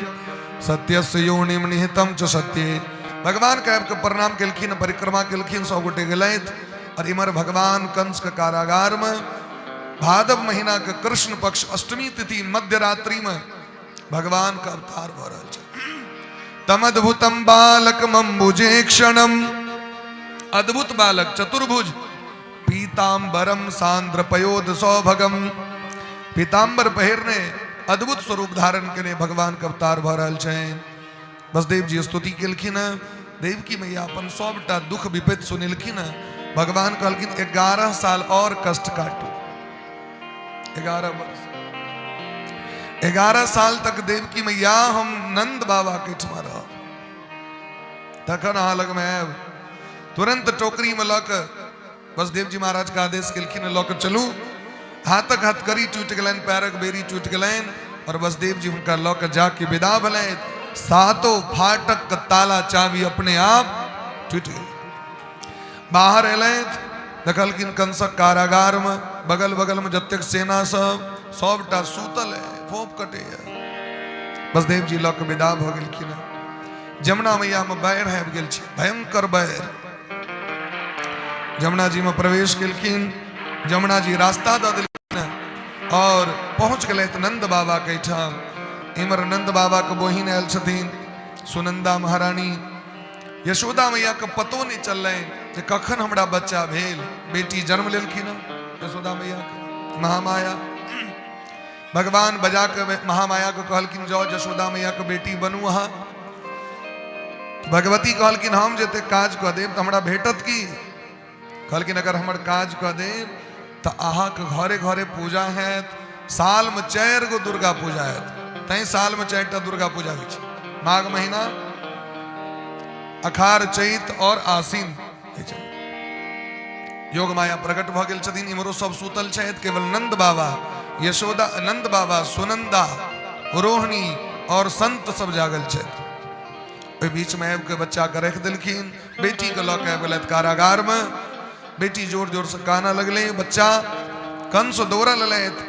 सत्यस्य योनिम निहितम च सत्ये। भगवान के आबि के प्रणाम केलखिन, परिक्रमा केलखिन, सब गोटे गेलथि। और इमर भगवान कंस के कारागार में भादव महीना के कृष्ण पक्ष अष्टमी तिथि मध्य रात्रि में भगवान के अवतार भऽ रहल छै। तमद्भुतम बालक मम्बुजे क्षणम, अद्भुत बालक चतुर्भुज, पीताम्बरम सांद्र पयोद सौभगम, पीताम्बर पहिरने अद्भुत स्वरूप धारण केने भगवान के अवतार भऽ रहल छनि। बसदेव जी स्तुति केलखिन हँ, देवकी मैया अपन सबटा दुख विपत्ति सुनेलखिन हँ। भगवान कहलखिन 11 साल और कष्ट काटू, 11 वर्ष, 11 साल तक देवकी मैया हम नंद बाबा के ठमा रहब, तखन अहाँ लगमे आयब। तुरंत टोकरी में लऽ कऽ बसदेव जी महाराज के आदेश केलखिन लऽ कऽ चलू। हाथक हथकड़ी टूटि गेलनि, पैरक बेरी टूटि गेलनि और बसदेव जी हुनका लऽ कऽ जाके विदा भेलनि। सातो फाटक के ताला चाबी अपने आप टूटि गेल। बाहर एलथि, देखलखिन कंसक कारागार में बगल बगल में जतेक सेना सब सबटा सुतल है, फोप कटे है। बसदेव जी लऽ कऽ विदा भऽ गेलखिन। जमुना मैया में बाढ़ि आबि गेल छै, भयंकर बाढ़ि। जमुना जी में प्रवेश केलखिन, जमुना जी रास्ता दऽ देलखिन और पहुंच गेलथि नंद बाबा के ठाम। इमर नंद बाबा के बहिन आयल छथिन सुनंदा महारानी। यशोदा मैया के पतो नहीं चललनि जे कखन हमरा बच्चा भेल, बेटी जन्म लेलखिन यशोदा मैया के महामाया। भगवान बजा के महामाया के कहलखिन जाओ यशोदा मैया के बेटी बनू अहाँ। भगवती कहलखिन हम जते काज कऽ देब तऽ हमरा भेटत की? कहलखिन अगर हमर काज कऽ देब तऽ अहाँके घरे घरे पूजा हैत, साल में 4 गो दुर्गा पूजा हैत, तैं साल में 4टा दुर्गा पूजा होइ छै, माघ महीना, अखार, चैत और आसीन होइ छै। योग माया प्रकट भऽ गेल छथिन। इम्हरो सब सुतल छथि, केवल नंद बाबा, यशोदा, नंद बाबा, सुनंदा, रोहिणी और संत सब जागल छथि। ओहि बीच में आबि के बच्चा के राखि देलखिन, बेटी के लऽ के आबि गेलथि कारागार में। बेटी जोर जोर से कानऽ लगलै, बच्चा कंस दौड़ल एलथि,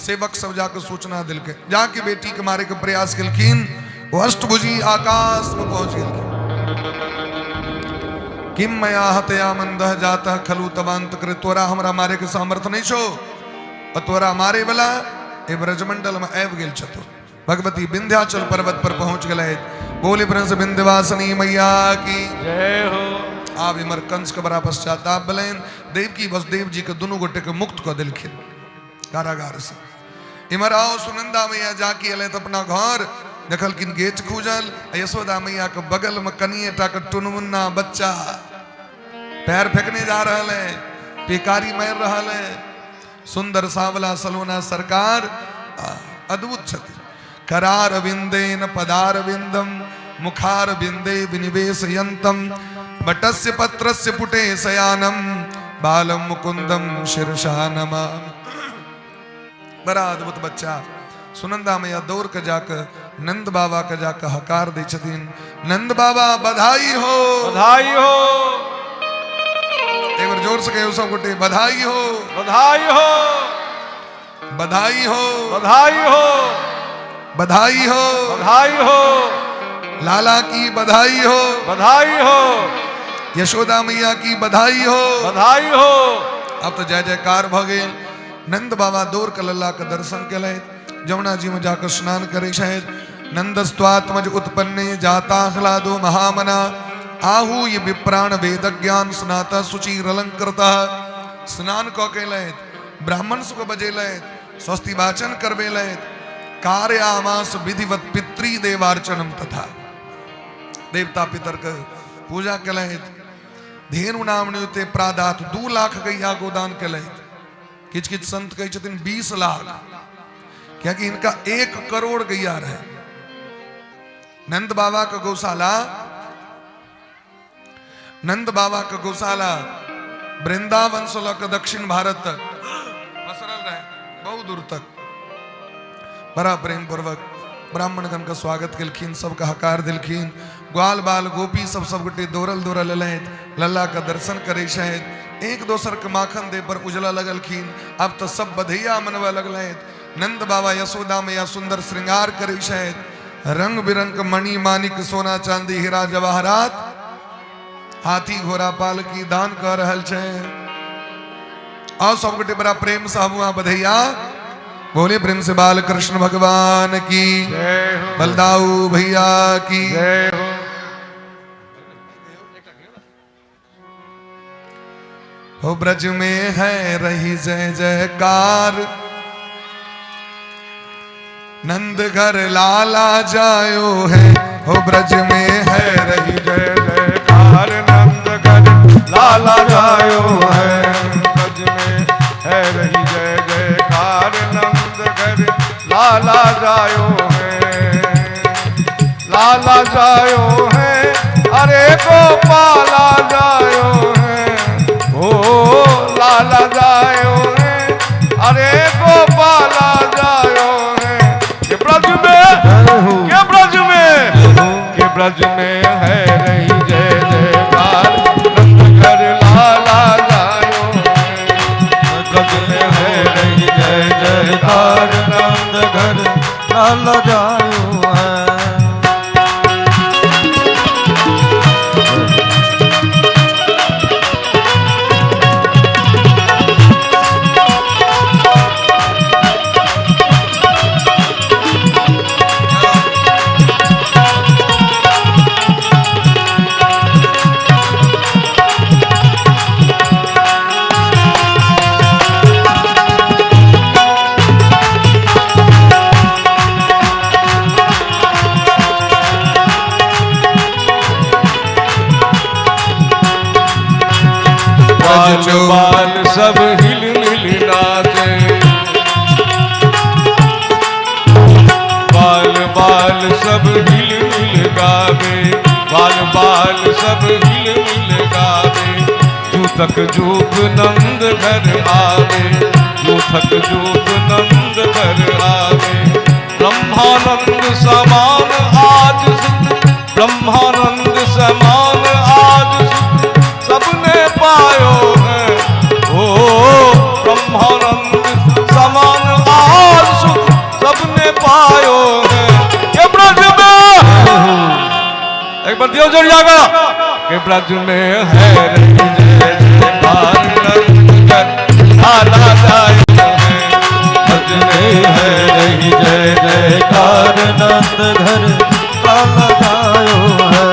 सेवक सब जाके सूचना देलकै, जाके बेटी के मारे के प्रयास केलखिन, वो अष्टभुजी आकाश में पहुंच गेलखिन। किम मया हतया मंदह जातः खलु तवांत कृत, तोरा हमरा मारे के सामर्थ्य नहीं छो, और तोरा मारे वाला ए ब्रजमंडल में आबि गेल छथु। भगवती विंध्याचल पर्वत पर पहुंच गेलथि। बोले प्रिंस विंध्यवासिनी मैया की जय हो। आब इमर कंस के बड़ा पश्चाताप भेलनि। देवकी वसुदेव जी के दुनू गोटे के मुक्त कऽ देलखिन कारागार से। इमर आओ सुनंदा मैया जाके एलथि अपना घर, देखलखिन गेट खुजल, यशोदा मैया के बगल में कनिए टा के टुनमुन्ना बच्चा पैर फेंकने जा रहल है, पिकारी मारि रहल है। सुंदर सावला सलोना सरकार अद्भुत छथिन। करार विंदेन पदार विंदम मुखार विंदे विनिवेशयंतम बटस्य पत्रस्य पुटे शयानम बालम मुकुंदम शिरसा नमामि। बड़ा अद्भुत बच्चा। सुनंदा मैया दौड़ के जाके नंद बाबा के जाके हकार दै छथिन, नंद बाबा बधाई हो, बधाई हो। एक बार जोर से कहियो सब गोटे, बधाई हो, बधाई हो, बधाई हो, बधाई हो, बधाई हो, बधाई हो, लाला की बधाई हो, बधाई हो, यशोदा मैया की बधाई हो, बधाई हो। अब तो जय जयकार भ गेल। नंद बाबा दौड़ के लल्ला के दर्शन केलथि, जमुना जी में जाकर स्नान करे छथि। नंदस्वात्मज उत्पन्ने जाता ह्लादो महामना आहू ये विप्राण वेद ज्ञान स्नाता शुचि अलंकृता। स्नान क के लथि, ब्राह्मण सबके बजेलथि, स्वस्ति वाचन करबेलथि, कार्यामास विधिवत पितृ देवार्चनम तथा देवता पितर के पूजा केलथि। धेनु नाम ते प्रादात 2 लाख गैया गोदान केलथि। किछु किछु संत कहै छथिन 20 लाख, कियाकि हिनका 1 करोड़ गैया रहे। नंद बाबा के गौशाला, नंद बाबा के गौशाला वृंदावन से लऽ के दक्षिण भारत तक पसरल रहे, बहुत दूर तक। बड़ा प्रेम पूर्वक ब्राह्मणगण के स्वागत केलखिन, सबके हकार दिलखिन। ग्वाल बाल गोपी सब सब गोटे दौड़ल दौड़ल एलथि, लल्ला के दर्शन करै छथि, एक दोसर के माखन दे पर उजला लगलखिन। अब तो सब बधैया मनबऽ लगलथि। नंद बाबा यशोदा मैया सुंदर श्रृंगार करै छथि, रंग बिरंग के मणि मानिक सोना चांदी हीरा जवाहरात हाथी घोड़ा पालकी दान कर रहल छै। और सब गोटे बड़ा प्रेम से हुआ बधैया बोले प्रेम से बाल कृष्ण भगवान की, बलदाऊ भैया की जय हो। हो ब्रज में है रही जय जयकार, नंद घर लाला जायो है। हो ब्रज में है रही जय जयकार, नंद घर लाला जायो है। ब्रज में है रही जय जयकार, नंद घर लाला जायो है, लाला जायो है, अरे गोपाला जायो है, ओ लाला जायो है, अरे गोपाला जायो है। के ब्रज में, के ब्रज में, के ब्रज में है रही जय जयकार, नंद घर लाला जायो है। ब्रज में है रही जय जयकार, नंद घर लाला जायो है। बाल बाल सब हिल मिल नाचे, बाल बाल सब हिल मिल गावे, बाल बाल सब हिल मिल गावे। जूतक जूत नंद घर आवे, जूतक जूत नंद घर आवे। ब्रह्मानंद समान आज सुख, ब्रह्मानंद समान आज सुख सबने पायो है। ओ ब्रह्मानंद समान आज सुख सबने पायो है। के ब्रज में एक बार दियो जोर जागा, के ब्रज में है रही जय जयकार, नंद घर लाला जायो है। ब्रज में है रही जय जयकार, नंद घर लाला जायो है।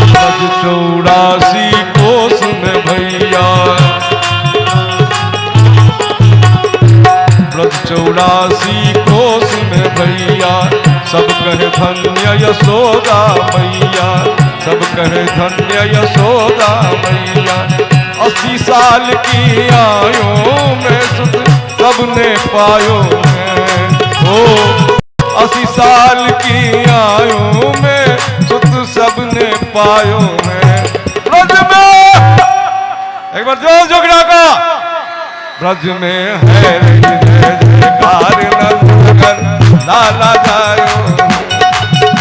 ब्रज 84 कोस में भैया, ब्रज 84 कोस में भैया, सब कहे धन्य यशोदा मैया, सब कहे धन्य यशोदा मैया। 80 साल की आयु में सुख सबने पायो है। ओ 80 साल की आयु में सुख सबने पायो है। ब्रज में एक बार जोर जोगड़ा का, ब्रज में है रही जय जयकार, नंद घर लाला जायो।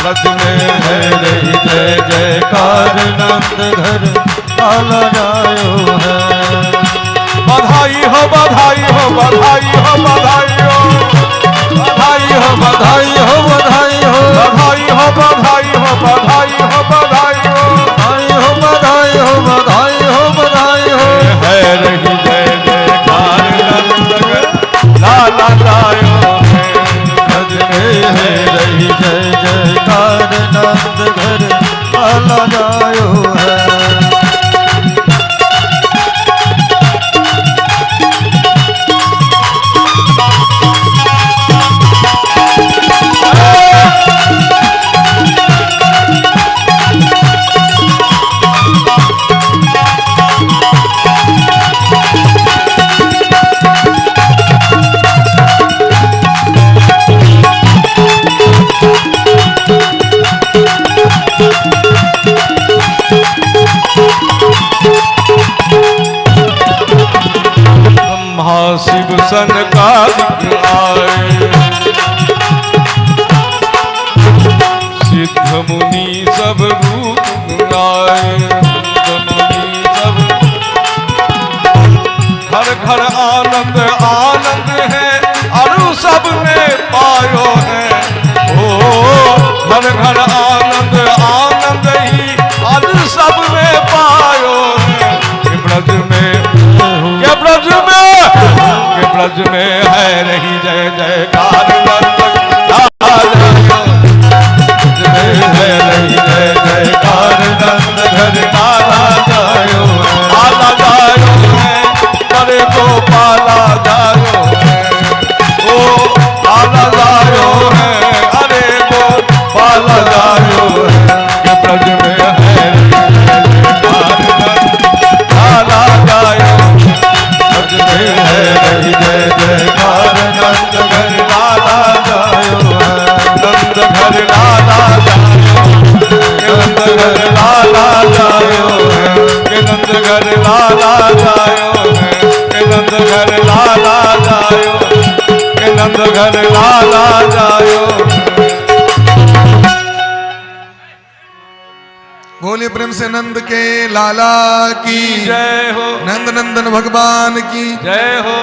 ब्रज में है रही जय जयकार, नंद घर लाला जायो है। बधाई हो बधाई हो बधाई हो बधाई हो बधाई हो बधाई हो बधाई हो बधाई हो बधाई हो बधाई हो बधाई हो बधाई हो बधाई हो बधाई हो बधाई हो। ब्रह्मा शिव सनकादिक आए। सिद्ध मुनि सब रूप गाए, सिद्ध मुनि सब। घर घर आनंद आनंद है, अरु सब में पायो है। ओ घर घर आनंद आनंद ही अरु सब में पायो है। के ब्रज में, के ब्रज में, के ब्रज में है रही जय जयकार नंद लाल। है रही जय जयकार नंद घर लाला जायो है। लाला जायो है, अरे गोपाला जायो है। ओ लाला जायो है, अरे गोपाला जायो है। के ब्रज में है रही जय जयकार नंद लाला जायो। ब्रज में है रही जय जयकार नंद घर लाला जायो है। नंद घर लाला जायो, के नंद घर लाला जायो है। के नंद घर लाला जायो है, के नंद घर लाला जायो, के नंद घर लाला जायो। बोलिए प्रेम से नंद के लाला की जय हो। नंद नंदन भगवान की जय हो।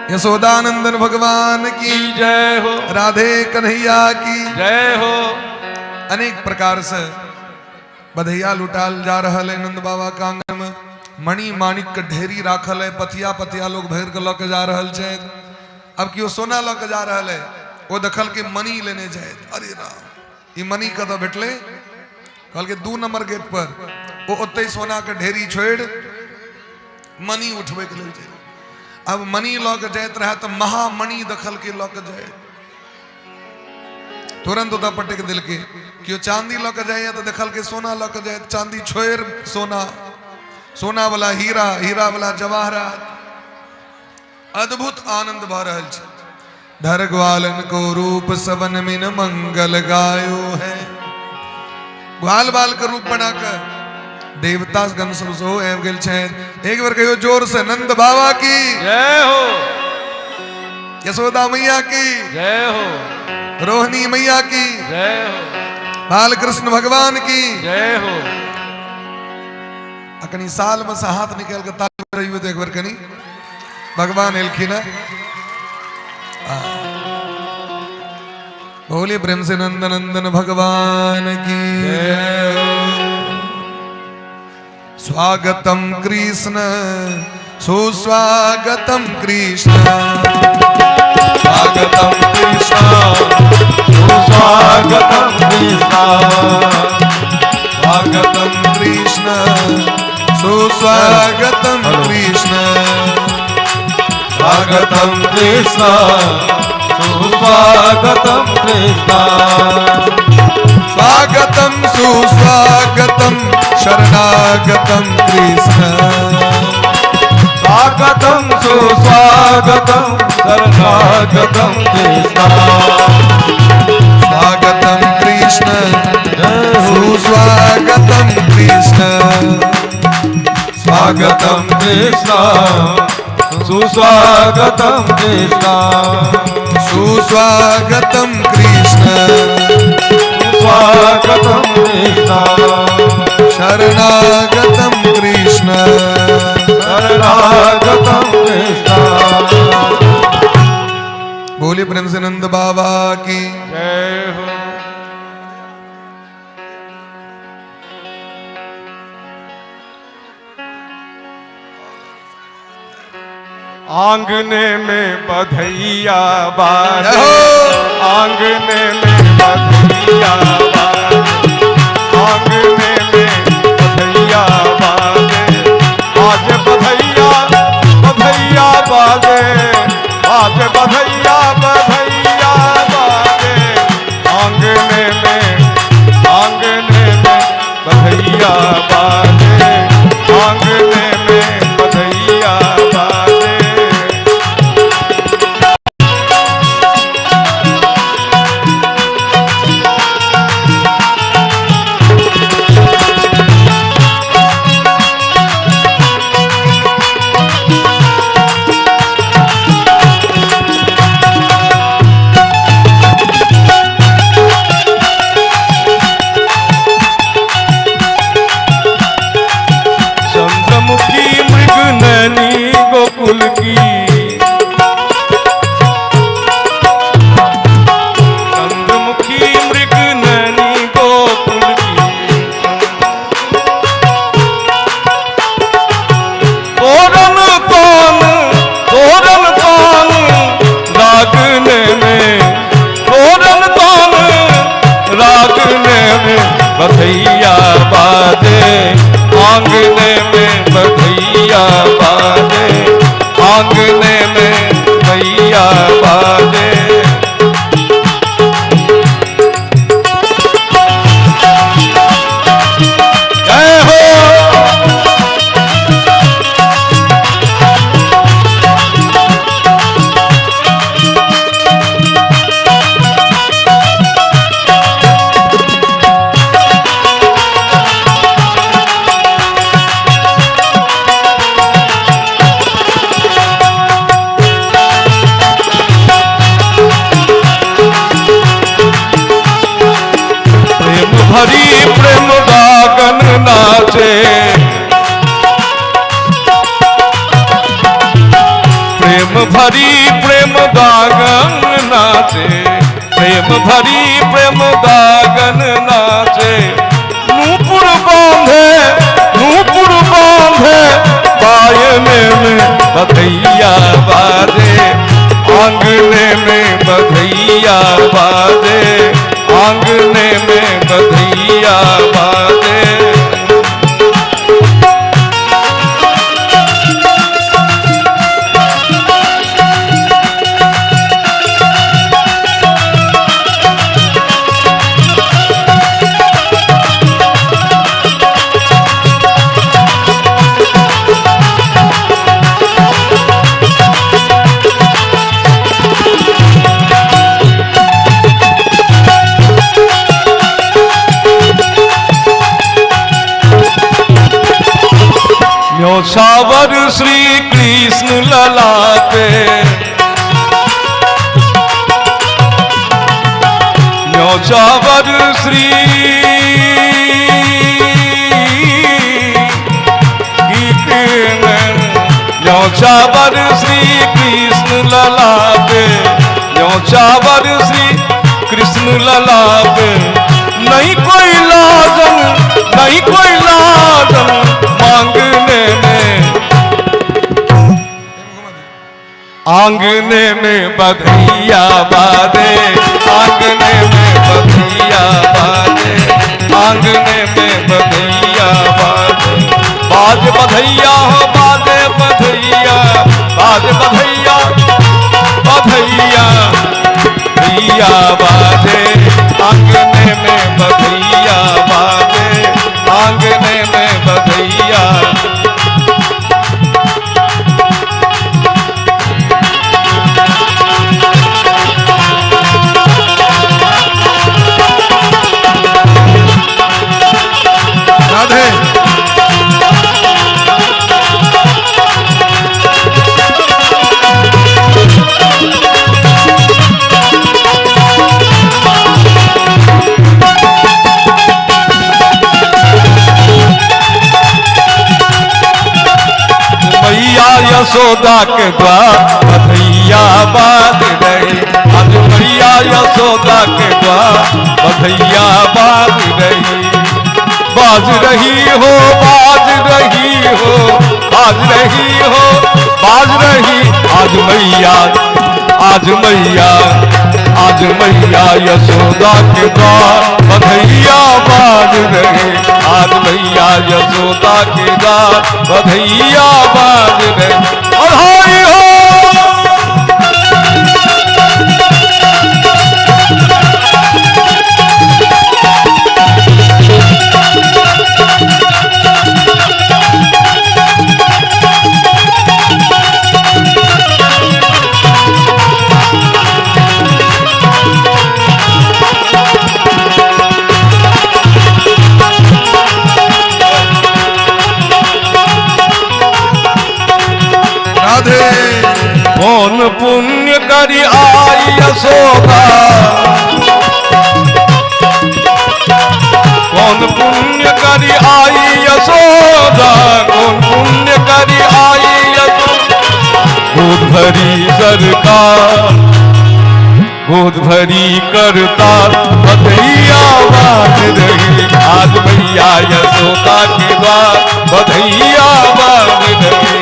यशोदानंदन भगवान की जय हो। राधे कन्हैया की जय हो। अनेक प्रकार से बधैया लुटाल जा रहा है नंद बाबा के आंगन में। मणि माणिक के ढेरी राखल है, पथिया पथिया लोग भर के लऽ के जा रहल छै। अब केओ सोना लऽ के जा रहल है, ओ देखल के मणि लेने जाए। अरे राम, ई मणि कतऽ भेटलै? कहलकै 2 नंबर गेट पर। ओ ओतै सोना के ढेरी छोड़ि मणि उठबै के लेल जाए। अब मणि लऽ के जाइत रहै तऽ महामणि देखल के लऽ के जाए, तुरंत ओतऽ पटक देलकै। केओ चांदी लऽ के जाइए तऽ देखल के सोना लऽ के जाए, चांदी छोड़ि सोना, सोना वाला हीरा, हीरा वाला जवाहरात। अद्भुत आनंद भऽ रहल छै। धर ग्वालन को रूप सबन मिन मंगल गायो है। ग्वाल बाल के रूप बना के देवता गण सब सेहो आबि गेल छथि। एक बेर कहियो जोर से नंद बाबा की जय हो। यशोदा मैया की जय हो। रोहिणी मैया की जय हो। बाल कृष्ण भगवान की जय हो। आ कनी साल में से हाथ निकाल के ताली बजैबे तऽ एक बेर कनी भगवान एलखिन हँ। बोलिए प्रेम से नंद नंदन भगवान की जय हो। स्वागतम कृष्ण सुस्वागतम कृष्ण। स्वागतम कृष्ण सुस्वागतम कृष्ण। स्वागतम कृष्ण सुस्वागतम कृष्ण। स्वागतम कृष्ण सुस्वागतम कृष्ण। स्वागतम सुस्वागतम शरणागतम कृष्ण। स्वागतम सुस्वागतम शरणागतम कृष्ण। स्वागतम कृष्ण जय हो। सुस्वागतम कृष्ण। स्वागतम कृष्ण सुस्वागतम कृष्ण। सुस्वागतम कृष्ण सुस्वागतम कृष्ण। शरणागतम कृष्ण। शरणागतम कृष्ण। बोलिए प्रेम से नंद बाबा की जय हो। आंगने में बधैया जय बाजे, हो। आंगने में बधैया बाजे, आंगने में बधैया बाजे, आज बधैया बधैया बाजे, आज बधैया बधैया बाजे, आंगने में, आंगने में बधैया बाजे, आंगने में बधैया बाजे। भरी प्रेम दागन नाचे, प्रेम भरी प्रेम दागन नाचे, प्रेम भरी प्रेम दागन नाचे। नूपुर बांधे, नूपुर बांधे पायने में बधैया बाजे, आंगने में बधैया बाजे, आंगने में बधैया बाजे। न्योछावर श्री कृष्ण ललाते, न्योछावर श्री कृष्ण, न्योछावर श्री कृष्ण ललाते, न्योछावर श्री कृष्ण ललाते। नहीं कोई लाजन, नहीं कोई लाजन मांगने में, आंगने में बधैया बाजे, आंगने में बधैया बाजे, आंगने में बधैया बाजे। बाज बधैया हो बाजे बधैया, बाज बधैया बधैया भैया बाजे, आंगने में बधैया बाजे, आंगने में बधैया। राधे। मैया यशोदा के द्वार बधैया बाज रहे, आज मैया यशोदा के द्वार बधैया बाज रही। बाज रही हो, बाज रही हो, बाज रही हो, बाज रही। आज मैया, आज मैया, आज मैया यशोदा के द्वार बधैया बाज रहे, आज मैया यशोदा के द्वार बधैया बाज रहे। और हाय हो राधे। कौन पुण्य करी आई यशोदा, कौन पुण्य करी आई यशोदा, कौन पुण्य करी आई यशोदा। गोद भरी सरकार, गोद भरी करतार बधैया बाज रही, आज मैया यशोदा के द्वार बधैया बाज रही।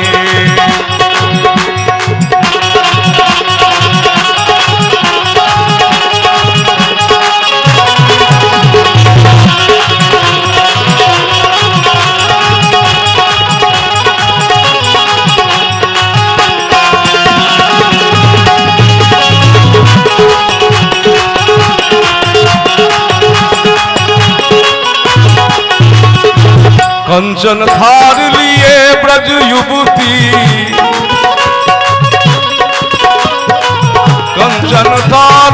कंचन थार लिए ब्रज युवती, कंचन थार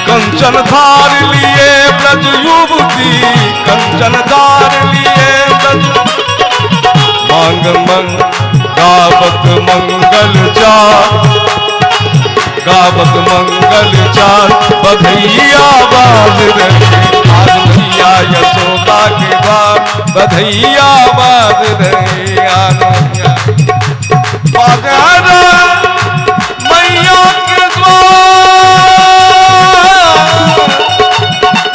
कंचन थार लिए ब्रज युवती, कंचन थार लिए ब्रज। मांग गांग मंग गावत मंगल चार, गावत मंगल चार बधैया बाज रहे, आज मैया यशोदा के द्वार बधैया बाज रहे। आज मैया बाजार मैया के द्वार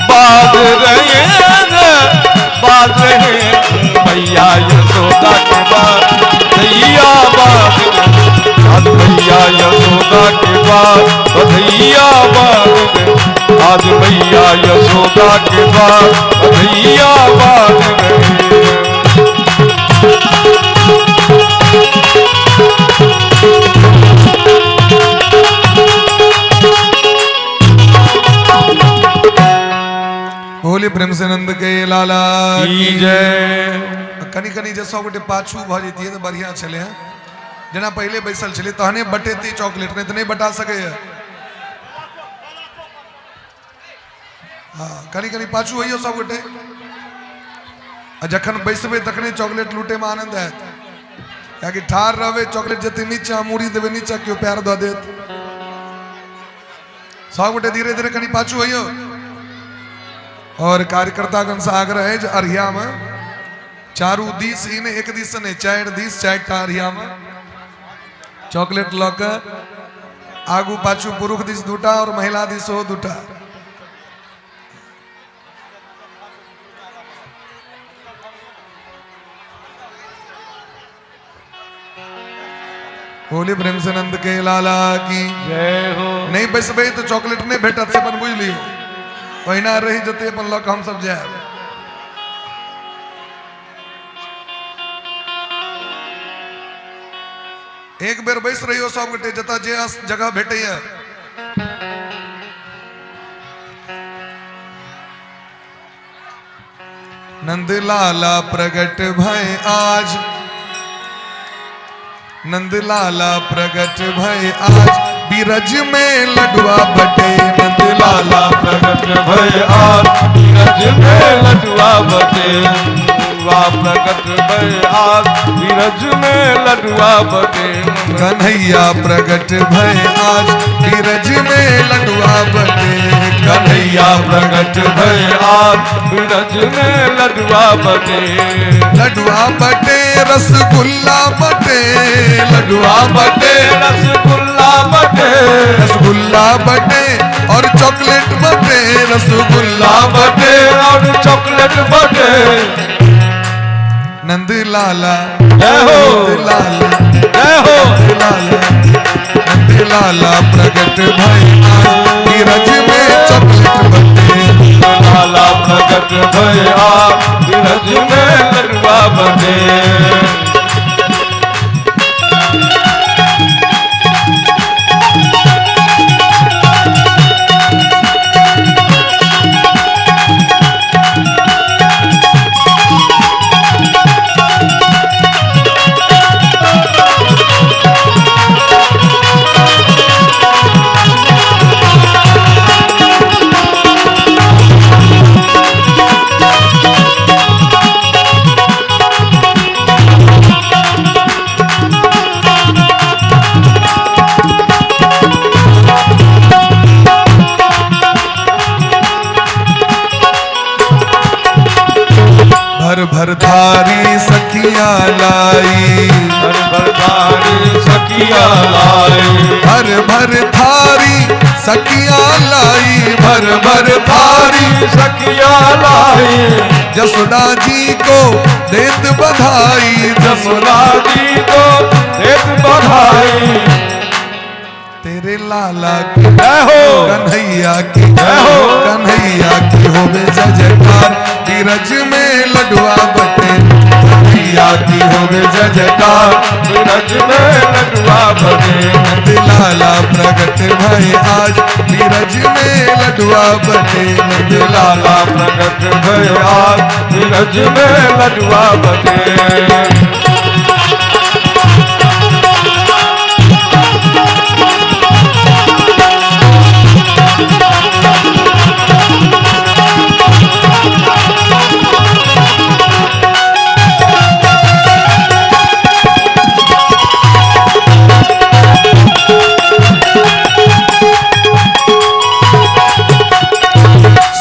बाज रहे, बाज रहे मैया यशोदा के द्वार बधैया बाज रहे, आज मैया यशोदा के द्वार बधैया बाज रहे, आज मैया यशोदा के द्वार बधैया बाज रहे। होली प्रेम से नंद के लाला की जय। कनी कनी जे सब गोटे पाछू भऽ जैतियै तऽ बढ़िया छलै हँ। जेना पहिले बैसल छलै तहने बटेतै चॉकलेट, नहीं तऽ नहि बटा सकैए। हँ, कनी कनी पाछू होइयौ सब गोटे, आ जखन बैसबै तखने चॉकलेट लूटैमे आनंद आयत, कियाकि ठाढ़ रहबै चॉकलेट जेतै नीचा, मूड़ी देबै नीचा, केओ पैर दऽ देत। सब गोटे धीरे धीरे कनी पाछू होइयौ। और कार्यकर्तागण से आग्रह है जे अरिया में चारू दिस ई नहि एक दिस नहि, चारि दिस चारि टा अरिया में चॉकलेट लऽ के आगू पाछू पुरुष दिस दूटा और महिला दिस सेहो दूटा। होली प्रेम से नंद के लाला की जय हो। नहीं बैसबै तऽ चॉकलेट नहीं भेटत से अपन बुझि लियौ, ओहिना रहि जेतै अपन लऽ कऽ हमसब जायब। एक बेर बैस रहियो सब गोटे जतऽ जे जगह भेटैया। नंद लाला प्रगट भय आज, नंद लाला प्रगट भय आज, बिरज में लडुआ बटे। नंद लाला प्रगट भय आज, बिरज में लडुआ बटे। लडुआ प्रगट भय आज, बिरज में लडुआ बटे। कन्हैया प्रगट भय आज, बिरज में लडुआ बटे। कन्हैया प्रगट भय आज, बिरज में लडुआ बटे। लडुआ बटे रसगुल्ला बटे, लडुआ बटे रसगुल्ला बटे, रसगुल्ला बटे और चॉकलेट बटे, रसगुल्ला बटे और चॉकलेट बटे। नंद लाला जय हो, नंद लाला जय हो, नंद लाला, नंद लाला प्रगट भय आज, बिरज में चॉकलेट बटे। लाला प्रगट भय आज, बिरज में लडुआ बटे। भर भर थारी सखिया लाई, भर भर थारी सखिया लाई, भर भर थारी सखिया लाई, भर भर थारी सखिया लाई। जसोदा जी को देत बधाई, जसोदा जी को देत बधाई। तेरे लाला की जय हो, कन्हैया की जय हो, कन्हैया की होवे जय जयकार, बिरज में लडुआ बटे। कन्हैया की होवे जय जयकार, बिरज में लडुआ बटे। नंद लाला प्रगट भय आज, बिरज में लडुआ बटे। नंद लाला प्रगट भय आज, बिरज में लडुआ बटे।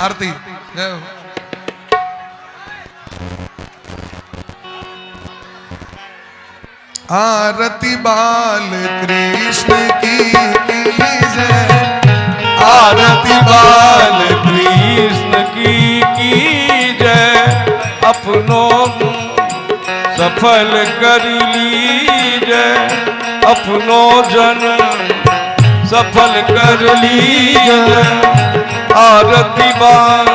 आरती जय हो। आरती बाल कृष्ण की जय, आरती बाल कृष्ण की जय। अपनो सफल कर लीजय, अपनो जन सफल कर लीजय। आरती बाल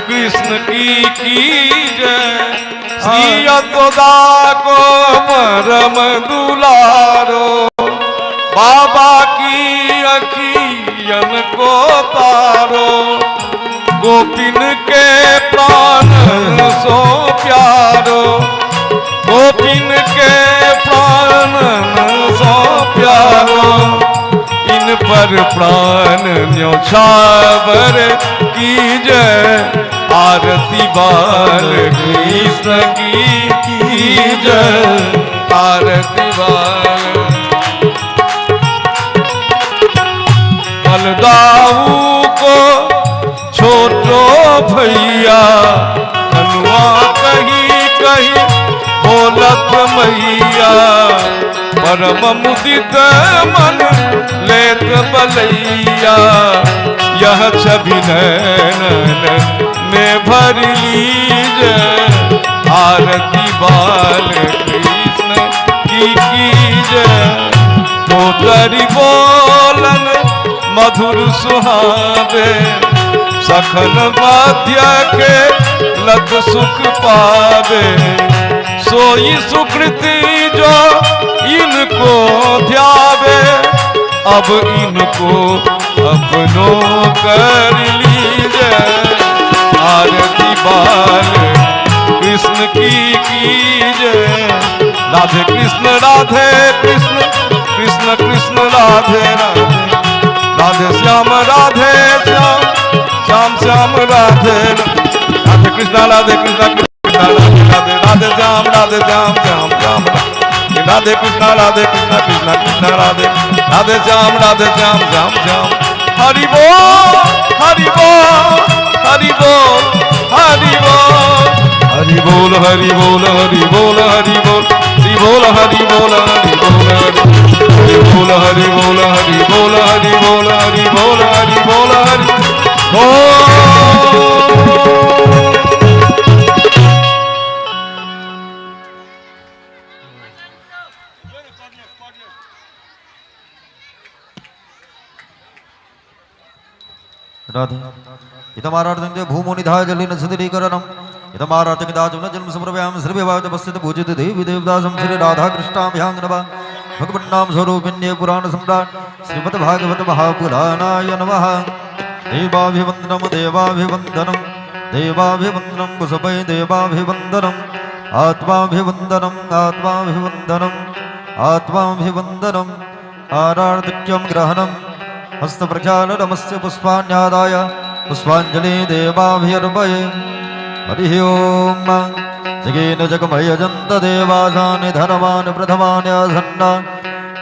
कृष्ण की जय। श्री यशोदा को मरम दुलारो, बाबा की अखियन को तारो। गोपिन के प्राण सो प्यारो, गोपिन के प्राण सो प्यारो। इन पर प्राण न्योछावर की जय। आरती बाल कृष्ण की जय। आरती बाल बलदाऊ को छोटो भैया, कनुआ कही कही बोलत मैया। परम मुदित मन लेत बलैया, यह छवि नैनन में भर लीजे। आरती बाल कृष्ण की जय। तोतरी बोलन मधुर सुहावे, सखन मध्य के लत सुख पावे। सोई सुकृति जो इनको ध्यावे, अब इनको अपनो कर लीजे। आरती बाल कृष्ण की जय। राधे कृष्ण कृष्ण कृष्ण राधे राधे, राधे श्याम श्याम श्याम राधे राधे कृष्ण राधे कृष्ण कृष्ण राधे राधे, राधे श्याम श्याम श्याम राधे कृष्ण कृष्ण कृष्ण राधे राधे श्याम श्याम श्याम। हरि बोल हरि बोल हरि बोल हरि बोल हरि बोल हरि बोल हरि बोल हरि बोल हरि बोल हरि बोल हरि बोल हरि बोल हरि बोल हरि बोल हरि बोल हरि बोल हरि बोल हरि बोल। राधे। इदमारार्तंगे भूमो निधाय जलिन सुदरीकरणम इदमारार्तंगे जन्म समर्पयामि श्री पूजित देवी देवदासं श्री राधा कृष्णाभ्यां नमः। भगवन्नाम स्वरूपिण्ये पुराण सम्राट श्रीमद् भागवत महापुराणाय नमः। देवाभिवंदनम देवाभिवंदनम देवाभिवंदनम कुसुपै देवाभिवंदनम आत्माभिवंदनम आत्माभिवंदनम आत्माभिवंदनम आरार्तिक्यं ग्रहणम हस्तप्रक्षालनमस्य पुष्पाण्यादाय पुष्पांजलि देवाभिर्पये। हरिः ओम। जगेन जगमयजन्त देवासानि धनवान् प्रथमानि आसन्न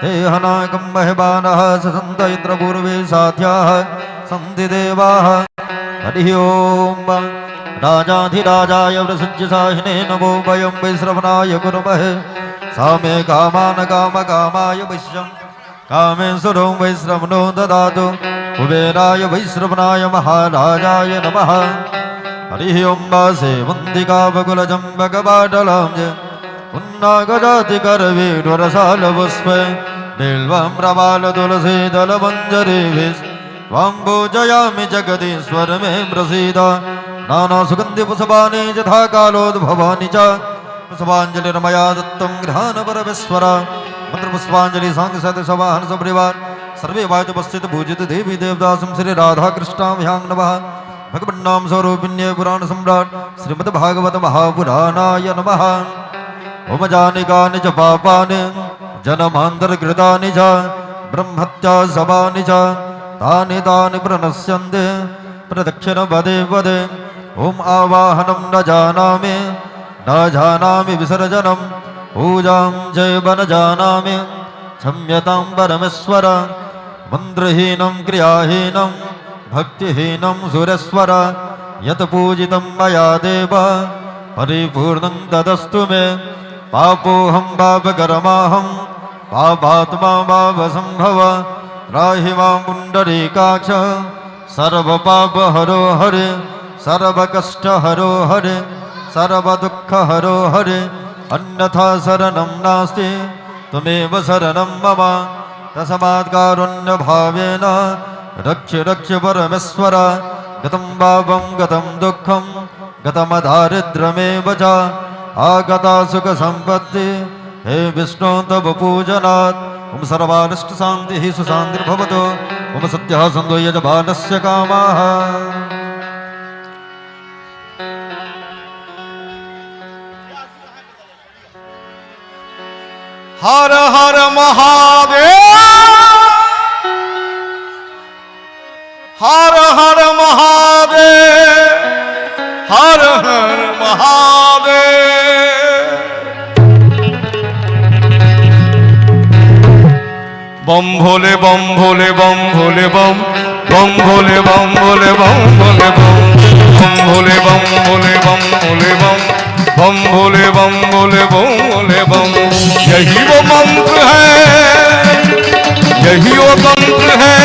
देहनाकं महिमानः ससन्त इन्द्रपूर्वे साध्याः सन्ति देवाः। हरिः ओम। राजाधिराजाय वृसज्जसाहिने नमो वयं वैश्रवणाय कुर्महे सामे कामान काम कामाय वैश्यं कामेश्वरो वैश्रवणो ददातु। कुबेराय वैश्रवणाय महाराजाय नमः। हरिः ओम। सेवन्तिकावकुलजं भगवाडलां पुन्नागजातिकरवीरसालपुष्पे बिल्वं प्रबालतुलसीदलमञ्जरीभिः त्वां पूजयामि जगदीश्वर मे प्रसीद। नानासुगन्धिपुष्पाणि यथा कालोद्भवानि च पुष्पाञ्जलिर्मया दत्तं गृहाण परमेश्वर। मंत्रपुष्पांजलि सांग सद सवाहन सपरिवार सर्वे वायुपस्थित पूजित देवी देवदासं श्री राधा कृष्णाभ्यां नमः। भगवन्नाम स्वरूपिण्ये पुराण सम्राट श्रीमद् भागवत महापुराणाय नमः। ओम जानि कानि च पापानि जन्मान्तरकृतानि च ब्रह्महत्या सवानि च तानि तानि प्रणश्यन्ते प्रदक्षिण पदे पदे। ओम आवाहनं न जानामि न जानामि विसर्जनं पूजां चैव न जानामि क्षम्यतां परमेश्वर। मन्त्रहीनं क्रियाहीनं भक्तिहीनं सुरेश्वर। यत् पूजितं मया देव परिपूर्णं तदस्तु मे। पापोऽहं पापकर्माहं पापात्मा पापसंभव। त्राहि मां पुण्डरीकाक्ष सर्वपापहरो हरे, सर्वकष्टहरो हरे, सर्वदुःखहरो हरे। अन्यथा शरणं नास्ति त्वमेव शरणं मम। तस्मात् कारुण्यभावेन रक्ष रक्ष परमेश्वर। गतं पापं गतं दुःखं गतमदारिद्र्यमेव च। आगता सुख संपत्ति हे विष्णु तव पूजनात्। ओम सर्वारिष्ट शान्तिः सुशान्तिर्भवतु। ओम सत्यः सन्तो यजमानस्य कामाः। हर हर महादेव, हर हर महादेव, हर हर महादेव। बम भोले बम भोले बम भोले बम, बम भोले बम भोले बम भोले बम, बम भोले बम भोले बम भोले बम, बम भोले बम भोले बम भोले बम। यही वो मंत्र है, यही वो तंत्र है,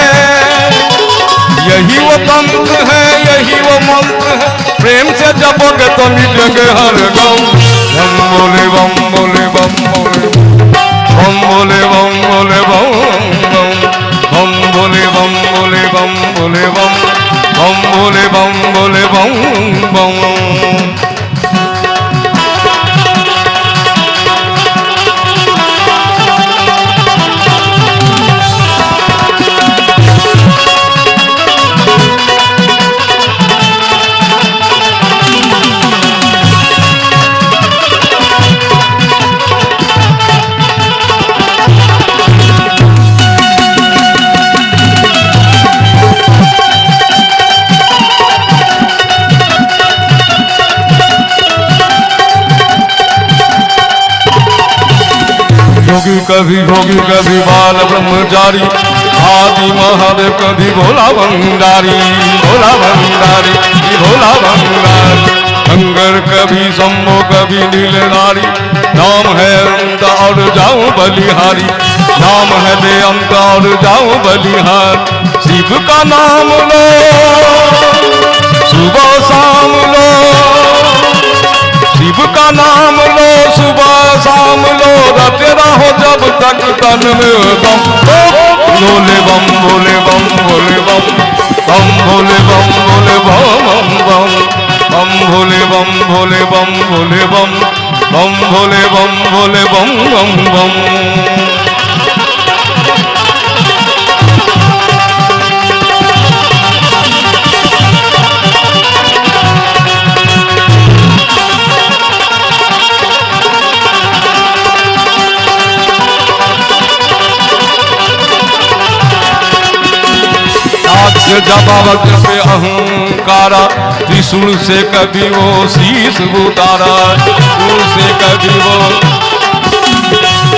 यही वो तंत्र है, यही वो मंत्र है। प्रेम से जपोगे तो मिटेंगे हर गम। बम भोले बम भोले बम भोले बम भोले बम भोले बम बम, बम भोले बम भोले बम भोले बम, बम भोले बम भोले बम बम। योगी कभी भोगी कभी बाल ब्रह्मचारी, आदि महादेव कभी भोला भंडारी, भोला भंडारी भोला भंडारी। शंकर कभी शंभो कभी नीलनारी, नाम है अंत और जाऊं बलिहारी, नाम है दे अंत और जाऊं बलिहार। शिव का नाम लो सुबह शाम लो, शिव का नाम लो सुबह शाम लो, रटे रहो जब तक तन में दम। भोले बम भोले बम भोले बम, बम भोले बम भोले बम बम, बम भोले बम भोले बम भोले बम, बम भोले बम भोले बम बम बम। जब पे अहंकारा, त्रिशूल से कभी वो शीश उतारा, त्रिशूल से कभी वो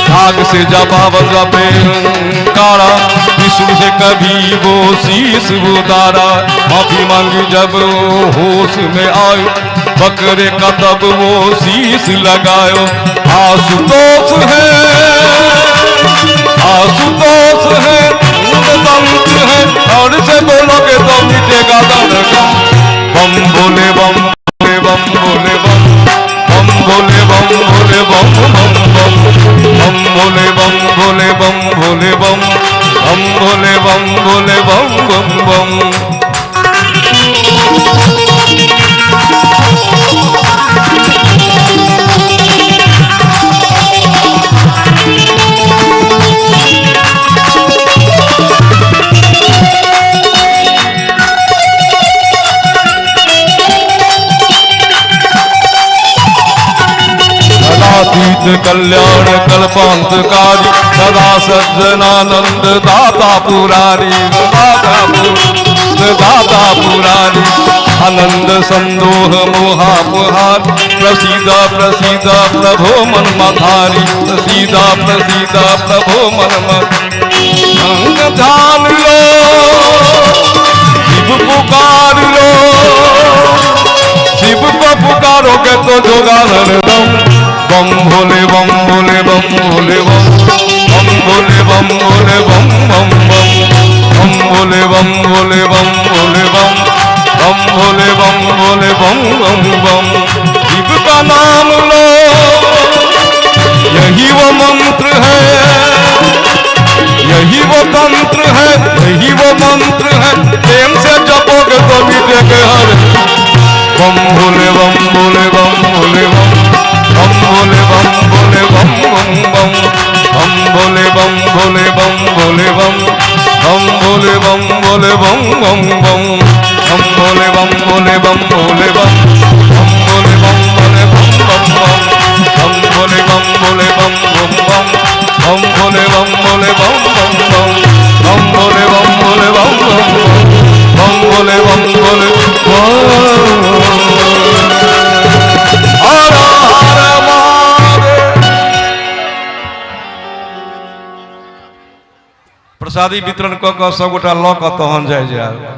नाग से जपा पे अहंकारा, त्रिशूल से कभी वो शीश उतारा। माफी मांगी जब वो होश में आयो, बकरे का तब वो शीश लगायो। आशुतोष है, आशुतोष है, तंत्र है, और से बोलोगे तो मिटेगा दर्द गम। बम भोले बम भोले बम भोले बम, बम भोले बम भोले बम बम बम, बम भोले बम भोले बम भोले बम, बम भोले बम भोले बम बम बम। सदातीत कल्याण कल्पांतकारी, सदा सज्जनानंद दाता पुरारी, दाता दाता पुरारी। आनंद संदोह मोहापहार, प्रसीद प्रसीद प्रभो मन मधारी, प्रसीद प्रसीद प्रभो मन मधारी। ध्यान लो शिव पुकार लो, शिव को पुकारोगे तो जोगा हरदम। बम भोले बम भोले बम भोले बम, बम भोले बम भोले बम बम बम, बम भोले बम भोले बम भोले बम, बम भोले बम भोले बम बम बम। शिव का नाम लो, यही वो मंत्र है, यही वो तंत्र है, यही वो मंत्र है। प्रेम से जपोगे तो मिटेंगे हर। बम भोले बम भोले बम भोले बम, बम भोले बम भोले बम बम बम, बम भोले बम भोले बम भोले बम, बम भोले बम भोले बम बम बम, बम भोले बम भोले बम भोले बम, बम भोले बम भोले बम बम बम, बम भोले बम भोले बम बम बम, बम भोले बम भोले बम बम बम, बम भोले बम भोले बम बम बम, बम भोले बम भोले बम। हर हर महादेव। प्रसादी वितरण कऽ कऽ सबगोटा लऽ कऽ तहन जाइ जाय।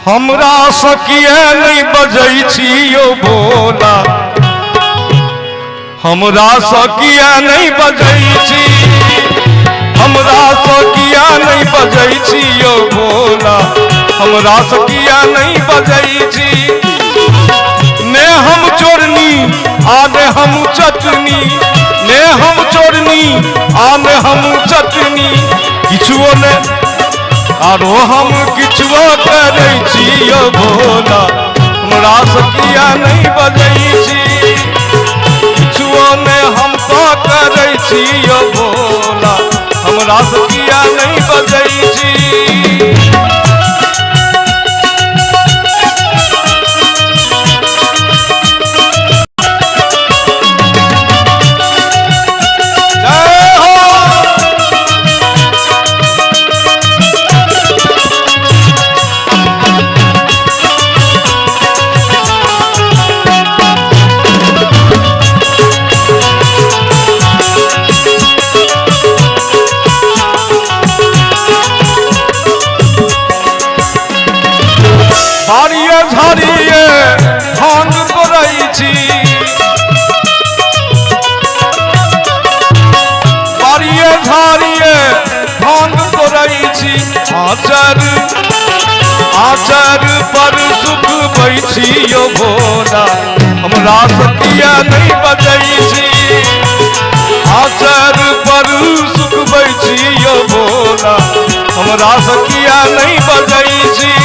हमरा से किए नहीं बजै छी यौ भोला, हमरा से किए नहीं बजै छी, हमरा से किए नहीं बजै छी यौ भोला, हमरा से किए नहीं बजै छी। ने हम चोरनी आ ने हम चटनी, ने हम चोरनी आ ने हम चटनी, किछुओ ने आरो हम किछुओ करै छी यौ भोला, हमरा से किया नहीं बजै छी। किछुओ ने हम तो करै छी यौ भोला, हमरा से किया नहीं बजै छी। जय हो। झाड़िए झाड़िए भांग तोड़ै छी, बाड़िए झाड़िए भांग तोड़ै छी, आचर आचर पर सुखबै छी यौ भोला, हमरा से किया नहीं बजै छी। आचर पर सुखबै छी यौ भोला, हमरा से किया नहीं बजै छी।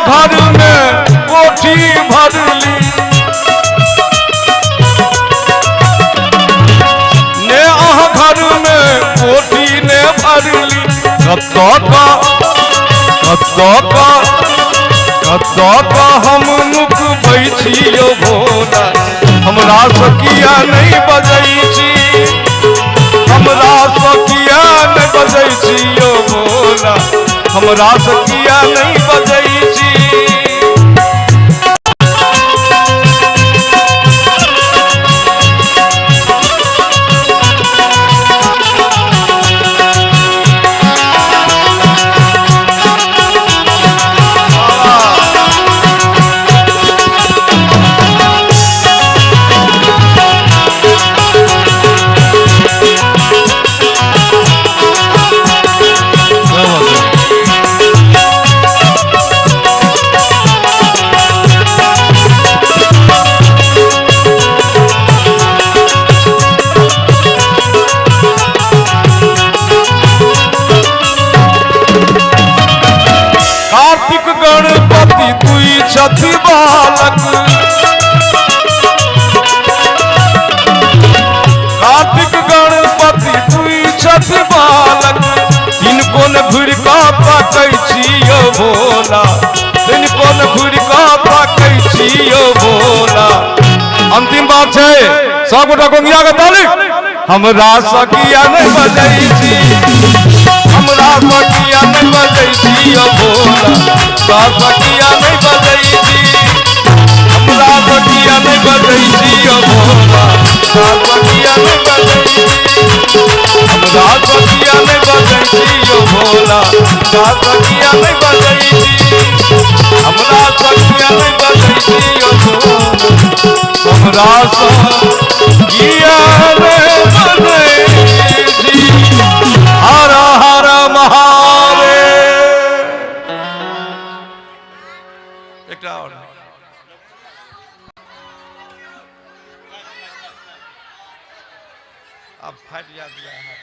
घर में कोठी भरली, ने अहाँ घर में कोठी ने भरली, कतऽ का कतऽ का कतऽ तऽ हम नुकबै छी यौ भोला, हमरा सँ किया नहि बजै छी, हमरा सँ किया नहि बजै छी यौ भोला, हमरा सँ किया नहि बजै छी। कार्तिक गणपति तुई छथि बालक, कार्तिक गणपति तुई छथि बालक, तिनको न घुरि कऽ ताकै छी यौ भोला, तिनको न घुरि कऽ ताकै छी यौ भोला। अंतिम बात छै, सब गोटा गोंगिया के ताली। हमरा सँ किया नहि बजै छी, हमरा सँ किया नहि बजै छी यौ भोला, सँ किया नहि बजै छी, हमरा सँ किया नहि बजै छी यौ भोला, सँ किया नहि बजै छी, हमरा सँ किया नहि बजै छी यौ भोला, सँ किया नहि बजै छी, हमरा सँ किया नहि बजै छी यौ भोला, हमरा सँ किया नहि बजै छी। हर हर महादेव। एकटा और आब फाटि जायत।